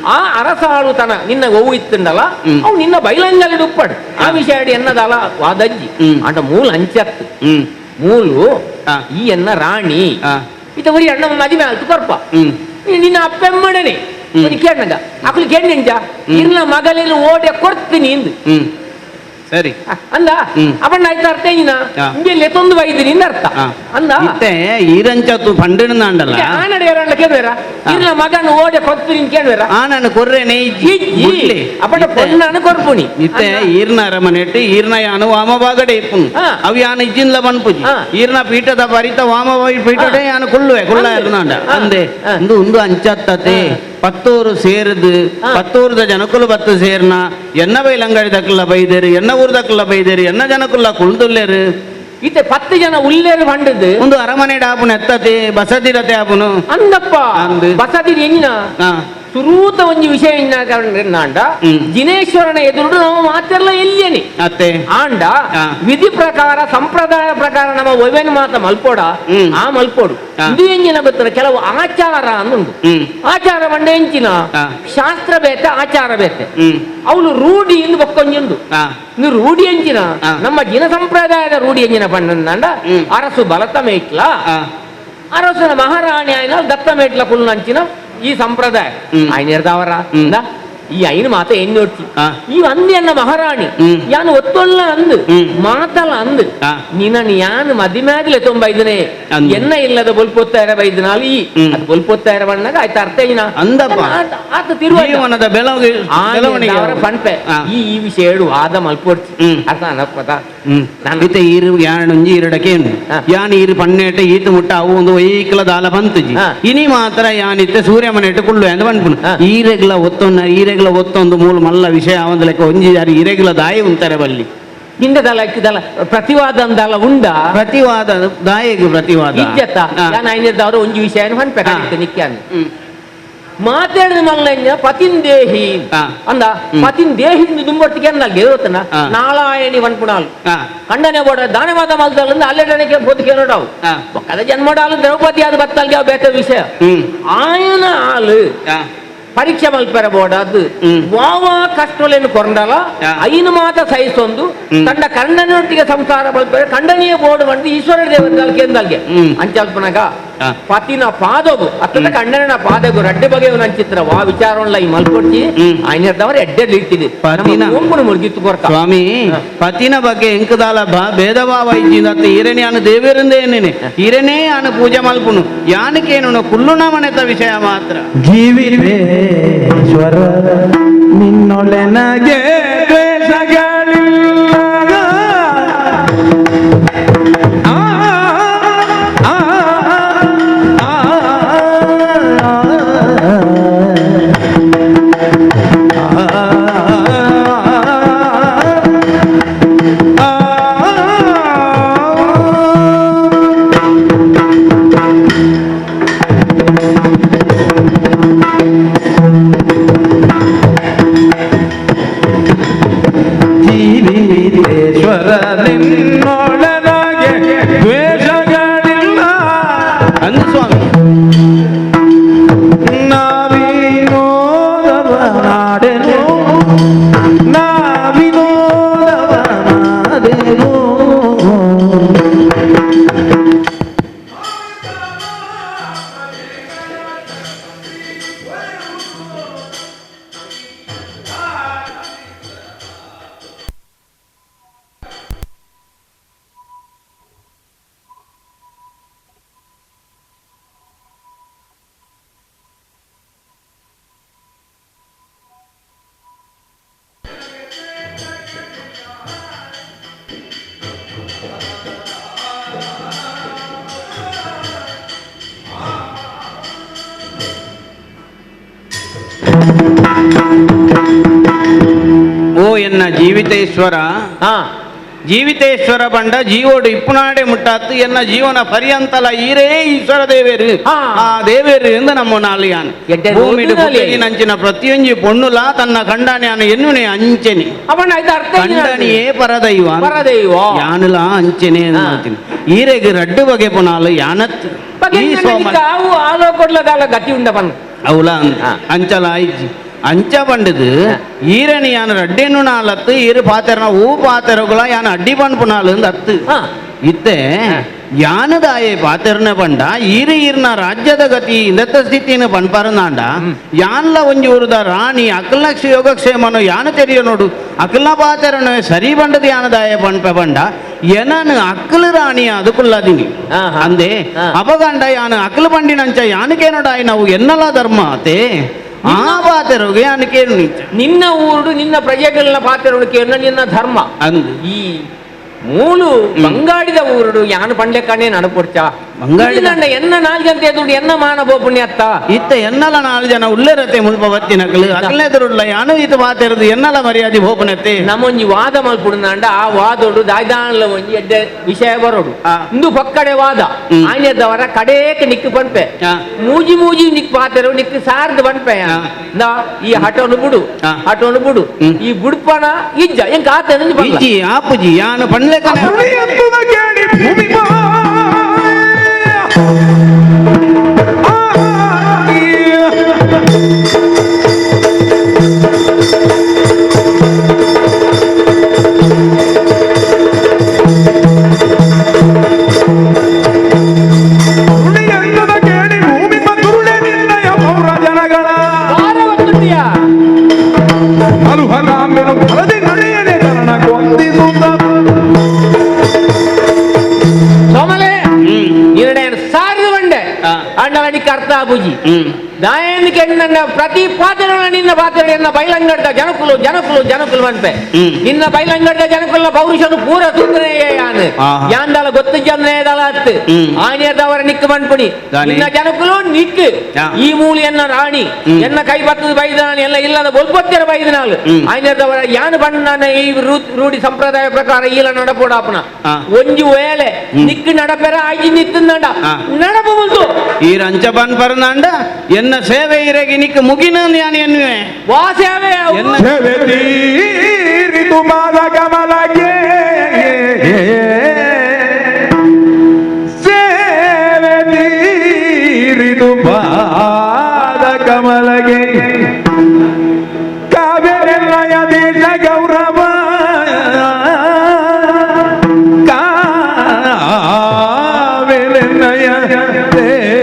ಆ ಅರಸಾಳು ತನ ನಿನ್ನ ಒವು ಇತ್ತಂಡಲ್ಲ ಅವು ನಿನ್ನ ಬೈಲಂಗಲ್ಲಿ ಉಪ್ಪಡು ಆ ವಿಷಯ ಎನ್ನದಲ್ಲ ವಾದಜ್ಜಿ ಅಂಟ ಮೂಲ ಅಂಚತ್ತು ಮೂಲು ಈ ಎನ್ನ ರಾಣಿ ಇತ ಉರಿ ಅಣ್ಣ ಮದಿಮೆ ಆಲ್ತು ಕೊರ್ಪ ನಿನ್ನ ಅಪ್ಪೆಮ್ಮಡನೆ ಕೇಳಂಗ ಅಕ್ಲು ಕೇಳಿಂಜ ಇರ್ನ ಮಗಲಿನ ಓಡೆ ಕೊಡ್ತೀನಿ ಇಂದು ಸರಿ ಅಂದ ಅವಣ್ಣ ಆಯ್ತು ಅರ್ಥ ಏನಿನ ಇಂಬೆಲ್ಲಿ ತೊಂದು ಬೈದಿನಿ ಇಂದ ಅರ್ಥ ಅಂದ ಇತ್ತೆ ಈರಂಚತ್ತು ಪಂಡಿನ ಅಂಡಲ್ಲ ಆನಡ ಏರಣ್ಣ ಕೇಳುವೆರ ಇರ್ನ ಮಗನ ಓಡೆ ಕೊಡ್ತೀನಿ ಕೇಳುವೆರ ಆನನ ಕೊರ್ರೆನೆ ಇಜ್ಜಿ ಅಪ್ಪಣ್ಣ ಪೊಣ್ಣನ ಕೊರ್ಪುಣಿ ಇತ್ತೆ ಈರ್ನ ಅರಮನೆಟ್ಟು ಈರ್ನ ಯಾನು ವಾಮಭಾಗಡೆ ಇಪ್ಪುನು ಅವು ಯಾನು ಇಜ್ಜಿನ್ಲ ಪನ್ಪುಜಿ ಈರ್ನ ಪೀಠದ ಪರಿತ ವಾಮ ಪೀಠಡೆ ಯಾನು ಕುಳ್ಳುವೆ ಕುಳ್ಳ ಇರ್ನಾಂಡ ಅಂದೆ ಒಂದು ಒಂದು ಅಂಚತ್ತತೆ ಪತ್ತೂರು ಸೇರಿದು ಪತ್ತೂರದ ಜನಕುಲು ಬತ್ತು ಸೇರ್ನ ಎನ್ನ ಬೈಲಂಗಡಿ ದಕ್ಕಲ್ಲ ಬೈದೇರು ಎನ್ನ ಊರು ದಕ್ಕಲ್ಲ ಬೈದೇರು ಎನ್ನ ಜನಕುಲ್ಲ ಕುಳ್ದುಲ್ಲೇರು ಇತ್ತೆ 10 ಜನ ಉಲ್ಲೇರು ಬಂಡದು ಒಂದು ಅರಮನೆ ಡಾಪುನ ಎತ್ತತೆ ಬಸದಿರತೆ ಆಪುನು ಅಂದಪ್ಪ ಬಸದಿ ಎಂಜಿನ ಸುರೂತ ಒಂಜಿ ವಿಷಯ ನಾಂಡ ಜಿನೇಶ್ವರನ ಎದುರು ನಮ್ಮ ಮಾತೆಲ್ಲ ಎಲ್ಲಿಯನಿ ಅತ್ತೆ ಆಂಡ ವಿಧಿ ಪ್ರಕಾರ ಸಂಪ್ರದಾಯ ಪ್ರಕಾರ ನಮ್ಮ ಒವೆನ್ ಮಾತ ಮಲ್ಪೋಡ ಆ ಮಲ್ಪೋಡು ಇದು ಎಂಜಿನ ಗೊತ್ತಿಲ್ಲ ಕೆಲವು ಆಚಾರ ಅನ್ನುಂಡು ಆಚಾರ ಬಂಡ ಎಂಚಿನ ಶಾಸ್ತ್ರ ಬೇತೆ ಆಚಾರ ಬೇತೆ ಅವಳು ರೂಢಿ ಎಂದು ಬಕ್ಕೊಂಜುಂಡು ಇನ್ನು ರೂಢಿ ಎಂಚಿನ ನಮ್ಮ ಜಿನ ಸಂಪ್ರದಾಯದ ರೂಢಿ ಎಂಜಿನ ಪಂಡ ಅರಸು ಬಲತ ಮೇಟ್ಲ ಅರಸನ ಮಹಾರಾಣಿ ಆಯ್ನ ದತ್ತ ಮೇಟ್ಲ ಕುಲ್ನಂಚಿನ ಈ ಸಂಪ್ರದಾಯ ఆయన ಇರ್ತಾವರ ಈ ಐನ ಮಾತ ಎನ್ನೊಟ್ಟಿ ಈ ಅಂದೆ ಅನ್ನ ಮಹಾರಾಣಿ ಯಾನು ಒತ್ತೊಲ್ಲ ಅಂದು ಮಾತಲ್ಲ ಅಂದು ನಿನ್ನ ಯಾನು ಮದಿಮ್ಯಾಗಲೆ ತೊಂಬ ಇದನೆ ಎನ್ನ ಇಲ್ಲದ ಬೊಲ್ಪೊತ್ತಾರ ಬೈದನಾಲ್ ಈ ಅದು ಬೊಲ್ಪೊತ್ತಾರ ಬಣ್ಣಾಗ ಆಯ್ತು ಅರ್ಥ ಏನ ಅಂದಪ್ಪ ಆತ ತಿರುವ ಜೀವನದ ಬೆಳವಣಿಗೆ ಅವರ ಪಂಪೆ ಈ ಈ ವಿಷಯ ಹೇಳು ಆದ ಮಲ್ಪೊಡ್ಚಿ ಅರ್ಥ ಅನಪ್ಪದ ಇತ್ತೆ ಈರು ಯಾಣುಂಜಿ ಈರಡಕ್ಕೆ ಯಾನ್ ಈರು ಪನ್ನೇಟ ಈತು ಮುಟ್ಟ ಅವು ಒಂದು ವೈಕಲ ದಾಲ ಬಂತುಜಿ ಇನಿ ಮಾತ್ರ ಯಾನಿತ್ತೆ ಸೂರ್ಯ ಮನೆಟ್ಟು ಕುಳ್ಳು ಅಂದ್ ಪನ್ಪುನು ಈರೆಗ್ಲ ಒತ್ತೊನ್ನ ಈರೆಗ್ಲ ಒತ್ತೊಂದು ಮೂಲ ಮಲ್ಲ ವಿಷಯ ಒಂದು ಲೆಕ್ಕ ಒಂಜಿ ಯಾರು ಈರೆಗ್ಲ ದಾಯಿ ಉಂತಾರೆ ಬಲ್ಲಿ ಹಿಂದದಲ್ಲ ಇಕ್ಕದಲ್ಲ ಪ್ರತಿವಾದ ಅಂದಲ್ಲ ಉಂಡ ಪ್ರತಿವಾದ ದಾಯಿಗೆ ಪ್ರತಿವಾದ ಇಜ್ಜತ್ತ ಯಾನ್ ಐನಿರ್ದವರು ಒಂಜಿ ವಿಷಯ ಪನ್ಪೆ ನಿಕ್ಯಾನ್ ಮಾತಾಡಿದ ಮಲ್ಲಣ್ಣ ಪತಿನ್ ದೇಹಿ ಅಂದ ಪತಿನ್ ದೇಹಿ ದುಂಬೊಟ್ಟಿಗೆ ಅಂದಲ್ಲಿ ಗೊತ್ತನ ನಾಳಾಯಣಿ ವನ್ಪುಣಾಲ್ ಕಂಡನೆ ಬೋಡ ದಾನವಾದ ಮಲ್ದಲ್ಲ ಅಲ್ಲೆಡನೆಗೆ ಬೋಧಕ್ಕೆ ನೋಡವು ಕದ ಜನ್ಮಡಾಲು ದ್ರೌಪದಿ ಆದ ಬತ್ತಲ್ಗೆ ಅವು ಬೇತ ವಿಷಯ ಆಯನ ಆಲು ಪರೀಕ್ಷೆ ಮಲ್ಪೆರ ಬೋಡಾದ್ದು ವಾವಾ ಕಷ್ಟಲೇನು ಕೊರಂಡಲ ಐನು ಮಾತ ಸಹಿಸೊಂದು ತಂಡ ಕರ್ಣನೊಟ್ಟಿಗೆ ಸಂಸಾರ ಮಲ್ಪೆರ ಖಂಡನೀಯ ಬೋರ್ಡ್ ಬಂದು ಈಶ್ವರ ದೇವರ ಕೇಂದಲ್ಗೆ ಅಂಚಲ್ಪನಾಗ ಪತಿನ ಪಾದಗು ಅತ್ತದ ಕಣ್ಣನ ಪಾದಗು ರಡ್ಡೆ ಬಗೆಯ ನಂಚಿತ್ರ ವಾ ವಿಚಾರವಲ್ಲ ಈ ಮಲ್ಕೊಡ್ತಿ ಆಯ್ನದವರ ಎಡ್ಡೆ ಇಟ್ಟಿದೆ ಪತಿನ ಒಮ್ಮನು ಮುಳುಗಿತ್ತು ಕೊರ್ಕ ಸ್ವಾಮಿ ಪತಿನ ಬಗ್ಗೆ ಎಂಕದಾಲ ಭೇದ ಭಾವ ಇಜ್ಜಿಂದತ್ತ ಈರನೇ ಅನು ದೇವರಿಂದೇ ಏನೇನೆ ಈರನೇ ಅನು ಪೂಜೆ ಮಲ್ಪುನು ಯಾನಕೇನು ಕುಲ್ಲುನ ಮನೆತ ವಿಷಯ ಮಾತ್ರ. ಜೀವಿತೇಶ್ವರ ನಿನ್ನೊಳೆನಗೆ ದ್ವೇಷಗಳಿಲ್ಲ ಆ ಆ ಆ ಜೀವಿತೇಶ್ವರ ನಿನ್ನೊಳಗೆ ದ್ವೇಷಗಳಿಲ್ಲ ಅಂದು ಸ್ವಾಮಿ ನಾವಿನೋದವ ನಾಡೆನು ನಾವಿನೋದವ ನಾಡೆನು ಓ ಎನ್ನ ಜೀವಿತೇಶ್ವರ ಜೀವಿತೇಶ್ವರ ಬಂಡ ಜೀವೋಡು ಇಪ್ಪುನಾಡೆ ಮುಟ್ಟಾತು ಎನ್ನ ಜೀವನ ಪರ್ಯಂತಲ ಈರೇ ಈಶ್ವರ ದೇವೇರು ಆ ದೇವೇರು ಎಂದು ನಮ್ಮ ನಾಲಿಯಾನು ಭೂಮಿಡು ನಂಚಿನ ಪ್ರತಿಯೊಂಜಿ ಪೊಣ್ಣುಲ ತನ್ನ ಕಂಡಾಣಿಯಾನು ಎನ್ನುನೆ ಅಂಚೆನೆ ಕಂಡಾಣಿಯೇ ಪರದೈವ ಪರದೈವ ಯಾನುಲ ಅಂಚೆನೆ ಅಂತೀನಿ ಈರೆಗೆ ರಡ್ಡು ಬಗೆ ಪುನಾಲು ಯಾನತ್ ಗತಿ ಉಂಡ ಬನ್ ಅವಲ ಅಂಚಲ ಇಜ್ಜಿ ಅಂಚ ಬಂಡದು ಈರಣಿ ಯಾನ ರಡ್ಡೆನು ನಾಲತ್ತು ಈರು ಪಾತೆರನ ಹೂ ಪಾತೆರಗುಲ ಯಾನ ಅಡ್ಡಿ ಪನ್ಪುನಾಲು ಅತ್ತು ಇತ್ತೆ ಯಾನದಾಯೆ ಪಾತೆರನ ಬಂಡ ಈರು ಈರ್ನ ರಾಜ್ಯದ ಗತಿ ಇಂದತ್ತ ಸ್ಥಿತಿಯನ್ನು ಪನ್ಪರನಾಂಡ ಯಾನ್ಲ ಒಂಜಿ ಊರುದ ರಾಣಿ ಅಕಲ್ನಕ್ಷ ಯೋಗಕ್ಷೇಮನು ಯಾನ ತೆರಿಯ ನೋಡು ಅಕಲ್ನ ಪಾತೆರನು ಸರಿ ಬಂಡದ ಯಾನದಾಯ ಪನ್ಪ ಬಂಡ ಎನನು ಅಕ್ಕಲು ರಾಣಿ ಅದಕ್ಕುಲ್ಲದಿನಿ ಅಂದೆ ಅಪಗಂಡ ಯಾನು ಅಕ್ಕಲು ಬಂಡಿನಂಚ ಯಾನಕೇನೋಡಾಯ್ ನಾವು ಎನ್ನಲ ಧರ್ಮ ಆತೆ ಆ ಪಾತೆರೋಗೆ ಯಾನಕೇನು ನಿನ್ನ ಊರುಡು ನಿನ್ನ ಪ್ರಜೆಗಳನ್ನ ಪಾತೆರೋಕೆ ನಿನ್ನ ಧರ್ಮ ಅಂದು ಈ ಮೂಲು ಬಂಗಾಡಿದ ಊರುಡು ಯಾನು ಪಂಡೆ ಕಣ್ಣೇ ನಡಪೊಡ್ಚ ಬಂಗಾಡಿದ ಎನ್ನ ನಾಲ್ ಜನ ಎದುರು ಎನ್ನ ಮಾನ ಪುಣ್ಯತ್ತ ಇತ್ತ ಎನ್ನಲ ನಾಲ್ ಜನ ಉಲ್ಲೆರತೆ ಮುಲ್ಪ ಬತ್ತಿನಕಲು ಅಕಲ್ನೆದುರುಡ್ಲ ಯಾನು ಈತ ಪಾತೆರದು ಎನ್ನಲ ಮರ್ಯಾದೆ ಹೋಪನತ್ತೆ ನಮ್ಮೊಂಜಿ ವಾದ ಮಲ್ಪುಡುನಾಂಡ ಆ ವಾದೋಡು ದಾಯ್ದಾನ್ಲ ಒಂಜಿ ಎಡ್ಡೆ ವಿಷಯ ಬರೋಡು ಇಂದು ಪಕ್ಕಡೆ ವಾದ ಆಯ್ನದವರ ಕಡೇಕ ನಿಕ್ಕು ಪನ್ಪೆ ಮೂಜಿ ಮೂಜಿ ನಿಕ್ ಪಾತೆರು ನಿಕ್ಕು ಸಾರ್ದು ಪನ್ಪೆ ನಾ ಈ ಹಟೋನು ಬುಡು ಹಟೋನು ಬುಡು ಈ ಬುಡ್ಪನ ಇಜ್ಜ ಎಂಕ ಆತ ಇಜ್ಜಿ ಆಪುಜಿ ಯಾನು ಪಣ್ಲೆ ಅರ್ಥ ದಾಯನಿಗೆ ನನ್ನ ಪ್ರತಿ ಪಾತ್ರ ನಿನ್ನ ಪಾತ್ರ ಎನ್ನ ಬೈಲಂಗಡ್ದ ಜನಕುಲು ಜನಕುಲು ಜನಕುಲು ಅನ್ಪೆ ನಿನ್ನ ಬೈಲಂಗಡ್ದ ಜನಕುಲ ಪೌರುಷನು ಪೂರ ತೊಂದರೆ ಯಾನ್ ಯಾಂದಲ ಗೊತ್ತು ಜನ ಅತ್ತು ಆನೆದವರ ನಿಕ್ಕು ಮನ್ಪುಣಿ ನಿನ್ನ ಜನಕುಲು ನಿಕ್ಕು ಈ ಮೂಲಿ ಎನ್ನ ರಾಣಿ ಎನ್ನ ಕೈ ಬತ್ತದ ಬೈದನಾಳು ಎಲ್ಲ ಇಲ್ಲದ ಬೊಲ್ಪತ್ತರ ಬೈದನಾಳು ಆನೆದವರ ಯಾನು ಬಣ್ಣ ಈ ರೂಢಿ ಸಂಪ್ರದಾಯ ಪ್ರಕಾರ ಈಲ ನಡಪೋಡಾಪನ ಒಂಜಿ ವೇಳೆ ನಿಕ್ಕು ನಡಪೆರ ಆಗಿ ನಿತ್ತಂಡ ನಡಪ ಬಂತು ಈ ರಂಚ ಬನ್ ಪರನಾಂಡ ಎನ್ನ ಸೇವೆ ಇರಗಿ ನಿಕ್ಕ ಮುಗಿನ ಯಾನು ಎನ್ನುವೆ ವಾ ಸೇವೆ ಸೇವೆ ತೀರಿತು ಮಾದ ಕಮಲಕ್ಕೆ ಸೇವೆ ತೀರಿತು ಪಾದ ಕಮಲಗೆ ಕಾವೇರಿಯ ದೇಶ ಗೌರವ ಕಾವೇರಿಯ ದೇಶ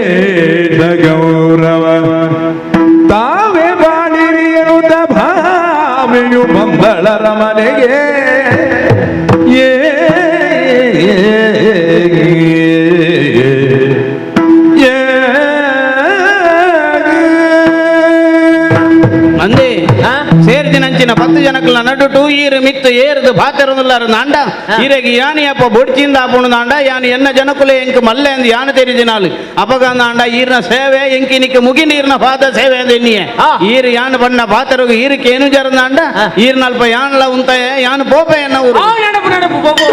ಅಕ್ಲ ನಡುಟು ಈರು ಮಿತ್ತು ಏರ್ದು ಭಾತರದುಲ್ಲಾರ ನಾಂಡ ಈರೆಗೆ ಯಾನಿ ಅಪ್ಪ ಬೊಡ್ಚಿಂದ ಆಪುಣು ನಾಂಡ ಯಾನು ಎನ್ನ ಜನಕುಲೆ ಎಂಕ್ ಮಲ್ಲೆ ಅಂದ್ ಯಾನು ತೆರಿದಿನಾಲು ಅಪಗಂದಾಂಡ ಈರ್ನ ಸೇವೆ ಎಂಕಿನಿಕ್ಕೆ ಮುಗಿ ನೀರ್ನ ಪಾದ ಸೇವೆ ಅಂದ್ ಎನ್ನಿಯೆ ಈರು ಯಾನು ಬಣ್ಣ ಪಾತರುಗು ಈರುಕ್ಕೆ ಏನು ಜರದಾಂಡ ಈರ್ನಲ್ಪ ಯಾನ್ಲ ಉಂತಾಯ ಯಾನು ಪೋಪೆ ಎನ್ನ ಊರು ನಡಪು ನಡಪು ಪೋಪು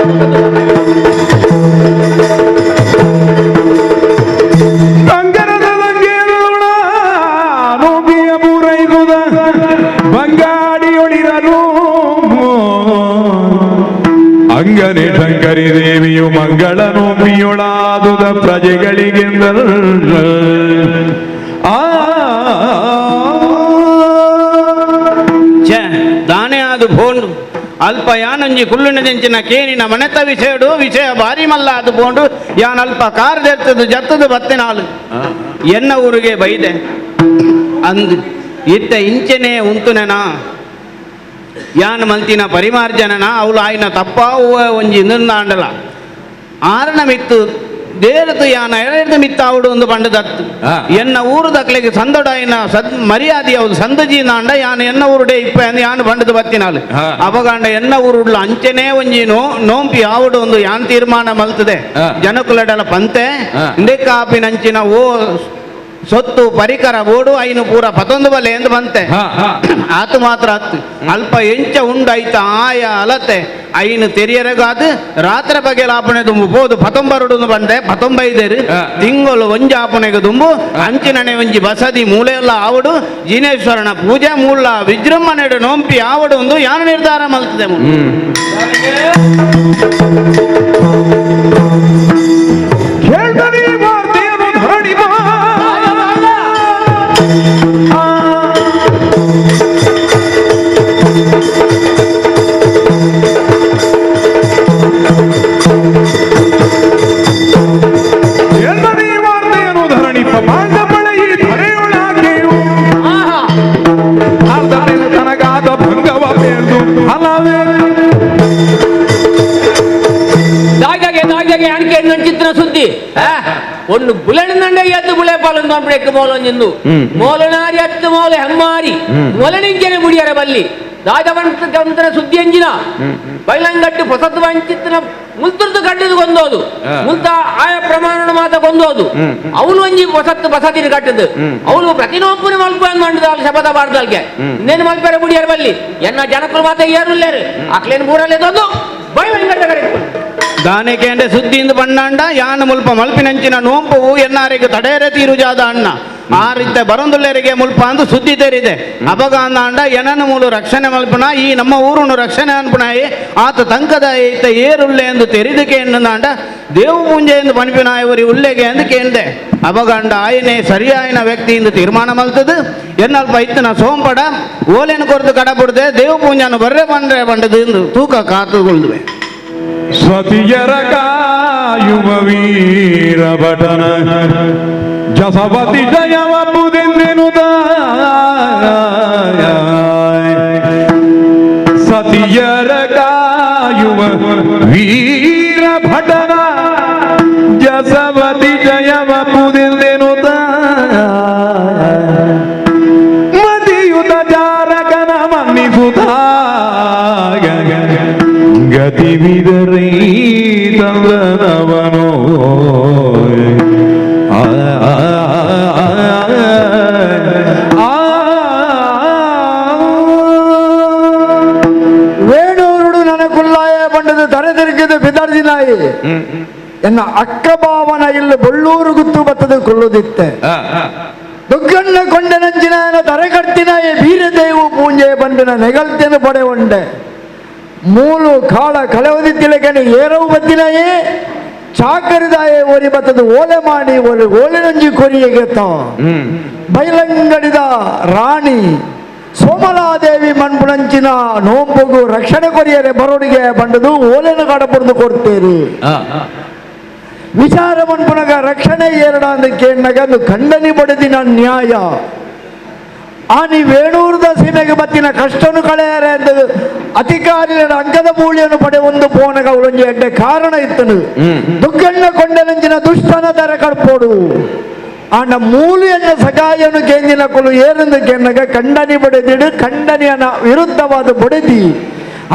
ಅಂಗನೆ ಶಂಕರಿ ದೇವಿಯು ಮಂಗಳನು ಪಿಯೊಳಾದುದ ಪ್ರಜೆಗಳಿಗೆಂದ ಆ ದಾನೆ ಅದು ಫೋಂಡು ಅಲ್ಪ ಯಾನೊಂಜಿ ಕುಳ್ಳುನದೆಂಚಿನ ಕೇನಿನ ಮನೆತ ವಿಷಯಡು ವಿಷಯ ಭಾರಿ ಮಲ್ಲ ಅದು ಪೋಂಡು ಯಾನ್ ಅಲ್ಪ ಕಾರ್ ಜತ್ತದು ಜತ್ತದು ಬತ್ತಿನಾಳು ಎನ್ನ ಊರಿಗೆ ಬೈದೆ ಅಂದು ಇತ್ತ ಇಂಚೆನೆ ಉಂತುನೆನಾ ಯಾನ್ ಮಲ್ತಿನ ಪರಿಮಾರ್ಜನನ ಅವಳು ಆಯ್ನ ತಪ್ಪ ಒಂಜಿ ಇಂದಾಂಡಲ ಆರಣ ಮಿತ್ತು ದೇರತು ಯಾನ ಎರಡು ಮಿತ್ತ ಅವಡು ಒಂದು ಪಂಡದತ್ತು ಎನ್ನ ಊರು ದಕ್ಲೆಗೆ ಸಂದೊಡಾಯಿನ ಸದ್ ಮರ್ಯಾದೆ ಅವಳು ಸಂದಜಿ ನಾಂಡ ಯಾನ ಎನ್ನ ಊರುಡೆ ಇಪ್ಪ ಯಾನು ಬಂಡದು ಬತ್ತಿನಾಳು ಅಪಗಾಂಡ ಎನ್ನ ಊರುಡ್ಲ ಅಂಚೆನೇ ಒಂಜಿ ನೋಂಪಿ ಆವಡು ಒಂದು ಯಾನ್ ತೀರ್ಮಾನ ಮಲ್ತದೆ ಜನಕುಲಡಲ ಪಂತೆ ಇಂದೆಕ್ಕಾಪಿನಂಚಿನ ಓ ಸೊತ್ತು ಪರಿಕರ ಓಡು ಐನು ಪೂರ ಪತೊಂದು ಬಲೆ ಎಂದು ಬಂತೆ ಆತು ಮಾತ್ರ ಅತ್ತು ಅಲ್ಪ ಎಂಚ ಉಂಡಾಯ್ತ ಆಯ ಅಲತೆ ಐನು ತೆರಿಯರೆಗಾದು ರಾತ್ರಿ ಬಗೆ ಲಾಪಣೆ ದುಂಬು ಪೋದು ಪತೊಂಬರುಡು ಬಂದೆ ಪತೊಂಬೈದೇರು ತಿಂಗಳು ಒಂಜಿ ಆಪಣೆಗೆ ದುಂಬು ಅಂಚಿನಣೆ ಒಂಜಿ ಬಸದಿ ಮೂಲೆಯಲ್ಲ ಆವಡು ಜಿನೇಶ್ವರನ ಪೂಜೆ ಮೂಲ ವಿಜೃಂಭಣೆಡು ನೋಂಪಿ ಆವಡು ಒಂದು ಯಾನು ನಿರ್ಧಾರ ಮಲ್ತದೆ ಸುದ್ದಿ ಒಂದು ಬುಲೆಣಂಡ ಎದ್ದು ಬುಳೆ ಪಾಲೊಂದು ಅನ್ಬಿಡಕ್ಕೆ ಮೋಲೊಂಜೆಂದು ಮೋಲನಾರಿ ಹತ್ತು ಮೋಲೆ ಹೆಮ್ಮಾರಿ ಮೊಲನಿಂಜನೆ ಮುಡಿಯರ ಬಲ್ಲಿ ದಾದವಂತರ ಸುದ್ದಿ ಎಂಜಿನ ಬೈಲಂಗಟ್ಟು ಹೊಸತು ವಂಚಿತನ ಮುಲ್ತುರ್ದು ಕಟ್ಟಿದು ಕೊಂದೋದು ಮುಲ್ತ ಆಯ ಪ್ರಮಾಣ ಮಾತ ಕೊಂದೋದು ಅವನು ಒಂಜಿ ಹೊಸತ್ತು ಬಸದಿನ ಕಟ್ಟದು ಅವನು ಪ್ರತಿನೊಬ್ಬನು ಮಲ್ಪ ಮಂಡದ ಶಪಥ ಬಾರ್ದಲ್ಗೆ ಇನ್ನೇನು ಮಲ್ಪೆರ ಬುಡಿಯರ ಬಲ್ಲಿ ಎನ್ನ ಜನಕರು ಮಾತ ಏರುಲ್ಲೇರು ಅಕ್ಲೇನು ಮೂರಲ್ಲೇದೊಂದು ಬೈಲಂಗಟ್ಟ ಕಡೆ ದಾನೆಕೇಂಡೆ ಸುದ್ದಿಯಿಂದ ಬಣ್ಣಾಂಡ ಯಾನ ಮುಲ್ಪ ಮಲ್ಪಿನಂಚಿನ ನೋಂಪುವು ಎನ್ನಾರಿಗೆ ತಡೆಯರೆ ತೀರುಜಾದ ಅಣ್ಣ ಆ ರೀತಿ ಬರಂದುಲ್ಲೇರಿಗೆ ಮುಲ್ಪ ಅಂದು ಸುದ್ದಿ ತೆರಿದೆ ಅಪಗ ಅಂದಾಂಡ ಎನನ ಮೂಲು ರಕ್ಷಣೆ ಮಲ್ಪನ ಈ ನಮ್ಮ ಊರುನು ರಕ್ಷಣೆ ಅನ್ಪುಣಾಯಿ ಆತ ತಂಕದ ಈತ ಏರುಲ್ಲೆ ಎಂದು ತೆರಿದಕ್ಕೆ ಎನ್ನುಂದಾಂಡ ದೇವು ಪೂಂಜೆ ಎಂದು ಪನಿಪಿನಾಯವರಿ ಉಲ್ಲೆಗೆ ಎಂದು ಕೇಂದೆ ಅಪಗಂಡ ಆಯನೆ ಸರಿಯಾಯಿನ ವ್ಯಕ್ತಿ ಎಂದು ತೀರ್ಮಾನ ಮಲ್ತದು ಎನ್ನಲ್ಪ ಇತ್ತನ ಸೋಂಪಡ ಓಲೆನು ಕೊರದು ಕಡಪುಡದೆ ದೇವು ಪೂಂಜಾನು ಬರ್ರೆ ಬಂದ್ರೆ ಬಂಡದು ಎಂದು ತೂಕ ಕಾತುಗೊಳ್ಳುವೆ ಸತಿಯರ ಕಾಯುವ ವೀರ ಭಟನ ಜಸವತಿ ಜಯವಪುದೆಂದೆನುದ ಸತಿಯರ ಕಾಯುವ ವೀರ ಭಟನ ಜಸವತಿ ಜಯವಪುದೆಂದೆನುದ ಮದಿಯುತ ಜಾರಕನ ಮನ್ನಿಸುತ್ತ ಗತಿ ವಿದರೈ ತಂದನವನೋ ವೇಣೂರುಡು ನನಕುಲ್ಲಾಯ ಬಂಡದು ತರೆದಿರುಗಿದು ಬಿದರ್ಜಿನಾಯಿ ಎನ್ನ ಅಕ್ಕ ಭಾವನ ಇಲ್ಲಿ ಬೊಳ್ಳೂರು ಗುತ್ತು ಬತ್ತದು ಕೊಲ್ಲುದಿತ್ತೆ ದುಗ್ಗಣ್ಣ ಕೊಂಡನಂಚಿನ ತರೆಕಡ್ತಿನಾಯಿ ಬೀರದೇವು ಪೂಂಜೆ ಬಂಡಿನ ನೆಗಲ್ತೇನು ಪಡೆ ಉಂಡೆ ಮೂಲು ಕಾಳ ಕಳೆವದಿತ್ತಿಲಕನೆ ಏರವು ಬತ್ತಿನಾಯೇ ಚಾಕರಿದಾಯೆ ಓರಿ ಬತ್ತದು ಓಲೆ ಮಾಡಿ ಓಲೆ ಓಲೆನಂಜಿ ಕೊರಿಯಗೆತ್ತ ಬೈಲಂಗಡಿದ ರಾಣಿ ಸೋಮಲಾದೇವಿ ಮನ್ಪುಣಂಚಿನ ನೋಂಪುಗು ರಕ್ಷಣೆ ಕೊರಿಯರೆ ಬರೋಡಿಗೆ ಬಂಡದು ಓಲೆನ ಕಾಡಪುರ್ದು ಕೊಡ್ತೇರಿ ವಿಚಾರ ಮನ್ಪುನಗ ರಕ್ಷಣೆ ಏರಡ ಅಂದ ಕೇಣ್ಣಗ ಅದು ಖಂಡನಿ ಬಡದಿನ ನ್ಯಾಯ ಆನಿ ವೇಣೂರದ ಸೀಮೆಗೆ ಬತ್ತಿನ ಕಷ್ಟನು ಕಳೆಯರೆ ಅಂತ ಅಧಿಕಾರಿಗಳ ಅಂಕದ ಮೂಳಿಯನ್ನು ಪಡೆ ಒಂದು ಪೋನಗ ಉಳಂಜಿ ಎಡ್ಡೆ ಕಾರಣ ಇತ್ತನು ದುಗ್ಗಣ್ಣ ಕೊಂಡನಂಚಿನ ದುಷ್ಟನ ದರ ಕಡ್ಪೋಡು ಆಂಡ ಮೂಲು ಎನ್ನ ಸಗಾಯನು ಕೇಂದಿನ ಕೊಲು ಏರೆಂದು ಕೆನ್ನಗ ಕಂಡನಿ ಬಡೆದಿಡು ಕಂಡನಿಯನ ವಿರುದ್ಧವಾದ ಬಡೆದಿ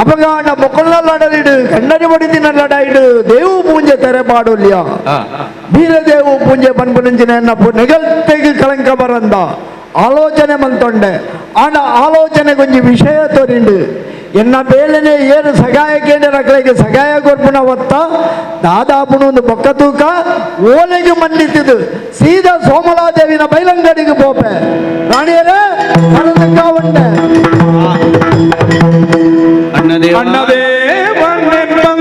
ಅಪಗಾಂಡ ಮೊಕ್ಕಲ್ನ ಲಡಲಿಡು ಕಂಡನಿ ಬಡಿದಿನ ಲಡಾಯಿಡು ದೇವು ಪೂಂಜೆ ತೆರೆ ಪಾಡೊಲ್ಯ ಬೀರದೇವು ಪೂಂಜೆ ಪನ್ಪುನಂಚಿನ ಎನ್ನ ನೆಗಲ್ತೆಗೆ ಕಳಂಕ ಬರಂದ ಆಲೋಚನೆ ಮಂತೊಂಡೆ ಆಂಡ ಆಲೋಚನೆ ಕೊಂಚ ವಿಷಯ ತೋರಿಂಡು ಎನ್ನ ಬೇಲೆನೆ ಏರು ಸಗಾಯ ಕೇಂದ್ರ ಸಗಾಯ ಕೊರ್ಪುನ ಒತ್ತ ದಾದಾಪುನ ಒಂದು ಬೊಕ್ಕ ತೂಕ ಓಲೆಗೆ ಮಂಡಿತಿದ್ದು ಸೀದಾ ಸೋಮಲಾದೇವಿನ ಬೈಲಂಗಡಿಗೆ ಪೋಪೆ ರಾಣಿಯರೇ ಉಂಟೆ ಅಣ್ಣದೇವನೇ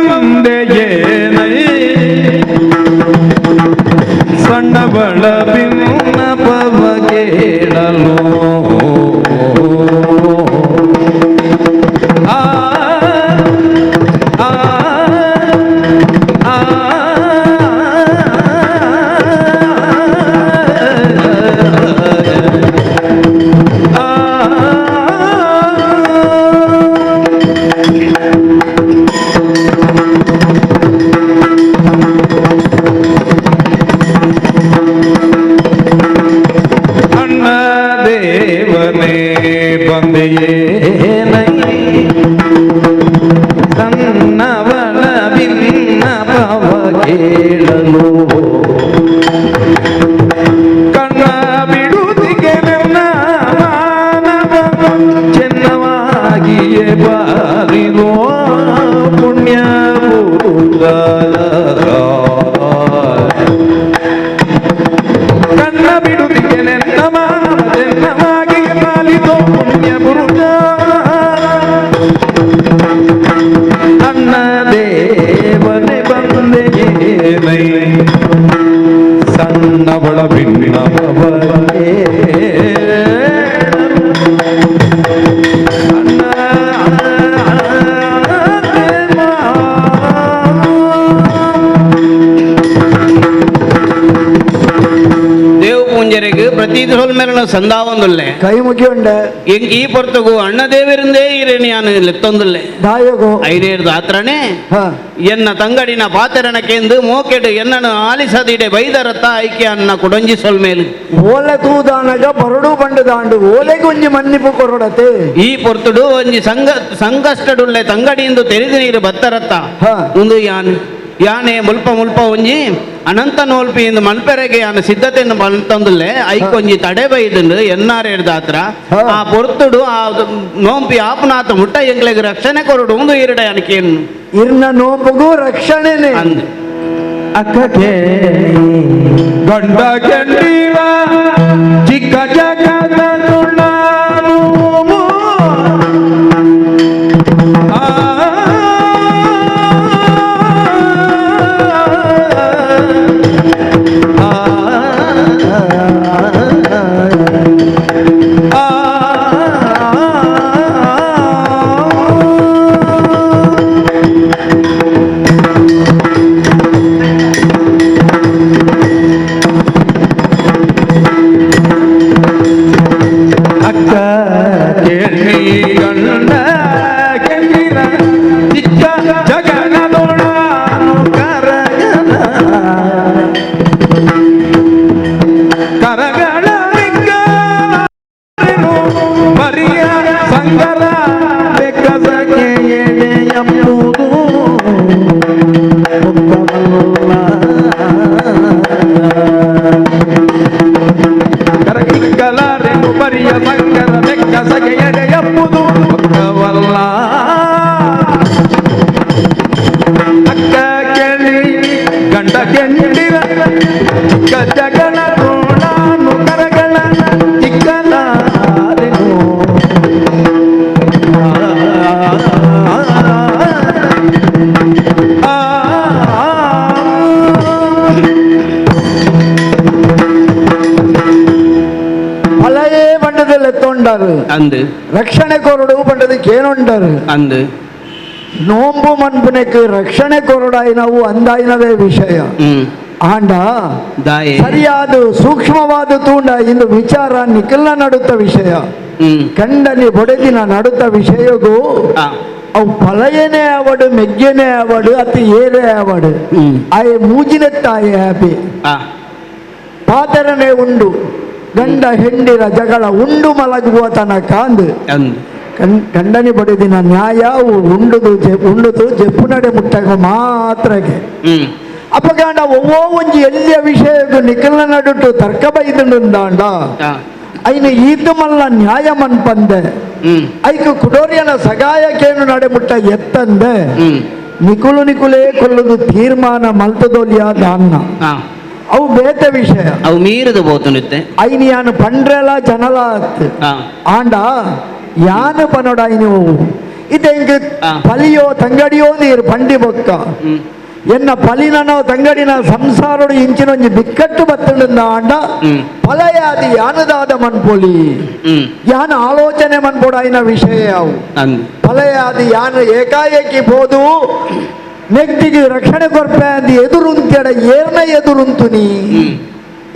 ಬಂದೆಯೇನೈ ಸಣ್ಣಬಳ ಭಿನ್ನಪವ ಕೇಳಲು ಆ ಆ ಆ ಅಣ್ಣ ದೇವನೇ ಬಂದೆಯೇನೈ ಸಣ್ಣವಳ ಭಿನ್ನಪವ ಕೇಳಲು ಕಣ್ಣ ಬಿಡುತ್ತಿಗೆ ನನ್ನ ಮಾನವ ಚೆನ್ನವಾಗಿಯೇ ಬಾರಿದೋ ಪುಣ್ಯ ಕಣ್ಣ ಬಿಡುತ್ತಿಗೆ ನನ್ನ ಮಾನವ ಚೆನ್ನವಾಗಿಯೇ ಬಾಲಿದೋ ಪುಣ್ಯ ಪುರುಷ ಅಣ್ಣ ದೇವನೇ ಬಂದೆಯೇನೈ ಸಣ್ಣವಳ ಭಿನ್ನವ ಅಣ್ಣ ದೇವ ಪೂಂಜರಿಗೆ ಪ್ರತಿ ಸೊಲ್ ಮೇಲಿನ ಸಂದಾವೊಂದುಲ್ಲೆ ಕೈ ಮುಗಿಯುಂಡೆ ಎಂಕ್ ಈ ಪೊರ್ತುಗು ಅಣ್ಣ ದೇವರಿಂದೇ ಇರೇನಿ ಯಾನು ಲೆತ್ತೊಂದುಲ್ಲೆ ದಾಯಗು ಐನೇರ್ದು ಆತ್ರನೇ ಹಾ ಎನ್ನ ತಂಗಡಿನ ಪಾತೆರನ ಕೇಂದು ಮೋಕೆಡು ಎನ್ನನು ಆಲಿಸದಿಡೆ ಬೈದರತ್ತ ಐಕೆ ಅನ್ನ ಕುಡೊಂಜಿ ಸೊಲ್ ಮೇಲು ಓಲೆ ತೂದಾನಗ ಬರಡು ಬಂಡದಾಂಡು ಓಲೆಗೆ ಒಂಜಿ ಮನ್ನಿಪು ಕೊರಡತೆ ಈ ಪೊರ್ತುಡು ಒಂಜಿ ಸಂಗ ಸಂಕಷ್ಟಡುಳ್ಳೆ ತಂಗಡಿಯಿಂದ ತೆರೆದು ನೀರು ಬತ್ತರತ್ತ ಹಾ. ಒಂದು ಯಾನ್ ಯಾನೆ ಮುಲ್ಪ ಮುಲ್ಪ ಒಂಜಿ ಅನಂತ ನೋಲ್ಪಿ ಇಂದು ಮನ್ಪೆರೆಗೆ ಯಾನ ಸಿದ್ಧತೆಯನ್ನು ಬಂತಂದುಲ್ಲೆ ಐಕೊಂಜಿ ತಡೆ ಬೈದುಂಡು ಎನ್ನಾರ್ ದಾತ್ರ ಹಾ. ಆ ಪೊರ್ತುಡು ಆ ನೋಂಪಿ ಆಪನಾಥ ಮುಟ್ಟ ಎಂಗ್ಲೆಗ್ ರಕ್ಷಣೆ ಕೊರಡು ಒಂದು ಈರಡ ಯಾನಕೇನು ಇರ್ನ ನೋಂಬುಗೂ ರಕ್ಷಣೆನೆ ಅಂದು ಅಕ್ಕಗೆ ಗಂಡ ಕೆಂಡಿವ ಚಿಕ್ಕ ಜಗದ ತುಣಾನು ಆ ಆ ಆ ಅಕ್ಕ ಕೇಳಿ ಗಂಡ ಕೆಂದಿರ ಚಿಕ್ಕ ಜಗನದೊಳಾನು ಕರಗನ ಕರಗಳ ಬರಿಯ ಸಂಗರ ಬೆಕ್ಕಸಕ್ಕೆ ಎಡೆಯಂಬುದು ಕರಗಿಕ್ಕಲಾರೆನು ಬರಿಯ ಸಂಗರ ಬೆಕ್ಕಸಗೆ ಎಡೆಯಂಬುದು ಒಕ್ಕವಲ್ಲ ಅಕ್ಕ ಕೇಳಿ ಗಂಡ ಕೆಂಡಿರ ಚಿಕ್ಕ ಜಗಳ ರೋಣಾನು ಕರಗಳ ಚಿಕ್ಕಲಾರೆನು ಆ, ಆ, ಫಲಯೇ ಬಂಡದಲ್ಲಿ ಎತ್ತೊಂಡರು ಅಂದು ರಕ್ಷಣೆ ಕೊರಡು ಬಂಡದಕ್ಕೆ ಏನುಂಡರು ಅಂದು ನೋಂಬು ಮನ್ಪುನೆಕ್ ರಕ್ಷಣೆ ಕೊರಡಾಯಿನವು ಅಂದಾಯಿನವೇ ವಿಷಯ ಹ್ಮ್ ಆಂಡ ದಾಯೆ ಸರಿಯಾದ ಸೂಕ್ಷ್ಮವಾದ ತೂಂಡ ಇಂದು ವಿಚಾರ ನಿಖಲ್ನ ನಡುತ್ತ ವಿಷಯ ಹ್ಮ್ ಕಂಡನಿ ಬೊಡೆದಿನ ನಡುತ್ತ ವಿಷಯಗೂ ಆ. ಅವು ಫಲಯನೇ ಅವಡು ಮೆಗ್ಗೆನೇ ಅವಡು ಅತಿ ಏರೇ ಅವಡು ಹ್ಮ್. ಆಯೆ ಮೂಜಿನೆತ್ತಾಯೆ ಹ್ಯಾಪಿ ಆ ಪಾತೆರನೆ ಉಂಡು ಗಂಡ ಹೆಂಡಿರ ಜಗಳ ಉಂಡು ಮಲಗುವ ತನಕ ಅಂದು ಗಂಡನಿ ಬಡಿದಿನ ನ್ಯಾಯ ಉಂಡುದು ಉಂಡುದು ಜೆಪ್ಪುನಡೆ ಮುಟ್ಟಾಗ ಮಾತ್ರಗೆ ಅಪಗಾಂಡ ಒವ್ವೋ ಒಂಜಿ ಎಲ್ಲಿಯ ವಿಷಯಕ್ಕೂ ನಿಖಲ ನಡುಟು ತರ್ಕ ಬೈದುಂಡಾಂಡ ಐನ ಈತು ಮಲ್ಲ ನ್ಯಾಯ ಮನ್ಪಂದೆ ಐಕು ಕುಡೋರಿಯನ ಸಗಾಯಕೇನು ನಡೆ ಮುಟ್ಟ ಎತ್ತಂದೆ ನಿಕುಲು ನಿಕುಲೇ ಕೊಲ್ಲುದು ತೀರ್ಮಾನ ಮಲ್ತದೋಲಿಯ ದಾನ್ನ ಅವು ಬೇತೆ ವಿಷಯ ಅವು ಮೀರಿದು ಬೋತುನಿತ್ತೆ ಐನ ಯಾನು ಪಂಡ್ರೆಲ ಜನಲ ಆಂಡ ಯಾನು ಪನೋಡ ಐನು ಇದು ಪಲಿಯೋ ತಂಗಡಿಯೋ ನೀರು ಪಂಡಿ ಬೊಕ್ಕ ಎನ್ನ ಪಲಿನನೋ ತಂಗಡಿನ ಸಂಸಾರಡು ಇಂಚಿನೊಂಜಿ ಬಿಕ್ಕಟ್ಟು ಬತ್ತುಂಡ ಆಂಡ ಪಲಯಾದಿ ಯಾನುದಾದ ಮನ್ಪೊಲಿ ಯಾನು ಆಲೋಚನೆ ಮನ್ಪೊಡ ಐನ ವಿಷಯ ಅವು ಪಲಯಾದಿ ಯಾನು ಏಕಾಏಕಿ ಬೋದು ನೆಕ್ತಿಗೆ ರಕ್ಷಣೆ ಕೊರ್ಪೆ ಅಂದು ಎದುರುಂತೆಡ ಏರ್ನ ಎದುರುಂತು ನೀ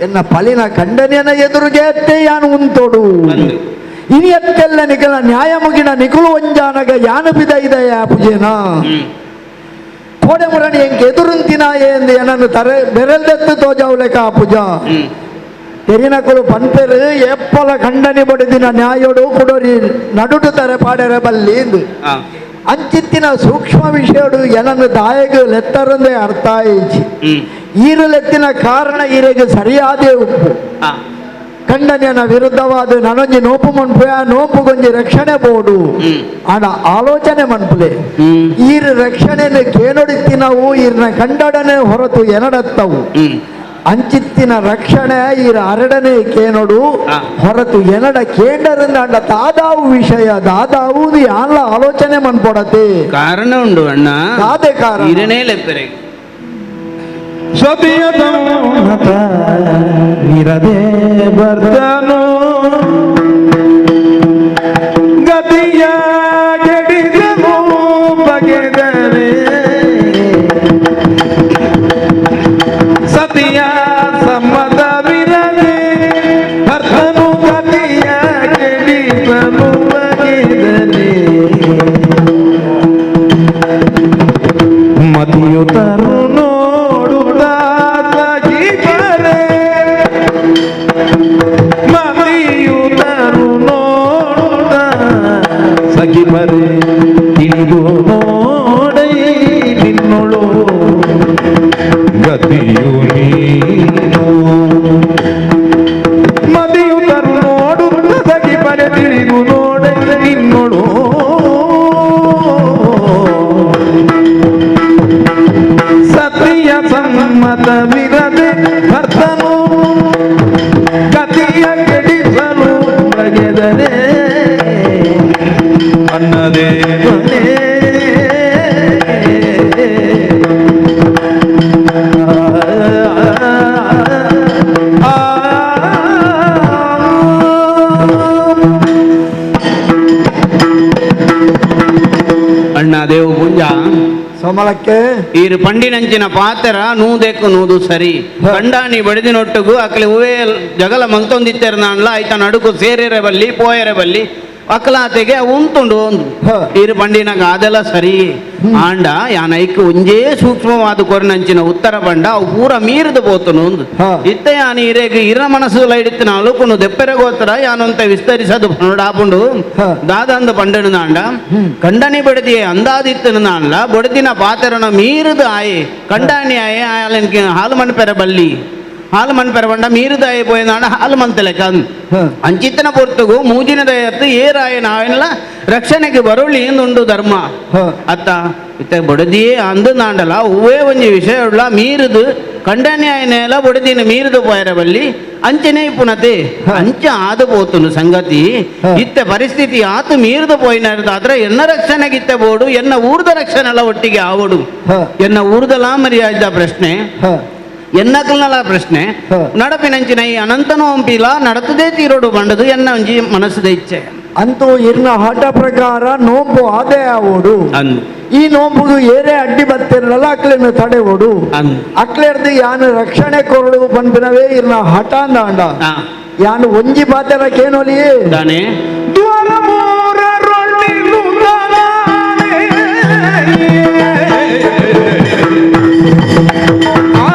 ಎನ್ನ ಪಲಿನ ಖಂಡನೆಯನ ಎದುರುಗೆ ಅತ್ತೆ ಯಾನು ಉಂತೋಡು ಇನಿಯತ್ತೆಲ್ಲ ನಿಕಲ ನ್ಯಾಯ ಮುಗಿನ ನಿಕುಲು ಒಂಜಾನಗ ಯಾನು ಬಿದ ಇದೆಯ ಪೂಜೆನ ಕೋಡೆ ಮುರಣಿ ಎಂಕ್ ಎದುರುಂತಿನ ಎಂದು ಏನನ್ನು ತರೆ ಬೆರಲ್ದೆತ್ತು ತೋಜಾವುಲೆಕ ಪೂಜಾ ತೆರಿನಕುಲು ಪನ್ಪೆರು ಏಪ್ಪಲ ಖಂಡನೆ ಬಡಿದಿನ ನ್ಯಾಯೋಡು ಕುಡೋರಿ ನಡುಟು ತರೆ ಪಾಡೆರೆ ಬಲ್ಲಿ ಎಂದು ಅಂಚಿತ್ತಿನ ಸೂಕ್ಷ್ಮ ವಿಷಯಡು ಏನನ್ನು ದಾಯಗು ಲೆತ್ತರಂದೇ ಅರ್ಥ ಆಯಿಚಿ ಈರುಲೆತ್ತಿನ ಕಾರಣ ಈರೆಗೆ ಸರಿಯಾದೇ ಉಪ್ಪು ಖಂಡನೆಯನ ವಿರುದ್ಧವಾದ ನನೊಂಜಿ ನೋಪು ಮನ್ಪು ಆ ನೋಪುಗೊಂಜಿ ರಕ್ಷಣೆ ಬೋಡು ಆಡ ಆಲೋಚನೆ ಮನ್ಪುಲೆ ಈರು ರಕ್ಷಣೆಯನ್ನು ಕೇನೊಡಿತ್ತಿನವು ಈರಿನ ಕಂಡಡನೆ ಹೊರತು ಎನಡತ್ತವು ಅಂಚಿತ್ತಿನ ರಕ್ಷಣೆ ಈರ ಅರಡನೆ ಕೇನೊಡು ಹೊರತು ಎನಡ ಕೇಂಡರಿಂದ ಅಂಡ ತಾದಾವು ವಿಷಯ ದಾದಾವು ಯಾನ್ಲ ಆಲೋಚನೆ ಮನ್ಪೊಡತೆ ಕಾರಣ ಉಂಡು ಅಣ್ಣ ದಾದೆ ಕಾರಣ ಇರನೇ ಲೆಪ್ಪರೆ ಸತಿಯತಮತ ನಿರದೆ ಬರ್ದನು ಗತಿಯ ಕೆಡಿದನು ಬಗೆದರೆ ಸತಿಯ ಸಮ್ಮತವಿರದೆ ಭರ್ತನು ಗತಿಯ ಕೆಡಿದನು ಬಗೆದರೆ ಮತಿಯುತರು ಸಖಿಬರೆ ತಿಳಿದು ನೋಡೈ ನಿನ್ನೊಳು ಗತಿಯು ನೀನು ಮದಿಯುತರು ನೋಡುತ್ತ ಸಖಿಬರೆ ತಿಳಿದು ನೋಡೈ ನಿನ್ನೊಳು ಸತಿಯ ಸಮ್ಮತವಿರದೆ ಭರ್ತನು ಗತಿಯ ಕೆಡಿಸಲು ಬಗೆದರೆ ಅನ್ನದೇವನೇ ಅಣ್ಣ ದೇವ ಪುಂಜ ಸೋಮಲಕ್ಕೆ ಈರು ಪಂಡಿನಂಚಿನ ಪಾತ್ರ ನೂದೆಕ್ಕು ನೂದು ಸರಿ ಕಂಡಾಣಿ ಬಡಿದಿನೊಟ್ಟುಗು ಅಕ್ಲೆ ಹೂವೇ ಜಗಲ ಮಲ್ತೊಂದಿತ್ತೆರ ನಾನ್ಲ ಆಯ್ತ ನಡುಕು ಸೇರಿರೆ ಬಲ್ಲಿ ಪೋಯರೆ ಬಲ್ಲಿ ಅಕ್ಲಾತೆಗೆ ಉಂಟುಂಡು ಒಂದು ಈರು ಪಂಡಿನಾಗ ಅದೆಲ್ಲ ಸರಿ ಆಂಡ ಯಾನೈಕ್ ಒಂಜೇ ಸೂಕ್ಷ್ಮವಾದ ಕೊರನಂಚಿನ ಉತ್ತರ ಬಂಡ ಅವು ಪೂರ ಮೀರಿದ ಪೋತನು ಒಂದು ಇತ್ತ ಯಾನ ಇರೇಗ ಇರ ಮನಸ್ಸು ಲೈಡಿತ್ತಿನ ಅಲುಕುನು ದೆಪ್ಪೆರೆ ಗೋತ್ರ ಯಾನಂತ ವಿಸ್ತರಿಸದು ನೋಡಾಪುಂಡು ದಾದಂದ ಪಂಡನು ನಾಂಡ ಕಂಡನಿ ಬಡದಿ ಅಂದಾದಿತ್ತನು ನಾನ್ಲ ಬಡದಿನ ಪಾತ್ರನ ಮೀರಿದ ಆಯೆ ಕಂಡಾಣಿ ಆಯೆ ಆಯಲನ್ಗೆ ಹಾಲು ಮನ್ಪೆರ ಬಲ್ಲಿ ಹಾಲು ಮನ್ಪೆರ ಬಂಡ ಮೀರಿದ ಆಯೆ ಪೋಯನಾಂಡ ಹಾಲು ಮಂತಲೆಕ ಅಂಚಿತ್ತನ ಪೊರ್ತುಗು ಮೂಜಿನ ದಯತ್ತು ಏರಾಯ ನಾವೆಲ್ಲ ರಕ್ಷಣೆಗೆ ಬರೋಳಿ ಎಂದುಂಡು ಧರ್ಮ ಅತ್ತ ಇತ್ತ ಬಡದಿಯೇ ಅಂದು ನಾಂಡಲ ಹೂವೇ ಒಂಜಿ ವಿಷಯ ಉಳ್ಳ ಮೀರಿದು ಕಂಡನ್ಯಾಯನೆಲ್ಲ ಬಡದಿನ ಮೀರಿದು ಪೋಯರ ಬಲ್ಲಿ ಅಂಚನೆ ಪುನತೆ ಅಂಚ ಆದ ಪೋತುನು ಸಂಗತಿ ಇತ್ತ ಪರಿಸ್ಥಿತಿ ಆತು ಮೀರಿದು ಪೋಯಿನಾದ್ರೆ ಎನ್ನ ರಕ್ಷಣೆಗಿತ್ತ ಬೋಡು ಎನ್ನ ಊರ್ದ ರಕ್ಷಣೆ ಎಲ್ಲ ಒಟ್ಟಿಗೆ ಆವಡು ಎನ್ನ ಊರ್ದಲಾ ಮರ್ಯಾದ ಪ್ರಶ್ನೆ ಎನ್ನಕಲ್ನಲ ಪ್ರಶ್ನೆ ನಡಪಿನಂಚಿನ ಈ ಅನಂತನೋ ಅಂಪಿಲ ನಡತದೇ ತೀರೋಡು ಬಂಡದು ಎನ್ನ ಒಂಜಿ ಮನಸ್ಸದ ಇಚ್ಛೆ ಅಂತೂ ಇರ್ನ ಹಠ ಪ್ರಕಾರ ನೋಂಬು ಆದೇ ಆವೋಡು ಈ ನೋಂಬುದು ಏರೇ ಅಡ್ಡಿ ಬತ್ತಿರಲ್ಲ ಅಕ್ಲೇನು ತಡೆವೋಡು ಅಕ್ಲೇರ್ದು ಯಾನು ರಕ್ಷಣೆ ಕೊರಡು ಪನ್ಪಿನವೇ ಇರ್ನ ಹಠ ಅಂದಾಂಡ ಯಾನು ಒಂಜಿ ಪಾತೆರ ಕೇನೋಲಿ ತಾನೆ ಆ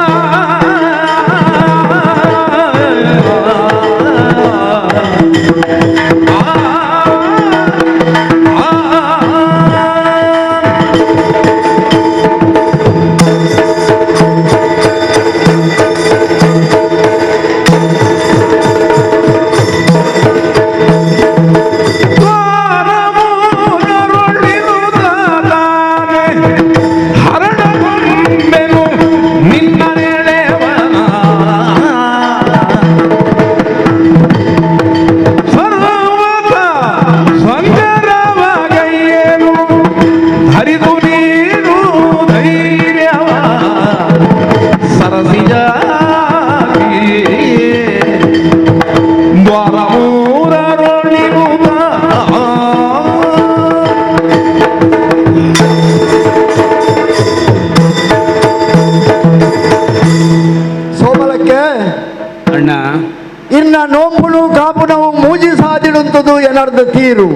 ಆಯರ್ದು ತೀರು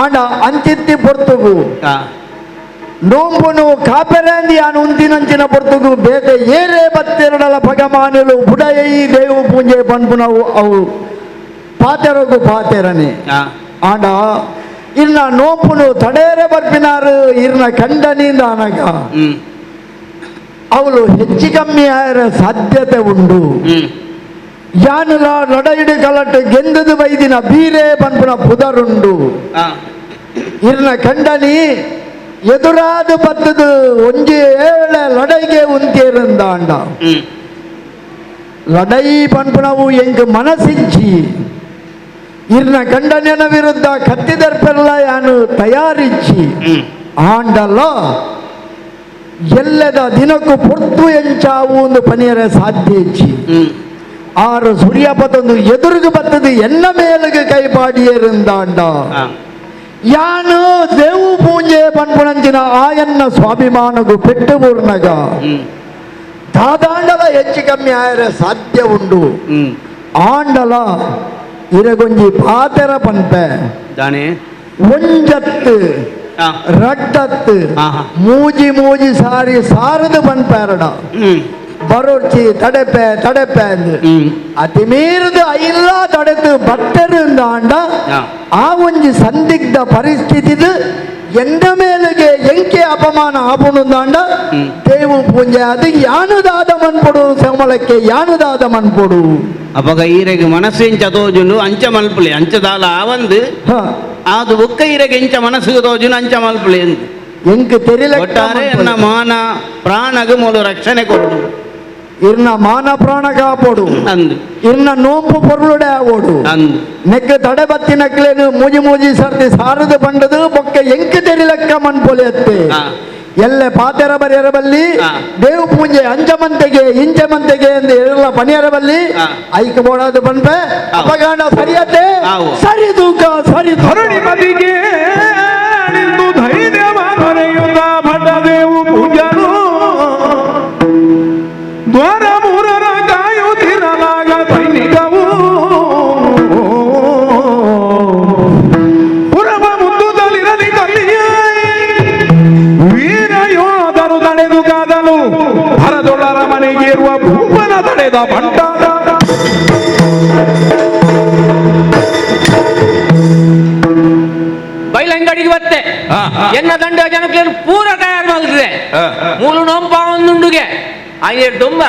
ಆಂಡ ಅಂಚಿತ್ತಿ ಪೊರ್ತುಗು ನೋಂಬುನು ಕಾಪೆರಂದಿ ಯಾನು ಉಂತಿನಂಚಿನ ಪೊರ್ತುಗು ಬೇತೆ ಏರೇ ಬತ್ತೆರಡಲ ಪಗಮಾನುಲು ಬುಡಯೈ ದೇವು ಪೂಂಜೆ ಪನ್ಪುನವು ಅವು ಪಾತೆರಗು ಪಾತೆರನೆ ಆಂಡ ಇರ್ನ ನೋಂಪುನು ತಡೇರೆ ಬರ್ಪಿನಾರು ಇರ್ನ ಕಂಡನಿಂದ ಅನಗ ಅವಳು ಹೆಚ್ಚು ಕಮ್ಮಿ ಆಯರ ಸಾಧ್ಯತೆ ಉಂಡು ಯಾನುಲ ಲಡೈಡು ಕಲಟು ಗೆಂದದು ಬೈದಿನ ಬೀರೆ ಪನ್ಪುನ ಪುದರುಂಡು ಇರ್ನ ಕಂಡನಿ ಎದುರಾದ ಬತ್ತದು ಒಂಜಿ ಏಳೆ ಲಡೈಗೆ ಉಂತೇರಂದಾಂಡ ಲಡೈ ಪನ್ಪುನವು ಎಂಕ್ ಮನಸ್ಸಿಂಚಿ ಇರ್ನ ಕಂಡನಿನ ವಿರುದ್ಧ ಕತ್ತಿದರ್ಪೆಲ್ಲ ಯಾನು ತಯಾರಿಚ್ಚಿ ಆಂಡಲ್ಲ ಎಲ್ಲದ ದಿನಕ್ಕೂ ಪೊರ್ತು ಎಂಚಾವು ಒಂದು ಪನಿಯರ ಸಾಧ್ಯ ಇಚ್ಚಿ ಆರು ಸೂರ್ಯಪತೊಂದು ಎದುರುಗು ಬತ್ತದು ಎನ್ನ ಮೇಲುಗೆ ಕೈಪಾಡಿಯರಿಂದಾಂಡ ಯಾನು ದೇವು ಪೂಂಜೆ ಪನ್ಪುಣಂಚಿನ ಆಯನ್ನ ಸ್ವಾಭಿಮಾನಗು ಪೆಟ್ಟು ಪೂರ್ಣಗ ದಾದಾಂಡಲ ಹೆಚ್ಚು ಕಮ್ಮಿ ಆಯರ ಸಾಧ್ಯ ಉಂಡು ಆಂಡಲ ಇರಗೊಂಜಿ ಪಾತೆರ ಪನ್ಪೆ ದಾನೆ ಒಂಜತ್ತು ರಡ್ಡತ್ತು ಮೂಜಿ ಮೂಜಿ ಸಾರಿ ಸಾರದು ಪನ್ಪೆರಡ ಬರೋರ್ಚಿ ತಡೆಪೆ ತಡೆಪೆ ಅಂದು ಅತಿ ಮೀರಿದ ಐಲ್ಲ ತಡೆದು ಬತ್ತೆರಿಂದಾಂಡ ಆ ಒಂಜಿ ಸಂದಿಗ್ಧ ಪರಿಸ್ಥಿತಿದು ಎಂದ ಮೇಲೆಗೆ ಎಂಕೆ ಅಪಮಾನ ಆಪುಣುಂದಾಂಡ ದೇವು ಪೂಂಜೆ ಅದು ಯಾನುದಾದ ಮನ್ಪೊಡು ಸೋಮಲಕ್ಕೆ ಯಾನುದಾದ ಮನ್ಪೊಡು ಅಪಗ ಈರೆಗೆ ಮನಸ್ಸು ತೋಜುಂಡು ಅಂಚ ಮಲ್ಪುಲೆ ಅಂಚದಾಲ ಆವಂದು ಅದು ಬುಕ್ಕ ಈರೆಗೆ ಇಂಚ ಮನಸ್ಸಿಗೆ ತೋಜುಂಡು ಅಂಚ ಮಲ್ಪುಲೆ ಎಂದು ಎಂಕ್ ತೆರಿಲ ಒಟ್ಟಾರೆ ಎನ್ನ ಮಾನ ಪ್ರಾಣಗು ಮೂಲ ರಕ್ಷಣೆ ಕೊಡು ಇರ್ನ ಮಾನ ಪ್ರಾಣ ಕಾಪೋಡು ಅಂದು ಇರ್ನ ನೋಂಪು ಪೊರುಳುಡೆ ಆವೋಡು ಅಂದು ನೆಕ್ ತಡೆ ಬತ್ತಿ ನಕ್ಲೇನು ಮೂಜಿ ಮೂಜಿ ಸರ್ತಿ ಸಾರದು ಬಂಡದು ಬೊಕ್ಕ ಎಂಕ್ ತೆರಿಲಕ್ಕ ಮನ್ಪೊಲೆ ಅತ್ತೆ ಎಲ್ಲ ಪಾತೆರ ಬರಿಯರ ಬಲ್ಲಿ ದೇವು ಪೂಂಜೆ ಅಂಚಮಂತೆಗೆ ಇಂಚಮಂತೆಗೆ ಎಂದು ಎಲ್ಲ ಪನಿಯರ ಬಲ್ಲಿ ಐಕ ಬೋಡಾದು ಪನ್ಪೆ ಅಪಗಾಂಡ ಸರಿಯತ್ತೆ ಸರಿ ತೂಕ ಸರಿ ಧರಣಿ ಮದಿಗೆ ಧೈರ್ಯ ದೊರೆಯುತ್ತ ಭಟ ದೇವು ಪೂಜನು ದ್ವಾರ ಮೂರರ ಕಾಯುತ್ತಿರಲಾಗ ಸೈನಿಕವು ಪುರವ ಮುದ್ದುದಲಿರಲಿ ಕಲ್ಲಿಯೇ ವೀರ ಯೋಧರು ತಡೆದು ಕಾದಲು ಭರದೊಳರ ಮನೆಗೇರುವ ಭೂಪನ ತಡೆದ ಬಂಟ ಬೈಲಂಗಡಿಗೆ ಬತ್ತೆ ಎನ್ನ ದಂಡ ಜನಕ್ಕೆ ಪೂರ ತಯಾರು ಮಾಡಿದೆ ಮೂಲು ನೋಂಪ ಒಂದುಂಡುಗೆ ಆಯ್ತು ದೊಂಬ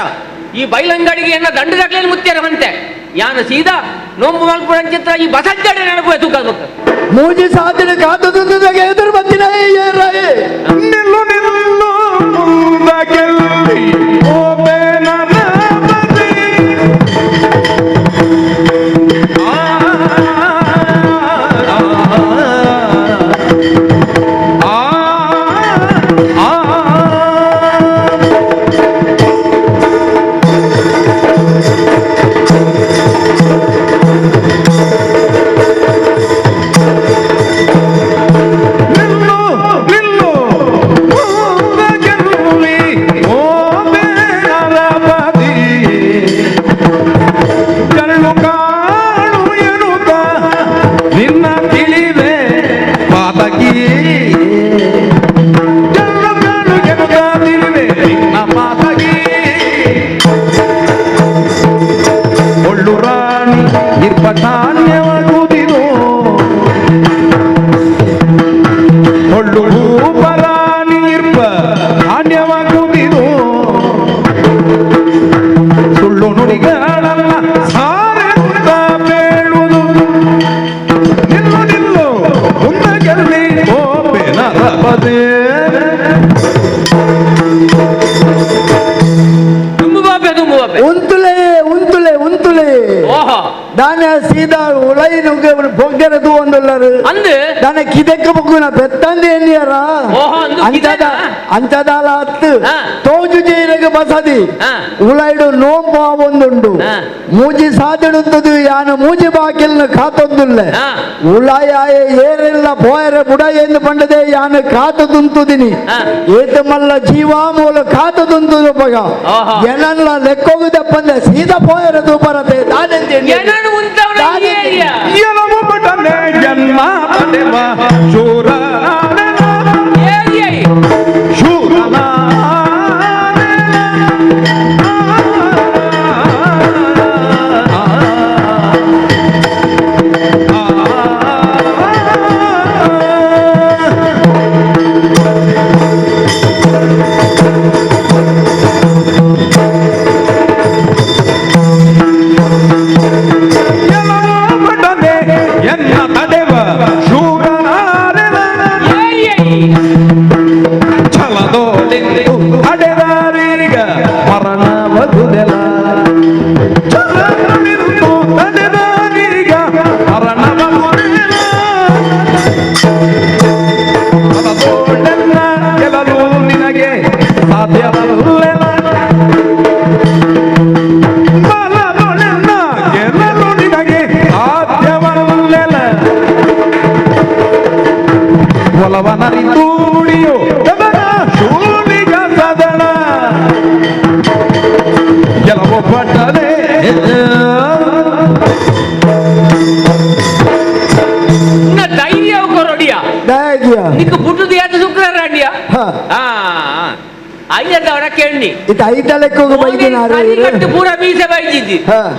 ಈ ಬೈಲಂಗಡಿಗೆ ಎನ್ನ ದಂಡ ದಾಖಲೆ ಮುತ್ಯಾರ ಮಂತೆ ಯಾನ ಸೀದಾ ನೋಂಬು ಮಲ್ಪುರಂಚಿತ್ರ ಈ ಬಸಜ್ಜಡೆ ನೆನಪು ತೂಕ ಮೂಜಿ ಸಾಧನೆ ಕಾದುದು ಎದುರು ಬಂದಿನ ನಿಲ್ಲು ನಿಲ್ಲು ಮುಂದಕ್ಕೆಲ್ಲಿ ಉಂತುಲೆ ಉಂತುಲೆ ಉಂತುಲೆ ದಾನೆ ಸೀದಾ ಉಲೈ ನುಗ್ಗೆ ಬೊಗ್ಗೆರದು ಒಂದುಲ್ಲರು ಅಂದು ದಾನೆ ಕಿದೆಕ್ಕ ಬೊಗ್ಗುನ ಬೆತ್ತಂದು ಎನ್ನಿಯರ ಅಂಚದ ಅಂಚದಾಲ ಹತ್ತು ತೋಜು ಜೀರಗ ಬಸದಿ ಉಲೈಡು ನೋಂಬ ಒಂದುಂಡು ಮೂಜಿ ಸಾದಿಡುಂತದು ಯಾನು ಮೂಜಿ ಬಾಕಿಲ್ನ ಕಾತೊಂದುಲ್ಲೆ ಉಲಾಯ ಏರೆಲ್ಲ ಪೋಯರೆ ಬುಡ ಎಂದು ಪಂಡದೆ ಯಾನು ಕಾತದುಂತುದಿನಿ ಏತ ಮಲ್ಲ ಜೀವ ಮೂಲ ಕಾತದುಂತುದು ಪಗ ಏನಲ್ಲ ಲೆಕ್ಕೋಗುದಪ್ಪಂದೆ ಸೀದಾ ಪೋಯರೆ ದೂಪರತೆ ದಾನೆಂದು ಜನ್ಮ ತಡೆವ ಶೂರ ಶೂರನ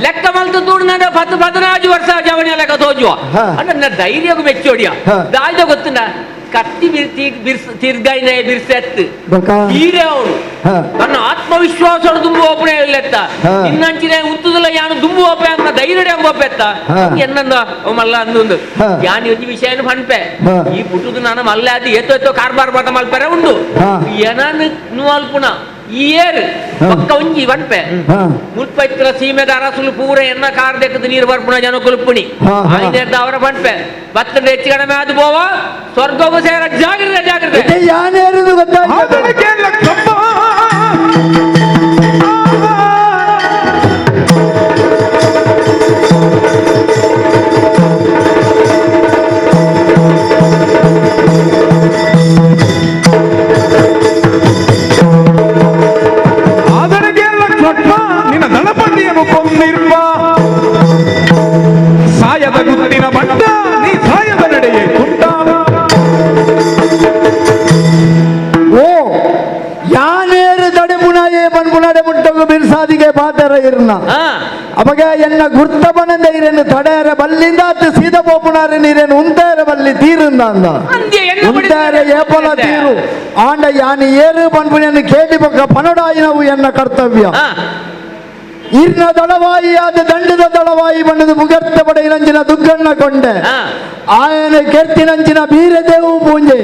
ಲೆಕ್ಕ ಮಲ್ತು ತೂಡ್ನಂಡ 10 15 ವರ್ಷ ಜವನ ಲೆಕ್ಕ ತೋಜುವ ಅಂದ್ರೆ ಧೈರ್ಯಗೂ ಮೆಚ್ಚೋಡಿಯ ದಾಯ್ದ ಗೊತ್ತುಂಡ ಕತ್ತಿ ತಿರ್ಗೈನ ಬಿರ್ಸೆತ್ತು ಹೀರೆ ಅವನು ತನ್ನ ಆತ್ಮವಿಶ್ವಾಸ ದುಂಬು ಒಪ್ಪಣೆ ಇಲ್ಲೆತ್ತ ಇನ್ನಂಚಿನ ಉತ್ತದಲ್ಲ ಯಾನು ದುಂಬು ಒಪ್ಪೆ ಅಂತ ಧೈರ್ಯ ಒಪ್ಪೆತ್ತ ಎನ್ನಂದ ಮಲ್ಲ ಅಂದೊಂದು ಯಾನ್ ಒಂಜಿ ವಿಷಯನು ಪನ್ಪೆ ಈ ಪುಟ್ಟುದು ನಾನು ಮಲ್ಲ ಅದು ಏತೋ ಏತೋ ಕಾರ್ಬಾರ್ ಮಾತ ಮಲ್ಪರೆ ಉಂಡು ಏನಾನು ನುವಾಲ್ಪುನ ಈ ಏರು ಪಕ್ಕ ಒಂಜಿ ವನ್ಪೆ ಮುಲ್ಪೈತ್ರ ಸೀಮೆದ ಅರಸುಲು ಪೂರ ಎನ್ನ ಕಾರ್ ದೆಕ್ಕದ ನೀರು ಬರ್ಪುಣ ಜನ ಕುಲ್ಪುಣಿ ಆಯ್ದ ಅವರ ಪನ್ಪೆ ಬತ್ತಂಡ ಹೆಚ್ಚು ಕಡಿಮೆ ಅದು ಪೋವ ಸ್ವರ್ಗವು ಸೇರ ಜಾಗ್ರತೆ ಜಾಗ್ರತೆ ಯಾನೇರುದು ಗೊತ್ತಾಯ್ತು ಸಾಯದ ಗುತ್ತಿನ ಬಂಡ ನೀ ಸಾಯದ ನಡೆಯೇ ಕುಂಟಾಲ ಓ ಯಾನೇರು ತಡೆಪುಣಾಯೇ ಪನ್ಪುಣಡೆ ಮುಟ್ಟಗು ಬಿರ್ಸಾದಿಗೆ ಪಾತರ ಇರ್ನ ಅವಾಗ ಎನ್ನ ಗುರ್ತ ಬನಂದ ಇರೇನು ತಡೆಯರ ಬಲ್ಲಿಂದ ಅತ್ತು ಸೀದ ಪೋಪುಣಾರೆ ನೀರೇನು ಉಂತಾರ ಬಲ್ಲಿ ತೀರುಂದ ಅಂದ ಉಂತಾರ ಏಪಲ ತೀರು ಆಂಡ ಯಾನಿ ಏರು ಪನ್ಪುಣೆಯನ್ನು ಕೇಳಿ ಪಕ್ಕ ಪನಡಾಯಿನವು ಎನ್ನ ಕರ್ತವ್ಯ ಇರ್ನ ದಳವಾಯಿ ಆದ ದಂಡದ ದಳವಾಯಿ ಬಣ್ಣದ ಮುಗರ್ತ ಪಡೆಯಿನಂಚಿನ ದುಗ್ಗಣ್ಣ ಕೊಂಡೆ ಆಯನ ಕೆರ್ತಿನಂಚಿನ ಬೀರದೇವು ಪೂಂಜೆ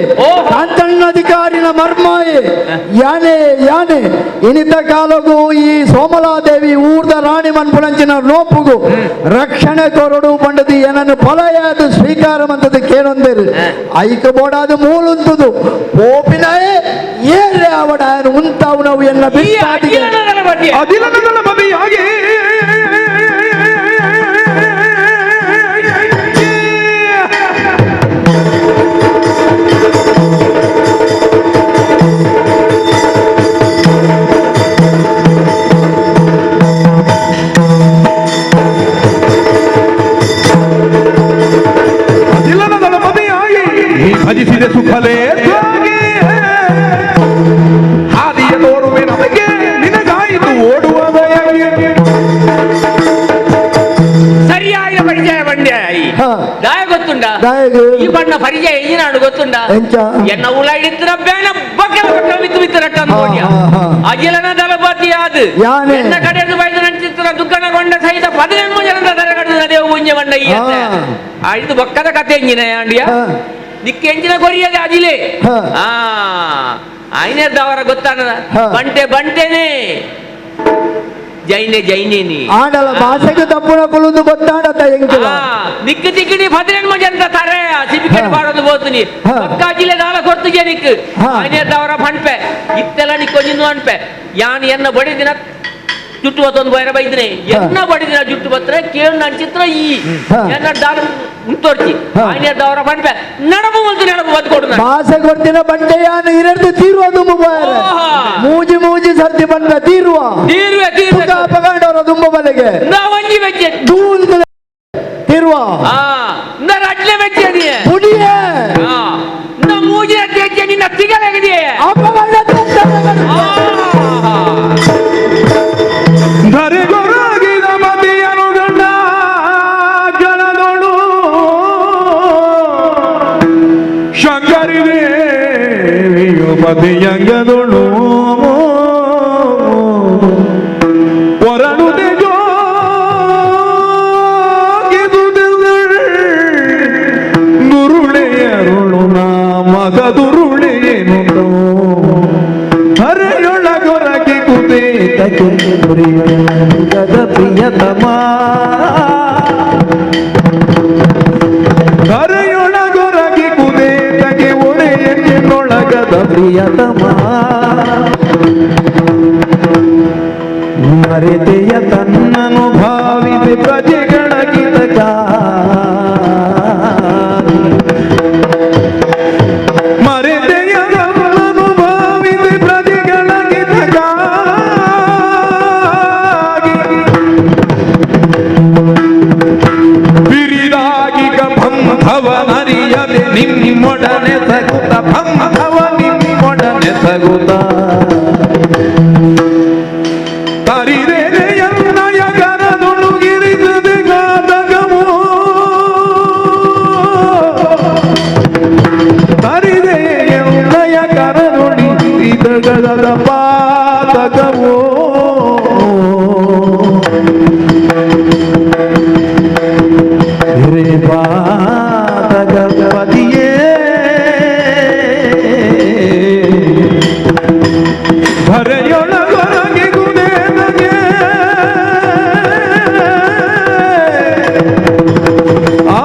ಕಾಂತಣ್ಣಧಿಕಾರಿನ ಮರ್ಮಾಯೆ ಯಾನೆ ಯಾನೆ ಇನಿತ ಕಾಲಗೂ ಈ ಸೋಮಲಾದೇವಿ ಊರ್ದ ರಾಣಿ ಮನ್ಪುಣಂಚಿನ ನೋಪುಗು ರಕ್ಷಣೆ ಕೊರಡು ಬಂಡದು ಏನನ್ನು ಫಲಯಾದ ಸ್ವೀಕಾರ ಮಂತದ ಕೇನೊಂದಿರು ಐಕ ಬೋಡಾದ ಮೂಲುಂತುದು ಪೋಪಿನಾಯೇ ಏರೆ ಅವಡ ಉಂತಾವು ನಾವು ಎನ್ನ ಬಿಟ್ಟಾದಿಗೆ ಅದಿಲನದಳಪತಿಯಾಗಿ ಅದಿಲನದಳಪತಿಯಾಗಿ ನೀ ಭಜಿಸಿದೆ ಸುಖಲೇ ಹಾದಿಯ ತೋರುವೆ ನಮಗೆ ನಿನಗಾಯಿತು ಓಡುವ ಬಯಗೆ. ಸರಿಯಾದ ಪರಿಚಯ ಬಂಡೆ ದಾಯ ಗೊತ್ತುಂಡ ಈ ಬಣ್ಣ ಪರಿಚಯ ಈನಾಡು ಗೊತ್ತುಂಡ ಎನ್ನ ಉಲ ಹಿಡಿತ್ರ ಬೇಡ ಬಕ್ಕಲ ಬಕ್ಕಲ ಬಿತ್ತು ಬಿತ್ತು ರಟ್ಟ ಅಜಿಲನ ದಳಪತಿ ಅದು ಎನ್ನ ಕಡೆದು ಬೈದ ನಂಚಿತ್ರ ದುಃಖನಗೊಂಡ ಸಹಿತ 18 ಜನದ ತರಗಡದ ದೇವ ಪುಂಜ ಬಂಡ ಈ ಇದು ಬಕ್ಕದ ಕತೆ ಎಂಜಿನ ಅಂಡಿಯ ದಿಕ್ಕ ಎಂಜಿನ ಕೊರಿಯದೆ ಅಜಿಲೆ ಆಯ್ನೇದವರ ಗೊತ್ತಾನದ ಬಂಟೆ ಬಂಟೆನೆ ಜೈನೆ ಜೈನೇನಿ ಆಡಲ ಭಾಷೆಗೆ ತಪ್ಪುನ ಕುಲುಂದು ಗೊತ್ತಾಡತ್ತ ಎಂಕಿಲ್ಲ ನಿಕ್ಕು ತಿಕ್ಕಿಡಿ 18 ಜನದ ತಾರೆ ಸಿಬಿಕೆಟ್ ಪಾಡೋದು ಬೋతుನಿ ಪಕ್ಕ ಜಿಲ್ಲೆ ದಾಲ ಕೊರ್ತು ಜನಿಕ್ ಆಯ್ನೇದವರ ಪಣ್ಪೆ ಇತ್ತೆಲ್ಲ ನಿಕ್ಕೊಂಜಿಂದು ಅನ್ಪೆ ಯಾನ್ ಎನ್ನ ಬಡಿದಿನ ಜುಟ್ಟು ಬತ್ತೊಂದು ಬೈರ ಬೈದಿನಿ ಎನ್ನ ಬಡಿದಿನ ಜುಟ್ಟು ಬತ್ತರೆ ಕೇಳು ನನ್ನ ಚಿತ್ರ ಈ ಎನ್ನ ದಾಲ ಉಂತೋರ್ಚಿ ಆಯ್ನೇದವರ ಪಣ್ಪೆ ನಡಬು ಮುಲ್ತು ನಡಬು ಬದ್ಕೊಡು ಭಾಷೆ ಕೊಡ್ತಿನ ಬಂಟೆ ಯಾನು ಇರರ್ದು ತೀರುವ ತುಂಬ ಬಾಯರೆ ಮೂಜಿ ಮೂಜಿ ಸರ್ತಿ ಬಂದ ತೀರುವ ತೀರುವೆ ತೀರುವೆ ಪಗಂಡವರ ತುಂಬ ಬಲೆಗೆ ಒಂಜಿ ವೆಜ್ಜೆ ದೂಂದು ತೀರುವ ರಡ್ಲೆ ದಯಕ್ಕೆ ದೊರೆಯುವ ಪ್ರಿಯತಮ ಕರೆಯೊಳಗೊರಗಿ ಕುದೇತಗೆ ಒಡೆಯನ್ನೊಳಗದ ಪ್ರಿಯತಮ ಮರೆತೆಯ ತನ್ನನು ಭಾವಿಸಿ ಪ್ರಜೆಗಳ ಕಿತಕ ಮರೆತೆಯ ತನ್ನನು ಭಾವಿಸಿ ಪ್ರಜೆಗಳ ಕಿತಕಾಗಿ ಬಿರಿದಾಗಿ ಬಂಧವನರಿಯದೆ ನಿಮ್ಮೊಡನೆ ಸಗುತ ಬಂಧವ ನಿಮ್ಮೊಡನೆ ಸಗುತ ಪಾತಕವೋ ಪಾತಕಪತಿಯೇ ಧರೆಯೊಳಗೊರಗಿ ಗುಣೇನಗೆ ಆ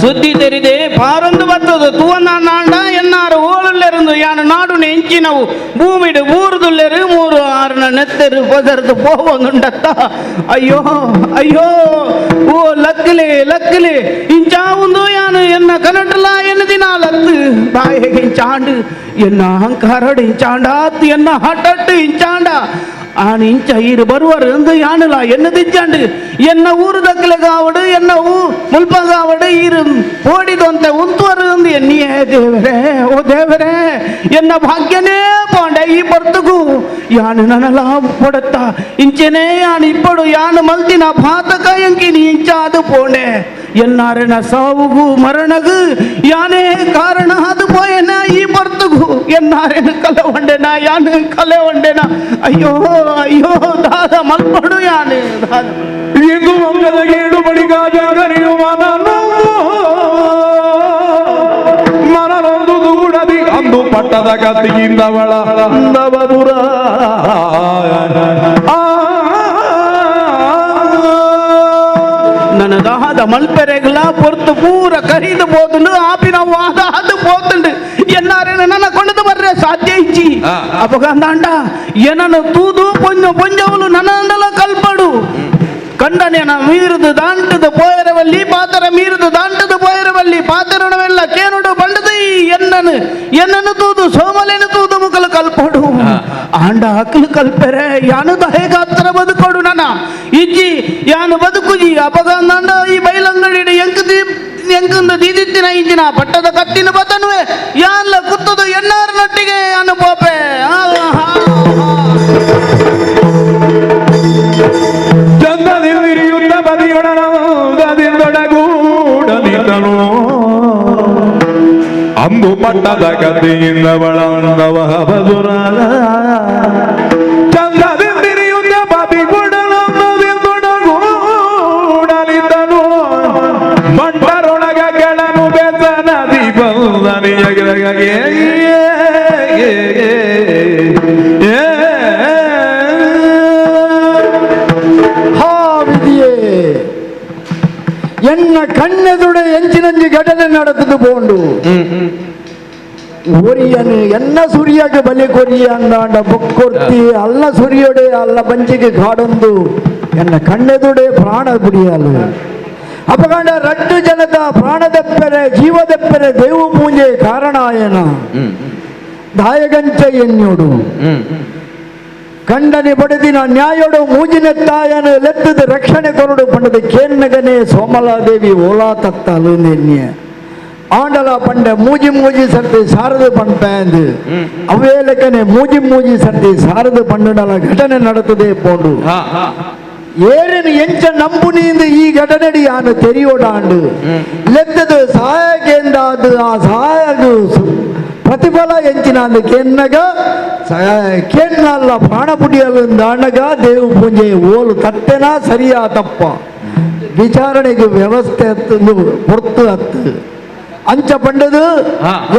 ಸುದ್ದಿ ತೆರಿದೆ ಪಾರೊಂದು ಬತ್ತದು ತುವನ ನಾಂಡ ಎನ್ನಾರು ಓಳುಲ್ಲೆರಂದು ಯಾನು ನಾಡು ನೆಂಚಿನವು ಭೂಮಿಡು ಬೂರುದುಲ್ಲೆರು ಮೂರು ಆರುನ ನೆತ್ತೆರು ಪೊಸರ್ದು ಪೋವೊಂದುಂಡತ್ತ ಅಯ್ಯೋ ಅಯ್ಯೋ ಓ ಲಕ್ಕಲಿ ಲಕ್ಕಲಿ ಇಂಚಾವುಂದು ಯಾನು ಎನ್ನ ಕನಟಲ ಎನ್ನ ದಿನ ಲತ್ತು ಬಾಯಿಗೆ ಇಂಚಾಂಡು ಎನ್ನ ಅಹಂಕಾರಡು ಇಂಚಾಂಡಾತ್ ಎನ್ನ ಹಟಟ್ಟು ಇಂಚಾಂಡ ಆನು ಇಂಚ ಈರು ಬರುವರು ಎಂದು ಯಾನುಲ ಎನ್ನ ದಿಜ್ಜಾಂಡು ಎನ್ನ ಊರು ದಕ್ಕಲೆಗಾವಡು ಎನ್ನ ಊ ಮುಲ್ಪಗಾವಡು ಈರು ಓಡಿದಂತೆ ಉಂತುವರು ಎಂದು ಎನ್ನಿಯೇ ದೇವರೇ ಓ ದೇವರೇ ಎನ್ನ ಭಾಗ್ಯನೇ ಪಾಂಡೆ ಈ ಬರ್ತುಗು ಯಾನು ನನಲ ಪೊಡತ್ತ ಇಂಚನೇ ಯಾನು ಇಪ್ಪಡು ಯಾನು ಮಲ್ತಿನ ಭಾತಕ ಎಂಕಿನಿ ಇಂಚಾದು ಪೋಂಡೆ ಎನ್ನಾರನ ಸಾವುಗು ಮರಣಗು ಯಾನೇ ಕಾರಣ ಅದು ಪೋಯನ ಈ ಬರ್ತುಗು ಎನ್ನಾರೇನು ಕಲೆ ಒಂಡೆನ ಯಾನು ಕಲೆ ಒಂಡೆನ ಅಯ್ಯೋ ಅಯ್ಯೋ ದಾದ ಮಲ್ಪಡು ಯಾನು ದಾದ ಇಂದು ಮಂಗದ ಗೇಡು ಬಳಿಗಾಜಾಗರಿಯು ಮನನೊಂದು ದೂಡದಿ ಅಂದು ಪಟ್ಟದ ಕತ್ತಿಯಿಂದವಳ ಅಂದವದುರ ನನ್ನ ದಾಹದ ಮಲ್ಪೆರೆಗಳ ಪೊರ್ತು ಪೂರ ಕರಿದು போதுண்டு ಆಪಿನ ವಾದ ಅದು போத்துண்டு ಎನ್ನಾರೇನು ನನ್ನ ಕೊಂಡದು ಬರ್ರೆ ಸಾಧ್ಯ ಇಜ್ಜಿ ಅಪಗಂದಾಂಡ ಏನನು ತೂದು ಪೊಂಜ ಪೊಂಜವಲು ನನ್ನಂಡಲ ಕಲ್ಪಡು ಕಂಡನೇನ ಮೀರುದು ದಾಂಟದು ಪೋಯರವಲ್ಲಿ ಪಾತರ ಮೀರುದು ದಾಂಟದು ಪೋಯರವಲ್ಲಿ ಪಾತರಣವೆಲ್ಲ ಕೇನುಡು ಬಂಡದು ಎನ್ನನು ಎನ್ನನು ತೂದು ಸೋಮಲೇನು ತೂದು ಮುಕಲು ಕಲ್ಪಡು ಆಂಡ ಹಕ್ಕಲು ಕಲ್ಪೆರೆ ಯಾನು ದಹೇಗಾತ್ರ ಬದುಕೊಡು ನನ್ನ ಇಜ್ಜಿ ಯಾನು ಬದುಕುಜಿ ಅಪಗಂದಾಂಡ ಈ ಬೈಲಂಗಡಿ ಎಂಕು ಎಂಕಂದು ದೀದಿತ್ತಿನ ಇಂಜಿನ ಪಟ್ಟದ ಕತ್ತಿನ ಬದನುವೆ ಯಾನ್ಲ ಕುತ್ತದು ಎನ್ನಾರ ನಟ್ಟಿಗೆ ಯಾನು ಪೋಪೆ ಚಂದದಿಂದಿರಿಯುತ್ತ ಬದಿಯೊಡನದಿಂದೊಡಗೂಡನಿದ್ದನು ಅಂಬು ಪಟ್ಟದ ಕತ್ತಿಯಿಂದ ಬಳಂದವ ಬದುರ ಚಂದದಿಂದಿರಿಯುತ್ತ ಬದಿಗೊಡನದಿಂದೊಡಗೂಡಲಿದ್ದನು ಮಂಟರೊಳಗ ಕೆಳನು ಬೆಸನದಿ ಬಂದನಿಯಗೆ ಎನ್ನ ಕಣ್ಣೆದುಡೆ ಎಂಚಿನಂಜಿ ಘಟನೆ ನಡೆದು ಪೋಂಡು ಒರಿಯನು ಎನ್ನ ಸುರಿಯಾಗ ಬಲಿ ಕೊರಿಯ ಅಂದಾಂಡ ಬೊಕ್ಕೊರ್ತಿ ಅಲ್ಲ ಸುರಿಯೊಡೆ ಅಲ್ಲ ಬಂಜಿಗೆ ಕಾಡೊಂದು ಎನ್ನ ಕಣ್ಣೆದುಡೆ ಪ್ರಾಣ ಬುಡಿಯಲು ಅಪಗಂಡ ರಡ್ಡು ಜನದ ಪ್ರಾಣದೆಪ್ಪೆರೆ ಜೀವದೆಪ್ಪೆರೆ ದೇವು ಪೂಜೆ ಕಾರಣಾಯನ ದಾಯಗಂಚ ಎನ್ಯೋಡು ಕಂಡನೆ ಬಡದಿನ ನ್ಯಾಯೋಡು ಮೂಜಿನೆತ್ತಾಯನು ಲೆತ್ತದ ರಕ್ಷಣೆ ಕೊರಡು ಪಂಡದ ಕೇನ್ನಗನೆ ಸೋಮಲಾದೇವಿ ಓಲಾ ತತ್ತಲು ನೆನ್ಯ ಆಂಡಲ ಪಂಡ ಮೂಜಿ ಮೂಜಿ ಸರ್ತಿ ಸಾರದು ಪಂಪಂದು ಅವೇಲಕನೆ ಮೂಜಿ ಮೂಜಿ ಸರ್ತಿ ಸಾರದು ಪಂಡನಲ ಘಟನೆ நடத்ததே போண்டு ಏರಿನ ಎಂಚ ನಂಬುನಿಂದ ಈ ಘಟನೆಡಿ ಯಾನು ತೆರಿಯೋಡಾಂಡು ಲೆತ್ತದು ಸಹಾಯಕೇಂದಾದು ಆ ಸಹಾಯಕು ಪ್ರತಿಫಲ ಎಂಚಿನ ಕೆನ್ನಗ ಕೇನ್ನಲ್ಲ ಪ್ರಾಣ ಪುಡಿಯಲು ಅಣ್ಣಗ ದೇವು ಪೂಜೆ ಓಲು ತಟ್ಟೆನಾ ಸರಿಯಾ ತಪ್ಪ ವಿಚಾರಣೆಗೆ ವ್ಯವಸ್ಥೆ ಹತ್ತು ಹೊರ್ತು ಹತ್ತು ಅಂಚ ಪಂಡದು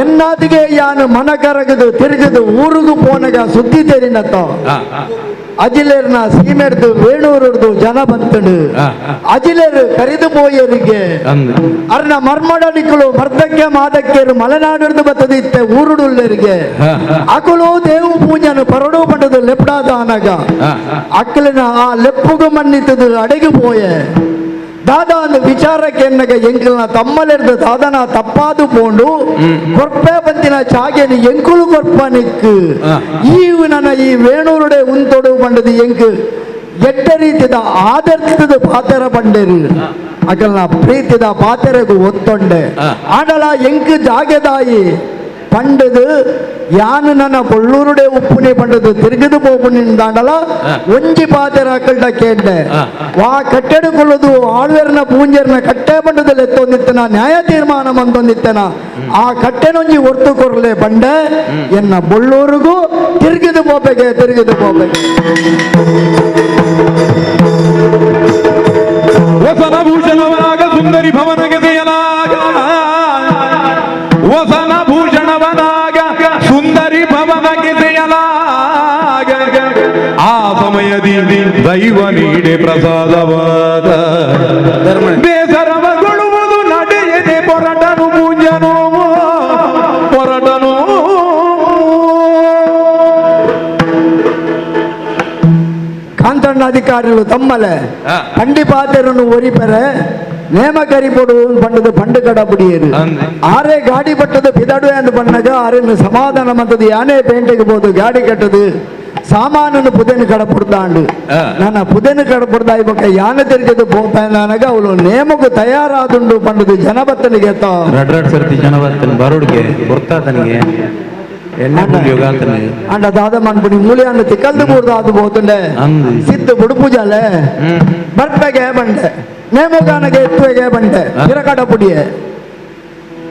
ಎನ್ನಾದಿಗೆ ಯಾನು ಮನ ಕರಗದು ತಿರುಗದು ಊರುಗು ಪೋನಗ ಸುದ್ದಿ ತೆರಿನತ್ತ ಅಜಿಲೇರ್ನ ಸೀಮೆಡ್ದು ವೇಣೂರುಡ್ದು ಜನ ಬಂತಡು ಅಜಿಲೇರು ಕರಿದು ಪೋಯರಿಗೆ ಅರ್ನ ಮರ್ಮಡನಿಕುಲು ಮರ್ದಕ್ಕೆ ಮಾದಕ್ಕೆರು ಮಲೆನಾಡಿರ್ದು ಬತ್ತದು ಇತ್ತೆ ಊರುಡುಲ್ಲರಿಗೆ ಅಕುಲು ದೇವು ಪೂಜನು ಪರಡು ಪಂಡದು ಲೆಪ್ಡಾದಾನಗ ಅಕ್ಕಲಿನ ಆ ಲೆಪ್ಪುಗು ಮನ್ನಿತದು ಅಡಗಿ ಪೋಯೆ ದಾದಾ ಅಂದ ವಿಚಾರಕ್ಕೆ ಎನ್ನಗ ಎಂಕಲ್ನ ತಮ್ಮಲಿರ್ದು ದಾದನ ತಪ್ಪಾದು ಪೋಂಡು ಕೊರ್ಪೆ ಬಂತಿನ ಚಾಗೆನಿ ಎಂಕುಲು ಕೊರ್ಪನಿಕ್ಕು ಈವು ನನ್ನ ಈ ವೇಣೂರುಡೆ ಉಂತೊಡು ಪಂಡದು ಎಂಕು ಎಟ್ಟ ರೀತಿದ ಆದರ್ತದ ಪಾತೆರ ಪಂಡೇರು ಅಕಲ್ನ ಪ್ರೀತಿದ ಪಾತೆರೆಗು ಒತ್ತೊಂಡೆ ಆಡಲ ಎಂಕು ಜಾಗೆದಾಯಿ ಪಂಡದು ಯಾನು ನನ್ನ ಬೊಳ್ಳೂರುಡೆ ಉಪ್ಪುನಿ ಪಂಡದು ತಿರುಗಿದು ಪೋಪುನಿ ದಾಂಡಲ ಒಂಜಿ ಪಾತೆರ ಅಕಲ್ಡ ಕೇಂಡೆ ವಾ ಕಟ್ಟೆಡುಕೊಳ್ಳುದು ಆಳ್ವೆರ್ನ ಪೂಂಜೆರ್ನ ಕಟ್ಟೆ ಪಂಡದಲ್ಲಿ ಎತ್ತೊಂದಿತ್ತನ ನ್ಯಾಯ ತೀರ್ಮಾನ ಬಂದೊಂದಿತ್ತನ ಆ ಕಟ್ಟೆನೊಂಜಿ ಒರ್ತು ಕೊರ್ಲೆ ಪಂಡೆ ಎನ್ನ ಬೊಳ್ಳೂರಿಗೂ ತಿರುಗಿದು ಪೋಪೆಗೆ ತಿರುಗಿದು ಪೋಪೆಗೆ. ವಸನಭೂಷಣವನಾಗ ಸುಂದರಿ ಭವನಗೆ ತೆಯಲಾಗ ವಸನಭೂಷಣವನಾಗ ಸುಂದರಿ ಭವನಗೆ ತೆಯಲಾಗ ಆ ಸಮಯದಿ ದೈವ ನೀಡೆ ಪ್ರಸಾದವಾದ ಬೇಸರವಗೊಳ್ಳುವುದು ನಡೆಯದೆ ಪೊರಟನು ಪೂಂಜನು ಪೊರಟನು. ಕಾಂತಣ್ಣಾಧಿಕಾರಿಗಳು ತಮ್ಮಲೆ ಪಂಡಿಪಾತೆರನ್ನು ಒರಿಪೆರೆ ನೇಮ ಕರಿಪೊಡು ಪಂಡದು ಪಂಡು ಕಡಬುಡಿಯರು ಆರೆ ಗಾಡಿ ಪಟ್ಟದು ಪಿದಡು ಎಂದು ಪಣ್ಣಗ ಆರೆನ್ನು ಸಮಾಧಾನ ಮಂತದು ಯಾನೇ ಪೇಂಟೆಗೆ ಬೋದು ಗಾಡಿ ಕಟ್ಟದು ಸಾಮಾನನ್ನು ಪುದೆನು ಕಡಪುಡ್ದಾಂಡು ನನ್ನ ಪುದೆನು ಕಡಪುಡ್ದ ಇವಾಗ ಯಾನೆ ತಿರುಗದು ಪೋಪನಾಗ ಅವಳು ನೇಮకు ತಯಾರಾದುಂಡು ಪಂಡದು ಜನಬತ್ತನಿಗೆ ರಡ್ ರಡ್ ಸರ್ತಿ ಜನಬತ್ತನ ಬರೋಡ್ಗೆ ಗೊತ್ತಾತನಿಗೆ ಅಂಡ ದಾದ ಮನ್ಪುನಿ ಮೂಲಿಯನ್ನು ತಿಕ್ಕಲ್ದು ಬೂರ್ದು ಅದು ಬೋತುಂಡೆ ಸಿದ್ದು ಬುಡುಪುಜಾಲೆ ಬರ್ಪೆಗೆ ಬಂಡೆ ನೇಮುಗಾನಗೆ ಎತ್ತುವೆಗೆ ಬಂಡೆ ಹಿರಕಡ ಪುಡಿಯೆ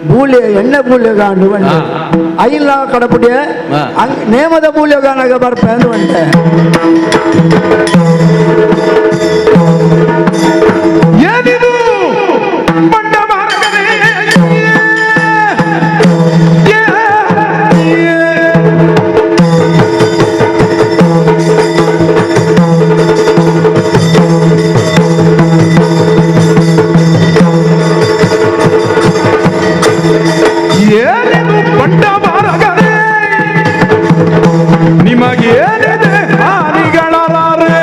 ಬೂಲಿಯ ಎಣ್ಣೆ ಬೂಲಿಯ ಗಾಂಡು ಬಂಡೆ ಐಲ್ಲ ಕಡಪುಡಿಯೆ ನೇಮದ ಬೂಲಿಯ ಗಾನಗ ಬರ್ಪೆ ಅಂದು ಬಂಡೆ. ಏನಿದು ಬಂಡ ಮಾರ್ಗವೇ ಏನಿದು ಬಂಡ ಮಾರ್ಗವೇ ನಿಮಗೇನಿದೆ ಹಾನಿಗಳಾರೆ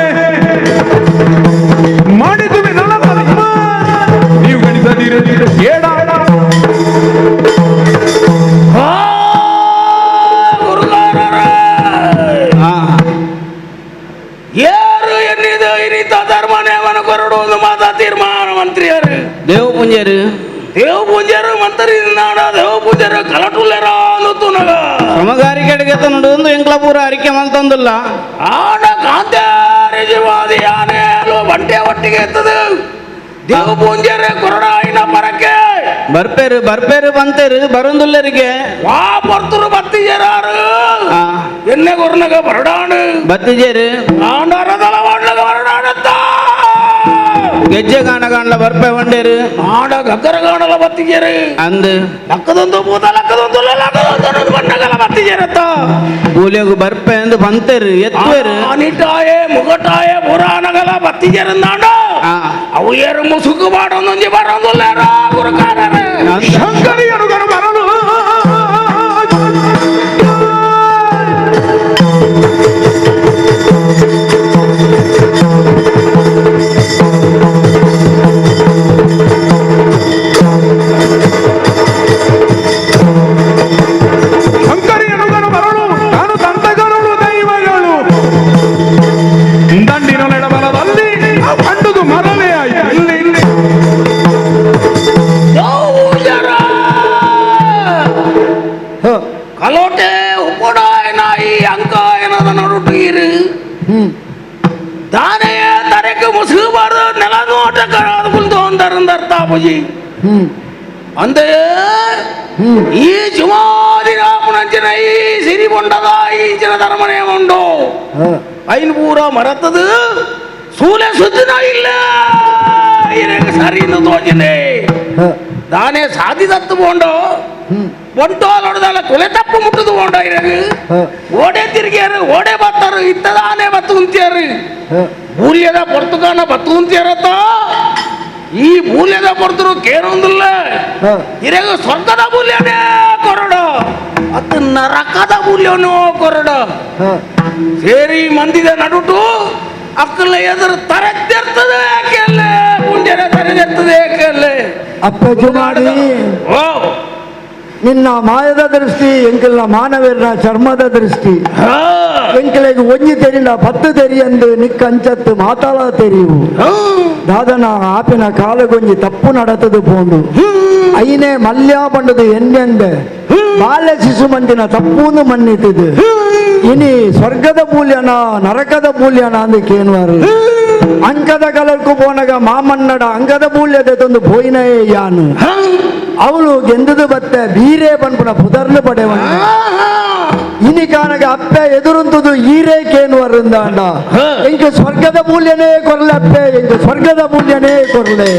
ಮಾಡಿದ್ದು ನನ್ನ ಧರ್ಮ ನೀವು ಗಣಿಸದಿರಿ ಕೇಡ. ಯಾರು ಎನ್ನಿದು ಇನಿತ ಧರ್ಮನೇವನ ಕೊರಡುವುದು ಮಾತ ತೀರ್ಮಾನ ಮಂತ್ರಿಯರು ದೇವ ಪೂಂಜರು ದೇವ ಪೂಂಜರು ಮಂತ್ರಿ ನಾಡ ದೇವ ಪೂಂಜರು ಕಲಟುಲ್ಲೆರ ಅನ್ನುತ್ತುನಗ ಸಮಗಾರಿಕೆಗೆ ನೋಡುವುದು ಎಂಕ್ಲಪೂರ ಅರಿಕೆ ಮಲ್ತೊಂದಿಲ್ಲ ಆಡ ಕಾಂತಾರಿ ಜೀವಾದಿ ಯಾನೆ ಅಲ್ವ ಬಂಟೆ ಒಟ್ಟಿಗೆ ಎತ್ತದು ದೇವ ಪೂಂಜರು ಕೊರಡಾಯಿನ ಪರಕ್ಕೆ ಬರ್ಪೇರು ಬರ್ಪೇರು ಬಂತೇರು ಬರುಂದುಲ್ಲರಿಗೆ ವಾ ಪೊರ್ತರು ಬತ್ತಿಜೇರಾರು ಎನ್ನೆ ಕೊರ್ನಗ ಬರಡಾಣು ಬತ್ತಿಜೇರು ಆಂಡಾರ ತಲವಾಡ್ಲಗ ಬರಡಾಣತ್ತ ಗೆಜ್ಜೆ ಗಾಣ ಗಾಣಲ ಬರ್ಪೆ ಬಂಡೇರು ಆಡ ಗಗ್ಗರ ಗಾಣಲ ಬತ್ತಿಜೇರು ಅಂದು ಲಕ್ಕದೊಂದು ಭೂತ ಲಕ್ಕದೊಂದು ಲಕ್ಕದೊಂದು ಬಣ್ಣಗಲ ಬತ್ತಿಜೇರತ್ತ ಕೂಲಿಯಗು ಬರ್ಪೆ ಅಂದು ಬಂತೇರು ಎತ್ತುವೇರು ಅನಿಟಾಯೆ ಮುಗಟಾಯೆ ಪುರಾಣಗಲ ಬತ್ತಿಜೇರಂದಾಂಡ ಅವು ಏರು ಮುಸುಕು ಮಾಡೊಂದೊಂಜಿ ಬರೋದಿಲ್ಲಾರ ಗುರುಕಾರರೇ ಶಂಕರಿಯನುಗನು ಬರಲು ಶಂಕರಿಯನುಗನು ಬರಲು ನಾನು ತಂತಗಳು ದೈವಗಳು ದಂಡಿನ ನೆಡಬಲದಲ್ಲಿ ಅಂಡುದು ಮರವೇ ಆಯಿತು ಇಲ್ಲಿ ಇಲ್ಲಿ ಕಲೋಟೆ ಉಪ್ಪುಡಾಯನ ಈ ಅಂಕಾಯನದ ನಡುಟೀರು ದಾನೆಯ ತರಕ್ಕೆ ಮುಸುಗಬಾರ್ದು ನೆಲ ನೋಟ ಕರಾದ ಕುಲ್ದು ಒಂದರಂದರ್ಥ ಪೂಜಿ ಅಂದೆ ಈ ಜುಮಾದಿರಾಪುನಂಚಿನ ಈ ಸಿರಿ ಬೊಂಡದ ಈಚಿನ ಧರ್ಮನೇ ಉಂಡು ಐನ್ ಪೂರ ಮರತದು ಸೂಲೆ ಸುದ್ದಿನ ಇಲ್ಲ ಸರಿ ತೋಚಿದೆ. ದಾನೆ ಸಾಧಿದತ್ತು ಬೋಂಡೋ ಒಂಟೋಲೊಡದಲ್ಲ ಕೊಲೆ ತಪ್ಪು ಮುಟ್ಟದು ಬೋಂಡೋ ಇರಗು ಓಡೆ ತಿರುಗಿಯಾರು ಓಡೆ ಬತ್ತಾರು ಇತ್ತದಾನೆ ಬತ್ತು ಉಂತಿಯಾರು ಮೂಲ್ಯದ ಪೊರ್ತುಗಾನ ಬತ್ತು ಉಂತಿಯಾರತ್ತ ಈ ಮೂಲ್ಯದ ಪೊರ್ತರು ಕೇರೊಂದಿಲ್ಲ ಇರಗು ಸ್ವರ್ಗದ ಮೂಲ್ಯನೇ ಕೊರಡು ಅತ್ತು ನರಕದ ಮೂಲ್ಯನೋ ಕೊರಡು ಸೇರಿ ಮಂದಿದ ನಡುಟು ಅಕ್ಕಲ ಎದುರು ತರೆದಿರ್ತದೆ ಯಾಕೆಲ್ಲ ಮುಂಜಾನೆ ತರೆದಿರ್ತದೆ ಯಾಕೆಲ್ಲ ಅಪ್ಪ ಜುಮಾಡಿ ನಿನ್ನ ಮಾಯದ ದೃಷ್ಟಿ ಎಂಕಲ್ನ ಮಾನವೀರನ ಚರ್ಮದ ದೃಷ್ಟಿ ಎಂಕಲೆಗೆ ಒಂಜಿ ತೆರಿನ ಪತ್ತು ತೆರಿಯಂದು ನಿಕ್ಕ ಅಂಚತ್ತು ಮಾತಾಳ ತೆರಿವು ದಾದನ ಆಪಿನ ಕಾಲಗೊಂಜಿ ತಪ್ಪು ನಡತದು ಪೋಂಡು ಐನೇ ಮಲ್ಯ ಬಂಡದು ಎನ್ನೆಂದೆ ಬಾಲ್ಯ ಶಿಶು ಮಂದಿನ ತಪ್ಪೂನು ಮನ್ನಿತಿದು ಇನಿ ಸ್ವರ್ಗದ ಮೂಲ್ಯನ ನರಕದ ಮೂಲ್ಯನ ಅಂದಕ್ಕೇನುವಾರು ಅಂಕದ ಕಲರ್ಕು ಪೋನಗ ಮಾಮನ್ನಡ ಅಂಕದ ಮೂಲ್ಯದ ತಂದು ಪೋಯಿನಯೇ ಯಾನು ಅವಳು ಗೆಂದದು ಬತ್ತೆ ಬೀರೇ ಪನ್ಪುನ ಪುದರ್ಲು ಪಡೆವನ ಇನಿ ಕಾನಗ ಅಪ್ಪೆ ಎದುರುಂತುದು ಈರೇ ಕೇನುವರುಂದಾಂಡ ಎಂಕ ಸ್ವರ್ಗದ ಮೂಲ್ಯನೇ ಕೊರಲೆ ಅಪ್ಪೆ ಎಂಕ ಸ್ವರ್ಗದ ಮೂಲ್ಯನೇ ಕೊರಲೆ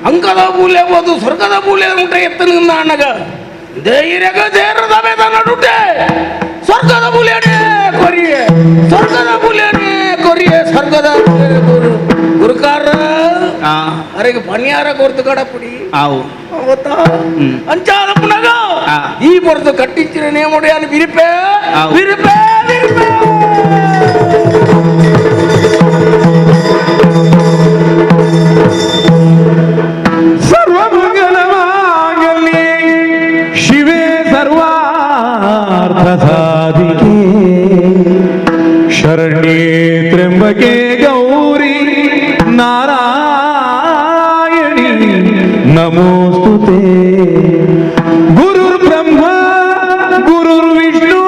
ಅಂಕದ ಮೂಲ್ಯ ಹೋದು ಸ್ವರ್ಗದ ಮೂಲ್ಯ ಉಂಟ ಎತ್ತ ನಿಂದಾಣಗ ದೇಯಿರಗ ದೇರದ ನಡುಟೆ ಸ್ವರ್ಗದ ಮೂಲ್ಯನೇ ಕೊರಿಯೆ ಸ್ವರ್ಗದ ಮೂಲ್ಯನೇ ಕೊರಿಯೆ ಸ್ವರ್ಗದ ಗುರುಕಾರ ಅರೆಗೆ ಪನಿಯಾರ ಕೊರ್ತು ಕಡಪುಡಿ ಗೊತ್ತಾ ಅಂಚಾದ ಪುನಗ ಈ பொறுத்து ಕಟ್ಟಿಚ್ಚಿನ ನೇಮುಡಿಯಾನು ಬಿರಿಪೆ ಬಿರಿಪೆ ಬಿರಿಪೆ ಸರ್ವಮಂಗಲಮಾಂಗಲ್ಯೆ ಶಿವೆ ಸರ್ವಾರ್ಥ ಸಾಧಿಕೆ ಶರಣ್ಯೇ ತ್ರ್ಯಂಬಕೆ ಗೌರಿ ನಾರಾಯಣಿ ನಮೋಸ್ತುತೆ. ಗುರುರ್ ಬ್ರಹ್ಮ ಗುರುರ್ ವಿಷ್ಣು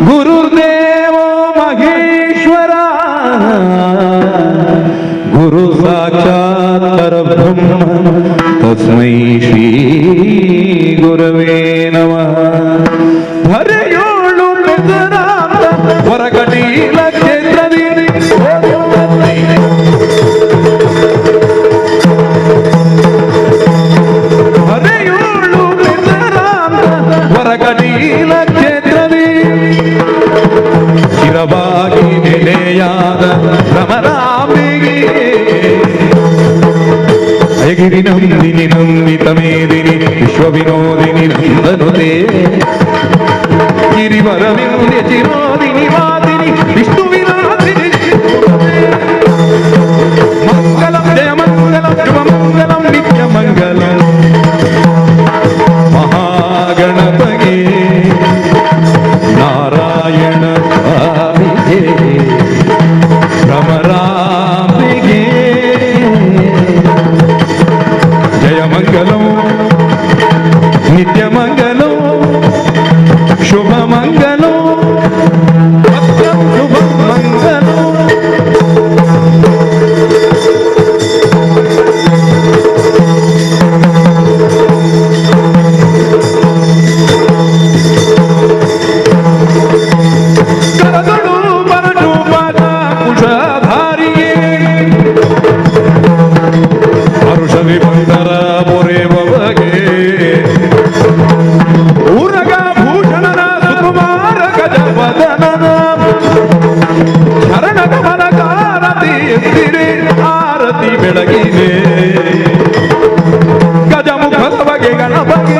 ಗುರುರ್ದೇವೋ ಮಹೇಶ್ವರ ಗುರು ಸಾಕ್ಷಾತ್ ಪರಬ್ರಹ್ಮ ತಸ್ಮೈ ಶ್ರೀ ಗುರವೇ ನಮಃ. ಧರೆಯೋಳು ಪೆಸರಾದ ಹೊರಗಟೀಲ ಕ್ಷೇತ್ರದಿ ಧರೆಯೋಳು ಪೆಸರಾದ ಹೊರಗಟೀಲ ಕ್ಷೇತ್ರದಿ ಚಿರವಾಗಿ ನೆಲೆಯಾದ ಭ್ರಮರಾಂಬಿಗೆ ಅಯಗಿರಿ ನಂದಿನಿ ನಂದಿತ ಮೇದಿನಿ ವಿಶ್ವ ವಿನೋದಿನಿ ನಂದನುತೆ ಗಿರಿವರವಿಂದ್ಯ ಚಿರೋದಿನಿ ವಾದಿನಿ ವಿಷ್ಣು ವಿಲಾಸಿನಿ ಮಂಗಲಂ ಜಯ ಮಂಗಲಂ ಶುಭ ಮಂಗಲಂ ನಿತ್ಯ ಮಂಗಲಂ ಮಹಾಗಣಪಗೆ ನಾರಾಯಣ ಸ್ವಾಮಿಗೆ ಭ್ರಮರಾಂಬಿಗೆ ಜಯ ಮಂಗಲಂ ನಿತ್ಯ ಮಂಗಲಂ ಶುಭ ಮಂಗಲಂ ಶುಭ ಮಂಗಲಂ. ಕರದೊಳು ಬರಡು ಪಾದ ಕುಶಧಾರಿಯೇ ಹರುಷ ವಿಭಕ್ತರ ಪೊರೆ ಬಗೆ ಉರಗ ಭೂಷಣನ ಸುಕುಮಾರ ಗಜವದನನ ಶರಣ ಕಮಲಕಾರತಿ ಎತ್ತಿರೆ ಆರತಿ ಬೆಳಗಿದೆ ಗಜಮುಖದ ಬಗೆ ಗಣಪಗೆ